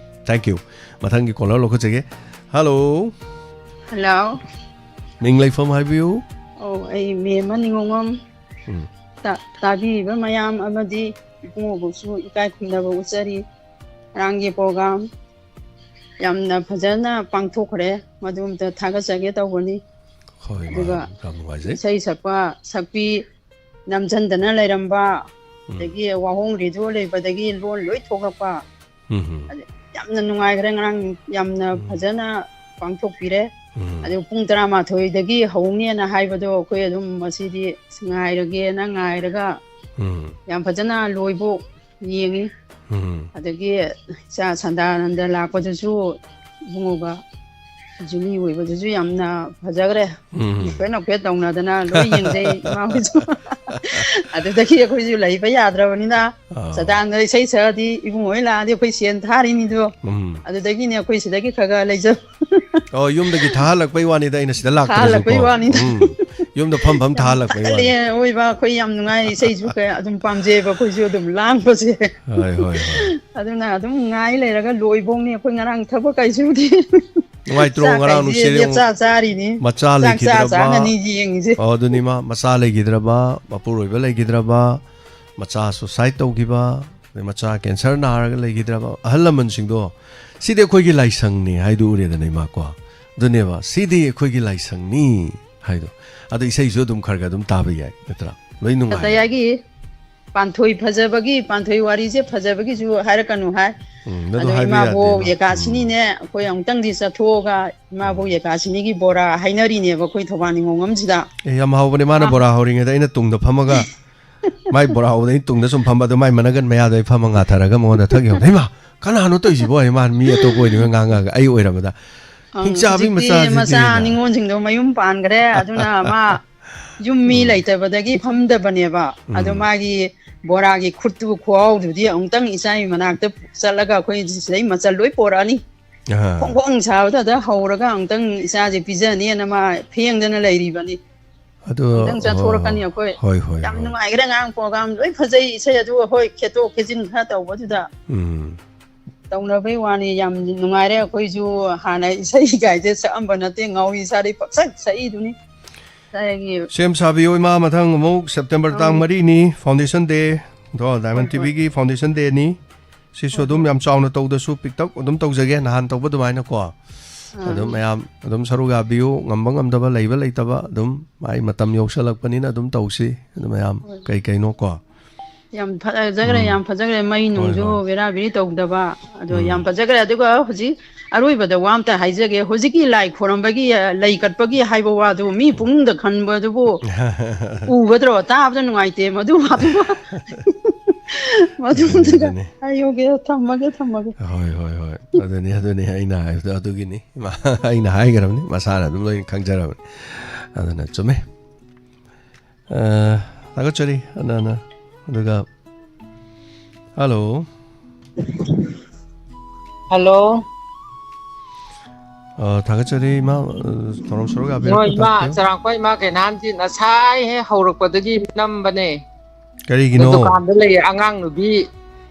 Thank you꯫ ꯃꯊꯪꯒꯤ ꯀꯣꯂꯔ ꯂꯧꯈꯠꯆꯒꯦ꯫ ꯍꯜꯂꯣ꯫ ꯍꯜꯂꯣ꯫ ꯃꯤꯡ ꯂꯩꯐꯝ ꯍꯥꯏꯕꯤꯌꯨ꯫ ꯑꯧ, ꯑꯩ ꯃꯦꯝꯃ ꯅꯤꯉꯣꯝꯕꯝ꯫ ꯎꯝ꯫ ꯇꯥ-, ꯇꯥꯕꯤꯔꯤꯕ ꯃꯌꯥꯝ ꯑꯃꯗꯤ ꯏꯕꯨꯡꯉꯣꯕꯨꯁꯨ ꯏꯀꯥꯏ ꯈꯨꯝꯅꯕ ꯎꯠꯆꯔꯤ꯫ ꯉꯔꯥꯡꯒꯤ program ꯌꯥꯝꯅ ꯐꯖꯅ ꯄꯥꯡꯊꯣꯛꯈ꯭ꯔꯦ꯫ ꯃꯗꯨ ꯑꯝꯇ ꯊꯥꯒꯠꯆꯒꯦ ꯇꯧꯕꯅꯤ꯫ ꯍꯣꯏ, ꯑꯗꯨꯒ ꯃꯥ ꯌꯥꯝ ꯅꯨꯡꯉꯥꯏꯖꯩ꯫ ꯏꯁꯩ ꯁꯛꯄ, ꯁꯛꯄꯤ ꯅꯝꯖꯟꯗꯅ ꯂꯩꯔꯝꯕ, ꯎꯝ꯫ ꯑꯗꯒꯤ ꯋꯥꯍꯣꯡ ꯔꯦꯗꯤꯑꯣ ꯂꯩꯕꯗꯒꯤ ꯂꯣꯟ ꯂꯣꯏ ꯊꯣꯛꯂꯛꯄ꯫ ꯎꯝ, ꯎꯝ꯫ ꯑꯗ ꯌꯥꯝꯅ ꯅꯨꯡꯉꯥꯏꯈ꯭ꯔꯦ ꯉꯔꯥꯡ, ꯌꯥꯝꯅ ꯎꯝ꯫ ꯐꯖꯅ ꯄꯥꯡꯊꯣꯛꯄꯤꯔꯦ꯫ ꯎꯝ꯫ ꯑꯗꯨ ꯄꯨꯡ ꯇꯔꯥꯃꯥꯊꯣꯏꯗꯒꯤ ꯍꯧꯅꯦꯅ ꯍꯥꯏꯕꯗꯣ ꯑꯩꯈꯣꯏ ꯑꯗꯨꯝ ꯉꯁꯤꯗꯤ ꯉꯥꯏꯔꯒꯦꯅ ꯉꯥꯏꯔꯒ ꯎꯝ꯫ ꯌꯥꯝ ꯐꯖꯅ ꯂꯣꯏꯕꯨ ꯌꯦꯡꯉꯤ꯫ ꯎꯝ꯫ ꯑꯗꯒꯤ ꯏꯆꯥ ꯁꯟꯗꯥꯅꯟꯗ ꯂꯥꯛꯄꯗꯨꯁꯨ ꯏꯕꯨꯡꯉꯣꯒ ꯖꯨꯂꯤ ꯑꯣꯏꯕꯗꯨꯁꯨ ꯌꯥꯝꯅ ꯐꯖꯈ꯭ꯔꯦ꯫ ꯎꯝ꯫ ꯅꯣꯛꯐꯦꯠ ꯅꯣꯛꯐꯦꯠ ꯇꯧꯅꯗꯅ ꯂꯣꯏ ꯌꯦꯡꯖꯩ ꯏꯃꯥ ꯍꯣꯏꯁꯨ꯫ ꯑꯗꯨꯗꯒꯤ ꯑꯩꯈꯣꯏꯁꯨ ꯂꯩꯕ ꯌꯥꯗ꯭ꯔꯕꯅꯤꯅ ꯑꯥ꯫ ꯁꯗꯥꯅꯟꯗ ꯏꯁꯩ ꯁꯛꯑꯗꯤ ꯏꯕꯨꯡꯉꯣ ꯍꯣꯏ ꯂꯥꯛꯑꯗꯤ ꯑꯩꯈꯣꯏ ꯁꯦꯟ ꯊꯥꯔꯤꯅꯤꯗꯣ꯫ ꯎꯝ꯫ ꯑꯗꯨꯗꯒꯤꯅꯦ ꯑꯩꯈꯣꯏ ꯁꯤꯗꯒꯤ ꯈꯔ ꯈꯔ ꯂꯩꯖꯕ꯫ ꯑꯣ, ꯌꯨꯝꯗꯒꯤ ꯊꯥꯍꯜꯂꯛꯄꯩ ꯋꯥꯅꯤꯗ, ꯑꯩꯅ ꯁꯤꯗ ꯂꯥꯛꯇ꯭ꯔꯁꯨꯀꯣ꯫ ꯊꯥꯍꯜꯂꯛꯄꯩ ꯋꯥꯅꯤꯗ꯫ ꯎꯝ, ꯌꯨꯝꯗ ꯐꯝ ꯐꯝ ꯌꯥꯝ ꯊꯥꯍꯜꯂꯛꯄꯩ ꯀꯜꯂꯦ ꯋꯥꯅꯤ꯫ ꯑꯣꯏꯕ, ꯑꯩꯈꯣꯏ ꯌꯥꯝ ꯅꯨꯡꯉꯥꯏ, ꯏꯁꯩꯁꯨ ꯀꯌꯥ ꯑꯗꯨꯝ ꯄꯥꯝꯖꯩꯑꯕ ꯑꯩꯈꯣꯏꯁꯨ ꯑꯗꯨꯝ ꯂꯥꯡꯕꯁꯦ꯫ ꯍꯣꯏ, ꯍꯣꯏ, ꯍꯣꯏ꯫ ꯑꯗꯨꯅ ꯑꯗꯨꯝ ꯉꯥꯏ ꯂꯩꯔꯒ ꯂꯣꯏꯕꯧꯅꯤ ꯑꯩꯈꯣꯏ ꯉꯔꯥꯡ ꯊꯕꯛ ꯀꯥꯏꯁꯨꯗꯤ꯫ ꯅꯨꯡꯉꯥꯏꯇ꯭ꯔꯣ ꯆꯥꯛ ꯉꯔꯥꯡ ꯀꯥꯏꯁꯦ ꯅꯨꯡꯁꯤꯔꯦ ꯂꯦꯞꯆꯥ ꯆꯥꯔꯤꯅꯤ꯫ ꯃꯆꯥ ꯆꯥꯛ ꯆꯥ ꯂꯩꯈꯤꯗ꯭ꯔꯕ? ꯆꯥꯅꯅꯤ ꯌꯦꯡꯉꯤꯁꯦ꯫ ꯑꯣ, ꯑꯗꯨꯅꯤ ꯃꯥ ꯃꯆꯥ ꯂꯩꯈꯤꯗ꯭ꯔꯕ, ꯃꯄꯨꯔꯣꯏꯕ ꯂꯩꯈꯤꯗ꯭ꯔꯕ, ꯃꯆꯥ suicide ꯇꯧꯈꯤꯕ, ꯑꯗꯩ ꯃꯆꯥ cancer ꯅꯥꯔꯒ ꯂꯩꯈꯤꯗ꯭ꯔꯕ ꯑꯍꯜ ꯂꯃꯟꯁꯤꯡꯗꯣ, ꯁꯤꯗꯤ ꯑꯩꯈꯣꯏꯒꯤ ꯂꯥꯏꯁꯪꯅꯤ ꯍꯥꯏꯗꯨ ꯎꯔꯦꯗꯅ ꯏꯃꯥꯀꯣ꯫ ꯑꯗꯨꯅꯦꯕ, "ꯁꯤꯗꯤ ꯑꯩꯈꯣꯏꯒꯤ ꯂꯥꯏꯁꯪꯅꯤ" ꯍꯥꯏꯗꯣ꯫ ꯑꯗꯣ ꯏꯁꯩꯁꯨ ꯑꯗꯨꯝ ꯈꯔ ꯈꯔ ꯑꯗꯨꯝ ꯇꯥꯕ ꯌꯥꯏ, ꯅꯠꯇ꯭ꯔꯥ? ꯂꯣꯏ ꯅꯨꯡꯉꯥꯏ꯫ ꯇꯌꯥꯏꯒꯤ ꯄꯥꯟꯊꯣꯏ ꯐꯖꯕꯒꯤ, ꯄꯥꯟꯊꯣꯏ ꯋꯥꯔꯤꯁꯦ ꯐꯖꯕꯒꯤꯁꯨ ꯍꯥꯏꯔꯛꯀꯅꯨ ꯍꯥꯏ꯫ ꯎꯝ, ꯅꯗꯨ ꯑꯗꯣ ꯍꯥꯏꯕ ꯏꯃꯥꯕꯣꯛ ꯌꯥꯗꯦ꯫ ꯎꯝ꯫ ꯑꯦꯀꯥꯁꯤꯅꯤꯅꯦ, ꯑꯩꯈꯣꯏ ꯑꯃꯨꯛꯇꯪꯗꯤ ꯆꯠꯊꯣꯛꯑꯒ ꯏꯃꯥꯕꯣꯛ ꯎꯝ꯫ ꯑꯦꯀꯥꯁꯤꯅꯤꯒꯤ ꯕꯣꯔꯥ ꯍꯥꯏꯅꯔꯤꯅꯦꯕ ꯑꯩꯈꯣꯏ ꯊꯧꯕꯥꯜ ꯅꯤꯉꯣꯜ ꯑꯃꯁꯤꯗ꯫ ꯑꯦ, ꯌꯥꯝ ꯍꯥꯎꯕꯅꯦ꯫ ꯃꯥꯅ ꯑꯥ꯫ ꯕꯣꯔꯥ ꯍꯧꯔꯤꯉꯩꯗ ꯑꯩꯅ ꯇꯨꯡꯗ ꯐꯝꯃꯒ, ꯃꯥꯏ ꯕꯣꯔꯥ ꯍꯧꯕꯗ ꯑꯩꯅ ꯇꯨꯡꯗ ꯁꯨꯝ ꯐꯝꯕ, ꯑꯗꯣ ꯃꯥꯏ ꯃꯅꯒꯟ ꯃꯌꯥꯗ ꯑꯩ ꯐꯝꯃ ꯉꯥꯊꯔꯒ ꯃꯉꯣꯟꯗ ꯊꯛ ꯌꯦꯡꯉꯨ꯫ "ꯍꯩꯃꯥ, ꯀꯅꯥꯅꯣ ꯇꯧꯔꯤꯁꯤꯕꯣ?" ꯍꯥꯏ ꯃꯥꯅ ꯃꯤ ꯑꯇꯣꯞꯄ ꯑꯣꯏꯅꯤꯡꯉ ꯉꯥꯡꯉꯒ ꯑꯩ ꯑꯣꯏꯔꯕꯗ꯫ ꯑꯪ, "ꯍꯤꯡꯆꯥꯕꯤ ꯍꯧꯖꯤꯛꯇꯤ ꯃꯆꯥꯁꯤꯗꯤ" ꯃꯆꯥ ꯍꯥꯏꯅ꯫ ꯅꯤꯉꯣꯜꯁꯤꯡꯗꯣ ꯃꯌꯨꯝ ꯄꯥꯟꯈ꯭ꯔꯦ, ꯑꯗꯨꯅ ꯃꯥ ꯌꯨꯝ ꯃꯤ ꯎꯝ꯫ ꯂꯩꯇꯕꯗꯒꯤ ꯐꯝꯗꯕꯅꯦꯕ꯫ ꯑꯗꯣ ꯎꯝ꯫ ꯃꯥꯒꯤ ꯕꯣꯔꯥꯒꯤ ꯈꯨꯠꯇꯨ ꯈꯨꯍꯥꯎꯗꯨꯗꯤ ꯑꯃꯨꯛꯇꯪ ꯏꯆꯥꯒꯤ ꯃꯅꯥꯛꯇ ꯆꯠꯂꯒ ꯑꯩꯈꯣꯏ ꯁꯤꯗꯩ ꯃꯆꯜ ꯂꯣꯏ ꯄꯣꯔꯛꯑꯅꯤ꯫ ꯑꯥ꯫ ꯐꯣꯡ ꯐꯣꯡ ꯁꯥꯕꯗ ꯑꯗ ꯍꯧꯔꯒ ꯑꯃꯨꯛꯇꯪ ꯏꯆꯥꯁꯦ ꯄꯤꯖꯅꯦꯅ ꯃꯥ ꯐꯦꯡꯗꯅ ꯂꯩꯔꯤꯕꯅꯤ꯫ ꯑꯗꯣ, ꯑꯃꯨꯛꯇꯪ ꯆꯠꯊꯣꯔꯛꯀꯅꯤ ꯑꯣ, ꯑꯩꯈꯣꯏ꯫ ꯍꯣꯏ, ꯍꯣꯏ, ꯌꯥꯝ ꯍꯣꯏ꯫ ꯅꯨꯡꯉꯥꯏꯈ꯭ꯔꯦ ꯉꯔꯥꯡ program ꯂꯣꯏ ꯐꯖꯩ꯫ ꯏꯁꯩ ꯑꯗꯨ ꯍꯣꯏ ꯈꯦꯠꯇꯣꯛ ꯈꯦꯠꯆꯤꯟ ꯈꯔ ꯇꯧꯕꯗꯨꯗ ꯎꯝ꯫ ꯇꯧꯅꯕꯩ ꯋꯥꯅꯤ꯫ ꯌꯥꯝ ꯅꯨꯡꯉꯥꯏꯔꯦ꯫ ꯑꯩꯈꯣꯏꯁꯨ ꯍꯥꯟꯅ ꯏꯁꯩ ꯀꯥꯏꯁꯦ ꯁꯛꯑꯝꯕ ꯅꯠꯇꯦ, ꯉꯥꯎꯔꯤ ꯁꯥꯔꯤ ꯄꯪꯁꯛ ꯁꯛꯏꯗꯨꯅꯤ꯫ ꯉꯁꯥꯏꯒꯤ ꯁꯦꯝ ꯁꯥꯕꯤꯌꯨ ꯏꯃꯥ, ꯃꯊꯪ ꯑꯃꯨꯛ September ꯇꯥꯡ ꯑꯪ꯫ ꯃꯔꯤꯅꯤ, Foundation Day꯫ ꯗꯣ Diamond ꯍꯣꯏ, ꯍꯣꯏ꯫ ꯇꯤꯚꯤꯒꯤ Foundation Dayꯅꯤ꯫ ꯁꯤꯁꯨ ꯑꯗꯨꯝ ꯌꯥꯝ ꯆꯥꯎꯅ ꯇꯧꯗꯁꯨ ꯄꯤꯛꯇꯛ ꯑꯗꯨꯝ ꯇꯧꯖꯒꯦ, ꯅꯍꯥꯟ ꯇꯧꯕ ꯑꯗꯨꯃꯥꯏꯅꯀꯣ꯫ ꯑꯗꯨꯝ ꯃꯌꯥꯝ ꯑꯗꯨꯝ ꯁꯔꯨꯛ ꯌꯥꯕꯤꯌꯨ, ꯉꯝꯕ ꯉꯝꯗꯕ, ꯂꯩꯕ ꯂꯩꯇꯕ, ꯑꯗꯨꯝ ꯃꯥꯏ ꯃꯇꯝ ꯌꯧꯁꯜꯂꯛꯄꯅꯤꯅ ꯑꯗꯨꯝ ꯇꯧꯁꯤ꯫ ꯑꯗꯨ ꯃꯌꯥꯝ ꯍꯣꯏ꯫ ꯀꯩ ꯀꯩꯅꯣ ꯀꯣ꯫ ꯌꯥꯝ ꯐꯖꯈ꯭ꯔꯦ, ꯎꯝ꯫ ꯌꯥꯝ ꯐꯖꯈ꯭ꯔꯦ꯫ ꯃꯩ ꯍꯣꯏ, ꯅꯨꯡꯁꯨ ꯍꯣꯏ꯫ ꯕꯦꯔꯥ ꯕꯦꯔꯤ ꯇꯧꯗꯕ꯫ ꯑꯗꯣ ꯌꯥꯝ ꯎꯝ꯫ ꯐꯖꯈ꯭ꯔꯦ꯫ ꯑꯗꯨꯒ ꯍꯧꯖꯤꯛ ꯑꯔꯣꯏꯕꯗ ꯋꯥ ꯑꯝꯇ ꯍꯥꯏꯖꯒꯦ꯫ ꯍꯧꯖꯤꯛꯀꯤ ꯂꯥꯏ ꯈꯣꯏꯔꯝꯕꯒꯤ, ꯑ, ꯂꯩ ꯀꯠꯄꯒꯤ ꯍꯥꯏꯕ ꯋꯥꯗꯨ ꯃꯤ ꯄꯨꯡꯗ ꯈꯟꯕꯗꯨꯕꯨ ꯎꯕꯗ꯭ꯔꯣ? ꯇꯥꯕꯗ ꯅꯨꯡꯉꯥꯏꯇꯦ꯫ ꯃꯗꯨ ꯋꯥꯗꯨ, ꯑꯗꯨꯅꯤ, ꯃꯗꯨꯗꯨꯒ ꯑꯗꯨꯅꯤ꯫ ꯍꯥꯏꯍꯧꯒꯦ꯫ ꯊꯝꯃꯒꯦ, ꯊꯝꯃꯒꯦ꯫ ꯍꯣꯏ, ꯍꯣꯏ, ꯍꯣꯏ꯫ ꯑꯗꯨꯅꯤ, ꯑꯗꯨꯅꯤ ꯑꯩꯅ ꯍꯥꯏꯕꯗꯣ ꯑꯗꯨꯒꯤꯅꯤ꯫ ꯃꯥ-, ꯑꯩꯅ ꯍꯥꯏꯈ꯭ꯔꯕꯅꯤ꯫ ꯃꯁꯥꯅ ꯑꯗꯨꯝ ꯂꯣꯏꯅ ꯈꯪꯖꯔꯕꯅꯤ꯫ ꯑꯗꯨꯅ ꯆꯨꯝꯃꯦ꯫ ꯑ, ꯊꯥꯒꯠꯆꯔꯤ, ꯑꯅꯥꯅ꯫ ꯑꯗꯨꯒ, ꯍꯜꯂꯣ꯫ ꯍꯜꯂꯣ꯫ ꯑ, ꯊꯥꯒꯠꯆꯔꯤ, ꯏꯃꯥ, ꯑ, ꯊꯧꯔꯝ ꯁꯔꯨꯛ ꯌꯥꯕꯤꯔꯛꯄ ꯍꯣꯏ, ꯏꯃꯥ, ꯇꯥꯛꯄꯤꯌꯨ꯫ ꯆꯔꯥꯡꯄꯥ ꯏꯃꯥ ꯀꯩꯅꯥꯟꯗꯤ ꯉꯁꯥꯏ ꯍꯦꯛ ꯍꯧꯔꯛꯄꯗꯒꯤ ꯅꯝꯕꯅꯦ꯫ ꯀꯔꯤꯒꯤꯅꯣ? ꯗꯨꯀꯥꯟꯗ ꯂꯩꯌꯦ, ꯑꯉꯥꯡ ꯅꯨꯄꯤ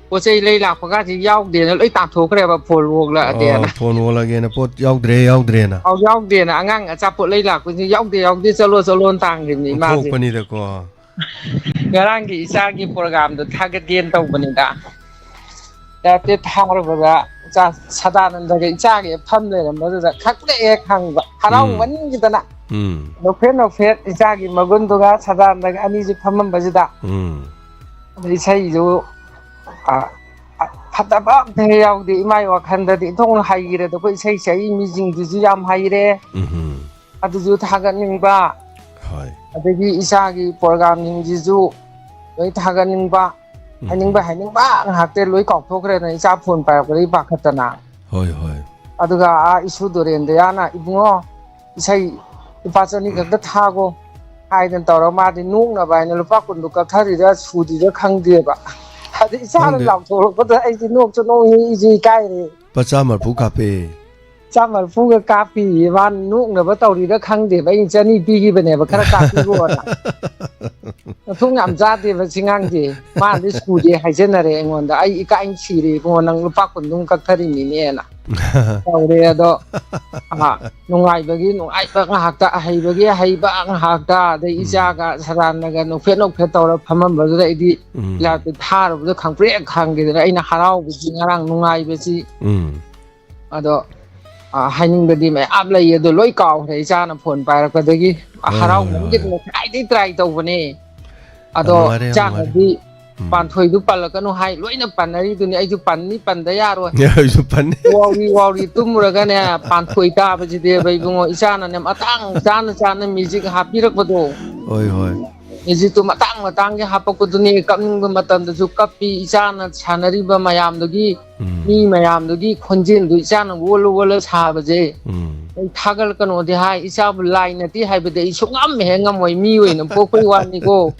ꯄꯣꯠ ꯆꯩ ꯂꯩ ꯂꯥꯛꯄꯒꯁꯤ ꯌꯥꯎꯗꯦꯅ ꯂꯣꯏ ꯇꯥꯟꯊꯣꯛꯈ꯭ꯔꯦꯕ, ꯐꯣꯟ ꯑꯣ, ꯑꯣꯛꯂꯛꯑꯗꯦꯅ꯫ ꯐꯣꯟ ꯑꯣꯜꯂꯒꯦꯅ ꯄꯣꯠ ꯌꯥꯎꯗ꯭ꯔꯦ, ꯌꯥꯎꯗ꯭ꯔꯦꯅ꯫ ꯑꯧ, ꯌꯥꯎꯗꯦꯅ꯫ ꯑꯉꯥꯡ ꯑꯆꯥꯄꯣꯠ ꯂꯩ ꯂꯥꯛꯄꯁꯤ, "ꯌꯥꯎꯗꯦ, ꯌꯥꯎꯗꯦ, ꯆꯠꯂꯣ, ꯆꯠꯂꯣꯅ" ꯇꯥꯡꯈꯤꯕꯅꯤ ꯏꯃꯥꯁꯦ꯫ ꯑꯣꯟꯊꯣꯛꯄꯅꯤꯗꯀꯣ꯫ ꯉꯔꯥꯡꯒꯤ ꯏꯆꯥꯒꯤ ꯄ꯭ꯔꯣꯒꯥꯝꯗꯣ ꯊꯥꯒꯠꯀꯦꯅ ꯇꯧꯕꯅꯤꯗ꯫ ꯌꯥꯇꯦ ꯊꯥꯔꯨꯕꯗ ꯏꯆꯥ ꯁꯗꯥꯅꯟꯗꯒ ꯏꯆꯥꯒ ꯐꯝ ꯂꯩꯔꯝꯕꯗꯨꯗ ꯈꯪꯄ꯭ꯔꯦꯛ ꯍꯦꯛ ꯈꯪꯕ꯫ ꯎꯝ꯫ ꯍꯔꯥꯎꯃꯟꯈꯤꯗꯅ꯫ ꯎꯝ꯫ ꯅꯣꯛꯐꯦꯠ ꯅꯣꯛꯐꯦꯠ ꯏꯆꯥꯒꯤ ꯃꯒꯨꯟꯗꯨꯒ ꯁꯗꯥꯅꯟꯗꯒ ꯑꯅꯤꯁꯤ ꯐꯝꯃꯝꯕꯁꯤꯗ꯫ ꯎꯝ꯫ ꯑꯗ ꯏꯁꯩꯁꯨ, ꯑ, ꯑ, ꯐꯠꯇꯕ ꯑꯝꯇ ꯍꯦꯛ ꯌꯥꯎꯗꯦ꯫ ꯏꯃꯥꯏ ꯋꯥꯈꯜꯗꯗꯤ ꯏꯟꯊꯣꯛꯅ ꯍꯩꯈ꯭ꯔꯦꯗ꯫ ꯑꯩꯈꯣꯏ ꯏꯁꯩ ꯁꯛꯏ ꯃꯤꯁꯤꯡꯗꯨꯁꯨ ꯌꯥꯝ ꯍꯩꯔꯦ꯫ ꯎꯝꯍꯨꯝ꯫ ꯑꯗꯨꯁꯨ ꯊꯥꯒꯠꯅꯤꯡꯕ꯫ ꯍꯣꯏ꯫ ꯑꯗꯒꯤ ꯏꯆꯥꯒꯤ ꯄ꯭ꯔꯣꯒꯥꯝꯁꯤꯡꯁꯤꯁꯨ ꯂꯣꯏ ꯊꯥꯒꯠꯅꯤꯡꯕ꯫ ꯎꯝ꯫ ꯍꯥꯏꯅꯤꯡꯕ, ꯍꯥꯏꯅꯤꯡꯕ ꯉꯥꯛꯇ ꯂꯣꯏ ꯀꯥꯎꯊꯣꯛꯈ꯭ꯔꯦꯅ ꯏꯆꯥ ꯐꯣꯟ ꯄꯥꯏꯔꯛꯄꯗꯒꯤ ꯄꯥꯈꯠꯇꯅ꯫ ꯍꯣꯏ, ꯍꯣꯏ꯫ ꯑꯗꯨꯒ ꯑꯥ ꯏꯁꯨ ꯗꯣꯔꯦꯟꯗ꯭ꯔꯌꯥꯅ, "ꯏꯕꯨꯡꯉꯣ, ꯏꯁꯩ ꯂꯨꯄꯥ ꯆꯅꯤ ꯈꯛꯇ ꯊꯥꯒꯣ" ꯍꯥꯏꯗꯅ ꯇꯧꯔꯒ ꯃꯥꯗꯤ ꯅꯣꯛꯅꯕ ꯍꯥꯏꯅ ꯂꯨꯄꯥ ꯀꯨꯟꯗꯣ ꯀꯛꯊꯔꯤꯔ ꯁꯨꯗ꯭ꯔꯤꯔ ꯈꯪꯗꯦꯕ꯫ ꯑꯗ ꯏꯆꯥꯅ ꯈꯪꯗꯦ꯫ ꯂꯥꯎꯊꯣꯔꯛꯄꯗ ꯑꯩꯗꯤ ꯅꯣꯛꯁꯨ ꯅꯣꯛꯅꯤꯡ, ꯏꯁꯨ ꯏꯀꯥꯏꯔꯦ꯫ ꯂꯨꯄꯥ ꯆꯥꯝ ꯃꯔꯤꯐꯨ ꯀꯥꯞꯄꯦ꯫ ꯆꯥꯝ ꯃꯔꯤꯐꯨꯒ ꯀꯥꯞꯄꯤꯌꯦ꯫ ꯃꯥ ꯅꯣꯛꯅꯕ ꯇꯧꯔꯤꯔ ꯈꯪꯗꯦꯕ꯫ ꯑꯩꯅ ꯆꯅꯤ ꯄꯤꯈꯤꯕꯅꯦꯕ, "ꯈꯔ ꯀꯥꯞꯄꯤꯈꯣꯅ"꯫ ꯃꯊꯣꯡ ꯌꯥꯝ ꯆꯥꯗꯦꯕ ꯁꯤ ꯉꯥꯡꯁꯦ꯫ ꯃꯥꯅꯗꯤ ꯁꯨꯗꯦ ꯍꯥꯏꯖꯟꯅꯔꯦ ꯑꯩꯉꯣꯟꯗ꯫ ꯑꯩ ꯏꯀꯥꯏꯅ ꯁꯤꯔꯦ ꯏꯕꯨꯡꯉꯣ, ꯅꯪ ꯂꯨꯄꯥ ꯀꯨꯟꯗꯨꯝ ꯀꯛꯊꯔꯤꯃꯤꯅꯦꯅ ꯇꯧꯔꯦ꯫ ꯑꯗꯣ ꯑ, ꯅꯨꯡꯉꯥꯏꯕꯒꯤ ꯅꯨꯡꯉꯥꯏꯕ ꯉꯥꯏꯍꯥꯛꯇ, ꯑꯍꯩꯕꯒꯤ ꯑꯍꯩꯕ ꯉꯥꯏꯍꯥꯛꯇ, ꯑꯗꯩ ꯎꯝ꯫ ꯏꯆꯥꯒ ꯁꯔꯥꯟꯅꯒ ꯅꯣꯛꯐꯦꯠ ꯅꯣꯛꯐꯦꯠ ꯇꯧꯔ ꯐꯝꯃꯝꯕꯗꯨꯗ ꯑꯩꯗꯤ ꯎꯝ꯫ ꯂꯥꯏꯞꯇ ꯊꯥꯔꯨꯕꯗ ꯈꯪꯄ꯭ꯔꯦꯛ ꯈꯪꯈꯤꯗꯅ ꯑꯩꯅ ꯍꯔꯥꯎꯕꯁꯤ ꯉꯔꯥꯡ ꯅꯨꯡꯉꯥꯏꯕꯁꯤ꯫ ꯎꯝ꯫ ꯑꯗꯣ ꯑ, ꯍꯥꯏꯅꯤꯡꯕꯗꯤ ꯃꯌꯥꯝ ꯂꯩ, ꯑꯗꯣ ꯂꯣꯏ ꯀꯥꯎꯈ꯭ꯔꯦ ꯏꯆꯥꯅ ꯐꯣꯟ ꯄꯥꯏꯔꯛꯄꯗꯒꯤ꯫ ꯑ, ꯍꯣꯏ, ꯍꯣꯏ, ꯍꯣꯏ꯫ ꯍꯔꯥꯎꯃꯟꯈꯤꯗꯅ ꯉꯁꯥꯏꯗꯩ ꯇ꯭ꯔꯥꯏ ꯇꯧꯕꯅꯦ꯫ ꯑꯗꯣ ꯅꯨꯡꯉꯥꯏꯔꯦ, ꯌꯥꯝ ꯅꯨꯡꯉꯥꯏꯔꯦ꯫ ꯏꯆꯥꯅꯗꯤ ꯎꯝ꯫ ꯄꯥꯟꯊꯣꯏꯗꯨ ꯄꯜꯂꯛꯀꯅꯨ ꯍꯥꯏ, ꯂꯣꯏꯅ ꯄꯟꯅꯔꯤꯗꯨꯅꯤ꯫ ꯑꯩꯁꯨ ꯄꯟꯅꯤ, ꯄꯟꯗ ꯌꯥꯔꯣꯏ꯫ ꯑꯩꯁꯨ ꯄꯟꯅꯤ꯫ ꯋꯥꯎꯔꯤ ꯋꯥꯎꯔꯤ ꯇꯨꯝꯃꯨꯔꯒꯅꯦ, ꯄꯥꯟꯊꯣꯏ ꯇꯥꯕꯁꯤꯗꯤꯕ ꯏꯕꯨꯡꯉꯣ, ꯏꯆꯥꯅꯅꯦ ꯃꯇꯥꯡ ꯆꯥꯅ ꯆꯥꯅ ꯃ꯭ꯌꯨꯖꯤꯛ ꯍꯥꯞꯄꯤꯔꯛꯄꯗꯣ꯫ ꯍꯣꯏ, ꯍꯣꯏ꯫ ꯃ꯭ꯌꯨꯖꯤꯛꯇꯨ ꯃꯇꯥꯡ ꯃꯇꯥꯡꯒꯤ ꯍꯥꯞꯄꯛꯄꯗꯨꯅꯤ, ꯀꯞꯅꯤꯡꯕ ꯃꯇꯝꯗꯁꯨ ꯀꯞꯄꯤ, ꯏꯆꯥꯅ ꯁꯥꯟꯅꯔꯤꯕ ꯃꯌꯥꯝꯗꯨꯒꯤ, ꯎꯝ꯫ ꯃꯤ ꯃꯌꯥꯝꯗꯨꯒꯤ ꯈꯣꯟꯖꯦꯜꯗꯨ ꯏꯆꯥꯅ ꯑꯣꯜꯂ ꯑꯣꯜꯂ ꯁꯥꯕꯁꯦ꯫ ꯎꯝ꯫ ꯑꯩ ꯊꯥꯒꯠꯂꯛꯀꯅꯣꯗꯤ ꯍꯥꯏ, ꯏꯆꯥꯕꯨ ꯂꯥꯏ ꯅꯠꯇꯦ ꯍꯥꯏꯕꯗꯤ ꯑꯩ ꯁꯨꯡꯉꯝ ꯍꯦꯛ ꯉꯝꯃꯣꯏ, ꯃꯤ ꯑꯣꯏꯅ ꯄꯣꯛꯄꯩ ꯋꯥꯅꯤꯀꯣ꯫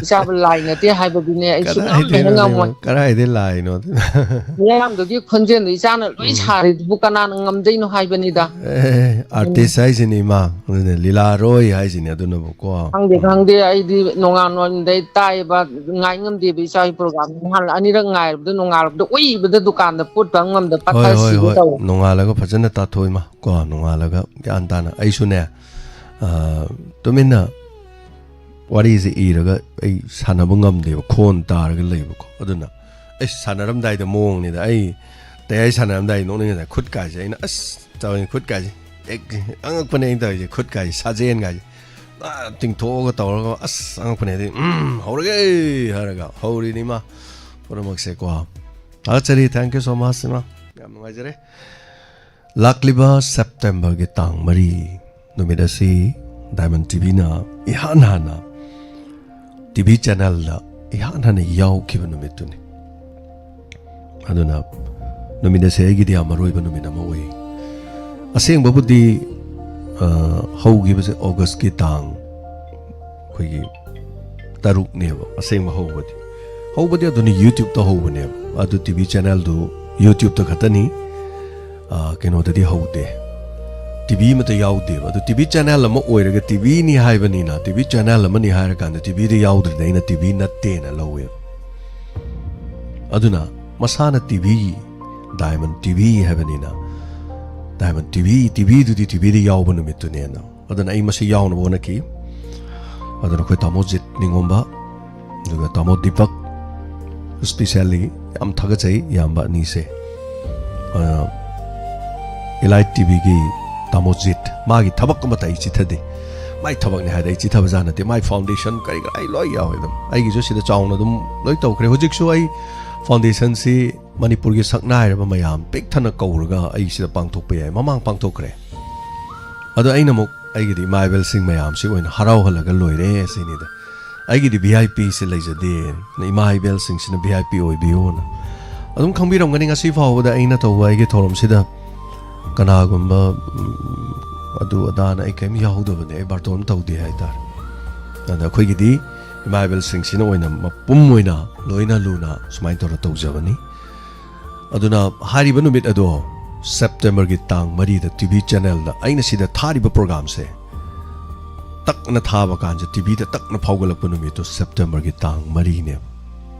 ꯏꯆꯥꯕꯨ ꯂꯥꯏ ꯅꯠꯇꯦ ꯍꯥꯏꯕꯗꯨꯅꯦ ꯑꯩ ꯁꯨꯡꯉꯝ ꯍꯦꯛ ꯀꯗꯥꯏꯗꯩꯅꯣ, ꯉꯝꯃꯣꯏ꯫ ꯀꯗꯥꯏꯗꯩ ꯂꯥꯏꯅꯣ? ꯃꯌꯥꯝꯗꯨꯒꯤ ꯈꯣꯟꯖꯦꯜꯗꯣ ꯏꯆꯥꯅ ꯂꯣꯏ ꯎꯝ꯫ ꯁꯥꯔꯤꯗꯨꯕꯨ ꯀꯅꯥꯅ ꯉꯝꯗꯣꯏꯅꯣ ꯍꯥꯏꯕꯅꯤꯗ꯫ ꯑꯦ, ꯑꯥꯔꯇꯤꯁ ꯎꯝ꯫ ꯍꯥꯏꯁꯤꯅꯤ ꯏꯃꯥ, ꯑꯗꯨꯅ ꯂꯤꯂꯥꯔꯣꯏ ꯍꯥꯏꯁꯤꯅꯤ ꯑꯗꯨꯅꯕꯨ ꯀꯣ꯫ ꯈꯪꯗꯦ, ꯎꯝ꯫ ꯈꯪꯗꯦ, ꯑꯩꯗꯤ ꯅꯣꯡꯉꯥꯟ ꯅꯣꯟꯗꯩ ꯇꯥꯏꯌꯦꯕ, ꯉꯥꯏ ꯉꯝꯗꯦꯕ ꯏꯆꯥꯒꯤ ꯄ꯭ꯔꯣꯒꯥꯝ꯫ ꯅꯍꯥꯟ ꯑꯅꯤꯔꯛ ꯉꯥꯏꯔꯕꯗ ꯅꯣꯡꯉꯥꯜꯂꯛꯄꯗ ꯎꯏꯕꯗ ꯗꯨꯀꯥꯟꯗ ꯄꯣꯠ ꯇꯝ ꯉꯝꯗ ꯍꯣꯏ, ꯄꯠꯊ ꯍꯣꯏ, ꯁꯤꯒꯦ ꯍꯣꯏ꯫ ꯇꯧꯋꯦ꯫ ꯅꯣꯡꯉꯥꯜꯂꯒ ꯐꯖꯅ ꯇꯥꯊꯣꯛꯏ ꯃꯥ ꯀꯣ, ꯅꯣꯡꯉꯥꯜꯂꯒ ꯒ꯭ꯌꯥꯟ ꯇꯥꯅ꯫ ꯑꯩꯁꯨꯅꯦ, ꯑ, ꯇꯨꯃꯤꯟꯅ ꯋꯥꯔꯤꯁꯦ ꯏꯔꯒ ꯑꯩ ꯁꯥꯟꯅꯕ ꯉꯝꯗꯦꯕ, ꯈꯣꯟ ꯇꯥꯔꯒ ꯂꯩꯕꯀꯣ꯫ ꯑꯗꯨꯅ ꯑꯩ ꯁꯥꯟꯅꯔꯝꯗꯥꯏꯗ ꯃꯑꯣꯡꯅꯤꯗ, ꯑꯩ ꯇꯌꯥꯏ ꯁꯥꯟꯅꯔꯝꯗꯥꯏꯗ ꯅꯣꯛꯅꯤꯡꯉꯤꯗ ꯈꯨꯠꯀꯥꯁꯦ ꯑꯩꯅ ꯑꯁ ꯇꯧꯔꯤꯅꯤ, ꯈꯨꯠꯀꯥꯁꯦ ꯍꯦꯛ ꯑꯉꯛꯄꯅꯦ ꯑꯩꯅ ꯇꯧꯔꯤꯁꯦ, ꯈꯨꯠꯀꯥꯁꯦ ꯁꯥꯖꯦꯟꯒꯥꯁꯦ꯫ ꯑ, ꯇꯤꯡꯊꯣꯛꯑꯒ ꯇꯧꯔꯒ ꯑꯁ ꯑꯉꯛꯄꯅꯦ꯫ ꯑꯗꯩ, "ꯎꯝ, ꯍꯧꯔꯒꯦ" ꯍꯥꯏꯔꯒ ꯍꯧꯔꯤꯅꯤ ꯏꯃꯥ꯫ ꯄꯨꯝꯅꯃꯛꯁꯦꯀꯣ꯫ ꯊꯥꯒꯠꯆꯔꯤ, thank you so much ꯏꯃꯥ꯫ ꯌꯥꯝ ꯅꯨꯡꯉꯥꯏꯖꯔꯦ꯫ ꯂꯥꯛꯂꯤꯕ ꯁꯦꯞꯇꯦꯝꯕꯔꯒꯤ ꯇꯥꯡ ꯃꯔꯤ ꯅꯨꯃꯤꯠ ꯑꯁꯤ ꯗꯥꯏꯃꯟ ꯇꯤꯚꯤꯅ ꯏꯍꯥꯟ ꯍꯥꯟꯅ ꯇꯤꯚꯤ ꯆꯦꯅꯦꯜꯗ ꯏꯍꯥꯟ ꯍꯥꯟꯅ ꯌꯥꯎꯈꯤꯕ ꯅꯨꯃꯤꯠꯇꯨꯅꯤ꯫ ꯑꯗꯨꯅ ꯅꯨꯃꯤꯠ ꯑꯁꯦ ꯑꯩꯒꯤꯗꯤ ꯌꯥꯝ ꯃꯔꯨ ꯑꯣꯏꯕ ꯅꯨꯃꯤꯠ ꯑꯃ ꯑꯣꯏ꯫ ꯑꯁꯦꯡꯕꯕꯨꯗꯤ, ꯑ, ꯍꯧꯈꯤꯕꯁꯦ ꯑꯣꯒꯁꯀꯤ ꯇꯥꯡ ꯑꯩꯈꯣꯏꯒꯤ ꯇꯔꯨꯛꯅꯦꯕ ꯑꯁꯦꯡꯕ ꯍꯧꯕꯗꯤ꯫ ꯍꯧꯕꯗꯤ ꯑꯗꯨꯅ YouTube-ꯇ ꯍꯧꯕꯅꯦꯕ꯫ ꯑꯗꯨ ꯇꯤꯚꯤ ꯆꯦꯅꯦꯜꯗꯨ YouTube-ꯇ ꯈꯛꯇꯅꯤ, ꯑ, ꯀꯩꯅꯣꯗꯗꯤ ꯍꯧꯗꯦ꯫ ꯇꯤ ꯚꯤ ꯑꯃꯠꯇ ꯌꯥꯎꯗꯦꯕ꯫ ꯑꯗꯨ ꯇꯤ ꯚꯤ ꯆꯦꯅꯦꯜ ꯑꯃ ꯑꯣꯏꯔꯒ ꯇꯤ ꯚꯤꯅꯤ ꯍꯥꯏꯕꯅꯤꯅ, ꯇꯤ ꯚꯤ ꯆꯦꯅꯦꯜ ꯑꯃꯅꯤ ꯍꯥꯏꯔꯀꯥꯟꯗ ꯇꯤ ꯚꯤꯗ ꯌꯥꯎꯗ꯭ꯔꯗꯤ ꯑꯩꯅ ꯇꯤ ꯚꯤ ꯅꯠꯇꯦꯅ ꯂꯧꯋꯦꯕ꯫ ꯑꯗꯨꯅ ꯃꯁꯥꯅ T V, diamond T V ꯍꯥꯏꯕꯅꯤꯅ, ꯗꯥꯏꯃꯟ ꯇꯤ ꯚꯤ, ꯇꯤ ꯚꯤꯗꯨꯗꯤ ꯇꯤ ꯚꯤꯗ ꯌꯥꯎꯕ ꯅꯨꯃꯤꯠꯇꯨꯅꯦꯅ꯫ ꯑꯗꯨꯅ ꯑꯩ ꯃꯁꯤ ꯌꯥꯎꯅꯕ ꯍꯣꯠꯅꯈꯤ꯫ ꯑꯗꯨꯅ ꯑꯩꯈꯣꯏ ꯇꯥꯃꯣ ꯖꯤꯠ ꯅꯤꯉꯣꯝꯕ, ꯑꯗꯨꯒ ꯇꯥꯃꯣ ꯗꯤꯄꯛ, specially ꯌꯥꯝ ꯊꯥꯒꯠꯆꯩ ꯏꯌꯥꯝꯕ ꯑꯅꯤꯁꯦ꯫ ꯑ, ꯏꯂꯥꯏꯠ ꯇꯤ ꯚꯤꯒꯤ ꯇꯥꯃꯣ ꯖꯤꯠ, ꯃꯥꯒꯤ ꯊꯕꯛ ꯑꯃꯠꯇ ꯑꯩ ꯆꯤꯊꯗꯦ꯫ ꯃꯥꯏ ꯊꯕꯛꯅꯤ ꯍꯥꯏꯗꯤ ꯑꯩ ꯆꯤꯊꯕꯖꯥꯠ ꯅꯠꯇꯦ꯫ ꯃꯥꯏ ꯐꯥꯎꯟꯗꯦꯁꯟ ꯀꯔꯤ ꯀꯔꯥ ꯑꯩ ꯂꯣꯏ ꯌꯥꯎꯋꯦ꯫ ꯑꯗꯨꯝ ꯑꯩꯒꯤꯁꯨ ꯁꯤꯗ ꯆꯥꯎꯅ ꯑꯗꯨꯝ ꯂꯣꯏ ꯇꯧꯈ꯭ꯔꯦ꯫ ꯍꯧꯖꯤꯛꯁꯨ ꯑꯩ ꯐꯥꯎꯟꯗꯦꯁꯟꯁꯤ ꯃꯅꯤꯄꯨꯔꯒꯤ ꯁꯛꯅꯥꯏꯔꯕ ꯃꯌꯥꯝ ꯄꯤꯛ ꯊꯟꯅ ꯀꯧꯔꯒ ꯑꯩ ꯁꯤꯗ ꯄꯥꯡꯊꯣꯛꯄ ꯌꯥꯏ꯫ ꯃꯃꯥꯡ ꯄꯥꯡꯊꯣꯛꯈ꯭ꯔꯦ꯫ ꯑꯗꯣ ꯑꯩꯅ ꯑꯃꯨꯛ ꯑꯩꯒꯤꯗꯤ ꯏꯃꯥ ꯏꯕꯦꯜꯁꯤꯡ ꯃꯌꯥꯝꯁꯤ ꯑꯣꯏꯅ ꯍꯔꯥꯎꯍꯜꯂꯒ ꯂꯣꯏꯔꯦ ꯁꯤꯅꯤꯗ꯫ ꯑꯩꯒꯤꯗꯤ ꯚꯤ ꯑꯥꯏ ꯄꯤꯁꯤ ꯂꯩꯖꯗꯦ꯫ ꯏꯃꯥ ꯏꯕꯦꯜꯁꯤꯡꯁꯤꯅ ꯚꯤ ꯑꯥꯏ ꯄꯤ ꯑꯣꯏꯕꯤꯌꯨꯅ꯫ ꯑꯗꯨꯝ ꯈꯪꯕꯤꯔꯝꯒꯅꯤ, ꯉꯁꯤ ꯐꯥꯎꯕꯗ ꯑꯩꯅ ꯇꯧꯕ ꯑꯩꯒꯤ ꯊꯧꯔꯝꯁꯤꯗ ꯀꯅꯥꯒꯨꯝꯕ, ꯎꯝ, ꯑꯗꯨ ꯑꯗꯥꯅ ꯑꯩ ꯀꯔꯤꯝ ꯌꯥꯎꯗꯕꯅꯦ, ꯑꯩ ꯕꯥꯔꯇꯣꯟ ꯇꯧꯗꯦ ꯍꯥꯏꯇꯥꯔꯦ꯫ ꯑꯗ ꯑꯩꯈꯣꯏꯒꯤꯗꯤ ꯏꯃꯥ ꯏꯕꯦꯜꯁꯤꯡꯁꯤꯅ ꯑꯣꯏꯅ ꯃꯄꯨꯝ ꯑꯣꯏꯅ ꯂꯣꯏꯅ ꯂꯨꯅ ꯁꯨꯃꯥꯏꯅ ꯇꯧꯔ ꯇꯧꯖꯕꯅꯤ꯫ ꯑꯗꯨꯅ ꯍꯥꯏꯔꯤꯕ ꯅꯨꯃꯤꯠ ꯑꯗꯣ ꯁꯦꯞꯇꯦꯝꯕꯔꯒꯤ ꯇꯥꯡ ꯃꯔꯤꯗ ꯇꯤ ꯚꯤ ꯆꯦꯅꯦꯜꯗ ꯑꯩꯅ ꯁꯤꯗ ꯊꯥꯔꯤꯕ ꯄ꯭ꯔꯣꯒꯥꯝꯁꯦ ꯇꯛꯅ ꯊꯥꯕ ꯀꯥꯟꯁꯦ, ꯇꯤ ꯚꯤꯗ ꯇꯛꯅ ꯐꯥꯎꯒꯠꯂꯛꯄ ꯅꯨꯃꯤꯠꯇꯣ ꯁꯦꯞꯇꯦꯝꯕꯔꯒꯤ ꯇꯥꯡ ꯃꯔꯤꯅꯦꯕ꯫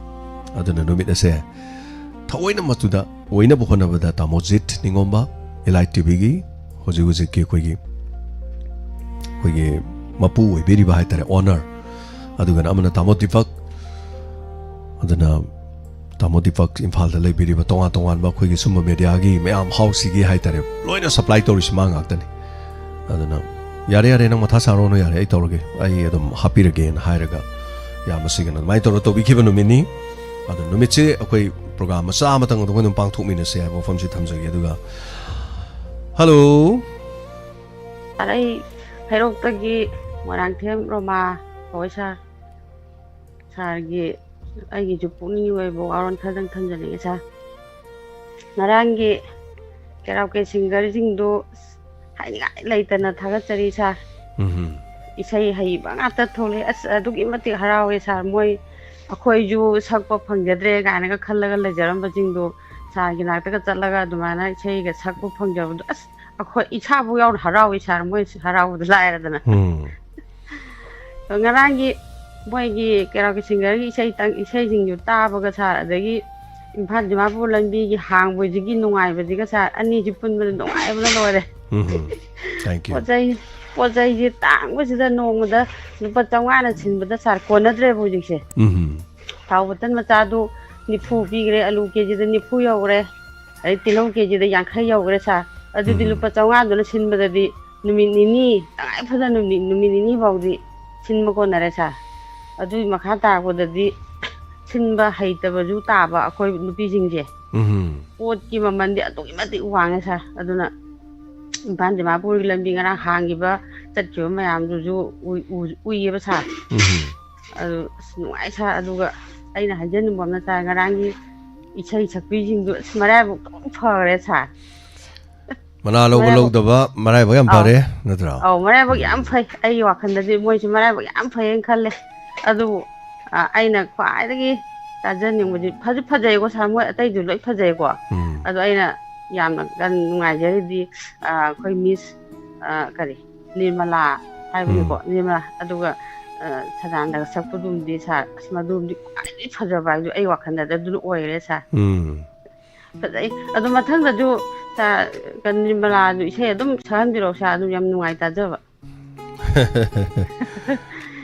ꯑꯗꯨꯅ ꯅꯨꯃꯤꯠ ꯑꯁꯦ ꯊꯑꯣꯏꯅ ꯃꯗꯨꯗ ꯑꯣꯏꯅꯕ ꯍꯣꯠꯅꯕꯗ ꯇꯥꯃꯣ ꯖꯤꯠ ꯅꯤꯉꯣꯝꯕ, ꯏꯂꯥꯏꯠ ꯇꯤ ꯚꯤꯒꯤ ꯍꯧꯖꯤꯛ ꯍꯧꯖꯤꯛꯀꯤ ꯑꯩꯈꯣꯏꯒꯤ, ꯑꯩꯈꯣꯏꯒꯤ ꯃꯄꯨ ꯑꯣꯏꯕꯤꯔꯤꯕ ꯍꯥꯏꯇꯥꯔꯦ, ꯑꯣꯅꯔ, ꯑꯗꯨꯒꯅ ꯑꯃꯅ ꯇꯥꯃꯣ ꯗꯤꯄꯛ, ꯑꯗꯨꯅ ꯇꯥꯃꯣ ꯗꯤꯄꯛ ꯏꯝꯐꯥꯜꯗ ꯂꯩꯕꯤꯔꯤꯕ ꯇꯣꯉꯥꯟ ꯇꯣꯉꯥꯟꯕ ꯑꯩꯈꯣꯏꯒꯤ ꯁꯨꯝꯕ ꯃꯦꯗꯤꯌꯥꯒꯤ ꯃꯌꯥꯝ ꯍꯥꯎꯁꯁꯤꯒꯤ ꯍꯥꯏꯇꯥꯔꯦ, ꯂꯣꯏꯅ ꯁꯄ꯭ꯂꯥꯏ ꯇꯧꯔꯤꯁꯤ ꯃꯥ ꯉꯥꯛꯇꯅꯤ꯫ ꯑꯗꯨꯅ "ꯌꯥꯔꯦ, ꯌꯥꯔꯦ, ꯅꯪ ꯃꯊꯥ ꯁꯥꯔꯣꯅꯨ, ꯌꯥꯔꯦ, ꯑꯩ ꯇꯧꯔꯒꯦ, ꯑꯩ ꯑꯗꯨꯝ ꯍꯥꯞꯄꯤꯔꯒꯦꯅ" ꯍꯥꯏꯔꯒ ꯌꯥꯝꯅ ꯁꯤꯒꯅ ꯑꯗꯨꯃꯥꯏꯅ ꯇꯧꯔꯒ ꯇꯧꯕꯤꯈꯤꯕ ꯅꯨꯃꯤꯠꯅꯤ꯫ ꯑꯗꯣ ꯅꯨꯃꯤꯠꯁꯦ ꯑꯩꯈꯣꯏ ꯄ꯭ꯔꯣꯒꯥꯝ ꯃꯆꯥ ꯑꯃꯇꯪ ꯑꯗꯨꯝ ꯑꯗꯨꯝ ꯄꯥꯡꯊꯣꯛꯃꯤꯟꯅꯁꯦ ꯍꯥꯏꯕ ꯋꯥꯐꯝꯁꯤ ꯊꯝꯖꯒꯦ꯫ ꯑꯗꯨꯒ, ꯍꯜꯂꯣ꯫ ꯁꯥꯔ, ꯑꯩ ꯍꯩꯔꯣꯛꯇꯒꯤ ꯃꯣꯏꯔꯥꯡꯊꯦꯝ ꯔꯣꯃꯥ ꯀꯧꯋꯦ ꯁꯥꯔ꯫ ꯁꯥꯔꯒꯤ, ꯑꯩꯒꯤꯁꯨ ꯄꯨꯛꯅꯤꯡꯒꯤ ꯑꯣꯏꯕ ꯋꯥꯔꯣꯜ ꯈꯔꯗꯪ ꯊꯝꯖꯅꯤꯡꯉꯦ ꯁꯥꯔ꯫ ꯉꯔꯥꯡꯒꯤ ꯀꯦꯔꯥꯎꯀꯦ ꯁꯤꯡꯒꯔꯁꯤꯡꯗꯨ ꯍꯥꯏꯅꯤꯡꯉꯥꯏ ꯂꯩꯇꯅ ꯊꯥꯒꯠꯆꯔꯤ ꯁꯥꯔ꯫ ꯎꯝꯍꯨꯝ꯫ ꯏꯁꯩ ꯍꯩꯕ ꯉꯥꯛꯇ ꯊꯣꯛꯂꯛꯑꯦ꯫ ꯑꯁ, ꯑꯗꯨꯛꯀꯤ ꯃꯇꯤꯛ ꯍꯔꯥꯎꯋꯦ ꯁꯥꯔ꯫ ꯃꯣꯏ, "ꯑꯩꯈꯣꯏꯁꯨ ꯁꯛꯄ ꯐꯪꯖꯗ꯭ꯔꯦ" ꯀꯥꯏꯅꯒ ꯈꯜꯂꯒ ꯂꯩꯖꯔꯝꯕꯁꯤꯡꯗꯣ ꯁꯥꯔꯒꯤ ꯅꯥꯛꯇꯒ ꯆꯠꯂꯒ ꯑꯗꯨꯃꯥꯏꯅ ꯏꯁꯩꯒ ꯁꯛꯄ ꯐꯪꯖꯕꯗꯣ, ꯑꯁ, ꯑꯩꯈꯣꯏ ꯏꯁꯥꯕꯨ ꯌꯥꯎꯅ ꯍꯔꯥꯎꯏ ꯁꯥꯔ, ꯃꯣꯏ ꯍꯔꯥꯎꯕꯗ ꯂꯥꯏꯔꯗꯅ꯫ ꯎꯝ꯫ ꯉꯔꯥꯡꯒꯤ ꯃꯣꯏꯒꯤ ꯀꯦꯔꯥꯎꯀꯤ ꯁꯤꯡꯒꯔꯒꯤ ꯏꯁꯩ ꯇꯪ-, ꯏꯁꯩꯁꯤꯡꯗꯨ ꯇꯥꯕꯒ ꯁꯥꯔ, ꯑꯗꯒꯤ ꯏꯝꯐꯥꯜ ꯗꯤꯃꯥꯄꯨꯔ ꯂꯝꯕꯤꯒꯤ ꯍꯥꯡꯕꯁꯤꯒꯤ ꯅꯨꯡꯉꯥꯏꯕꯁꯤꯒ ꯁꯥꯔ, ꯑꯅꯤꯁꯤ ꯄꯨꯟꯕꯗ ꯅꯨꯡꯉꯥꯏꯕꯅ ꯂꯣꯏꯔꯦ꯫ ꯎꯝ ꯍꯝ꯫ Thank you. ꯄꯣꯠ ꯆꯩ, ꯄꯣꯠ ꯆꯩꯁꯤ ꯇꯥꯡꯕꯁꯤꯗ ꯅꯣꯡꯃꯗ ꯂꯨꯄꯥ ꯆꯥꯝꯃꯉꯥꯅ ꯁꯤꯟꯕꯗ ꯁꯥꯔ ꯀꯣꯟꯅꯗ꯭ꯔꯦꯕ ꯍꯧꯖꯤꯛꯁꯦ꯫ ꯎꯝ ꯍꯝ꯫ ꯊꯥꯎ ꯕꯣꯇꯜ ꯃꯆꯥꯗꯨ ꯅꯤꯐꯨ ꯄꯤꯈ꯭ꯔꯦ, ꯑꯂꯨ ꯀꯦꯖꯤꯗ ꯅꯤꯐꯨ ꯌꯧꯈ꯭ꯔꯦ, ꯑꯗꯩ ꯇꯤꯜꯍꯧ ꯀꯦꯖꯤꯗ ꯌꯥꯡꯈꯩ ꯌꯧꯈ꯭ꯔꯦ ꯁꯥꯔ꯫ ꯑꯗꯨꯗꯤ ꯎꯝ꯫ ꯂꯨꯄꯥ ꯆꯥꯝꯃꯉꯥꯗꯨꯅ ꯁꯤꯟꯕꯗꯗꯤ ꯅꯨꯃꯤꯠ ꯅꯤꯅꯤ, ꯇꯉꯥꯏ ꯐꯗꯅ ꯅꯨꯃꯤꯠ, ꯅꯨꯃꯤꯠ ꯅꯤꯅꯤ ꯐꯥꯎꯗꯤ ꯁꯤꯟꯕ ꯀꯣꯟꯅꯔꯦ ꯁꯥꯔ꯫ ꯑꯗꯨꯒꯤ ꯃꯈꯥ ꯇꯥꯔꯛꯄꯗꯗꯤ ꯁꯤꯟꯕ ꯍꯩꯇꯕꯁꯨ ꯇꯥꯕ ꯑꯩꯈꯣꯏ ꯅꯨꯄꯤꯁꯤꯡꯁꯦ꯫ ꯎꯝ꯫ ꯄꯣꯠꯀꯤ ꯃꯃꯜꯗꯤ ꯑꯗꯨꯛꯀꯤ ꯃꯇꯤꯛ ꯋꯥꯡꯉꯦ ꯁꯥꯔ꯫ ꯑꯗꯨꯅ ꯏꯝꯐꯥꯜ ꯗꯤꯃꯥꯄꯨꯔꯒꯤ ꯂꯝꯕꯤ ꯉꯔꯥꯡ ꯍꯥꯡꯈꯤꯕ, ꯆꯠꯈꯤꯕ ꯃꯌꯥꯝꯗꯨꯁꯨ ꯎꯏ-, ꯎ-, ꯎꯏꯌꯦꯕ ꯁꯥꯔ꯫ ꯎꯝ꯫ ꯑꯗꯨ ꯑꯁ ꯅꯨꯡꯉꯥꯏ ꯁꯥꯔ꯫ ꯑꯗꯨꯒ ꯑꯩꯅ ꯍꯥꯏꯖꯅꯤꯡꯕ ꯑꯃꯅ ꯁꯥꯔ, ꯉꯔꯥꯡꯒꯤ ꯏꯁꯩ ꯁꯛꯄꯤꯁꯤꯡꯗꯨ ꯑꯁ ꯃꯔꯥꯏꯕꯛ ꯑꯗꯨꯝ ꯐꯈ꯭ꯔꯦ ꯁꯥꯔ꯫ ꯃꯅꯥ ꯂꯧꯕ ꯃꯔꯥꯏꯕꯛ ꯂꯧꯗꯕ ꯃꯔꯥꯏꯕꯛ ꯌꯥꯝ ꯑꯧ꯫ ꯐꯔꯦ, ꯅꯠꯇ꯭ꯔꯣ? ꯑꯧ, ꯃꯔꯥꯏꯕꯛ ꯌꯥꯝ ꯎꯝ꯫ ꯐꯩ꯫ ꯑꯩꯒꯤ ꯋꯥꯈꯜꯗꯗꯤ ꯃꯣꯏꯁꯦ ꯃꯔꯥꯏꯕꯛ ꯌꯥꯝ ꯐꯩꯌꯦꯅ ꯈꯜꯂꯦ꯫ ꯑꯗꯨꯕꯨ, ꯑ, ꯑꯩꯅ ꯈ꯭ꯋꯥꯏꯗꯒꯤ ꯇꯥꯖꯅꯤꯡꯕꯗꯤ ꯐꯖ-, ꯐꯖꯩꯀꯣ ꯁꯥꯔ, ꯃꯣꯏ ꯑꯇꯩꯗꯨ ꯂꯣꯏ ꯐꯖꯩꯀꯣ꯫ ꯎꯝ꯫ ꯑꯗꯣ ꯑꯩꯅ ꯌꯥꯝꯅ ꯀꯟꯅ ꯅꯨꯡꯉꯥꯏꯖꯔꯤꯗꯤ, ꯑ, ꯑꯩꯈꯣꯏ ꯃꯤꯁ, ꯑ, ꯀꯔꯤ? ꯅꯤꯔꯃꯂꯥ ꯍꯥꯏꯕꯅꯤꯀꯣ, ꯎꯝ꯫ ꯅꯤꯔꯃꯂꯥ꯫ ꯑꯗꯨꯒ, ꯑ, ꯁꯗꯥꯅꯟꯗꯒ ꯁꯛꯄꯗꯨꯝꯗꯤ ꯁꯥꯔ, ꯑꯁ, ꯃꯗꯨꯝꯗꯤ ꯈ꯭ꯋꯥꯏꯗꯒꯤ ꯐꯖꯕ ꯍꯥꯏꯕꯗꯨ ꯑꯩ ꯋꯥꯈꯜꯗꯗꯤ ꯑꯗꯨꯅ ꯑꯣꯏꯔꯦ ꯁꯥꯔ꯫ ꯎꯝ꯫ ꯐꯖꯩ꯫ ꯑꯗꯣ ꯃꯊꯪꯗꯁꯨ ꯁꯥꯔ, ꯀ-, ꯅꯤꯔꯃꯂꯥꯗꯨ ꯏꯁꯩ ꯑꯗꯨꯝ ꯁꯛꯍꯟꯕꯤꯔꯛꯑꯣ ꯁꯥꯔ, ꯑꯗꯨꯝ ꯌꯥꯝ ꯅꯨꯡꯉꯥꯏ ꯇꯥꯖꯕ꯫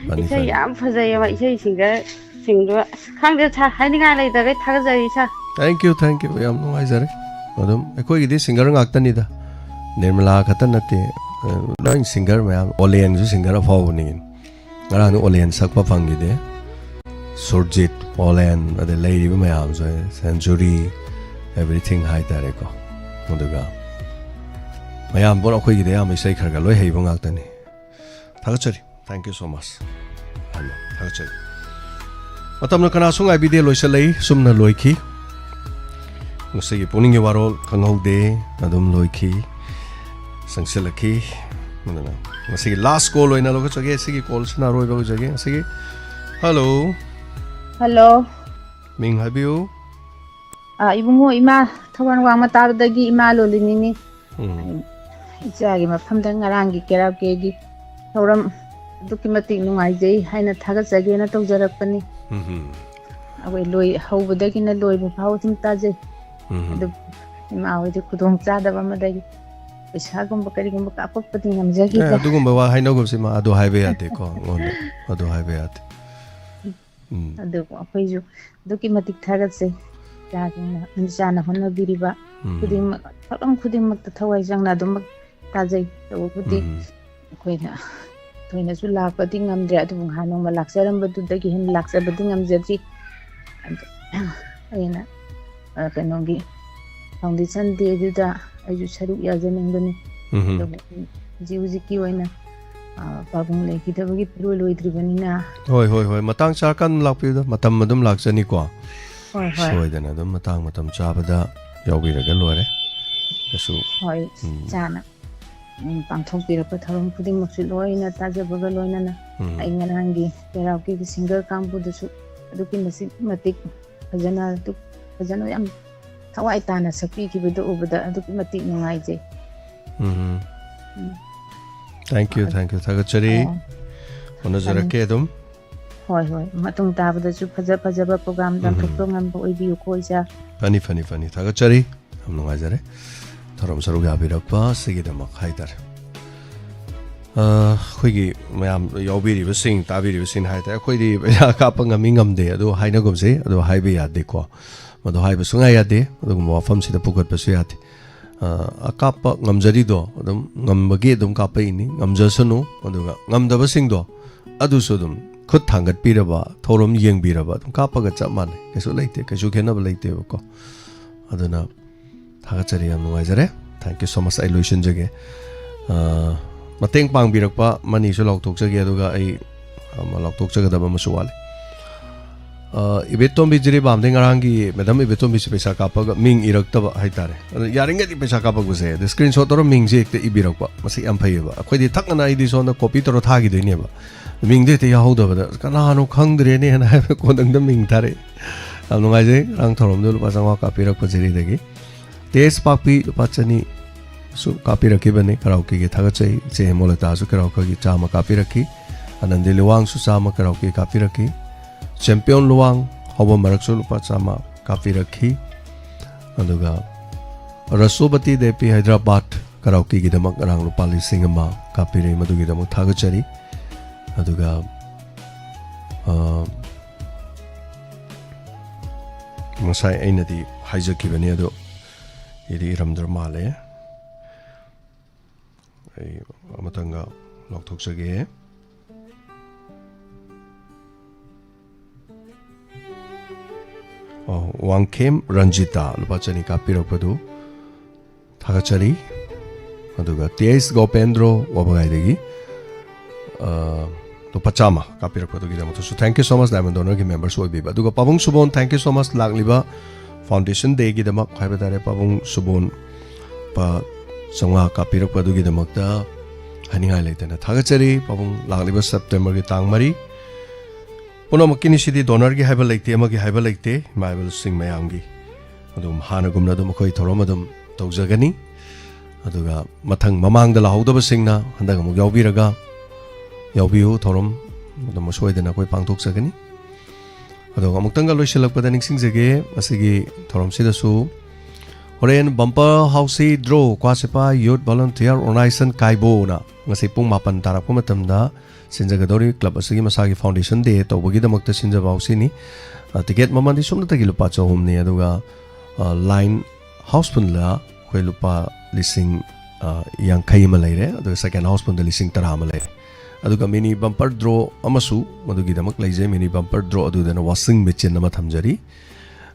ꯐꯅꯤ, ꯏꯁꯩ ꯐꯅꯤ꯫ ꯌꯥꯝ ꯐꯖꯩꯌꯦꯕ, ꯏꯁꯩ ꯁꯤꯡꯒꯔꯁꯤꯡꯗꯣ꯫ ꯑꯁ, ꯈꯪꯗꯦ ꯁꯥꯔ, ꯍꯥꯏꯅꯤꯡꯉꯥꯏ ꯂꯩꯇꯈꯩ ꯊꯥꯒꯠꯆꯔꯤ ꯁꯥꯔ꯫ Thank you, thank you꯫ ꯌꯥꯝ ꯅꯨꯡꯉꯥꯏꯖꯔꯦ꯫ ꯑꯗꯨꯝ ꯑꯩꯈꯣꯏꯒꯤꯗꯤ ꯁꯤꯡꯒꯔ ꯉꯥꯛꯇꯅꯤꯗ꯫ ꯅꯤꯔꯃꯂꯥ ꯈꯛꯇ ꯅꯠꯇꯦ꯫ ꯑ, ꯂꯣꯏ ꯁꯤꯡꯒꯔ ꯃꯌꯥꯝ꯫ ꯑꯣꯂꯦꯟꯁꯨ ꯁꯤꯡꯒꯔ ꯑꯐꯥꯎꯕꯅꯤ꯫ ꯉꯔꯥꯡꯗꯤ ꯑꯣꯂꯦꯟ ꯁꯛꯄ ꯐꯪꯈꯤꯗꯦ꯫ ꯁꯨꯔꯖꯤꯠ, ꯑꯣꯂꯦꯟ, ꯑꯗꯩ ꯂꯩꯔꯤꯕ ꯃꯌꯥꯝꯁꯦ, ꯁꯦꯟꯆꯨꯔꯤ, everything ꯍꯥꯏꯇꯥꯔꯦꯀꯣ꯫ ꯑꯗꯨꯒ ꯃꯌꯥꯝ ꯄꯨꯝꯅꯃꯛ ꯑꯩꯈꯣꯏꯒꯤꯗꯤ ꯑꯌꯥꯝꯕ ꯏꯁꯩ ꯈꯔ ꯈꯔ ꯂꯣꯏ ꯍꯩꯕ ꯉꯥꯛꯇꯅꯤ꯫ ꯊꯥꯒꯠꯆꯔꯤ꯫ Thank you so much꯫ ꯍꯥꯏꯅ ꯊꯥꯒꯠꯆꯔꯤ꯫ ꯃꯇꯝꯅ ꯀꯅꯥꯁꯨ ꯉꯥꯏꯕꯤꯗꯦ, ꯂꯣꯏꯁꯤꯜꯂꯛꯏ꯫ ꯁꯨꯝꯅ ꯂꯣꯏꯈꯤ꯫ ꯉꯁꯤꯒꯤ ꯄꯨꯛꯅꯤꯡꯒꯤ ꯋꯥꯔꯣꯜ ꯈꯪꯍꯧꯗꯦ, ꯑꯗꯨꯝ ꯂꯣꯏꯈꯤ, ꯆꯪꯁꯤꯜꯂꯛꯈꯤ꯫ ꯑꯗꯨꯅ ꯉꯁꯤꯒꯤ last call ꯑꯣꯏꯅ ꯂꯧꯈꯠꯆꯒꯦ꯫ ꯁꯤꯒꯤ callꯁꯤꯅ ꯑꯔꯣꯏꯕ ꯑꯣꯏꯖꯒꯦ ꯉꯁꯤꯒꯤ꯫ Hello꯫ Hello꯫ ꯃꯤꯡ ꯍꯥꯏꯕꯤꯌꯨ꯫ ꯑ, ꯏꯕꯨꯡꯉꯣ, ꯏꯃꯥ ꯊꯧꯕꯥꯜ ꯋꯥꯡꯃ ꯇꯥꯕꯗꯒꯤ ꯏꯃꯥ ꯂꯣꯂꯤꯅꯤꯅꯤ꯫ ꯎꯝ꯫ ꯏꯆꯥꯒꯤ ꯃꯐꯝꯗ ꯉꯔꯥꯡꯒꯤ ꯀꯦꯔꯥꯎꯀꯦꯒꯤ ꯊꯧꯔꯝ ꯑꯗꯨꯛꯀꯤ ꯃꯇꯤꯛ ꯅꯨꯡꯉꯥꯏꯖꯩ ꯍꯥꯏꯅ ꯊꯥꯒꯠꯆꯒꯦꯅ ꯇꯧꯖꯔꯛꯄꯅꯤ꯫ ꯎꯝ ꯑꯩꯈꯣꯏ ꯂꯣꯏ ꯍꯧꯕꯗꯒꯤꯅ ꯂꯣꯏꯕ ꯐꯥꯎ ꯑꯗꯨꯝ ꯇꯥꯖꯩ꯫ ꯎꯝ ꯑꯗꯨ ꯏꯃꯥ ꯍꯣꯏꯗꯤ ꯈꯨꯗꯣꯡ ꯆꯥꯗꯕ ꯑꯃꯗꯒꯤ ꯄꯩꯁꯥꯒꯨꯝꯕ ꯀꯔꯤꯒꯨꯝꯕ ꯀꯥꯞꯄꯛꯄꯗꯤ ꯑꯦ, ꯉꯝꯖꯈꯤꯗ꯭ꯔꯦ꯫ ꯑꯗꯨꯒꯨꯝꯕ ꯋꯥ ꯍꯥꯏꯅꯒꯨꯝꯁꯤ ꯃꯥ, ꯑꯗꯨ ꯍꯥꯏꯕ ꯌꯥꯗꯦꯀꯣ ꯑꯩꯉꯣꯟꯗ, ꯑꯗꯨ ꯍꯥꯏꯕ ꯌꯥꯗꯦ꯫ ꯎꯝ ꯑꯗꯨꯕꯨ ꯑꯩꯈꯣꯏꯁꯨ ꯑꯗꯨꯛꯀꯤ ꯃꯇꯤꯛ ꯊꯥꯒꯠꯆꯩ꯫ ꯏꯆꯥꯁꯤꯡꯅ, ꯏꯆꯥꯅ ꯍꯣꯠꯅꯕꯤꯔꯤꯕ ꯎꯝ ꯈꯨꯗꯤꯡꯃꯛ, ꯊꯧꯔꯝ ꯈꯨꯗꯤꯡꯃꯛꯇ ꯊꯋꯥꯏ ꯆꯪꯅ ꯑꯗꯨꯃꯛ ꯇꯥꯖꯩ꯫ ꯇꯧꯕꯕꯨꯗꯤ ꯎꯝ ꯑꯩꯈꯣꯏꯅ ꯊꯣꯏꯅꯁꯨ ꯂꯥꯛꯄꯗꯤ ꯉꯝꯗ꯭ꯔꯦ, ꯑꯗꯨꯕꯨ ꯅꯍꯥꯟ ꯅꯣꯡꯃ ꯂꯥꯛꯆꯔꯝꯕꯗꯨꯗꯒꯤ ꯍꯦꯟꯅ ꯂꯥꯛꯆꯕꯗꯤ ꯉꯝꯖꯗ꯭ꯔꯤ꯫ ꯑꯗꯣ ꯑꯩꯅ, ꯑ, ꯀꯩꯅꯣꯒꯤ foundation day ꯗꯨꯗ ꯑꯩꯁꯨ ꯁꯔꯨꯛ ꯌꯥꯖꯅꯤꯡꯕꯅꯤ꯫ ꯎꯝ ꯑꯗꯨꯕꯨ ꯍꯧꯖꯤꯛ ꯍꯧꯖꯤꯛꯀꯤ ꯑꯣꯏꯅ, ꯑ, ꯄꯥꯕꯨꯡ ꯂꯩꯈꯤꯗꯕꯒꯤ ꯄꯤꯔꯣꯏ ꯂꯣꯏꯗ꯭ꯔꯤꯕꯅꯤꯅ꯫ ꯍꯣꯏ ꯍꯣꯏ ꯍꯣꯏ, ꯃꯇꯥꯡ ꯆꯥꯔꯀꯥꯟꯗ ꯂꯥꯛꯄꯤꯌꯨꯗ, ꯃꯇꯝ ꯑꯗꯨꯝ ꯂꯥꯛꯆꯅꯤꯀꯣ꯫ ꯍꯣꯏ ꯍꯣꯏ ꯁꯣꯏꯗꯅ ꯑꯗꯨꯝ ꯃꯇꯥꯡ ꯃꯇꯝ ꯆꯥꯕꯗ ꯌꯥꯎꯕꯤꯔꯒ ꯂꯣꯏꯔꯦ꯫ ꯀꯩꯁꯨ ꯍꯣꯏ ꯎꯝ꯫ ꯏꯆꯥꯅ, ꯎꯝ, ꯄꯥꯡꯊꯣꯛꯄꯤꯔꯛꯄ ꯊꯧꯔꯝ ꯈꯨꯗꯤꯡꯃꯛꯁꯨ ꯂꯣꯏꯅ ꯇꯥꯖꯕꯒ ꯂꯣꯏꯅꯅ ꯎꯝ꯫ ꯑꯩ ꯉꯔꯥꯡꯒꯤ ꯀꯦꯔꯥꯎꯀꯤꯒꯤ singer ꯀꯥꯡꯕꯨꯗꯨꯁꯨ ꯑꯗꯨꯛꯀꯤ ꯃꯇꯤꯛ, ꯃꯇꯤꯛ ꯐꯖꯅ ꯑꯗꯨ, ꯐꯖꯅ ꯌꯥꯝ ꯊꯋꯥꯏ ꯇꯥꯅ ꯁꯛꯄꯤꯈꯤꯕꯗꯨ ꯎꯕꯗ ꯑꯗꯨꯛꯀꯤ ꯃꯇꯤꯛ ꯅꯨꯡꯉꯥꯏꯖꯩ꯫ ꯎꯝ ꯎꯝ꯫ Thank you, thank you, ꯊꯥꯒꯠꯆꯔꯤ꯫ ꯑꯣ, ꯍꯣꯠꯅꯖꯔꯛꯀꯦ ꯑꯗꯨꯝ꯫ ꯍꯣꯏ ꯍꯣꯏ, ꯃꯇꯨꯡ ꯇꯥꯕꯗꯁꯨ ꯐꯖ ꯐꯖꯕ program ꯂꯥꯡꯊꯣꯛꯄ ꯉꯝꯕ ꯑꯣꯏꯕꯤꯌꯨꯀꯣ ꯏꯆꯥ꯫ ꯐꯅꯤ ꯐꯅꯤ ꯐꯅꯤ, ꯊꯥꯒꯠꯆꯔꯤ꯫ ꯌꯥꯝ ꯅꯨꯡꯉꯥꯏꯖꯔꯦ ꯊꯧꯔꯝ ꯁꯔꯨꯛ ꯌꯥꯕꯤꯔꯛꯄ ꯑꯁꯤꯒꯤꯗꯃꯛ ꯍꯥꯏꯇꯥꯔꯦ꯫ ꯑ, ꯑꯩꯈꯣꯏꯒꯤ ꯃꯌꯥꯝ ꯌꯥꯎꯕꯤꯔꯤꯕꯁꯤꯡ, ꯇꯥꯕꯤꯔꯤꯕꯁꯤꯡ ꯍꯥꯏꯇꯥꯔꯦ, ꯑꯩꯈꯣꯏꯗꯤ ꯄꯩꯁꯥ ꯀꯥꯞꯄ ꯉꯝꯃꯤ ꯉꯝꯗꯦ ꯑꯗꯨ ꯍꯥꯏꯅꯒꯨꯝꯁꯤ, ꯑꯗꯨ ꯍꯥꯏꯕ ꯌꯥꯗꯦꯀꯣ꯫ ꯃꯗꯨ ꯍꯥꯏꯕ ꯁꯨꯡꯌꯥ ꯌꯥꯗꯦ, ꯑꯗꯨꯒꯨꯝꯕ ꯋꯥꯐꯝꯁꯤꯗ ꯄꯨꯈꯠꯄꯁꯨ ꯌꯥꯗꯦ꯫ ꯑ, ꯑꯀꯥꯞꯄ ꯉꯝꯖꯔꯤꯗꯣ ꯑꯗꯨꯝ ꯉꯝꯕꯒꯤ ꯑꯗꯨꯝ ꯀꯥꯞꯄꯛꯏꯅꯤ, ꯉꯝꯖꯁꯅꯨ꯫ ꯑꯗꯨꯒ ꯉꯝꯗꯕꯁꯤꯡꯗꯣ ꯑꯗꯨꯁꯨ ꯑꯗꯨꯝ ꯈꯨꯠ ꯊꯥꯡꯒꯠꯄꯤꯔꯕ, ꯊꯧꯔꯝ ꯌꯦꯡꯕꯤꯔꯕ ꯑꯗꯨꯝ ꯀꯥꯞꯄꯒ ꯆꯞ ꯃꯥꯟꯅꯩ, ꯀꯩꯁꯨ ꯂꯩꯇꯦ, ꯀꯩꯁꯨ ꯈꯦꯠꯅꯕ ꯂꯩꯇꯦꯕꯀꯣ꯫ ꯑꯗꯨꯅ ꯊꯥꯒꯠꯆꯔꯤ, ꯌꯥꯝ ꯅꯨꯡꯉꯥꯏꯖꯔꯦ꯫ Thank you so much꯫ ꯑꯩ ꯂꯣꯏꯁꯤꯟꯖꯒꯦ꯫ ꯑ, ꯃꯇꯦꯡ ꯄꯥꯡꯕꯤꯔꯛꯄ ꯃꯅꯤꯁꯨ ꯂꯥꯎꯊꯣꯛꯆꯒꯦ, ꯑꯗꯨꯒ ꯑꯩ ꯑꯃ ꯂꯥꯎꯊꯣꯛꯆꯒꯗꯕ ꯑꯃꯁꯨ ꯋꯥꯠꯂꯤ꯫ ꯑ, ꯏꯕꯦꯇꯣꯝꯕꯤ ꯖꯤꯔꯤꯕꯥꯝꯗꯩ ꯉꯔꯥꯡꯒꯤ, ꯃꯦꯗꯥꯝ ꯏꯕꯦꯇꯣꯝꯕꯤꯁꯦ ꯄꯩꯁꯥ ꯀꯥꯞꯄꯒ ꯃꯤꯡ ꯏꯔꯛꯇꯕ ꯍꯥꯏꯇꯥꯔꯦ꯫ ꯑꯗꯣ ꯌꯥꯔꯤꯉꯩꯗꯤ ꯄꯩꯁꯥ ꯀꯥꯞꯄꯛꯄꯁꯦ, ꯑꯗ screenshot ꯇꯧꯔ ꯃꯤꯡꯁꯦ ꯍꯦꯛꯇ ꯏꯕꯤꯔꯛꯄ, ꯃꯁꯤ ꯌꯥꯝ ꯐꯩꯌꯦꯕ꯫ ꯑꯩꯈꯣꯏꯗꯤ ꯊꯛꯅꯅ ꯑꯩꯗꯤ ꯁꯣꯝꯗ copy ꯇꯧꯔ ꯊꯥꯈꯤꯗꯣꯏꯅꯦꯕ, ꯃꯤꯡꯗꯣ ꯍꯦꯛꯇ ꯌꯥꯎꯍꯧꯗꯕꯗ, "ꯀꯅꯥꯅꯣ ꯈꯪꯗ꯭ꯔꯦꯅꯦ" ꯍꯥꯏꯅ ꯍꯥꯏꯕ ꯈꯨꯗꯪꯗ ꯃꯤꯡ ꯊꯥꯔꯛꯑꯦ꯫ ꯌꯥꯝ ꯅꯨꯡꯉꯥꯏꯖꯩ꯫ ꯉꯔꯥꯡ ꯊꯧꯔꯝꯗꯨ ꯂꯨꯄꯥ ꯆꯥꯝꯃꯉꯥ ꯀꯥꯞꯄꯤꯔꯛꯄ ꯖꯤꯔꯤꯗꯒꯤ꯫ ꯇꯦꯖ ꯄꯥꯛꯄꯤ ꯂꯨꯄꯥ ꯆꯅꯤ꯫ ꯁꯨ ꯀꯥꯞꯄꯤꯔꯛꯈꯤꯕꯅꯤ, ꯀꯔꯥꯎꯀꯤꯒꯤ ꯊꯥꯒꯠꯆꯩ꯫ ꯏꯆꯦ ꯍꯦꯃꯣꯂꯇꯥꯁꯨ ꯀꯔꯥꯎꯀꯤꯒꯤ ꯆꯥꯝꯃ ꯀꯥꯞꯄꯤꯔꯛꯈꯤ꯫ ꯑꯅꯟꯗꯤ ꯂꯨꯋꯥꯡꯁꯨ ꯆꯥꯝꯃ ꯀꯔꯥꯎꯀꯤ ꯀꯥꯞꯄꯤꯔꯛꯈꯤ꯫ ꯆꯦꯝꯄꯤꯌꯣꯟ ꯂꯨꯋꯥꯡ ꯍꯧꯕ ꯃꯔꯛꯁꯨ ꯂꯨꯄꯥ ꯆꯥꯝꯃ ꯀꯥꯞꯄꯤꯔꯛꯈꯤ꯫ ꯑꯗꯨꯒ ꯔꯥꯁꯇ꯭ꯔꯄꯇꯤ ꯗꯦꯕꯤ ꯍꯥꯏꯗ꯭ꯔꯕꯥꯗ ꯀꯔꯥꯎꯀꯤꯒꯤꯗꯃꯛ ꯉꯔꯥꯡ ꯂꯨꯄꯥ ꯂꯤꯁꯤꯡ ꯑꯃ ꯀꯥꯞꯄꯤꯔꯛꯏ, ꯃꯗꯨꯒꯤꯗꯃꯛ ꯊꯥꯒꯠꯆꯔꯤ꯫ ꯑꯗꯨꯒ ꯑ, ꯉꯁꯥꯏ ꯑꯩꯅꯗꯤ ꯍꯥꯏꯖꯈꯤꯕꯅꯤ, ꯑꯗꯣ ꯏꯗꯤ ꯏꯔꯝꯗ꯭ꯔ ꯃꯥꯜꯂꯦ꯫ ꯑꯩ ꯑꯃꯇꯪꯒ ꯂꯥꯎꯊꯣꯛꯆꯒꯦ꯫ ꯑꯣ, ꯋꯥꯡꯈꯦꯝ ꯔꯟꯖꯤꯇꯥ ꯂꯨꯄꯥ ꯆꯅꯤ ꯀꯥꯞꯄꯤꯔꯛꯄꯗꯨ ꯊꯥꯒꯠꯆꯔꯤ꯫ ꯑꯗꯨꯒ ꯇꯤ ꯑꯩꯆ ꯒꯣꯄꯦꯟꯗ꯭ꯔꯣ ꯋꯥꯕꯒꯥꯏꯗꯒꯤ, ꯑ, ꯂꯨꯄꯥ ꯆꯥꯝꯃ ꯀꯥꯞꯄꯤꯔꯛꯄꯗꯨꯒꯤꯗꯃꯛꯇꯁꯨ thank you so much, Diamond Donor-ꯒꯤ members ꯑꯣꯏꯕꯤꯕ꯫ ꯑꯗꯨꯒ ꯄꯥꯕꯨꯡ ꯁꯨꯕꯣꯟ, thank you so much, ꯂꯥꯛꯂꯤꯕ Foundation Day-ꯒꯤꯗꯃꯛ ꯍꯥꯏꯕ ꯇꯥꯔꯦ꯫ ꯄꯥꯕꯨꯡ ꯁꯨꯕꯣꯟ ꯂꯨꯄꯥ ꯆꯥꯝꯃꯉꯥ ꯀꯥꯞꯄꯤꯔꯛꯄ ꯑꯗꯨꯒꯤꯗꯃꯛꯇ ꯍꯥꯏꯅꯤꯡꯉꯥꯏ ꯂꯩꯇꯅ ꯊꯥꯒꯠꯆꯔꯤ꯫ ꯄꯥꯕꯨꯡ ꯂꯥꯛꯂꯤꯕ September-ꯒꯤ ꯇꯥꯡ ꯃꯔꯤ ꯄꯨꯝꯅꯃꯛꯀꯤꯅꯤ꯫ ꯁꯤꯗꯤ donor-ꯒꯤ ꯍꯥꯏꯕ ꯂꯩꯇꯦ, ꯑꯃꯒꯤ ꯍꯥꯏꯕ ꯂꯩꯇꯦ, ꯏꯃꯥ ꯏꯕꯦꯜꯁꯤꯡ ꯃꯌꯥꯝꯒꯤ꯫ ꯑꯗꯨꯝ ꯍꯥꯟꯅꯒꯨꯝꯅ ꯑꯗꯨꯝ ꯑꯩꯈꯣꯏ ꯊꯧꯔꯝ ꯑꯗꯨꯝ ꯇꯧꯖꯒꯅꯤ꯫ ꯑꯗꯨꯒ ꯃꯊꯪ ꯃꯃꯥꯡꯗ ꯂꯥꯛꯍꯧꯗꯕꯁꯤꯡꯅ ꯍꯟꯗꯛ ꯑꯃꯨꯛ ꯌꯥꯎꯕꯤꯔꯒ ꯌꯥꯎꯕꯤꯌꯨ, ꯊꯧꯔꯝ ꯑꯗꯨꯝ ꯁꯣꯏꯗꯅ ꯑꯩꯈꯣꯏ ꯄꯥꯡꯊꯣꯛꯆꯒꯅꯤ꯫ ꯑꯗꯨꯒ ꯑꯃꯨꯛꯇꯪꯒ ꯂꯣꯏꯁꯤꯜꯂꯛꯄꯗ ꯅꯤꯡꯁꯤꯡꯖꯒꯦ, ꯃꯁꯤꯒꯤ ꯊꯧꯔꯝꯁꯤꯗꯁꯨ ꯍꯣꯔꯦꯟ bumper house draw, ꯀ꯭ꯋꯥ ꯁꯤꯐꯥꯏ Youth Volunteer Organization ꯀꯥꯏꯕꯣꯅ ꯉꯁꯤ ꯄꯨꯡ ꯃꯥꯄꯟ ꯇꯥꯔꯛꯄ ꯃꯇꯝꯗ ꯁꯤꯟꯖꯒꯗꯧꯔꯤ꯫ Club ꯑꯁꯤꯒꯤ ꯃꯁꯥꯒꯤ Foundation Day ꯇꯧꯕꯒꯤꯗꯃꯛꯇ ꯁꯤꯟꯖꯕ house-ꯅꯤ꯫ ꯑ, ticket ꯃꯃꯜꯗꯤ ꯁꯨꯞꯅꯇꯒꯤ ꯂꯨꯄꯥ ꯆꯍꯨꯝꯅꯤ꯫ ꯑꯗꯨꯒ, ꯑ, line house full-ꯗ ꯑꯩꯈꯣꯏ ꯂꯨꯄꯥ ꯂꯤꯁꯤꯡ, ꯑ, ꯌꯥꯡꯈꯩ ꯑꯃ ꯂꯩꯔꯦ, ꯑꯗꯨꯒ second house full-ꯗ ꯂꯤꯁꯤꯡ ꯇꯔꯥ ꯑꯃ ꯂꯩꯔꯦ꯫ ꯑꯗꯨꯒ mini bumper draw ꯑꯃꯁꯨ ꯃꯗꯨꯒꯤꯗꯃꯛ ꯂꯩꯖꯩ꯫ Mini bumper draw ꯑꯗꯨꯗꯅ washing machine ꯑꯃ ꯊꯝꯖꯔꯤ꯫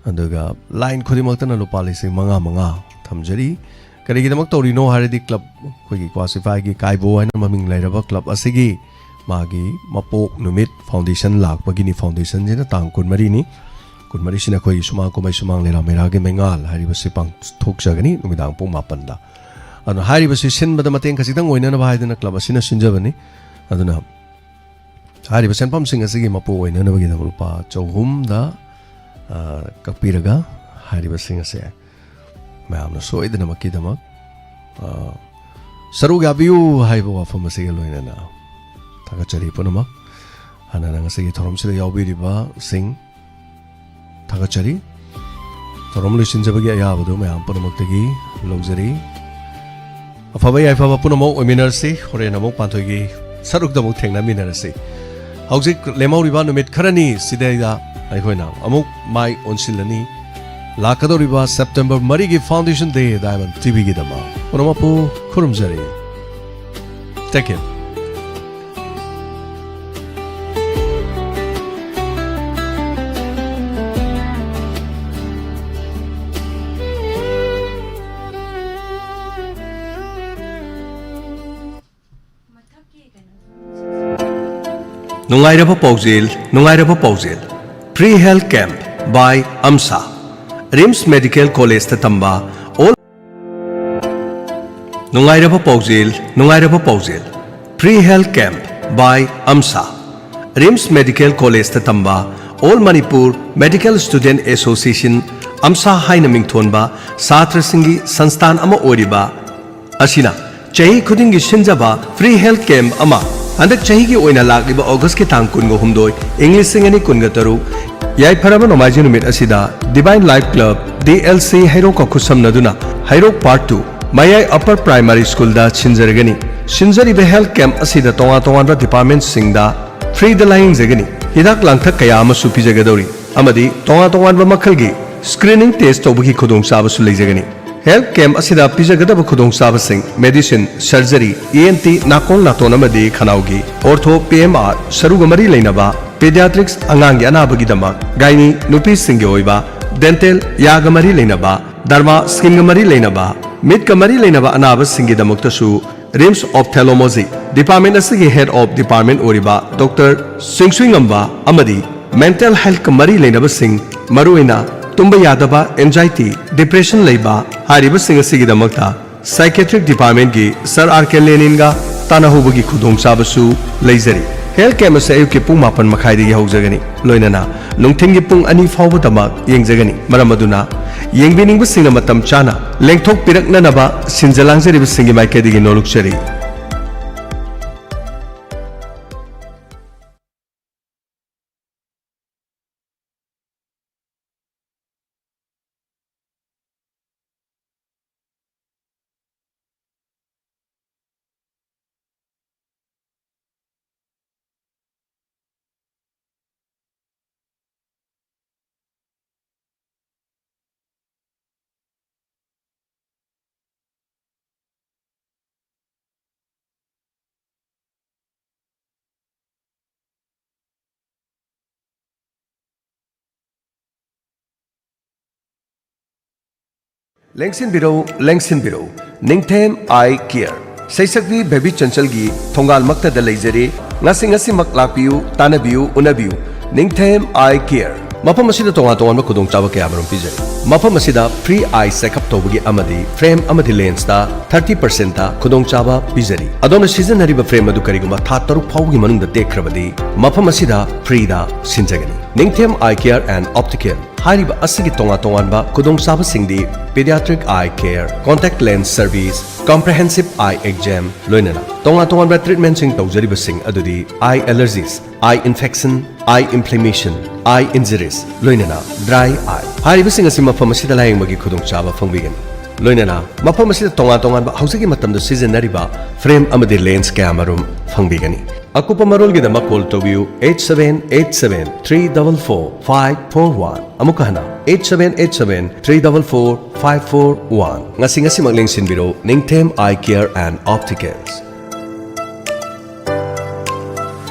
ꯑꯗꯨꯒ line ꯈꯨꯗꯤꯡꯃꯛꯇꯅ ꯂꯨꯄꯥ ꯂꯤꯁꯤꯡ ꯃꯉꯥ ꯃꯉꯥ ꯊꯝꯖꯔꯤ꯫ ꯀꯔꯤꯒꯤꯗꯃꯛ ꯇꯧꯔꯤꯅꯣ ꯍꯥꯏꯔꯗꯤ, club, ꯑꯩꯈꯣꯏꯒꯤ ꯀ꯭ꯋꯥ ꯁꯤꯐꯥꯏꯒꯤ ꯀꯥꯏꯕꯣ ꯍꯥꯏꯅ ꯃꯃꯤꯡ ꯂꯩꯔꯕ club ꯑꯁꯤꯒꯤ ꯃꯥꯒꯤ ꯃꯄꯣꯛ ꯅꯨꯃꯤꯠ, foundation ꯂꯥꯛꯄꯒꯤꯅꯤ꯫ Foundation-ꯁꯤꯅ ꯇꯥꯡ ꯀꯨꯟꯃꯔꯤꯅꯤ꯫ ꯀꯨꯟꯃꯔꯤꯁꯤꯅ ꯑꯩꯈꯣꯏꯒꯤ ꯁꯨꯃꯥꯡ ꯀꯨꯝꯍꯩ, ꯁꯨꯃꯥꯡ ꯂꯤꯂꯥ ꯃꯩꯔꯥꯒꯤ ꯃꯩꯉꯥꯜ ꯍꯥꯏꯔꯤꯕꯁꯤ ꯄꯥꯡꯊꯣꯛꯆꯒꯅꯤ ꯅꯨꯃꯤꯗꯥꯡ ꯄꯨꯡ ꯃꯥꯄꯟꯗ꯫ ꯑꯗꯨꯅ ꯍꯥꯏꯔꯤꯕꯁꯤ ꯁꯤꯟꯕꯗ ꯃꯇꯦꯡ ꯈꯖꯤꯛꯇꯪ ꯑꯣꯏꯅꯅꯕ ꯍꯥꯏꯗꯅ club ꯑꯁꯤꯅ ꯁꯤꯟꯖꯕꯅꯤ꯫ ꯑꯗꯨꯅ ꯍꯥꯏꯔꯤꯕ ꯁꯦꯟꯐꯝꯁꯤꯡ ꯑꯁꯤꯒꯤ ꯃꯄꯨ ꯑꯣꯏꯅꯅꯕꯒꯤꯗꯃꯛ ꯂꯨꯄꯥ ꯆꯍꯨꯝꯗ, ꯑ, ꯀꯛꯄꯤꯔꯒ ꯍꯥꯏꯔꯤꯕꯁꯤꯡ ꯑꯁꯦ ꯃꯌꯥꯝꯅ ꯁꯣꯏꯗꯅꯃꯛꯀꯤꯗꯃꯛ ꯑ, ꯁꯔꯨꯛ ꯌꯥꯕꯤꯌꯨ ꯍꯥꯏꯕ ꯋꯥꯐꯝ ꯑꯁꯤꯒ ꯂꯣꯏꯅꯅ ꯊꯥꯒꯠꯆꯔꯤ ꯄꯨꯝꯅꯃꯛ꯫ ꯍꯥꯟꯅꯅ ꯉꯁꯤꯒꯤ ꯊꯧꯔꯝꯁꯤꯗ ꯌꯥꯎꯕꯤꯔꯤꯕꯁꯤꯡ ꯊꯥꯒꯠꯆꯔꯤ꯫ ꯊꯧꯔꯝ ꯂꯣꯏꯁꯤꯟꯖꯕꯒꯤ ꯑꯌꯥꯕꯗꯨ ꯃꯌꯥꯝ ꯄꯨꯝꯅꯃꯛꯇꯒꯤ ꯂꯧꯖꯔꯤ꯫ ꯑꯐꯕ ꯌꯥꯏꯐꯕ ꯄꯨꯝꯅꯃꯛ ꯑꯣꯏꯃꯤꯟꯅꯔꯁꯤ꯫ ꯍꯣꯔꯦꯟ ꯑꯃꯨꯛ ꯄꯥꯟꯊꯣꯏꯒꯤ ꯁꯔꯨꯛꯇ ꯑꯃꯨꯛ ꯊꯦꯡꯅꯃꯤꯟꯅꯔꯁꯤ꯫ ꯍꯧꯖꯤꯛ ꯂꯦꯝꯍꯧꯔꯤꯕ ꯅꯨꯃꯤꯠ ꯈꯔꯅꯤ ꯁꯤꯗꯩꯗ ꯑꯩꯈꯣꯏꯅ ꯑꯃꯨꯛ ꯃꯥꯏ ꯑꯣꯟꯁꯤꯜꯂꯅꯤ꯫ ꯂꯥꯛꯀꯗꯧꯔꯤꯕ ꯁꯦꯞꯇꯦꯝꯕꯔ ꯃꯔꯤꯒꯤ Foundation Day Diamond ꯇꯤꯚꯤꯒꯤꯗꯃꯛ ꯄꯨꯝꯅꯃꯛꯄꯨ ꯈꯨꯔꯨꯝꯖꯔꯤ꯫ Take care. ꯅꯨꯡꯉꯥꯏꯔꯕ ꯄꯥꯎꯖꯦꯜ, ꯅꯨꯡꯉꯥꯏꯔꯕ ꯄꯥꯎꯖꯦꯜ꯫ Free Health Camp by ꯑꯝꯁꯥ꯫ ꯔꯤꯝꯁ ꯃꯦꯗꯤꯀꯦꯜ ꯀꯣꯂꯦꯖꯇ ꯇꯝꯕ all ꯅꯨꯡꯉꯥꯏꯔꯕ ꯄꯥꯎꯖꯦꯜ, ꯅꯨꯡꯉꯥꯏꯔꯕ ꯄꯥꯎꯖꯦꯜ꯫ Free Health Camp by ꯑꯝꯁꯥ꯫ ꯔꯤꯝꯁ ꯃꯦꯗꯤꯀꯦꯜ ꯀꯣꯂꯦꯖꯇ ꯇꯝꯕ All Manipur Medical Student Association, ꯑꯝꯁꯥ ꯍꯥꯏꯅ ꯃꯤꯡꯊꯣꯟꯕ ꯁꯥꯇ꯭ꯔꯁꯤꯡꯒꯤ ꯁꯪꯁꯊꯥꯟ ꯑꯃ ꯑꯣꯏꯔꯤꯕ ꯑꯁꯤꯅ ꯆꯍꯤ ꯈꯨꯗꯤꯡꯒꯤ ꯁꯤꯟꯖꯕ free health camp ꯑꯃ ꯍꯟꯗꯛ ꯆꯍꯤꯒꯤ ꯑꯣꯏꯅ ꯂꯥꯛꯂꯤꯕ ꯑꯣꯒꯁꯀꯤ ꯇꯥꯡ ꯀꯨꯟꯒ ꯍꯨꯝꯗꯣꯏ, ꯏꯪ ꯂꯤꯁꯤꯡ ꯑꯅꯤ ꯀꯨꯟꯒ ꯇꯔꯨꯛ, ꯌꯥꯏꯐꯔꯕ ꯅꯣꯡꯃꯥꯏꯖꯤꯡ ꯅꯨꯃꯤꯠ ꯑꯁꯤꯗ Divine Life Club, D L C, ꯍꯩꯔꯣꯛꯀ ꯈꯨꯠꯁꯝꯅꯗꯨꯅ ꯍꯩꯔꯣꯛ Part Two, ꯃꯌꯥꯏ Upper Primary Schoolꯗ ꯁꯤꯟꯖꯔꯒꯅꯤ꯫ ꯁꯤꯟꯖꯔꯤꯕ health camp ꯑꯁꯤꯗ ꯇꯣꯉꯥꯟ ꯇꯣꯉꯥꯟꯕ departmentꯁꯤꯡꯗ freeꯗ ꯂꯥꯌꯦꯡꯖꯒꯅꯤ꯫ ꯍꯤꯗꯥꯛ ꯂꯥꯡꯊꯛ ꯀꯌꯥ ꯑꯃꯁꯨ ꯄꯤꯖꯒꯗꯧꯔꯤ꯫ ꯑꯃꯗꯤ ꯇꯣꯉꯥꯟ ꯇꯣꯉꯥꯟꯕ ꯃꯈꯜꯒꯤ screening test ꯇꯧꯕꯒꯤ ꯈꯨꯗꯣꯡꯆꯥꯕꯁꯨ ꯂꯩꯖꯒꯅꯤ꯫ Health camp ꯑꯁꯤꯗ ꯄꯤꯖꯒꯗꯕ ꯈꯨꯗꯣꯡꯆꯥꯕꯁꯤꯡ medicine, surgery, E N T, ꯅꯥꯀꯣꯡ ꯅꯥꯇꯣꯟ ꯑꯃꯗꯤ ꯈꯅꯥꯎꯒꯤ ortho, P M R, ꯁꯔꯨꯒ ꯃꯔꯤ ꯂꯩꯅꯕ pediatrics, ꯑꯉꯥꯡꯒꯤ ꯑꯅꯥꯕꯒꯤꯗꯃꯛ gynae, ꯅꯨꯄꯤꯁꯤꯡꯒꯤ ꯑꯣꯏꯕ dental, ꯌꯥꯒ ꯃꯔꯤ ꯂꯩꯅꯕ derma, skinꯒ ꯃꯔꯤ ꯂꯩꯅꯕ, ꯃꯤꯠꯀ ꯃꯔꯤ ꯂꯩꯅꯕ ꯑꯅꯥꯕꯁꯤꯡꯒꯤꯗꯃꯛꯇꯁꯨ ꯔꯤꯝꯁ Ophthalmology Department ꯑꯁꯤꯒꯤ Head of Department ꯑꯣꯏꯔꯤꯕ Doctor ꯁꯤꯡꯁꯨꯏꯉꯝꯕ ꯑꯃꯗꯤ mental healthꯀ ꯃꯔꯤ ꯂꯩꯅꯕꯁꯤꯡ, ꯃꯔꯨꯑꯣꯏꯅ ꯇꯨꯝꯕ ꯌꯥꯗꯕ, anxiety, depression ꯂꯩꯕ ꯍꯥꯏꯔꯤꯕꯁꯤꯡ ꯑꯁꯤꯒꯤꯗꯃꯛꯇ psychiatric departmentꯀꯤ Sir R K Leninꯒ ꯇꯥꯟꯅꯍꯧꯕꯒꯤ ꯈꯨꯗꯣꯡꯆꯥꯕꯁꯨ ꯂꯩꯖꯔꯤ꯫ Health camp ꯑꯁꯤ ꯑꯌꯨꯛꯀꯤ ꯄꯨꯡ ꯃꯥꯄꯟ ꯃꯈꯥꯏꯗꯒꯤ ꯍꯧꯖꯒꯅꯤ, ꯂꯣꯏꯅꯅ ꯅꯨꯡꯊꯤꯜꯒꯤ ꯄꯨꯡ ꯑꯅꯤ ꯐꯥꯎꯕꯗꯃꯛ ꯌꯦꯡꯖꯒꯅꯤ꯫ ꯃꯔꯝ ꯑꯗꯨꯅ ꯌꯦꯡꯕꯤꯅꯤꯡꯕꯁꯤꯡꯅ ꯃꯇꯝ ꯆꯥꯅ ꯂꯦꯡꯊꯣꯛꯄꯤꯔꯛꯅꯅꯕ ꯁꯤꯟꯖ ꯂꯥꯡꯖꯔꯤꯕꯁꯤꯡꯒꯤ ꯃꯥꯏꯀꯩꯗꯒꯤ ꯅꯣꯂꯨꯛꯆꯔꯤ꯫ ꯂꯦꯡꯁꯤꯟꯕꯤꯔꯧ, ꯂꯦꯡꯁꯤꯟꯕꯤꯔꯧ꯫ ꯅꯤꯡꯊꯦꯝ ꯑꯥꯏ ꯀꯤꯌꯔ, ꯁꯩꯁꯛꯄꯤ ꯕꯦꯕꯤ ꯆꯟꯆꯜꯒꯤ ꯊꯣꯡꯒꯥꯜꯃꯛꯇꯗ ꯂꯩꯖꯔꯤ꯫ ꯉꯁꯤ ꯉꯁꯤꯃꯛ ꯂꯥꯛꯄꯤꯌꯨ, ꯇꯥꯟꯅꯕꯤꯌꯨ, ꯎꯅꯕꯤꯌꯨ꯫ ꯅꯤꯡꯊꯦꯝ ꯑꯥꯏ ꯀꯤꯌꯔ꯫ ꯃꯐꯝ ꯑꯁꯤꯗ ꯇꯣꯉꯥꯟ ꯇꯣꯉꯥꯟꯕ ꯈꯨꯗꯣꯡꯆꯥꯕ ꯀꯌꯥꯃꯔꯨꯝ ꯄꯤꯖꯔꯤ꯫ ꯃꯐꯝ ꯑꯁꯤꯗ free eye checkup ꯇꯧꯕꯒꯤ ꯑꯃꯗꯤ frame ꯑꯃꯗꯤ lensꯇ thirty percentꯇ ꯈꯨꯗꯣꯡꯆꯥꯕ ꯄꯤꯖꯔꯤ꯫ ꯑꯗꯣꯝꯅ ꯁꯤꯖꯤꯟꯅꯔꯤꯕ frame ꯑꯗꯨ ꯀꯔꯤꯒꯨꯝꯕ ꯊꯥ ꯇꯔꯨꯛ ꯐꯥꯎꯕꯒꯤ ꯃꯅꯨꯡꯗ ꯇꯦꯛꯈ꯭ꯔꯕꯗꯤ, ꯃꯐꯝ ꯑꯁꯤꯗ freeꯗ ꯁꯤꯟꯖꯒꯅꯤ꯫ ꯅꯤꯡꯊꯦꯝ Eye Care and Optical ꯍꯥꯏꯔꯤꯕ ꯑꯁꯤꯒꯤ ꯇꯣꯉꯥꯟ ꯇꯣꯉꯥꯟꯕ ꯈꯨꯗꯣꯡꯆꯥꯕꯁꯤꯡꯗꯤ pediatric eye care, contact lens service, comprehensive eye exam, ꯂꯣꯏꯅꯅ ꯇꯣꯉꯥꯟ ꯇꯣꯉꯥꯟꯕ treatmentꯁꯤꯡ ꯇꯧꯖꯔꯤꯕꯁꯤꯡ ꯑꯗꯨꯗꯤ eye allergies, eye infection, eye inflammation, eye injuries, ꯂꯣꯏꯅꯅ dry eye ꯍꯥꯏꯔꯤꯕꯁꯤꯡ ꯑꯁꯤ ꯃꯐꯝ ꯑꯁꯤꯗ ꯂꯥꯌꯦꯡꯕꯒꯤ ꯈꯨꯗꯣꯡꯆꯥꯕ ꯐꯪꯕꯤꯒꯅꯤ꯫ ꯂꯣꯏꯅꯅ ꯃꯐꯝ ꯑꯁꯤꯗ ꯇꯣꯉꯥꯟ ꯇꯣꯉꯥꯟꯕ ꯍꯧꯖꯤꯛꯀꯤ ꯃꯇꯝꯗ ꯁꯤꯖꯤꯟꯅꯔꯤꯕ frame ꯑꯃꯗꯤ lens ꯀꯌꯥꯃꯔꯨꯝ ꯐꯪꯕꯤꯒꯅꯤ꯫ ꯑꯀꯨꯞꯄ ꯃꯔꯣꯜꯒꯤꯗꯃꯛ call ꯇꯧꯕꯤꯌꯨ eight seven eight seven three double four five four one꯫ ꯑꯃꯨꯛꯀ ꯍꯟꯅ, eight seven eight seven three double four five four one꯫ ꯉꯁꯤ ꯉꯁꯤꯃꯛ ꯂꯦꯡꯁꯤꯟꯕꯤꯔꯣ ꯅꯤꯡꯊꯦꯝ Eye Care and Opticals꯫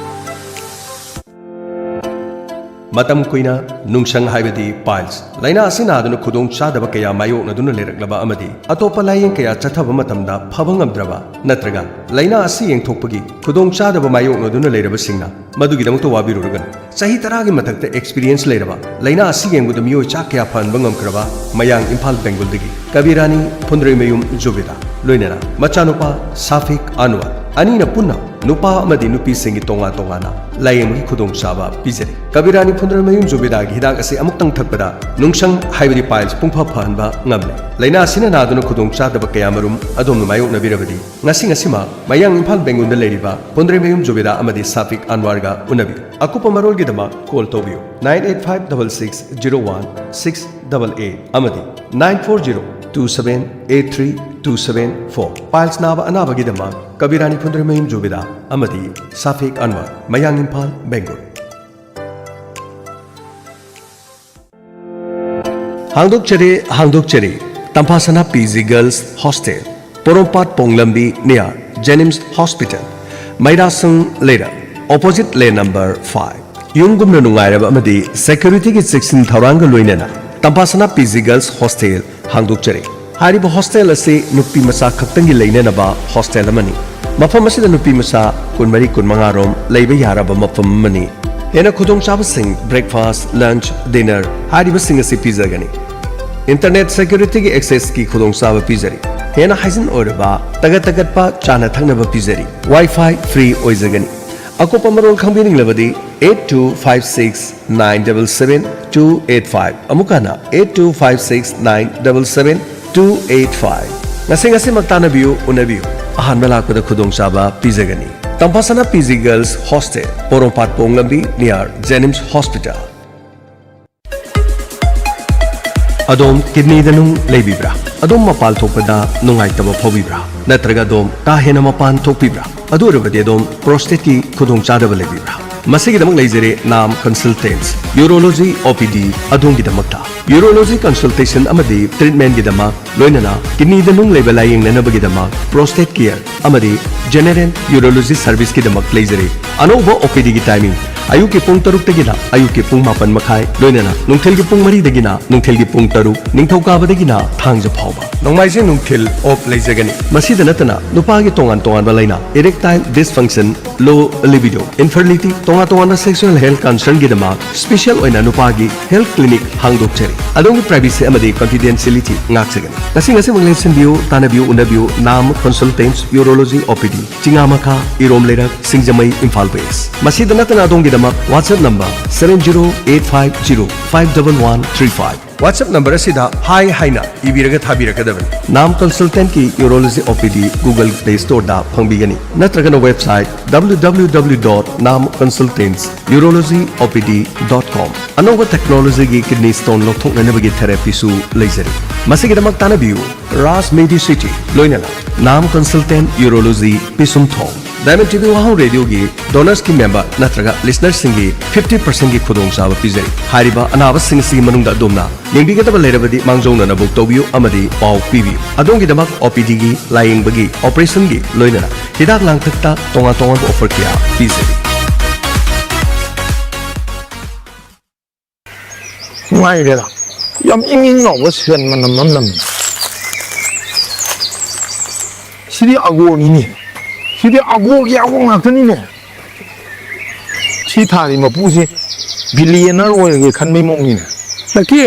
ꯃꯇꯝ ꯀꯨꯏꯅ ꯅꯨꯡꯁꯪ ꯍꯥꯏꯕꯗꯤ piles ꯂꯥꯏꯅꯥ ꯑꯁꯤ ꯅꯥꯗꯨꯅ ꯈꯨꯗꯣꯡ ꯆꯥꯗꯕ ꯀꯌꯥ ꯃꯥꯌꯣꯛꯅꯗꯨꯅ ꯂꯩꯔꯛꯂꯕ ꯑꯃꯗꯤ ꯑꯇꯣꯞꯄ ꯂꯥꯏꯌꯦꯡ ꯀꯌꯥ ꯆꯠꯊꯕ ꯃꯇꯝꯗ ꯐꯕ ꯉꯝꯗ꯭ꯔꯕ, ꯅꯠꯇ꯭ꯔꯒ ꯂꯥꯏꯅꯥ ꯑꯁꯤ ꯌꯦꯡꯊꯣꯛꯄꯒꯤ ꯈꯨꯗꯣꯡ ꯆꯥꯗꯕ ꯃꯥꯌꯣꯛꯅꯗꯨꯅ ꯂꯩꯔꯕꯁꯤꯡꯅ ꯃꯗꯨꯒꯤꯗꯃꯛꯇ ꯋꯥꯕꯤꯔꯨꯔꯒꯅꯨ꯫ ꯆꯍꯤ ꯇꯔꯥꯒꯤ ꯃꯊꯛꯇ experience ꯂꯩꯔꯕ, ꯂꯥꯏꯅꯥ ꯑꯁꯤ ꯌꯦꯡꯕꯗ ꯃꯤꯑꯣꯏ ꯆꯥ ꯀꯌꯥ ꯐꯍꯟꯕ ꯉꯝꯈ꯭ꯔꯕ ꯃꯌꯥꯡ ꯏꯝꯐꯥꯜ ꯕꯦꯡꯒꯨꯜꯗꯒꯤ ꯀꯕꯤꯔꯥꯅꯤ ꯐꯨꯟꯗ꯭ꯔꯩꯃꯌꯨꯝ ꯖꯨꯕꯤꯗꯥ, ꯂꯣꯏꯅꯅ ꯃꯆꯥꯅꯨꯄꯥ ꯁꯥꯐꯤꯛ ꯑꯟꯋꯔ, ꯑꯅꯤꯅ ꯄꯨꯟꯅ ꯅꯨꯄꯥ ꯑꯃꯗꯤ ꯅꯨꯄꯤꯁꯤꯡꯒꯤ ꯇꯣꯉꯥꯟ ꯇꯣꯉꯥꯟꯅ ꯂꯥꯌꯦꯡꯕꯒꯤ ꯈꯨꯗꯣꯡꯆꯥꯕ ꯄꯤꯖꯔꯤ꯫ ꯀꯕꯤꯔꯥꯅꯤ ꯐꯨꯟꯗ꯭ꯔꯩꯃꯌꯨꯝ ꯖꯨꯕꯤꯗꯥꯒꯤ ꯍꯤꯗꯥꯛ ꯑꯁꯤ ꯑꯃꯨꯛꯇꯪ ꯊꯛꯄꯗ ꯅꯨꯡꯁꯪ ꯍꯥꯏꯕꯗꯤ piles ꯄꯨꯡꯐ ꯐꯍꯟꯕ ꯉꯝꯂꯦ꯫ ꯂꯥꯏꯅꯥ ꯑꯁꯤꯅ ꯅꯥꯗꯨꯅ ꯈꯨꯗꯣꯡꯆꯥꯗꯕ ꯀꯌꯥꯃꯔꯨꯝ ꯑꯗꯣꯝꯅ ꯃꯥꯌꯣꯛꯅꯕꯤꯔꯕꯗꯤ ꯉꯁꯤ ꯉꯁꯤꯃꯛ ꯃꯌꯥꯡ ꯏꯝꯐꯥꯜ ꯕꯦꯡꯒꯨꯜꯗ ꯂꯩꯔꯤꯕ ꯐꯨꯟꯗ꯭ꯔꯩꯃꯌꯨꯝ ꯖꯨꯕꯤꯗꯥ ꯑꯃꯗꯤ ꯁꯥꯐꯤꯛ ꯑꯟꯋꯥꯔꯒ ꯎꯅꯕꯤꯌꯨ꯫ ꯑꯀꯨꯞꯄ ꯃꯔꯣꯜꯒꯤꯗꯃꯛ call ꯇꯧꯕꯤꯌꯨ nine eight five double six zero one six double eight ꯑꯃꯗꯤ nine four zero two seven eight three two seven four꯫ Piles ꯅꯥꯕ ꯑꯅꯥꯕꯒꯤꯗꯃꯛ ꯀꯕꯤꯔꯥꯅꯤ ꯐꯨꯟꯗ꯭ꯔꯩꯃꯌꯨꯝ ꯖꯨꯕꯤꯗꯥ ꯑꯃꯗꯤ ꯁꯥꯐꯤꯛ ꯑꯟꯋꯥꯔ, ꯃꯌꯥꯡ Imphal, ꯕꯦꯡꯒꯨꯜ꯫ ꯍꯥꯡꯗꯣꯛꯆꯔꯤ, ꯍꯥꯡꯗꯣꯛꯆꯔꯤ꯫ ꯇꯝꯐꯥꯁꯅꯥ P G Girls Hostel, ꯄꯣꯔꯣꯝꯄꯥꯠ ꯄꯣꯡ ꯂꯝꯕꯤ near Jenims Hospital, ꯃꯩꯔꯥꯁꯪ ꯂꯩꯔꯛ, opposite lane number five꯫ ꯌꯨꯝꯒꯨꯝꯅ ꯅꯨꯡꯉꯥꯏꯔꯕ ꯑꯃꯗꯤ security ꯒꯤ ꯆꯦꯛꯁꯤꯟ ꯊꯧꯔꯥꯡꯒ ꯂꯣꯏꯅꯅ ꯇꯝꯐꯥꯁꯅꯥ P G Girls Hostel ꯍꯥꯡꯗꯣꯛꯆꯔꯤ꯫ ꯍꯥꯏꯔꯤꯕ hostel ꯑꯁꯤ ꯅꯨꯄꯤ ꯃꯆꯥ ꯈꯛꯇꯪꯒꯤ ꯂꯩꯅꯅꯕ hostel ꯑꯃꯅꯤ꯫ ꯃꯐꯝ ꯑꯁꯤꯗ ꯅꯨꯄꯤ ꯃꯆꯥ ꯀꯨꯟꯃꯔꯤ ꯀꯨꯟꯃꯉꯥ ꯔꯣꯝ ꯂꯩꯕ ꯌꯥꯔꯕ ꯃꯐꯝ ꯑꯃꯅꯤ꯫ ꯍꯦꯟꯅ ꯈꯨꯗꯣꯡꯆꯥꯕꯁꯤꯡ, breakfast, lunch, dinner ꯍꯥꯏꯔꯤꯕꯁꯤꯡ ꯑꯁꯤ ꯄꯤꯖꯒꯅꯤ꯫ Internet security ꯒꯤ access ꯀꯤ ꯈꯨꯗꯣꯡꯆꯥꯕ ꯄꯤꯖꯔꯤ꯫ ꯍꯦꯟꯅ hygiene ꯑꯣꯏꯔꯕ ꯇꯒꯠ ꯇꯒꯠꯄ ꯆꯥꯅ ꯊꯛꯅꯕ ꯄꯤꯖꯔꯤ꯫ Wi-Fi free ꯑꯣꯏꯖꯒꯅꯤ꯫ ꯑꯀꯨꯞꯄ ꯃꯔꯣꯜ ꯈꯪꯕꯤꯅꯤꯡꯂꯕꯗꯤ eight two five six nine double seven two eight five, ꯑꯃꯨꯛ ꯍꯟꯅ eight two five six nine double seven two eight five꯫ ꯉꯁꯤ ꯉꯁꯤꯃꯛ ꯇꯥꯟꯅꯕꯤꯌꯨ, ꯎꯅꯕꯤꯌꯨ꯫ ꯑꯍꯥꯟꯕ ꯂꯥꯛꯄꯗ ꯈꯨꯗꯣꯡꯆꯥꯕ ꯄꯤꯖꯒꯅꯤ꯫ ꯇꯝꯐꯥꯁꯅꯥ P G Girls Hostel, ꯄꯣꯔꯣꯝꯄꯥꯠ ꯄꯣꯡ ꯂꯝꯕꯤ near Jenims Hospital꯫ ꯑꯗꯣꯝ kidney ꯗ ꯅꯨꯡ ꯂꯩꯕꯤꯕ꯭ꯔꯥ? ꯑꯗꯣꯝ ꯃꯄꯥꯟ ꯊꯣꯛꯄꯗ ꯅꯨꯡꯉꯥꯏꯇꯕ ꯐꯥꯎꯕꯤꯕ꯭ꯔꯥ? ꯅꯠꯇ꯭ꯔꯒ ꯑꯗꯣꯝ ꯀꯥ ꯍꯦꯟꯅ ꯃꯄꯥꯟ ꯊꯣꯛꯄꯤꯕ꯭ꯔꯥ? ꯑꯗꯨ ꯑꯣꯏꯔꯕꯗꯤ ꯑꯗꯣꯝ prostate ꯀꯤ ꯈꯨꯗꯣꯡꯆꯥꯗꯕ ꯂꯩꯕꯤꯕ꯭ꯔꯥ? ꯃꯁꯤꯒꯤꯗꯃꯛ ꯂꯩꯖꯔꯦ ꯅꯥꯝ Consultants꯫ Urology O P D ꯑꯗꯣꯝꯒꯤꯗꯃꯛꯇ꯫ Urology consultation ꯑꯃꯗꯤ treatment ꯒꯤꯗꯃꯛ, ꯂꯣꯏꯅꯅ kidney ꯗ ꯅꯨꯡ ꯂꯩꯕ ꯂꯥꯌꯦꯡꯅꯅꯕꯒꯤꯗꯃꯛ prostate care ꯑꯃꯗꯤ general urology service ꯀꯤꯗꯃꯛ ꯂꯩꯖꯔꯦ꯫ ꯑꯅꯧꯕ O P D ꯒꯤ timing ꯑꯌꯨꯛꯀꯤ ꯄꯨꯡ ꯇꯔꯨꯛꯇꯒꯤꯅ ꯑꯌꯨꯛꯀꯤ ꯄꯨꯡ ꯃꯥꯄꯟ ꯃꯈꯥꯏ, ꯂꯣꯏꯅꯅ ꯅꯨꯡꯊꯤꯜꯒꯤ ꯄꯨꯡ ꯃꯔꯤꯗꯒꯤꯅ ꯅꯨꯡꯊꯤꯜꯒꯤ ꯄꯨꯡ ꯇꯔꯨꯛ, ꯅꯤꯡꯊꯧꯀꯥꯕꯗꯒꯤꯅ ꯊꯥꯡꯖ ꯐꯥꯎꯕ꯫ ꯅꯣꯡꯃꯥꯏꯖꯤꯡ ꯅꯨꯡꯊꯤꯜ off ꯂꯩꯖꯒꯅꯤ꯫ ꯃꯁꯤꯗ ꯅꯠꯇꯅ ꯅꯨꯄꯥꯒꯤ ꯇꯣꯉꯥꯟ ꯇꯣꯉꯥꯟꯕ ꯂꯥꯏꯅꯥ, erectile dysfunction, low libido, infertility, ꯇꯣꯉꯥꯟ ꯇꯣꯉꯥꯟꯕ sexual health concern ꯒꯤꯗꯃꯛ special ꯑꯣꯏꯅ ꯅꯨꯄꯥꯒꯤ health clinic ꯍꯥꯡꯗꯣꯛꯆꯔꯤ꯫ ꯑꯗꯣꯝꯒꯤ privacy ꯑꯃꯗꯤ confidentiality ꯉꯥꯛꯆꯒꯅꯤ꯫ ꯉꯁꯤ ꯉꯁꯤꯃꯛ ꯂꯦꯡꯁꯤꯟꯕꯤꯌꯨ, ꯇꯥꯟꯅꯕꯤꯌꯨ, ꯎꯅꯕꯤꯌꯨ, ꯅꯥꯝ Consultants Urology O P D, ꯆꯤꯉꯥꯃꯈꯥ, ꯏꯔꯣꯝ ꯂꯩꯔꯛ, ꯁꯤꯡꯖꯃꯩ, ꯏꯝꯐꯥꯜ West꯫ ꯃꯁꯤꯗ ꯅꯠꯇꯅ ꯑꯗꯣꯝꯒꯤꯗꯃꯛ WhatsApp number seven zero eight five zero five double one three five꯫ WhatsApp number ꯑꯁꯤꯗ hi ꯍꯥꯏꯅ ꯏꯕꯤꯔꯒ ꯊꯥꯕꯤꯔꯛꯀꯗꯕꯅꯤ꯫ ꯅꯥꯝ Consultantꯀꯤ Urology O P D Google Play Storeꯗ ꯐꯪꯕꯤꯒꯅꯤ, ꯅꯠꯇ꯭ꯔꯒꯅ website W W W dot nam consultants urology O P D dot com꯫ ꯑꯅꯧꯕ technologyꯒꯤ kidney stone ꯂꯧꯊꯣꯛꯅꯅꯕꯒꯤ therapyꯁꯨ ꯂꯩꯖꯔꯤ꯫ ꯃꯁꯤꯒꯤꯗꯃꯛ ꯇꯥꯟꯅꯕꯤꯌꯨ Raj Medicity, ꯂꯣꯏꯅꯅ ꯅꯥꯝ Consultant Urology, ꯄꯤꯁꯨꯝꯊꯣꯡ꯫ Diamond T V ꯋꯥꯍꯪ radioꯒꯤ donorsꯀꯤ member ꯅꯠꯇ꯭ꯔꯒ listenerꯁꯤꯡꯒꯤ fifty percentꯀꯤ ꯈꯨꯗꯣꯡꯆꯥꯕ ꯄꯤꯖꯔꯤ꯫ ꯍꯥꯏꯔꯤꯕ ꯑꯅꯥꯕꯁꯤꯡ ꯑꯁꯤꯒꯤ ꯃꯅꯨꯡꯗ ꯑꯗꯣꯝꯅ ꯌꯦꯡꯕꯤꯒꯗꯕ ꯂꯩꯔꯕꯗꯤ ꯃꯥꯡꯖꯧꯅꯅ book ꯇꯧꯕꯤꯌꯨ ꯑꯃꯗꯤ ꯄꯥꯎ ꯄꯤꯕꯤꯌꯨ꯫ ꯑꯗꯣꯝꯒꯤꯗꯃꯛ OPDꯒꯤ, ꯂꯥꯌꯦꯡꯕꯒꯤ, operationꯒꯤ, ꯂꯣꯏꯅꯅ ꯍꯤꯗꯥꯛ ꯂꯥꯡꯊꯛꯇ ꯇꯣꯉꯥꯟ ꯇꯣꯉꯥꯟꯕ offer ꯀꯌꯥ ꯄꯤꯖꯔꯤ꯫ ꯅꯨꯡꯉꯥꯏꯈ꯭ꯔꯦꯗ꯫ ꯌꯥꯝ ꯏꯪ ꯏꯪ ꯂꯥꯎꯕ ꯁꯦꯟ ꯃꯅꯝ ꯑꯃ ꯅꯝꯃꯤ꯫ ꯁꯤꯗꯤ ꯑꯒꯣꯔꯅꯤꯅꯦ꯫ ꯁꯤꯗꯤ ꯑꯒꯣꯔꯒꯤ ꯑꯒꯣꯔ ꯉꯥꯛꯇꯅꯤꯅꯦ꯫ ꯁꯤ ꯊꯥꯔꯤ ꯃꯄꯨꯁꯤ billionaire ꯑꯣꯏꯔꯒꯦ ꯈꯟꯕꯩ ꯃꯑꯣꯡꯅꯤꯅꯦ꯫ ꯂꯛꯀꯤ,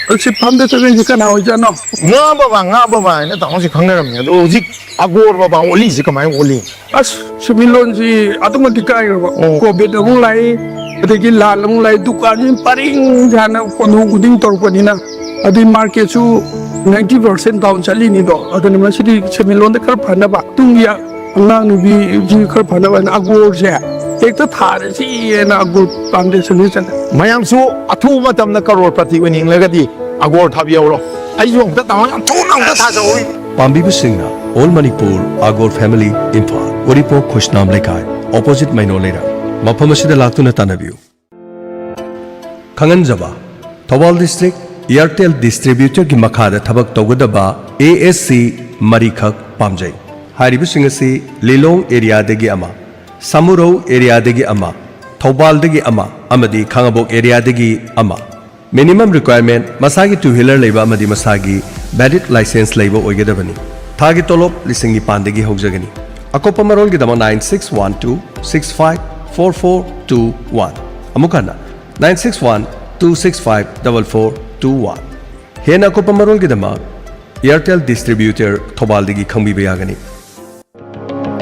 ꯑꯁꯤ ꯐꯥꯝꯗ ꯆꯠꯂꯤꯁꯤ ꯀꯅꯥ ꯑꯣꯏꯖꯥꯠꯅꯣ? ꯉꯥ ꯕꯕꯥ, ꯉꯥ ꯕꯕꯥ ꯍꯥꯏꯅ ꯇꯥꯃꯣꯁꯤ ꯈꯪꯅꯔꯝꯃꯤ꯫ ꯑꯗꯣ ꯍꯧꯖꯤꯛ ꯑꯒꯣꯔ ꯕꯕꯥ ꯑꯣꯜꯂꯤꯁꯤ ꯀꯃꯥꯏꯅ ꯑꯣꯜꯂꯤ? ꯑꯁ, ꯁꯦꯟꯃꯤꯠꯂꯣꯟꯁꯤ ꯑꯗꯨꯛ ꯃꯇꯤꯛ ꯀꯥꯏꯈ꯭ꯔꯕ꯫ ꯑꯣ꯫ Covid ꯑꯃꯨꯛ ꯂꯥꯛꯏ, ꯑꯗꯒꯤ ꯂꯥꯟ ꯑꯃꯨꯛ ꯂꯥꯛꯏ, ꯗꯨꯀꯥꯟꯁꯤ ꯄꯔꯤꯡ ꯁꯥꯅ ꯀꯣꯟꯊꯣꯡ ꯈꯨꯗꯤꯡ ꯇꯧꯔꯛꯄꯅꯤꯅ, ꯑꯗꯩ marketꯁꯨ ninety percent down ꯆꯠꯂꯤꯅꯤꯗꯣ꯫ ꯑꯗꯨꯅ ꯃꯁꯤꯗꯤ ꯁꯦꯟꯃꯤꯠꯂꯣꯟꯗ ꯈꯔ ꯐꯅꯕ, ꯇꯨꯡꯒꯤ ꯑꯉꯥꯡ ꯅꯨꯕꯤꯁꯤ ꯈꯔ ꯐꯅꯕ ꯍꯥꯏꯅ ꯑꯒꯣꯔꯁꯦ ꯍꯦꯛꯇ ꯊꯥꯔꯁꯤꯅ ꯑꯒꯣꯔ foundationꯁꯤ ꯆꯠꯂꯦ꯫ ꯃꯌꯥꯝꯁꯨ ꯑꯊꯨꯕ ꯃꯇꯝꯗ ꯀꯔꯣꯔꯄꯇꯤ ꯑꯣꯏꯅꯤꯡꯂꯒꯗꯤ ꯑꯒꯣꯔ ꯊꯥꯕꯤꯍꯧꯔꯣ꯫ ꯑꯩꯁꯨ ꯑꯝꯇ ꯇꯥꯃꯣ ꯌꯥꯝ ꯊꯨꯅ ꯑꯝꯇ ꯊꯥꯖꯍꯧꯏ꯫ ꯄꯥꯝꯕꯤꯕꯁꯤꯡꯅ All Manipur Agor Family, Imphal, ꯎꯔꯤꯄꯣꯛ ꯈꯨꯁꯅꯥꯝ ꯂꯩꯀꯥꯏ, opposite ꯃꯩꯅꯣ ꯂꯩꯔꯛ, ꯃꯐꯝ ꯑꯁꯤꯗ ꯂꯥꯛꯇꯨꯅ ꯇꯥꯟꯅꯕꯤꯌꯨ꯫ ꯈꯪꯍꯟꯖꯕ, ꯊꯧꯕꯥꯜ district Airtel distributorꯒꯤ ꯃꯈꯥꯗ ꯊꯕꯛ ꯇꯧꯒꯗꯕ ASC ꯃꯔꯤꯈꯛ ꯄꯥꯝꯖꯩ꯫ ꯍꯥꯏꯔꯤꯕꯁꯤꯡ ꯑꯁꯤ ꯂꯤꯂꯣꯡ areaꯗꯒꯤ ꯑꯃ, ꯁꯃꯨꯔꯧ areaꯗꯒꯤ ꯑꯃ, ꯊꯧꯕꯥꯜꯗꯒꯤ ꯑꯃ ꯑꯃꯗꯤ ꯈꯥꯉꯕꯣꯛ areaꯗꯒꯤ ꯑꯃ꯫ Minimum requirement ꯃꯁꯥꯒꯤ two wheeler ꯂꯩꯕ ꯑꯃꯗꯤ ꯃꯁꯥꯒꯤ valid license ꯂꯩꯕ ꯑꯣꯏꯒꯗꯕꯅꯤ꯫ ꯊꯥꯒꯤ ꯇꯣꯂꯣꯞ ꯂꯤꯁꯤꯡ ꯅꯤꯄꯥꯟꯗꯒꯤ ꯍꯧꯖꯒꯅꯤ꯫ ꯑꯀꯨꯞꯄ ꯃꯔꯣꯜꯒꯤꯗꯃꯛ nine six one two six five four four two one꯫ ꯑꯃꯨꯛ ꯍꯟꯅ, nine six one two six five four four two one꯫ two one. ꯍꯦꯟꯅ ꯑꯀꯨꯞꯄ ꯃꯔꯣꯜꯒꯤꯗꯃꯛ Airtel Distributor ꯊꯧꯕꯥꯜꯗꯒꯤ ꯈꯪꯕꯤꯕ ꯌꯥꯒꯅꯤ꯫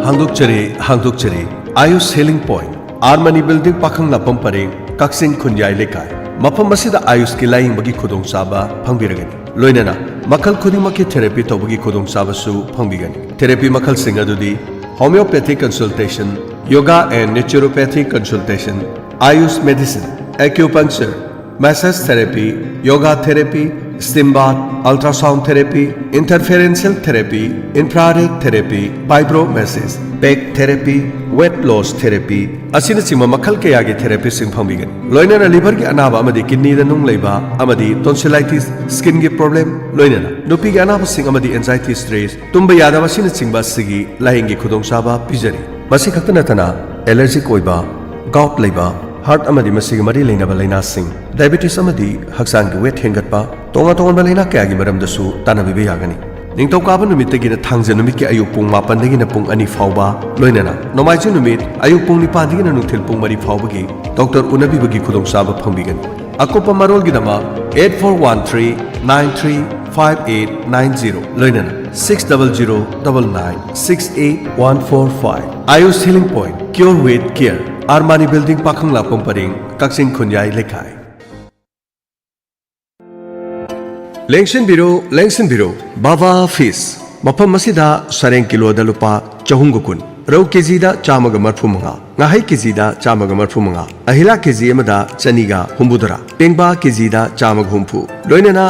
ꯍꯥꯡꯗꯣꯛꯆꯔꯤ, ꯍꯥꯡꯗꯣꯛꯆꯔꯤ꯫ Ayush Healing Point, R Mani Building, ꯄꯥꯈꯪ ꯂꯥꯄꯝ ꯄꯔꯦꯡ, ꯀꯛꯆꯤꯡ ꯈꯨꯟꯌꯥꯏ ꯂꯩꯀꯥꯏ꯫ ꯃꯐꯝ ꯑꯁꯤꯗ ꯑꯥꯌꯨꯁꯀꯤ ꯂꯥꯌꯦꯡꯕꯒꯤ ꯈꯨꯗꯣꯡꯆꯥꯕ ꯐꯪꯕꯤꯔꯒꯅꯤ꯫ ꯂꯣꯏꯅꯅ ꯃꯈꯜ ꯈꯨꯗꯤꯡꯃꯛꯀꯤ therapy ꯇꯧꯕꯒꯤ ꯈꯨꯗꯣꯡꯆꯥꯕꯁꯨ ꯐꯪꯕꯤꯒꯅꯤ꯫ Therapy ꯃꯈꯜꯁꯤꯡ ꯑꯗꯨꯗꯤ homeopathic consultation, yoga and naturopathic consultation, Ayush medicine, acupuncture, massage therapy, yoga therapy, steam bath, ultrasound therapy, interferential therapy, infrared therapy, vibro massage, back therapy, weight loss therapy ꯑꯁꯤꯅꯆꯤꯡꯕ ꯃꯈꯜ ꯀꯌꯥꯒꯤ therapyꯁꯤꯡ ꯐꯪꯕꯤꯒꯅꯤ꯫ ꯂꯣꯏꯅꯅ liverꯒꯤ ꯑꯅꯥꯕ ꯑꯃꯗꯤ kidneyꯗ ꯅꯨꯡ ꯂꯩꯕ ꯑꯃꯗꯤ tonsillitis, skinꯒꯤ problem, ꯂꯣꯏꯅꯅ ꯅꯨꯄꯤꯒꯤ ꯑꯅꯥꯕꯁꯤꯡ ꯑꯃꯗꯤ anxiety, stress, ꯇꯨꯝꯕ ꯌꯥꯗꯕ ꯑꯁꯤꯅꯆꯤꯡꯕ ꯑꯁꯤꯒꯤ ꯂꯥꯌꯦꯡꯒꯤ ꯈꯨꯗꯣꯡꯆꯥꯕ ꯄꯤꯖꯔꯤ꯫ ꯃꯁꯤ ꯈꯛꯇ ꯅꯠꯇꯅ allergic ꯑꯣꯏꯕ, gout ꯂꯩꯕ, heart ꯑꯃꯗꯤ ꯃꯁꯤꯒꯤ ꯃꯔꯤ ꯂꯩꯅꯕ ꯂꯥꯏꯅꯥꯁꯤꯡ, diabetes ꯑꯃꯗꯤ ꯍꯛꯆꯥꯡꯒꯤ weight ꯍꯦꯟꯒꯠꯄ, ꯇꯣꯉꯥꯟ ꯇꯣꯉꯥꯟꯕ ꯂꯥꯏꯅꯥ ꯀꯌꯥꯒꯤ ꯃꯔꯝꯗꯁꯨ ꯇꯥꯟꯅꯕꯤꯕ ꯌꯥꯒꯅꯤ꯫ ꯅꯤꯡꯊꯧꯀꯥꯕ ꯅꯨꯃꯤꯠꯇꯒꯤꯅ ꯊꯥꯡꯖ ꯅꯨꯃꯤꯠꯀꯤ ꯑꯌꯨꯛ ꯄꯨꯡ ꯃꯥꯄꯟꯗꯒꯤꯅ ꯄꯨꯡ ꯑꯅꯤ ꯐꯥꯎꯕ, ꯂꯣꯏꯅꯅ ꯅꯣꯡꯃꯥꯏꯖꯤꯡ ꯅꯨꯃꯤꯠ ꯑꯌꯨꯛ ꯄꯨꯡ ꯅꯤꯄꯥꯟꯗꯒꯤꯅ ꯅꯨꯡꯊꯤꯜ ꯄꯨꯡ ꯃꯔꯤ ꯐꯥꯎꯕꯒꯤ doctor ꯎꯅꯕꯤꯕꯒꯤ ꯈꯨꯗꯣꯡꯆꯥꯕ ꯐꯪꯕꯤꯒꯅꯤ꯫ ꯑꯀꯨꯞꯄ ꯃꯔꯣꯜꯒꯤꯗꯃꯛ eight four one three nine three five eight nine zero, ꯂꯣꯏꯅꯅ six double zero double nine six eight one four five꯫ Ayush Healing Point, Cure with Care, R Mani Building, ꯄꯥꯈꯪ ꯂꯥꯛꯄꯝ ꯄꯔꯦꯡ, ꯀꯛꯆꯤꯡ ꯈꯨꯟꯌꯥꯏ ꯂꯩꯀꯥꯏ꯫ ꯂꯦꯡꯁꯤꯟꯕꯤꯔꯣ, ꯂꯦꯡꯁꯤꯟꯕꯤꯔꯣ, ꯕꯥꯕꯥ ꯐꯤꯁ꯫ ꯃꯐꯝ ꯑꯁꯤꯗ ꯁꯔꯦꯡ ꯀꯤꯂꯣꯗ ꯂꯨꯄꯥ ꯆꯍꯨꯝꯒ ꯀꯨꯟ, ꯔꯧ ꯀꯦꯖꯤꯗ ꯆꯥꯝꯃꯒ ꯃꯔꯐꯨ ꯃꯉꯥ, ꯉꯥꯍꯩ ꯀꯦꯖꯤꯗ ꯆꯥꯝꯃꯒ ꯃꯔꯐꯨ ꯃꯉꯥ, ꯑꯍꯤꯂꯥ ꯀꯦꯖꯤ ꯑꯃꯗ ꯆꯅꯤꯒ ꯍꯨꯝꯐꯨꯇꯔꯥ, ꯄꯦꯡꯕꯥ ꯀꯦꯖꯤꯗ ꯆꯥꯝꯃꯒ ꯍꯨꯝꯐꯨ, ꯂꯣꯏꯅꯅ